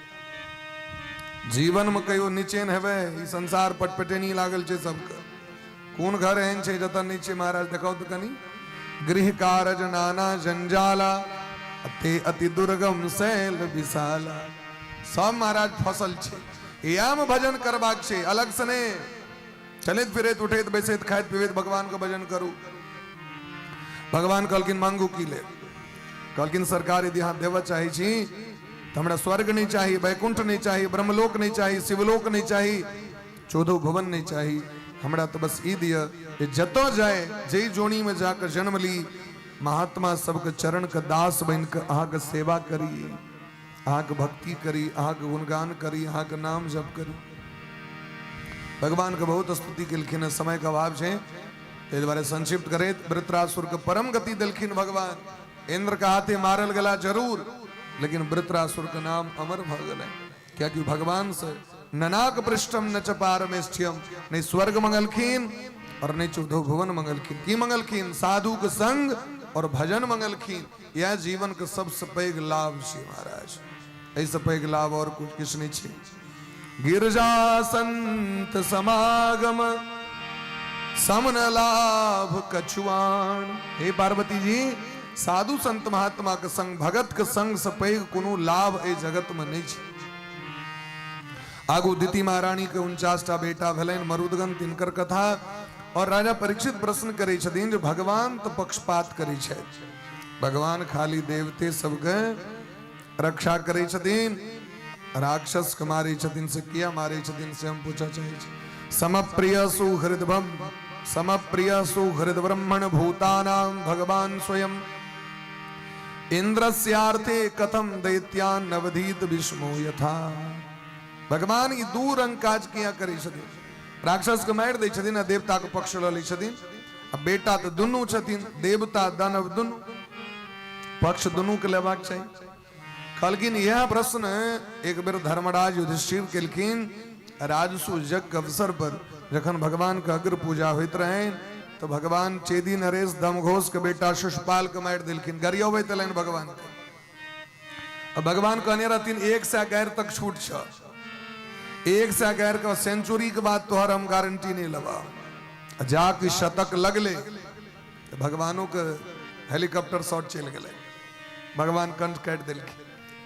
जीवन में कहियो निचेन हेबै? ई संसार पटपटेनी लागल छै सबके। कोन घर एहन छै जतऽ नहि छै महाराज? देखाउ तऽ कनी। गृह कारज नाना जंजाला ते अति दुर्गम शैल विशाला। सब महाराज फसल छै। इएहमे भजन करबाक छै, अलग से नहि। चलैत फिरैत उठैत बैसैत खाइत पीबैत भगवान के भजन करू। भगवान कहलखिन मांगू की ले? कहलखिन सरकार यदि अहाँ देबऽ चाहै छी तऽ हमरा स्वर्ग नहि चाही, वैकुंठ नहि चाही, ब्रह्मलोक नहि चाही, शिवलोक नहि चाही, चौदह भुवन नहि चाही, हमरा तऽ बस ई दिअ जे जतऽ जाय, जाहि जोनीमे जाकऽ जन्म ली, महात्मा सबके चरण के दास बनि कऽ अहाँके सेवा करी, अहाँके भक्ति करी, अहाँके गुणगान करी, अहाँके नाम जप करी। भगवान के बहुत स्तुति केलखिन। समय के अभाव छै, ताहि दुआरे संक्षिप्त करैत वृत्रासुर के परम गति देलखिन भगवान। इंद्र के हाथे मारल गेला जरूर, लेकिन वृत्रासुर के नाम अमर भऽ गेलै, कियाकि भगवान से ननाक पृष्ठम न च पारमेष्ठ्यम, नहि स्वर्ग मंगलखिन और नहि चौदह भुवन मंगलखिन। की मंगलखिन? साधु के संग और भजन मंगलखिन। यह जीवन के सबसे पैघ लाभ छै महाराज, एहिसँ पैघ लाभ और कुछ किछु नहि छै। गिरजा संत समागम समन लाभ कछुआन। हे पार्वती जी, साधु संत महात्मा के संग, भगत के संग से पैघ कोनो लाभ एहि जगत में नहीं छै। आगू दिति महारानी के 49 टा बेटा भेलनि, मरुदगण तिनकर कथा। और राजा परीक्षित प्रश्न करै छथिन जे भगवान तऽ पक्षपात करै छथि, भगवान खाली देवते सबके रक्षा करै छथिन, राक्षस के मारै छथिन, से किया मारै छथिन से हम पूछऽ चाहै छी। समप्रिय सुहृद समप्रिय सुहृद ब्रह्मण भूतानां भगवान स्वयं इंद्रस्यार्थे कथम दैत्यान नवधीत विष्णु यथा। भगवान ई दू रंग काज किया करै छथिन? राक्षस के मारि दै छथिन आ देवता के पक्ष लऽ लै छथिन। आ बेटा तऽ दुनू छथिन, देवता दानव दुनू, पक्ष दुनू के लेबाक चाही। कहलखिन यह प्रश्न एक बेर धर्मराज युधिष्ठिर केलखिन राजसु यज्ञ के अवसर पर, जखन भगवान के अग्र पूजा होइत रहनि तो भगवान चेदी नरेश दमघोष के बेटा शिशुपाल के मारि देलखिन। गरियबैत एलनि भगवान के। अब भगवान कहने रहथिन 1 सए गैर तक छूट छ, 1 सए गैर के सेंचुरी के बाद तोहर हम गारंटी नहीं लेबा। जाके शतक लगले तो भगवानों के हेलीकॉप्टर शॉट चलि गेलै, भगवान कंठ काटि देलखिन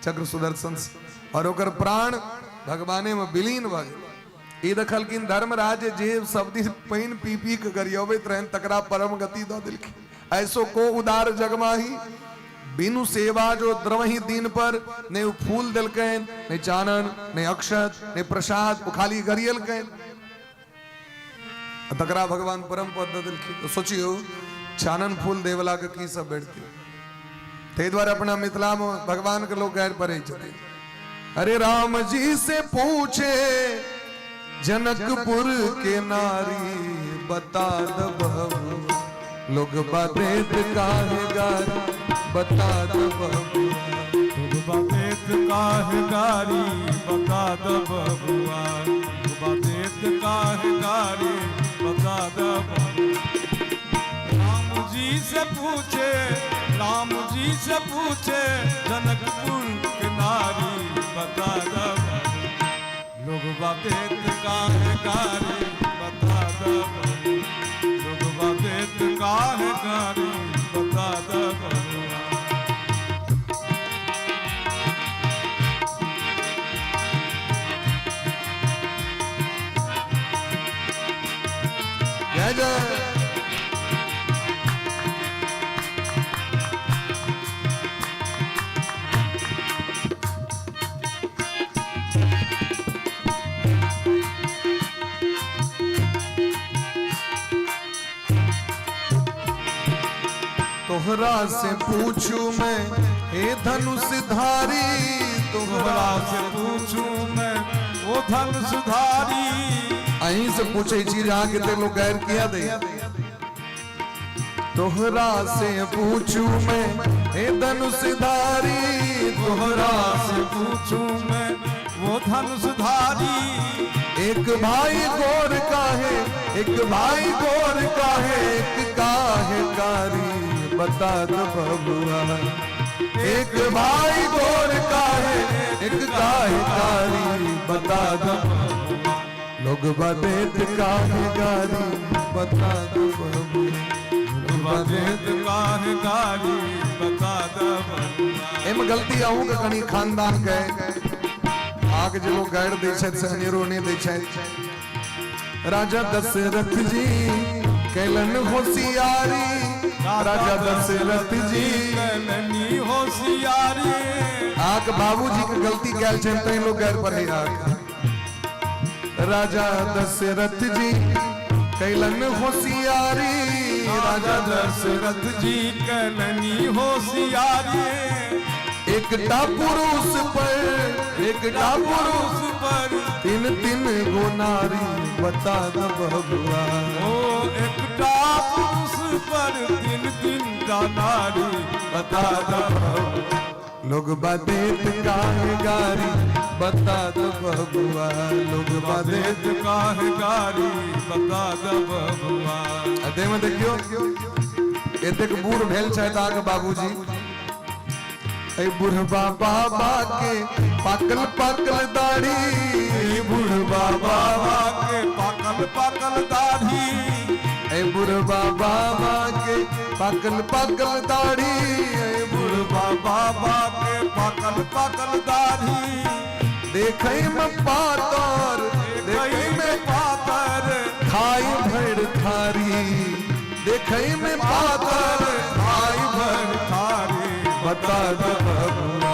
चक्र सुदर्शन से, और ओकर प्राण भगवाने में विलीन भऽ गेल। ई देखलखिन धर्मराज जे सब दिन पानि पी पी के गरियबैत रहनि तकरा परम गति दऽ देलखिन। ऐसो को उदार जगमाही बिनु सेवा जो द्रवही दिन पर, नहि ओ फूल देलकनि, नहि चानन, नहि अक्षत, नहि प्रसाद, ओ खाली गरियलकनि, तकरा भगवान परम पद दऽ देलखिन। तऽ सोचियौ चानन फूल देवला के की सब भेटतै। ताहि दुआरे अपना मिथिला में भगवान के लोग गारि पड़ै छथिन। अरे राम जी से पूछे जनकपुर के नारी, बता द बबुआ लोग बातें काहे गारी, बता द बबुआ लोग बातें काहे गारी, बता द बबुआ। लोग बातें काहे गारी, बता द बबुआ। राम जी से पूछे, राम जी से पूछे जनकपुर के नारी, बता द बबुआ। लोग बातें काहे गारी, बता द बबुआ। लोग बातें काहे गारी, बता द बबुआ। जय जय। तोहरा से पूछू मैं हे धनुष धारी, तोहरा से पूछू मैं ओ धनुष धारी। अहीं से पूछे छी जे अहाँ कते लोग गैर किया दे। तोहरा से पूछू मैं हे धनुष धारी, तोहरा से पूछू मैं वो धनुष धारी। एक भाई गोर का है, एक भाई गोर का है, एक का है कारी, बता दो बबुआ। एक भाई गोर का है, एक का है कारी, बता दो। लोग बदेत का है गारी, बता दो बबुआ। लोग बदेत का है गारी, बता दो बबुआ। एमे गलती अहूँ के कनी खानदान के अहाँके जे लोग गारि दै छथि से अनेरो नहि दै छथि। राजा दशरथ जी कैलन होशियारी, राजा दशरथ जी कैलनी होशियारी। अहाँके बाबूजी के गलती कयल छनि तैं लोग गारि पढ़ै अहाँके। राजा दशरथ जी कैलन होशियारी, राजा दशरथ जी कैलनी होशियारी। एकटा पुरुष पर, एकटा पुरुष पर तीन तीन गो नारी, बता द बबुआ। ओ एकटा पुरुष पर तीन तीन टा नारी, बता द। लोग बदेत काहे गारी, बता द बबुआ। लोग बदेत बदेत काहे गारी, बता द बबुआ। आ देह में देखियो, एतेक बूढ़ भेल छथि अहाँके बाबूजी। ऐ बुढ़बा बाबा के पाकल पाकल दाढ़ी, बुढ़बा बाबा के पाकल पाकल दाढ़ी, ऐ बुढ़बा बाबा के पाकल पाकल दाढ़ी, ऐ बुढ़बा बाबा के पाकल पाकल दाढ़ी। देखै में पातर, देखै में पातर, खाई भर थारी, देखै में पातर खाई भर थारी, बता द बबुआ।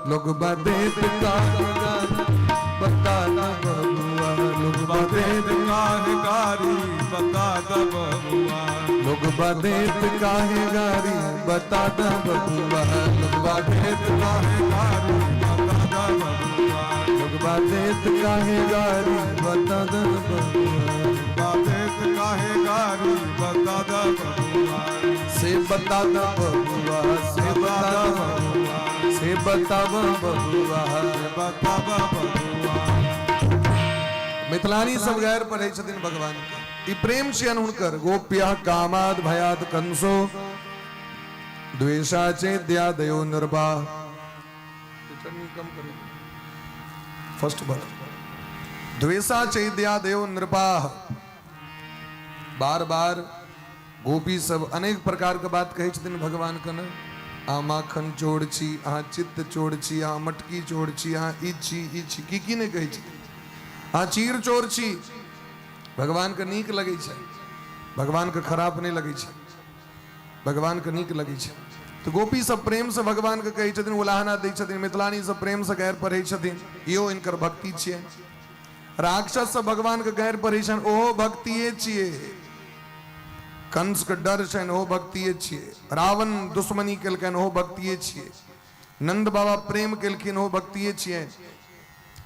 लोग बदेत काहे गारी, बता द बबुआ। लोग बदेत बदेत काहे गारी, बता द बबुआ। लोग बदेत काहे गारी, बता द बबुआ। लोग बदेत काहे गारी, बता द बबुआ। लोग बदेत काहे गारी, बता द बबुआ। बदेत काहे गारी, बता द बबुआ। से बता द बबुआ, से बता द बबुआ, से बता द बबुआ, बता द बबुआ। मिथिलानी सब गैर पढ़ै छथिन भगवान के। ई प्रेम छियनि हुनकर। गोप्य कामाद भयाद कंसो द्वेषा चेद्यादयो निर्बा फर्स्ट बल द्वेषा चैद्यादयो नृपाह। बार बार गोपी सब अनेक प्रकार के बात कहै छथिन भगवान के ने। अहाँ माखन चोर छी, अहाँ चित्त चोर छी, अहाँ मटकी चोर छी, अहाँ ई छी, ई छी, की की नहि कहै छथिन, अहाँ चीर चोर छी। भगवान के नीक लगै छै, भगवान के खराब नहि लगै छै, भगवान के नीक लगै छै। तऽ गोपी सब प्रेम से भगवान के कहै छथिन, उलाहना दै छथिन। मिथिलानी सब प्रेम से गैर पढ़ै छथिन, इहो हिनकर भक्ति छियै। राक्षस सब भगवान के गैर पढ़ै छनि, ओहो भक्तिये छियै। कंस के डर छनि, ओहो भक्तिये छियै। रावण दुश्मनी केलकनि, ओहो भक्तिये छियै। नंद बाबा प्रेम केलखिन, ओहो भक्तिये छियै।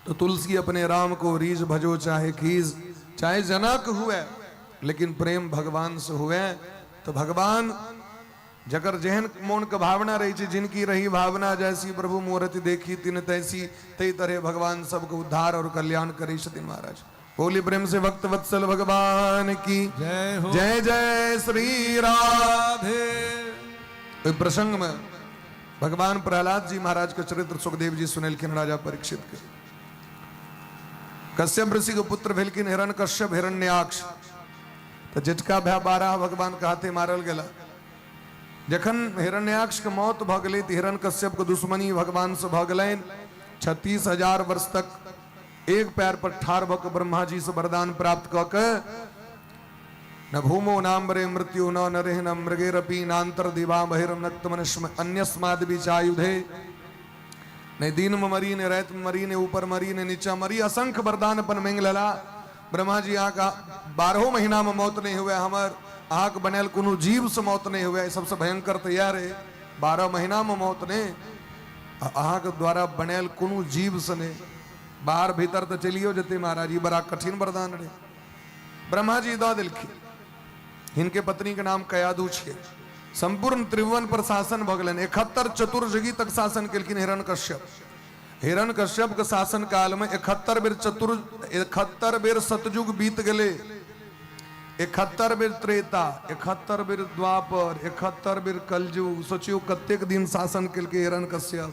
तो तुलसी अपने राम को रीझ भजो चाहे खीज, चाहे जनक हुए, लेकिन प्रेम भगवान से हुए तो भगवान जकर जेहन मोन के भावना रही छै, जिनकी रही भावना जैसी प्रभु मूर्ति देखी तिन तैसी, तै तरह भगवान सबके उद्धार और कल्याण करै छथिन महाराज। बोली प्रेम से भक्त वत्सल भगवान की जय हो। जय जय श्री राधे। ओहि प्रसंग में भगवान प्रहलाद जी महाराज के चरित्र सुखदेव जी सुनेलखिन राजा परीक्षित के। कश्यप ऋषि के पुत्र भेलखिन हिरण कश्यप हिरण्याक्ष। तऽ जेठका भाय 12 भगवान के हाथे मारल गेला। जखन हिरण्याक्ष के मौत भऽ गेलै तऽ हिरण कश्यप के दुश्मनी भगवान से भऽ गेलनि। 36,000 वर्ष तक एक पैर पर ठाढ़ भऽ के ब्रह्मा जी से वरदान प्राप्त कऽ के न भूमो नाम्बरे मृत्यु न नरेह न मृगेरपि नांतर दिवा बहिरम नक्तमनस्म अन्यस्माद विचायुधे, नहीं दिन में मरी, ने रात में मरी, ने ऊपर मरी, ने नीचा मरी। असंख्य वरदान अपन मांगि लेला। ब्रह्मा जी अहाँके 12 महीना में मौत नहीं हुए, हमर अहाँके बनायल कोनो जीव से मौत नहीं हुए। सबसे भयंकर तऽ इएह रहे, 12 महीना में मौत नहीं, अहाँके द्वारा बनायल कोनो जीव से नहीं, बाहर भीतर तऽ चलियो जेतै महाराज। ई बड़ा कठिन वरदान रहे, ब्रह्मा जी दऽ देलखिन। हिनके पत्नी के नाम कयादू छै। संपूर्ण त्रिभुवन पर शासन भऽ गेलनि। 71 चतुर्युगी तक शासन केलखिन हिरण कश्यप। हिरण कश्यप के शासन काल में 71 बेर चतुर 71 बेर सतयुग बीत गेलै, 71 बेर त्रेता, 71 बेर द्वापर, 71 बेर कलयुग। सोचियो कतेक दिन शासन केलकै हिरण कश्यप।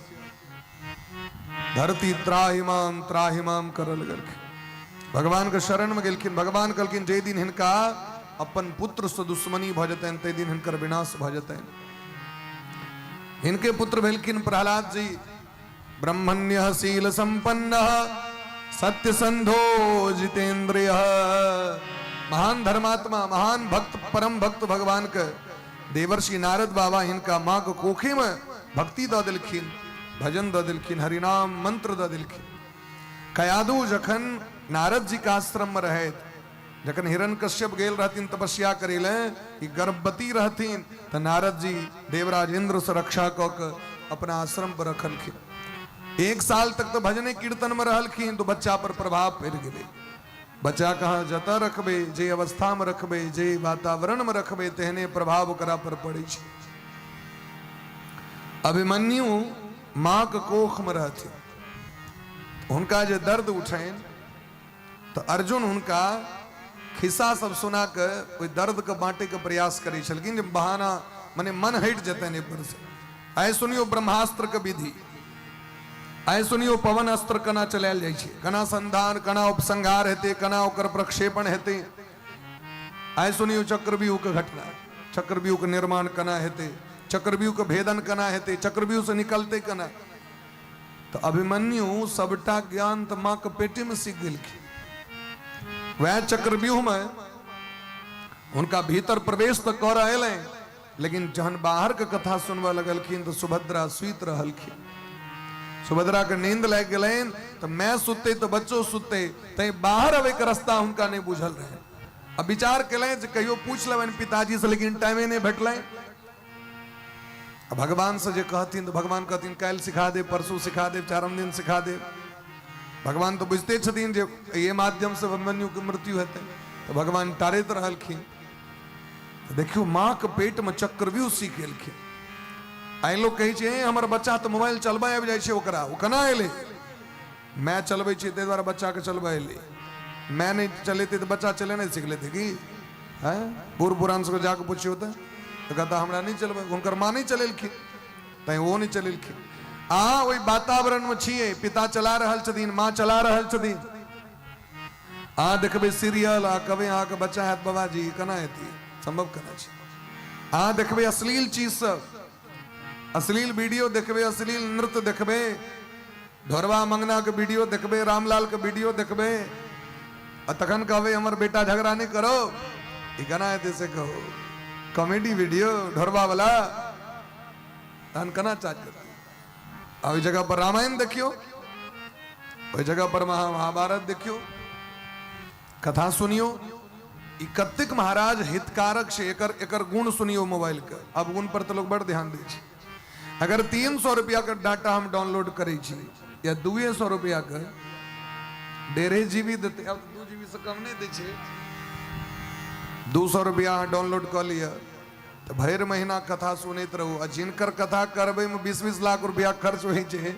धरती त्राहिमाम त्राहिमाम करल गेलखिन। भगवान के शरण में गेलखिन। भगवान कहलखिन जे दिन हिनका अपन पुत्र से दुश्मनी भऽ जेतनि ताहि दिन हिनकर विनाश भऽ जेतनि। हिनके पुत्र भेलखिन प्रहलाद जी। ब्रह्मण्य शील संपन्न सत्य संधो जितेंद्रिय। महान धर्मात्मा, महान भक्त, परम भक्त भगवान के देवर्षि नारद बाबा हिनका माँ के कोखे में भक्ति दऽ देलखिन, भजन दऽ देलखिन, हरिनाम मंत्र दऽ देलखिन। कयादू जखन नारद जी के आश्रम में रहैत, जखन हिरण्यकश्यप गेल रहथिन तपस्या करै लए, ई गर्भवती रहथिन, तऽ नारद जी देवराज इंद्र से रक्षा कऽ के अपना आश्रम पर रखलखिन। एक साल तक तऽ भजने कीर्तन में रहलखिन, तो बच्चा पर प्रभाव पड़ि गेलै। बच्चा के अहाँ जतऽ रखबै, जे अवस्था में रखबै, जे वातावरण में रखबै, तेहने प्रभाव ओकरा पर पड़ै छै। अभिमन्यु माँ के कोख में रहथिन, हुनका जे दर्द उठनि तऽ अर्जुन हुनका खिस्सा सब सुना कऽ ओहि दर्दके बाँटैके प्रयास करै छलखिन जे बहाना मने मन हटि जेतनि एहि से। आइ सुनियौ ब्रह्मास्त्रके विधि, आइ सुनियौ पवन अस्त्र केना चलायल जाइ छै, केना संधान, केना उपसंहार हेतै, केना ओकर प्रक्षेपण हेतै। आइ सुनियौ चक्रव्यूहके घटना, चक्रव्यूहके निर्माण केना हेतै, चक्रव्यूहके भेदन केना हेतै, चक्रव्यूह से निकलतै केना। तऽ अभिमन्यु सबटा ज्ञान तऽ माँ के पेटे में सीख गेलखिन। वएह चक्रव्यूह में हुनका भीतर प्रवेश तऽ करऽ एलनि, लेकिन जहन बाहर के कथा सुनबऽ लगलखिन तऽ सुभद्रा सुति रहलखिन। सुभद्रा के नींद लागि गेलनि तऽ माय सुतते तऽ बच्चो सुतते, तैं बाहर अबै के रास्ता हुनका नहि बुझल रहनि। आ विचार केलनि जे कहियो पूछि लेबनि पिताजी से, लेकिन टाइमे नहि भेटलनि। आ भगवान से जे कहथिन तऽ भगवान कहथिन काल्हि सिखा देब, परसू सिखा देब, चारम दिन सिखा देब। भगवान तऽ बुझिते छथिन जे एहि माध्यम से अभिमन्यु के मृत्यु हेतै, तऽ भगवान टारैत रहलखिन। तऽ देखियौ माँ के पेट में चक्रव्यूह सीख गेलखिन। आइ लोक कहै छै, हे हमर बच्चा तऽ मोबाइल चलबऽ आबि जाइ छै, ओकरा ओ केना एलै? माय चलबै छै ताहि दुआरे बच्चाके चलबऽ एलै। माय नहि चलेतै तऽ बच्चा चलेनाइ सीख लेतै की? आँय, बूढ़ पुरान सबके जाकऽ पुछियौ तऽ कहता हमरा नहि चलबै, हुनकर माँ नहि चलेलखिन तैँ ओहो नहि चलेलखिन। अहाँ ओहि वातावरणमे छियै, पिता चला रहल छथिन, माँ चला रहल छथिन, अहाँ देखबै सीरियल आ कहबै अहाँके बच्चा हैत बाबाजी, केना हेतै? सम्भव केना छै? अहाँ देखबै अश्लील चीज सब, अश्लील वीडियो देखबै, अश्लील नृत्य देखबै, ढोरबा मंगना के वीडियो देखबै, रामलाल के वीडियो देखबै, आ तखन कहबै हमर बेटा झगड़ा नहि करो, ई केना हेतै से कहू? कॉमेडी वीडियो ढोरबा वाला तहन केना चार्ज करतै? आ ओहि जगह पर रामायण देखियौ, ओहि जगह पर महाभारत देखियौ, कथा सुनियौ। ई कतेक महाराज हितकारक छै, एकर एकर गुण सुनियौ मोबाइल के। अब गुण पर तऽ लोक बड़ ध्यान दै छै। अगर 300 रुपया के डाटा हम डाउनलोड करै छी या 200 रुपया के 1.5 जीबी देतै, आब 2 जीबी से कम नहि दै छै, 200 रुपया अहाँ डाउनलोड कऽ लिअ तऽ भरि महीना कथा सुनैत रहू। आ जिनकर कथा करबैमे 20-20 लाख रुपया खर्च होइ छै,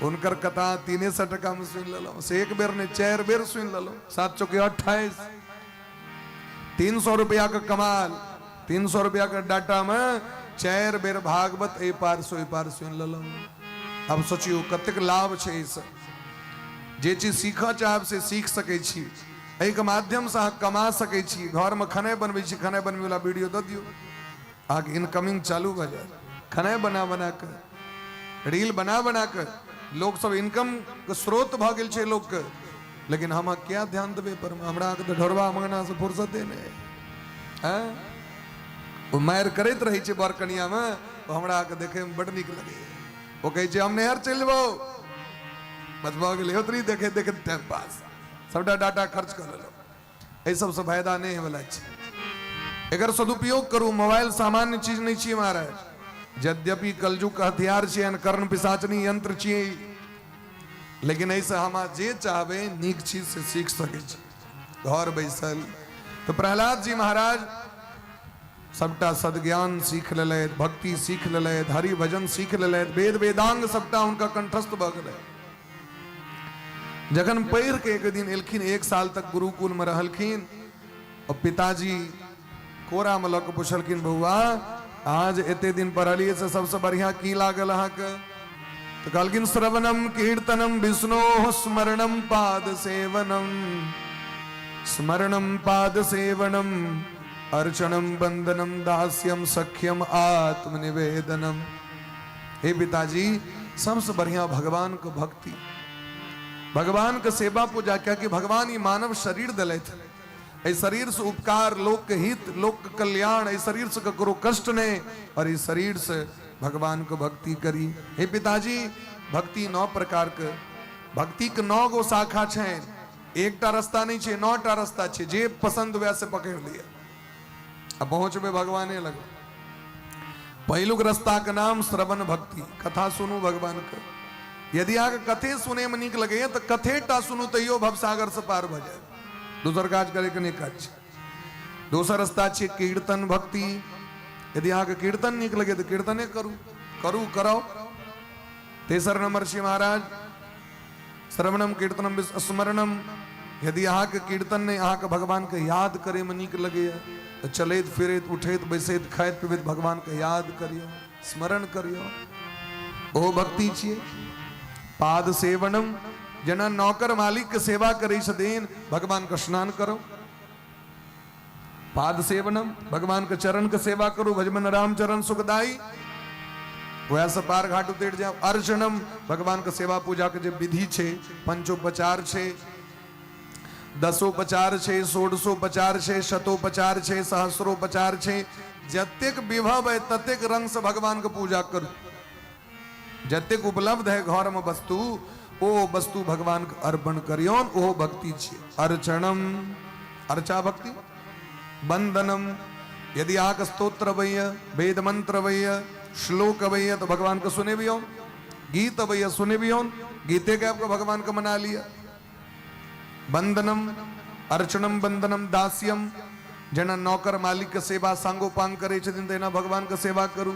हुनकर कथा 300 टकामे सुनि लेलहुँ, से एक बेर नहि 4 बेर सुनि लेलहुँ, 7 चौके 28, 300 रुपया के कमाल। 300 रुपया के डाटा में 4 बेर भागवत एहि पार से ओहि पार सुनि लेलहुँ। अब सोचियौ कतेक लाभ छै एहिसँ। जे चीज सीखऽ चाहब से सीख सकै छी, एहिके माध्यमसँ अहाँ कमा सकै छी। घरमे खेनाइ बनबै छी, खेनाइ बनबैवला वीडियो दऽ दियौ, अहाँके इनकमिंग चालू भऽ जायत। खेनाइ बना बना कऽ, रील बना बना कऽ लोक सब इनकम के स्रोत भऽ गेल छै लोकके। लेकिन हम किया ध्यान देबै पर, हमरा अहाँके तऽ ढोरबा मङ्गनासँ फुर्सते नहि। आँय, ओ मारि करैत रहै छै बर कनियामे, ओ हमरा अहाँके देखैमे बड्ड नीक लगैए। ओ कहै छै हम नैहर चलि जेबौ, बस भऽ गेलै, ओतनी देखैत देखैत टाइम पास, सबटा डाटा खर्च कऽ लेलहुँ। एहि सबसँ फायदा नहि होयवला छै, एकर सदुपयोग करू। मोबाइल सामान्य चीज नहि छियै महाराज, यद्यपि कलयुग के हथियार छियै, कर्ण पिशाचनी यंत्र छियै, लेकिन एहिसँ हम जे चाहबै नीक चीज से सीख सकै छी घर बैसल। तऽ प्रहलाद जी महाराज सबटा सदज्ञान सीख लेलथि, भक्ति सीख लेलथि, हरि भजन सीख लेलथि, वेद वेदांग सबटा हुनका कंठस्थ भऽ गेलै। जखन पढ़ि के एक दिन एलखिन, 1 साल तक गुरुकुल में रहलखिन, और पिताजी कोरा में लऽ कऽ पुछलखिन, बौआ आज एते दिन पढ़लियै से सबसे बढ़िया की लागल अहाँके? तऽ कहलखिन श्रवणम कीर्तनम विष्णो स्मरणम पाद सेवनम, स्मरणम पाद सेवनम अर्चनम वंदनम दास्यम सख्यम आत्मनिवेदनम। हे पिताजी, सबसे बढ़िया भगवान के भक्ति, भगवान के सेवा पूजा, कियाकि भगवान ई मानव शरीर दिलथि, एहि शरीर से उपकार, लोक के हित, लोक के कल्याण, एहि शरीर से ककरो कष्ट नहीं, और इस शरीर से भगवान के भक्ति करी। हे पिताजी, भक्ति 9 प्रकार के, भक्ति के 9 गो शाखा छै, एकटा रास्ता नहीं छै, 9 टा रास्ता छै, जे पसंद वैह से पकड़ लिया आ पहुंचबे भगवाने लग। पहिलुक रास्ता के नाम श्रवण भक्ति, कथा सुनू भगवान के। यदि अहाँके कथे सुने में नीक लगैया तो कथे टा सुनू तैयो भवसागर से पार भऽ जायब, दोसर काज करे के नहीं काज छै। दोसर रास्ता छै कीर्तन भक्ति, यदि अहाँके कीर्तन नीक लगे तो कीर्तने करू करू कराओ। तेसर नंबर छै महाराज श्रवणम कीर्तनम स्मरणम, यदि अहाँके कीर्तन नहीं अहाँके भगवान के याद करे में नीक लगैया तो चलैत फिरैत उठैत बैसैत खाइत पीबैत भगवान के याद करियौ, स्मरण करियौ, ओ भक्ति छियै। पाद सेवनम, जेना नौकर मालिक के सेवा करै छथिन भगवान के स्नान करो, पाद सेवनम, भगवान के चरण के सेवा करू, भजमन राम चरण सुखदाई, वएह से पार घाट उतरि जाओ। अर्चनम, भगवान के सेवा पूजा के जे विधि छै, पंचोपचार छै, दसोपचार छै, षोडशोपचार छै, शतोपचार छै, सहस्रोपचार छै, जतेक विभव है ततेक रंग से भगवान के पूजा करू। जतेक उपलब्ध है घर में वस्तु, ओ वस्तु भगवान के अर्पण करियौन, ओ भक्ति छै। अर्चनम, अर्चा भक्ति। वंदनम, यदि अहाँके स्तोत्र अबैया, वेद मंत्र अबैया, श्लोक अबैया तो भगवान के सुनेबियौन, गीत अबैया सुनेबियौन, गीते गाबि के भगवान के मना लिया। वंदनम, अर्चनम, वंदनम, दास्यम, जेना नौकर मालिक के सेवा सांगोपांग करै छथिन तहिना भगवान के सेवा करू।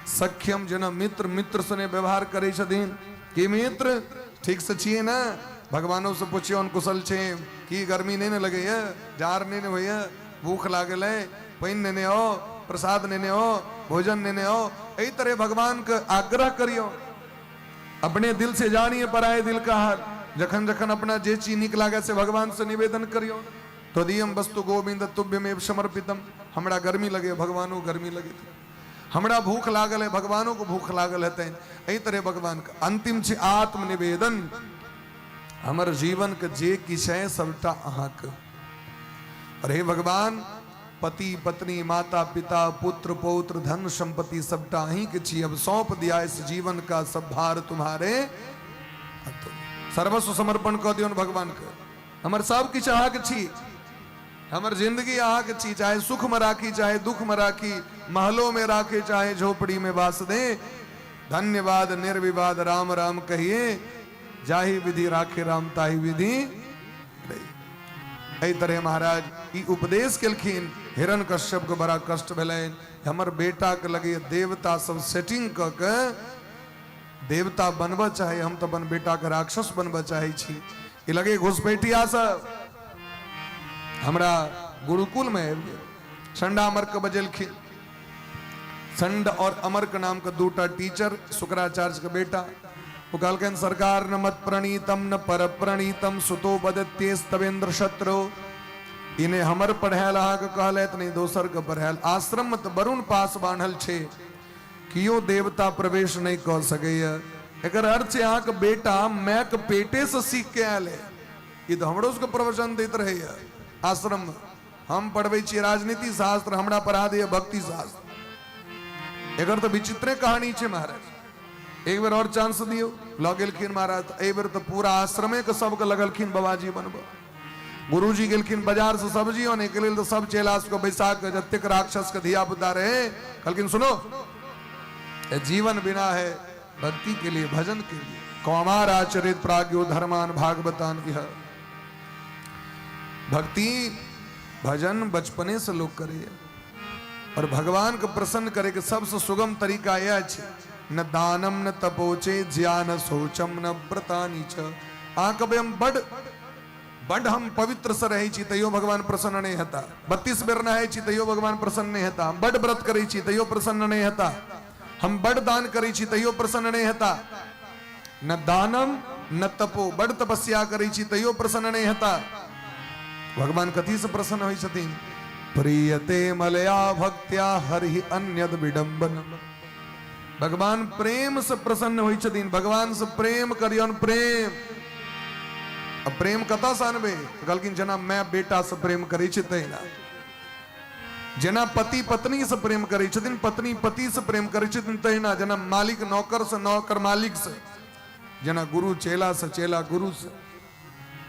सख्यम, जेना मित्र मित्र सने व्यवहार करै छथिन, की मित्र ठीक से छियै ने, भगवानों से पुछियौन कुशल छै की, गर्मी नहीं ने लगैया, जार नहीं ने होइया, भूख लागल है, पानि नेने आओ, प्रसाद नेने आओ, भोजन नेने आओ, एहि तरह भगवान के आग्रह करियौ। अपने दिल से जानिए पराये दिल का हाल, जखन जखन अपना जे चीज नीक लागे से भगवान से निवेदन करियौ। त्वदीयम वस्तु गोविंद तुभ्यमेव समर्पितम, हमरा गर्मी लगे भगवानो गर्मी लगे, हमरा भूख लागल है भगवानो को भूख लागल हेतनि, एहि तरह भगवान के। अंतिम छै आत्मनिवेदन, हमर जीवन के जे किछु है सबटा अहाँके। और हे भगवान, पति पत्नी माता पिता पुत्र पौत्र धन संपत्ति सबटा अहीं के छी, अब सौंप दिया इस जीवन का सब भार तुम्हारे हाथों में। सर्वस्व समर्पण कऽ दियौन भगवान के, हमर सब किछु अहाँके छी, हमर जिंदगी अहाँके छी, चाहे सुख में राखी चाहे दुख में राखी, महलों में राखी चाहे झोपड़ी में वास दे, धन्यवाद निर्विवाद राम राम कहिए, जाहि विधि राखे राम ताहि विधि रही। एहि तरह महाराज ई उपदेश केलखिन। हिरण कश्यप के बड़ा कष्ट भेलनि, हमर बेटा के लगे देवता सब सेटिंग कऽ के देवता बनबऽ चाहे, हम तऽ अपन बेटा के राक्षस बनबऽ चाहे छी, ई लगे घुसपैठिया सब हमरा गुरुकुल में आबि गेल। चंडा अमर के बजेलखिन, चंड और अमर के नाम के दूटा टीचर, शुक्राचार्य के बेटा। वो कहलखिन सरकार न मत प्रणीतम न पर प्रणीतम सुतो बदत्ये स्तवेंद्र शत्रु, इने हमर पढ़ायल अहाँके कहलथि नहीं दोसर के पढ़ायल, आश्रम में तऽ वरुण पास बान्हल छै, कियो देवता प्रवेश नहीं कऽ सकैया। एकर अर्थ छै अहाँके बेटा मायके पेटे से सीख के आयल है, ई तऽ हमरो सबके प्रवचन दैत रहैया आश्रम में, हम पढ़बै छियै राजनीति शास्त्र, हमरा पढ़ा दैया भक्ति शास्त्र। एकर तऽ विचित्रे कहानी छै महाराज। एक बेर और चांस दियौ, लऽ गेलखिन महाराज, एहि बेर तऽ पूरा आश्रमे के सबके लगलखिन बाबाजी बनबऽ। गुरुजी गेलखिन बाजार से सब्जी आने के लेल, तऽ सब चेला सबके बैसा के जतेक राक्षस के धिया पुता रहे, कहलखिन सुनो, ये जीवन बिना है भक्ति के लिए, भजन के लिए। कौमार आचरित प्राज्ञो धर्मान भागवतान इह। भक्ति भजन बचपने से लोग करे और भगवान के प्रसन्न करे के सबसे सुगम तरीका यह है, न दानम न तपोचे ज्ञान शौचम न व्रतानि च। अहाँ कहबै हम बड बड हम पवित्र से रहै छी तैयो भगवान प्रसन्न नहीं हेता, 32 बेर नहाय छी तैयो भगवान प्रसन्न नहीं हेता, हम बड व्रत करै छी तैयो प्रसन्न नहीं हेता, हम बड दान करै छी तैयो प्रसन्न नहीं हेता, न दानम न तपो, बड तपस्या करै छी तैयो प्रसन्न नहीं हेता। भगवान कथी से प्रसन्न होइ छथिन? प्रियते मलया भक्त्या हरि अन्यद विडंबन। भगवान प्रेम से प्रसन्न होइ छथिन, भगवान से प्रेम करियौन प्रेम। आ प्रेम कतऽसँ अनबै? तऽ कहलखिन जेना माय बेटासँ प्रेम करै छै तहिना, जेना पति पत्नीसँ प्रेम करै छथिन, पत्नी पतिसँ प्रेम करै छथिन तहिना, जेना मालिक नौकरसँ, नौकर मालिकसँ, जेना गुरु चेलासँ, चेला गुरुसँ,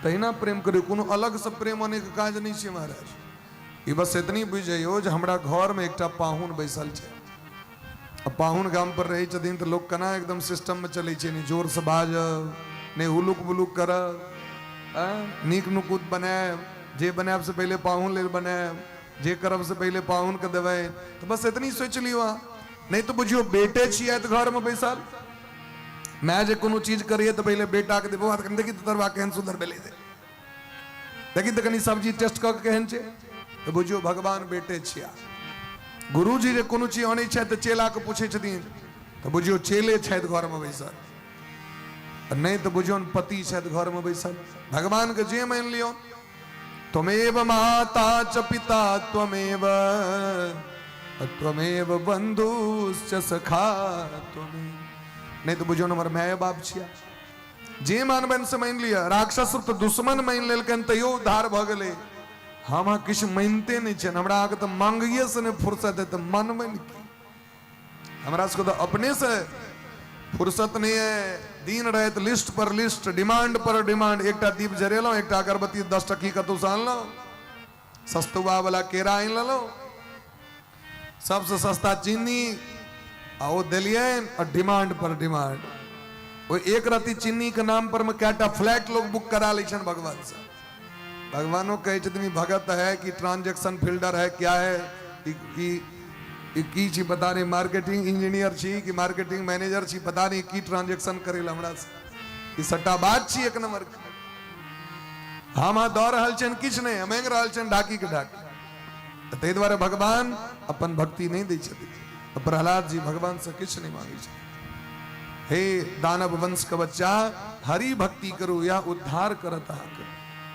तहिना प्रेम करियौ। कोनो अलगसँ प्रेम अनैके काज नहि छै महाराज। ई बस एतनी बुझि जइयौ जे हमरा घरमे एकटा पाहुन बैसल छै। आ पाहुन गाम पर रहै छथिन तऽ लोक केना एकदम सिस्टममे चलै छै, नहि जोरसँ बाजब, नहि हुलुक बुलुक करब, नीक नुकुत बनायब, जे बनायब से पहिले पाहुन लेल बनायब, जे करब से पहिले पाहुनके देबै। तऽ बस एतनी सोचि लियौ अहाँ, नहि तऽ बुझियौ बेटे छियै तऽ घरमे बैसल। माय जे कोनो चीज करैए तऽ पहिले बेटाके देबो, कनि देखी तऽ तरुआ केहन सुन्दर भेलै, देखी तऽ कनि सब्जी टेस्ट कऽ के केहन छै। तऽ बुझियौ भगवान बेटे छिया। गुरुजी जे कोनो चीज अनै छथि तऽ चेलाके पूछै छथिन, तऽ बुझियौ चेले छथि घरमे बैसल, नहि तऽ बुझियौ पति छथि घरमे बैसल। भगवानके जे मानि लियौ, त्वमेव माता च पिता त्वमेव त्वमेव बन्धुश्च सखा त्वमेव, नहि तऽ बुझियौ हमर माय बाप छिया। जे मानबनि से मानि लिअ। राक्षस तऽ दुश्मन मानि लेलकनि तैयो उद्धार भऽ गेलै। हम अहाँ किछु मानिते नहि छियनि, हमरा अहाँके तऽ मांगैए से नहि फुर्सत है तऽ मानबनि की? हमरा सबके तऽ अपने से फुर्सत नहि है। दिन राति लिस्ट पर लिस्ट, डिमांड पर डिमांड। एकटा दीप जरेलहुँ, एकटा अगरबत्ती 10 टकी कतहुसँ आनलहुँ, सस्तुआ वाला केरा आनि लेलहुँ, सबसँ सस्ता चीनी आ ओ देलियनि, आ डिमांड पर डिमांड। ओहि एक रत्ती चीनी के नाम पर में कएटा फ्लैट लोग बुक करा लै छनि भगवान से। भगवानो कहै छथिन ई भगत है कि ट्रांजेक्शन फील्डर है, क्या है ई ई की छी पता नहीं, मार्केटिंग इंजीनियर छी कि मार्केटिंग मैनेजर छी, पता नहीं की ट्रांजेक्शन करै लए हमरा से। ई सट्टा बात छी एक नंबर के। हम अहाँ दऽ रहल छियनि किछु नहि, हम मांगि रहल छियनि ढाकी के ढाकी। तऽ ताहि दुआरे भगवान अपन भक्ति नहि दै छथिन। तऽ प्रहलाद जी भगवान से किछु नहि मांगै छथिन। हे दानव वंश के बच्चा, हरि भक्ति करू, यह उद्धार करत अहाँके।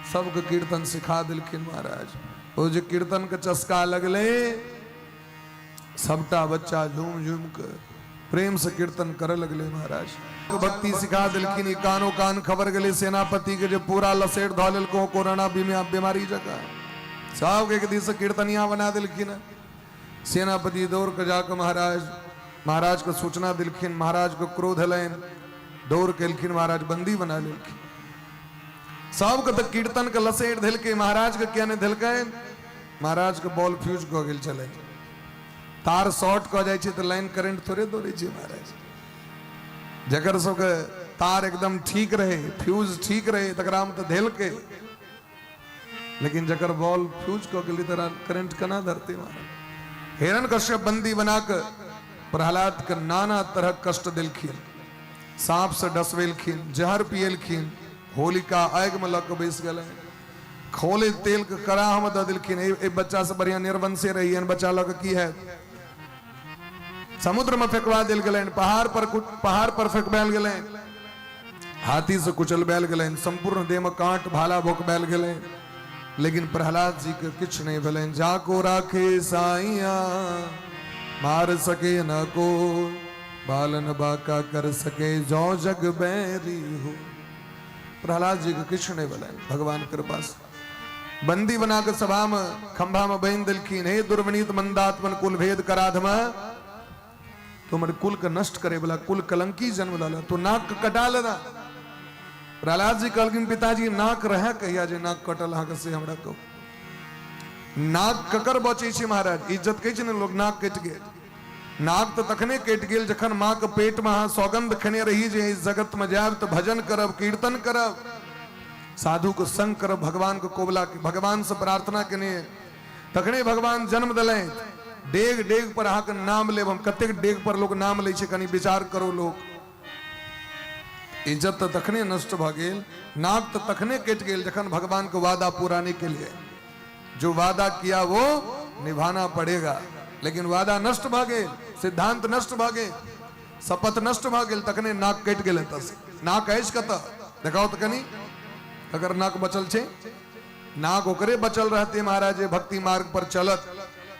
सबके कीर्तन सिखा देलखिन महाराज। ओ जे कीर्तन के चस्का लगलै, सबटा बच्चा झूम झूम के प्रेम से कीर्तन करे लगले महाराज। भक्ति सिखा देलखिन। ई कानो कान खबर गेलै सेनापति के जे पूरा लसेट धऽ लेलको कोरोना बीमारी जकाँ, सबके एक दिस से कीर्तनिया बना देलखिन। सेनापति दौड़ के जाके महाराज महाराज के सूचना देलखिन। महाराज के क्रोध एलनि, दौड़ के एलखिन, महाराज बंदी बना लेलखिन। सबके तऽ कीर्तन के लसेट देलकै, महाराज के किया नहि देलकनि? महाराज के बॉल फ्यूज कऽ गेल छलै। तार शॉर्ट कऽ जाइ छै तऽ लाइन करेंट थोड़े दौड़ै छै महाराज। जकर सबके तार एकदम ठीक रहे, फ्यूज ठीक रहे, तकरा मे तऽ धेलकै, लेकिन जकर बॉल फ्यूज कऽ गेलै तकरा करेंट केना धरतै महाराज? हिरण कश्यप बंदी बना कऽ प्रहलाद के नाना तरहक कष्ट देलखिन। साँप से डसबेलखिन, जहर पियलखिन, होलिका आगि मे लऽ कऽ बैस गेलै, खोले तेल के कड़ाह में दऽ देलखिन। एहि बच्चा से बढ़िया निर्वंशे रही, बच्चा लऽ कऽ की है? समुद्र में फेंकवा देल गेलनि, पहाड़ पर फेंकवायल गेलनि, हाथी से कुचलबायल गेलनि, संपूर्ण देह में कांट भाला भोकबायल गेलनि, लेकिन प्रहलाद जी के किछु नहीं भेलनि। जाको राखे साइया मार सके न को, बालन बाका कर सके जो जग बैरी हो। प्रहलाद जी के किछु नहीं भेलनि भगवान कृपा से। बंदी बना के सभा में खंभा में बांधि देलखिन। हे दुर्विनीत मंदात्मन कुल भेद कराधमा, तुमर कुल के नष्ट करे वाला कुल कलंकी जन्म लला, तू नाक के कटा लेना। प्रहलाद जी कहलखिन पिताजी नाक रहे कहिया जे नाक कटल अहाँके से हमरा कहू। नाक ककर बचै छै महाराज? इज्जत कहै छै ने लोग, नाक कटि गेल। नाक तऽ तखने कटि गेल जखन माँ के पेट में अहाँ सौगंध खेने रही जे इस जगत में जायब तऽ भजन करब, कीर्तन करब, साधु के संग करब, भगवान के कोबला के भगवान से प्रार्थना केने तखने भगवान जन्म देलनि। डेग डेग पर अहाँके नाम लेब हम। कतेक डेग पर लोग नाम लै छै, कनि विचार करो लोग। इज्जत तऽ तखने नष्ट भऽ गेल, नाक तऽ तखने कटि गेल जखन भगवान के वादा पूरा नहीं केलिए। जो वादा किया वो निभाना पड़ेगा, लेकिन वादा नष्ट भऽ गेल, सिद्धांत नष्ट भऽ गेल, शपथ नष्ट भऽ गेल, तखने नाक कटि गेल। एतऽ नाक अछि कतऽ देखाओ तऽ कनि, अगर नाक बचल छै? नाक ओकरे बचल रहते महाराज जे भक्ति मार्ग पर चलत,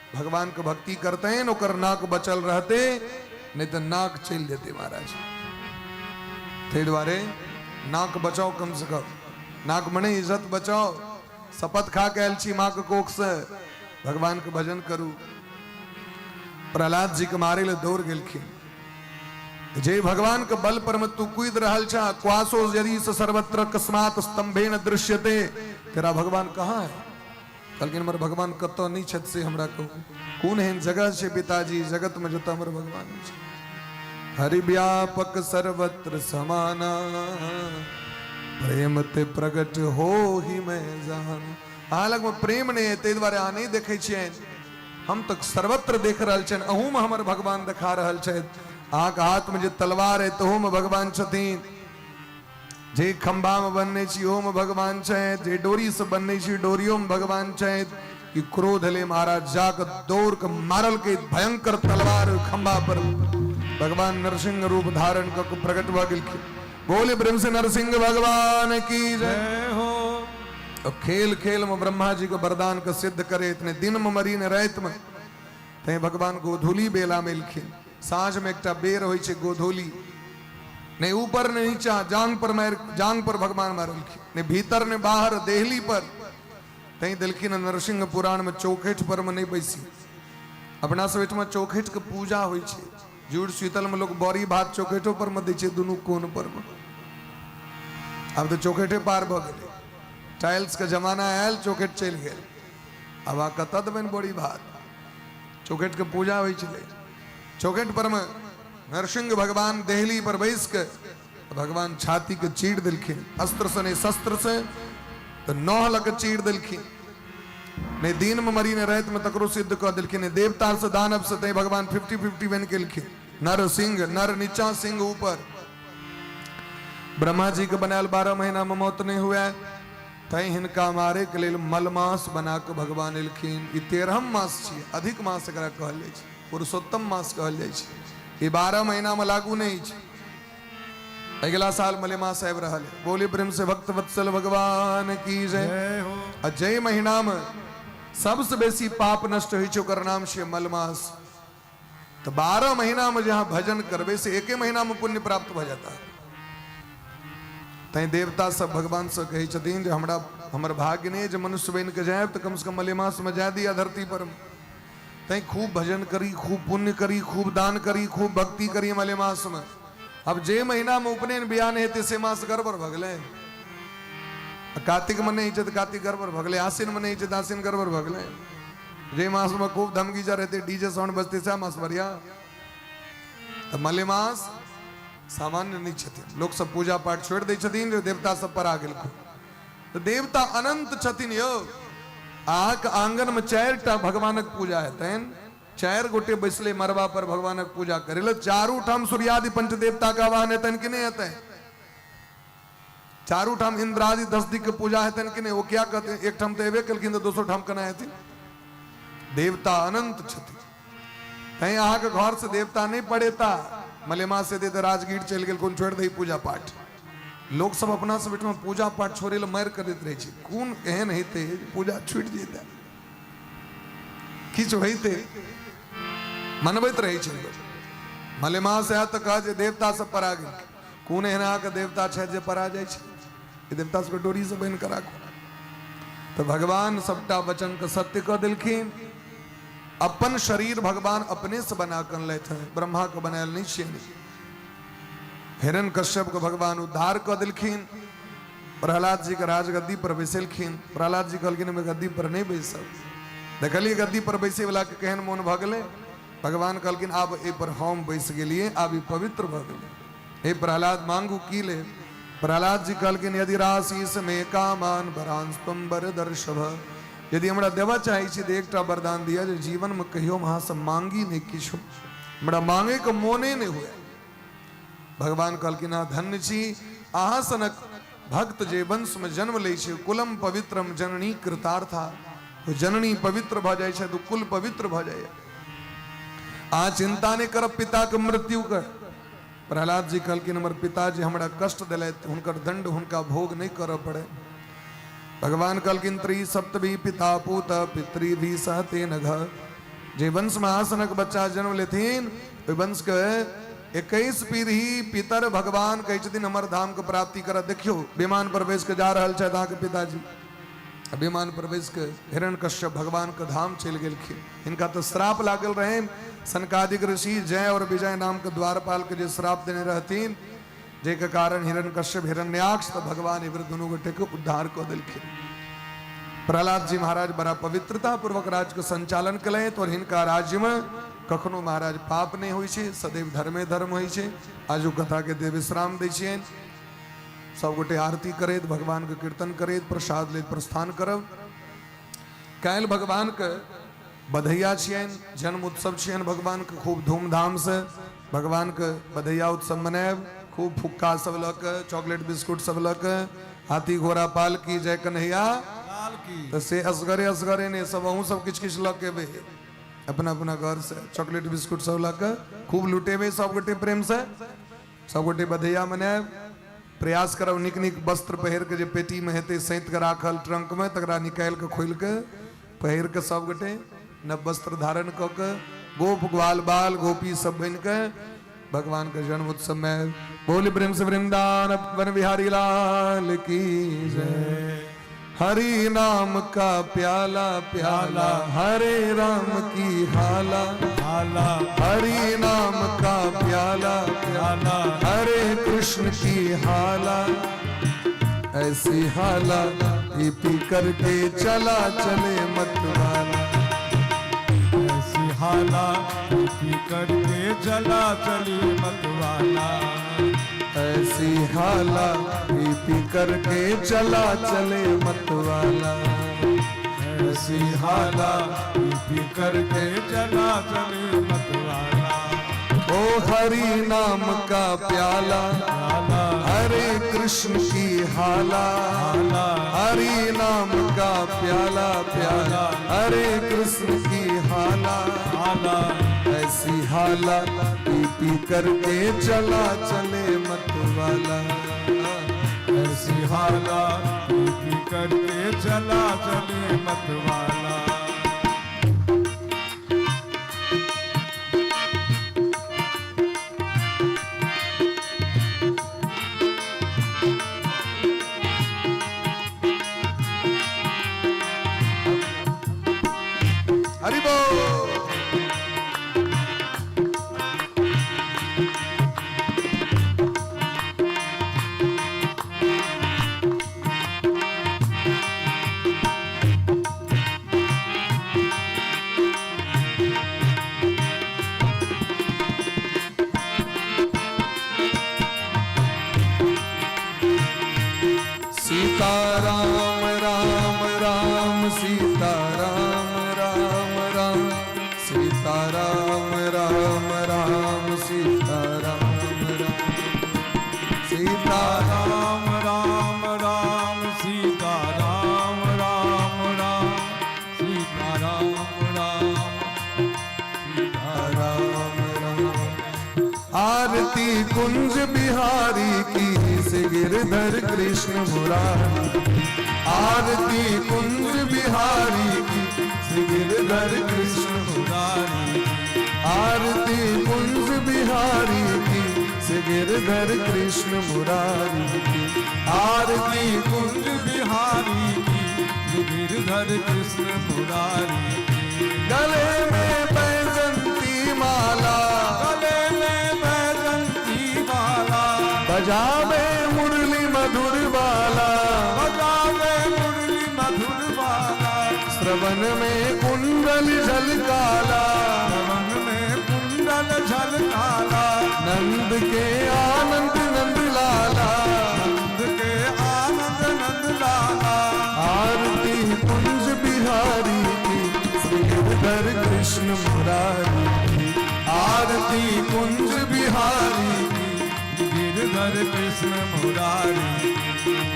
भगवान के भक्ति करते हैं, ओकर नाक बचल रहते, नहीं तो नाक चलि जेते महाराज। ताहि दुआरे नाक बचाओ कम से कम। नागमणि इज्जत बचाओ। शपथ खा के आयल छी माँ के कोख से, भगवान के भजन करू। प्रहलाद जी के मारे ले दौड़ गेलखिन। जे भगवान के बल पर में तू कूद रहल छा, क्वासो यदि स सर्वत्र कस्मात् स्तंभेन दृश्यते, तेरा भगवान कहाँ है? कहलखिन हमर भगवान कतऽ नहीं छथि से हमरा कहू, कोन एहन जगह छै पिताजी जगत में जतऽ हमर भगवान छै? हरि व्यापक सर्वत्र समाना, प्रेम ते प्रगट हो ही मैं जान। अहाँ लगमे प्रेम नहि अइ ताहि दुआरे अहाँ नहि देखै छियनि, हम तऽ सर्वत्र देख रहल छियनि, अहूँमे हमर भगवान देखा रहल छथि। अहाँके हाथमे जे तलवार अइ तहूमे भगवान छथिन, जे खम्भामे बन्हने छी ओहोमे भगवान छथि, जे डोरीसँ बन्हने छी डोरियोमे भगवान छथि। कि क्रोध एलै महाराज, जाकऽ दौड़ कऽ मारलकै भयंकर तलवार ओहि खम्भा पर। भगवान नरसिंह रूप धारण कऽ के प्रकट भऽ गेलखिन। बोले प्रेम से नरसिंह भगवान की जय हो। और खेल खेल में ब्रह्मा जी के वरदान के सिद्ध करे, इतने दिन में मरी ने रात में, तैं भगवान गोधूली बेला में एलखिन। साँझ में एकटा बेर होइ छै गोधूली, नहीं ऊपर ने नीचा, जांग पर मार, जांग पर भगवान मारलखिन, ने भीतर ने बाहर, देहली पर। तैं देलखिन नरसिंह पुराण में चौखट पर में नहीं बैसी। अपना सब एहिठमा चौखट के पूजा होइ छै, जुड़ शीतल में लोग बड़ी भात चौखटो पर में दै छै, दुनू कोन पर में। आब तऽ चौखटे पार भऽ गेलै, टाइल्स के जमाना आयल, चौखट चलि गेल। आब अहाँ कतऽ देबनि बड़ी भात? चौखट के पूजा होइ छलै। चौखट पर में नरसिंह भगवान देहली पर बैस के भगवान छाती के चीर देलखिन, अस्त्र से नहीं शस्त्र से, तऽ नह लऽ के चीर देलखिन। नहीं दिन में मरी ने रात में तकरो सिद्ध कऽ देलखिन, नहीं देवता से दानव से, तैं भगवान 50-50 बनि गेलखिन। नर सिंह, नर नीचा सिंह ऊपर। ब्रह्मा जी के बनायल 12 महीना में मौत नहीं हुए, तैं हिनका मारे के लेल मलमास बना के भगवान एलखिन। ई 13 मास छियै, अधिक मास एकरा कहल जाइ छै, पुरुषोत्तम मास कहल जाइ छै। ई 12 महीना में लागू नहीं छै। अगिला साल मलेमास आबि रहल है। बोली प्रेम से भक्त वत्सल भगवान की जय हो। आ जय महीना में सबसे बेसी पाप नष्ट होइ छै ओकर नाम छै मलमास। तो 12 महीना में जहां भजन करबे से एके महीना में पुण्य प्राप्त भऽ जाता। तैं देवता सब भगवान से कहै छथिन जे हमरा हमर भाग्य नहि जे मनुष्य बनि के जायब तऽ कम से कम मलेमास में जाय दिया धरती पर। तैं खूब भजन करी, खूब पुण्य करी, खूब दान करी, खूब भक्ति करी मलेमास में। अब जे महीना में उपनयन बियाह नहि हेतै से मास गड़बड़ भऽ गेलै। कार्तिक में नहि छै तऽ कार्तिक गड़बड़ भऽ गेलै, आश्विन में नहि छै तऽ आश्विन गड़बड़ भऽ गेलै। जे मास में खूब धमगीजर हेतै, डीजे साउंड बजतै, सएह मास बढ़िया। तऽ मलेमास सामान्य नहि छथिन। लोक सब पूजा पाठ छोड़ि दै छथिन जे देवता सब पर आ गेलखुन। तऽ देवता अनंत छथिन यौ। अहाँके आंगन में 4टा भगवानक पूजा हेतनि, 4 गोटे बैसले मरबा पर भगवानक पूजा करै लए, चारू ठाम सूर्यादि पंचदेवता के आवाहन हेतनि कि नहि हेतनि? चारू ठाम इंद्रादि 10 दिक के पूजा हेतनि कि नहि? ओ क्या कहते, एक ठाम तऽ एबे केलखिन तऽ दोसर ठाम केना हेथिन? देवता अनंत छथिन। तैं अहाँके घर से देवता नहि पड़ेता। मलेमास से तऽ राजगीर चलि गेल, कोन छोड़ि दही पूजा पाठ। लोक सब अपना सब एहिठमा पूजा पाठ छोड़े लए मारि करैत रहै छै। कोन एहन हेतै पूजा छुटि जेतै? किछु होइते मनबैत रहै छै लोक। मलेमास आयत तऽ कह जे देवता सब परा गेल। कोन एहन अहाँके देवता छथि जे परा जाइ छै? ई देवता सबके डोरी से बान्हि कऽ राखू। तऽ भगवान सबटा वचन के सत्य कऽ देलखिन। अपन शरीर भगवान अपने से बना कऽ अनलथि हेँ, ब्रह्मा के बनायल नहि छियनि। हिरण्य कश्यप के भगवान उद्धार कऽ देलखिन। प्रहलाद जी के राजगद्दी पर बैसेलखिन। प्रहलाद जी कहलखिन हम गद्दी पर नहि बैसब। देखलियै गद्दी पर बैसे वाला के केहन मोन भऽ गेलै। भगवान कहलखिन आब एहि पर हम बैस गेलियै, आब ई पवित्र भऽ गेलै। हे प्रहलाद मांगू की ले? प्रहलाद जी कहलखिन यदि राशीष में कामान वरांस्तम वर दर्शभ, यदि हमरा देबऽ चाहै छी तऽ एकटा वरदान दिअ जे जीवन में कहियो हम अहाँसँ मांगी नहि किछु, हमरा मांगेके मोने नहि हुए। भगवान कहलखिन अहाँ धन्य छी, अहाँ सनक भक्त जे वंश में जन्म लै छै, कुलम पवित्रम जननी कृतार्था, ओ जननी पवित्र भऽ जाइ छै तऽ कुल पवित्र भऽ जाइए। अहाँ चिंता नहि करब पिताके मृत्यु के। प्रहलाद जी कहलखिन हमर पिताजी हमरा कष्ट देलथि, हुनकर दंड हुनका भोग नहि करऽ पड़े। भगवान कहलखिन त्रि सप्तवी पिता पूत पितृ भी सहते नघ, जे वंश में आसनक बच्चा जन्म लेथिन ओहि वंश के 21 पीढ़ी पितर भगवान कहै छथिन हमर धाम के प्राप्ति करत। देखियौ विमान पर बैस के जा रहल छथि अहाँके पिताजी, आ विमान पर बैस के हिरण्यकश्यप भगवान के धाम चलि गेलखिन। हिनका तऽ श्राप लागल रहनि, सनकादिक ऋषि जय और विजय नाम के द्वारपाल के जे श्राप देने रहथिन, जाहिके कारण हिरण्यकश्यप हिरण्याक्ष तऽ भगवान एहि बेर दुनू गोटे के उद्धार कऽ देलखिन। प्रहलाद जी महाराज बड़ा पवित्रता पूर्वक राज्य के संचालन केलथि और हिनका राज्य में कखनो महाराज पाप नहि होइ छै, सदैव धर्मे धर्म होइ छै। आजुक कथा के देव विश्राम दै छियनि। सब गोटे आरती करैत भगवान के कीर्तन करैत प्रसाद लैत प्रस्थान करब। काल्हि भगवान के बधैया छियनि, जन्म उत्सव छियनि भगवान के, खूब धूमधाम से भगवान के बधैया उत्सव मनायब, खूब फुक्का सब लऽ के, चॉकलेट बिस्कुट सब लऽ के, हाथी घोड़ा पालकी जय कन्हैया लाल की। तऽ से असगरे असगरे नहि, सब अहूँ सब किछु किछु लऽ के एबै अपना अपना घर से, चॉकलेट बिस्कुट सब लऽ के खूब लुटेबै सब गोटे प्रेम से, सब गोटे बधैया मनायब। प्रयास करब नीक नीक वस्त्र पहिर के, जे पेटी में हेतै सैंत के राखल ट्रंक में, तकरा निकालि के खोलि के पहिर के सब गोटे नव वस्त्र धारण कऽ के गोप ग्वाल बाल गोपी सब बनि के भगवान के जन्म उत्सव में बोल प्रेम से वृंदावन वन बिहारी लाल की जय। हरि नाम का प्याला प्याला हरे राम की हाला हाला, हरि नाम का प्याला प्याला हरे कृष्ण की हाला, ऐसी हाला पी पी करके चला चले मतवाला, ऐसी हाला पी करके चला चली मतवाला, ऐसी हाला पी पी करके चला चले मतवाला, ऐसी हाला पी पी करके चला चले मतवाला, ओ हरि नाम का प्याला हाला, हरे कृष्ण की हाला, हाला, हरि नाम का प्याला प्याला हरे कृष्ण की हाला, हाला, ऐसी हाला पी पी करके चला चले मतवाला, ऐसी हाला पी पी करके चला चले मतवाला। हरि बोल। सीता राम राम राम सीता राम राम राम सीता राम राम राम सीता राम राम सीता राम राम राम सीता राम राम राम सीता राम राम सीता राम राम। आरती कुंज बिहारी की से गिरधर कृष्ण मुरारी, आरती कुंज बिहारी की से गिरधर कृष्ण मुरारी, आरती कुंज बिहारी की से गिरधर कृष्ण मुरारी की, आरती कुंज कुंज बिहारी की गिरधर कृष्ण मुरारी की। गले में बैजंती माला, गले में बैजंती माला, बजावे मुरली मधुर वाला, बजावे मुरली मधुर वाला, श्रवण में कुंडल झलकाला, श्रवण में कुंडल झलकाला, नंद के आनंद नंद लाला, नंद के आनंद नंद लाला, आरती कुंज बिहारी की श्री गिरधर कृष्ण मुरारी की, आरती कुंज बिहारी की गिरधर कृष्ण मुरारी।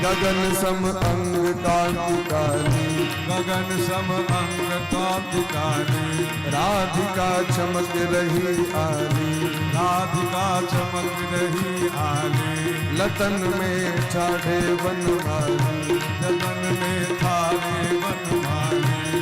गगन सम अंग कांति काली, गगन सम अंग कांति काली, राधिका चमक रही आली, राधिका चमक रही आली, लतन में ठाढ़े बनमाली, जतन में थारे बनमाली,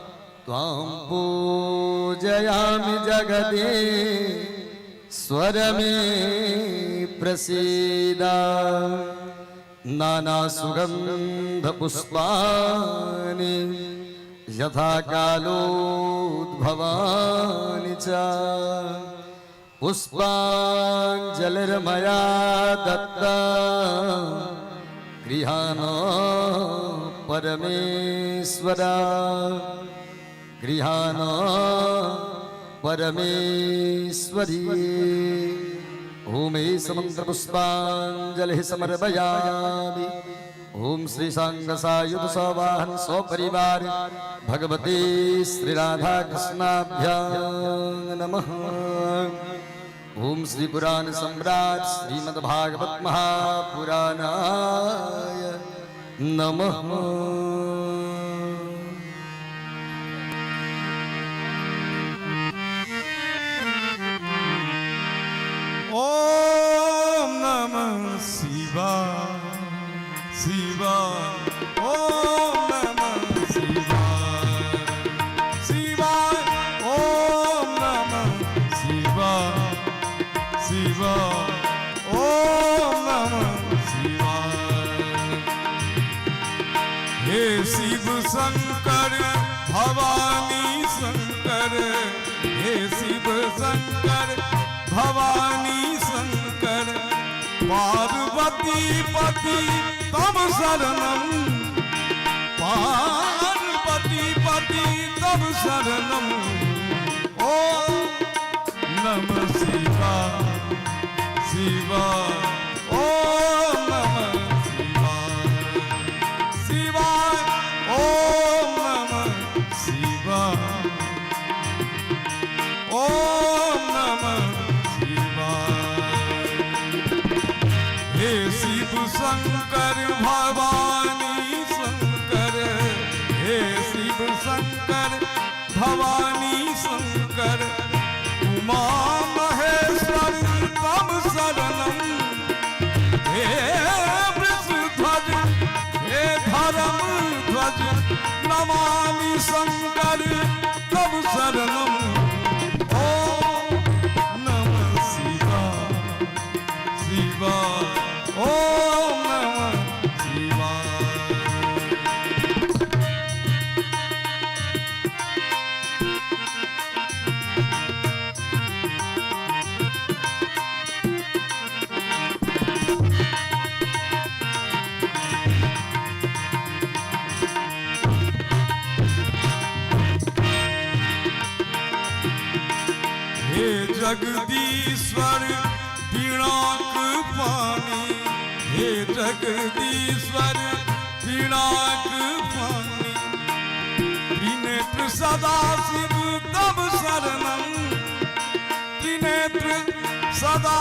त्वां पूजयामि जगदे स्वर मे प्रसीद। नानासुगन्धपुष्पाणि यथा कालोद्भवानि च पुष्पाञ्जलिर्मया दत्ता गृहाणो परमेश्वर, गृहाणो परमेश्वरी। ओम समंत्र पुष्पांजलि समर्पयामि। ओम श्री सांगसायुध सवाहन सपरिवार भगवती श्री राधा कृष्णाभ्यां नमः। ओम श्री पुराण सम्राट श्रीमद्भागवत महापुराणाय नमः। ओम नमः शिवाय शिवाय, ओम नमः शिवाय शिवाय, ओम नमः शिवाय शिवाय, ओम नमः शिवाय। हे शिव शंकर भवानी शंकर, हे शिव शंकर भवानी शंकर, पार्वती पति तब शरणम, पार्वती पति तब शरणम। ओम नमः शिवाय शिवाय, ओम नमः शिवाय शिवाय, ओम नमः शिवाय, ओम नमः शिवाय। हे शिव शंकर भवानी शंकर, हे शिव शंकर भवानी शंकर, उमा महेश्वर तब शरणम। हे वृषध्वज हे धर्म ध्वज, नमामि शंकर तब शरणम। ओम नमः शिवाय शिवाय, ओम नमः शिवाय। हे जगदीश्वर पिणाक पानी, हे जगदीश्वर पिणाक पानी, त्रिनेत्र सदा शिव तब शरणम, त्रिनेत्र सदा।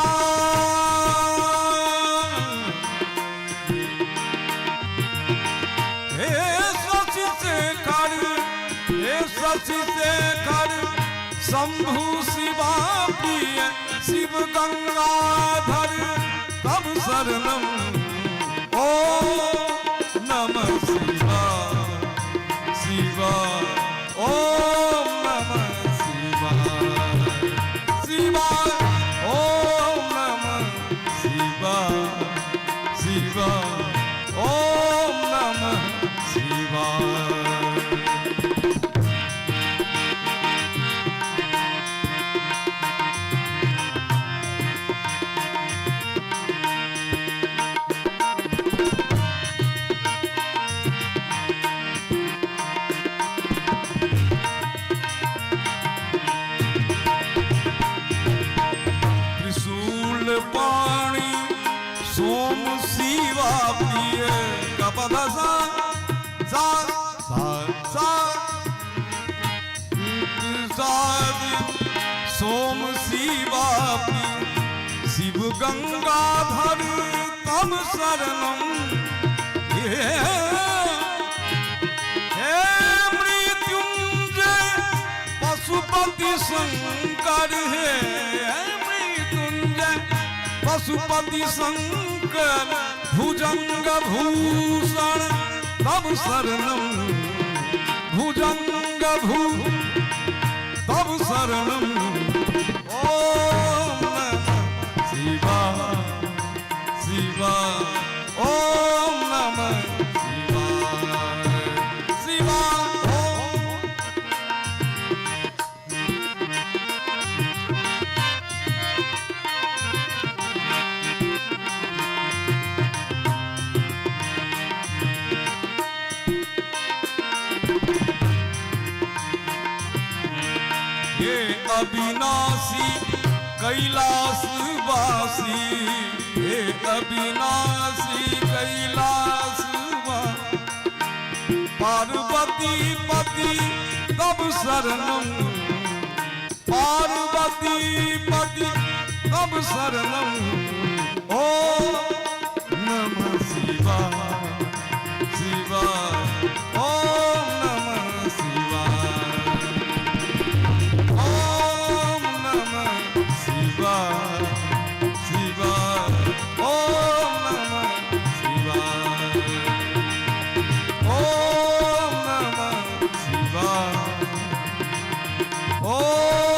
हे शशि शेखर, हे शशि शेखर शंभु शिवा प्रिय, शिव गंगाधर तब शरणम। ओम नमः शिवाय शिवाय, ओम नमः शिवाय शिवाय, ओम नमः शिवाय शिवाय, ओम नमः शिवाय। त्रिशूल पाणी सोम शिवा प्रिय, कपद सा सा सा सा साद, सोम शिवा प्रिय, शिव गंगाधर तम शरणम। हे हे मृत्युंजय पशुपति शंकर, हे मृत्युंजय पशुपति शंकर, भुजंग भूषण तब शरणम, भुजंग कभू तब शरणम। ओम नमः शिवाय शिवाय, ओम नमः शिवाय शिवाय, ओम। हे अविनाशी कैलाश वासी, हे अविनाशी कैलाश पार्वती पति तब शरणम, पार्वती पति तब शरणम। ओम नमः शिवाय शिवाय, ओम नमः शिवाय, ओम नमः शिवाय शिवाय, ओम नमः शिवाय, ओम नमः शिवाय, ओम।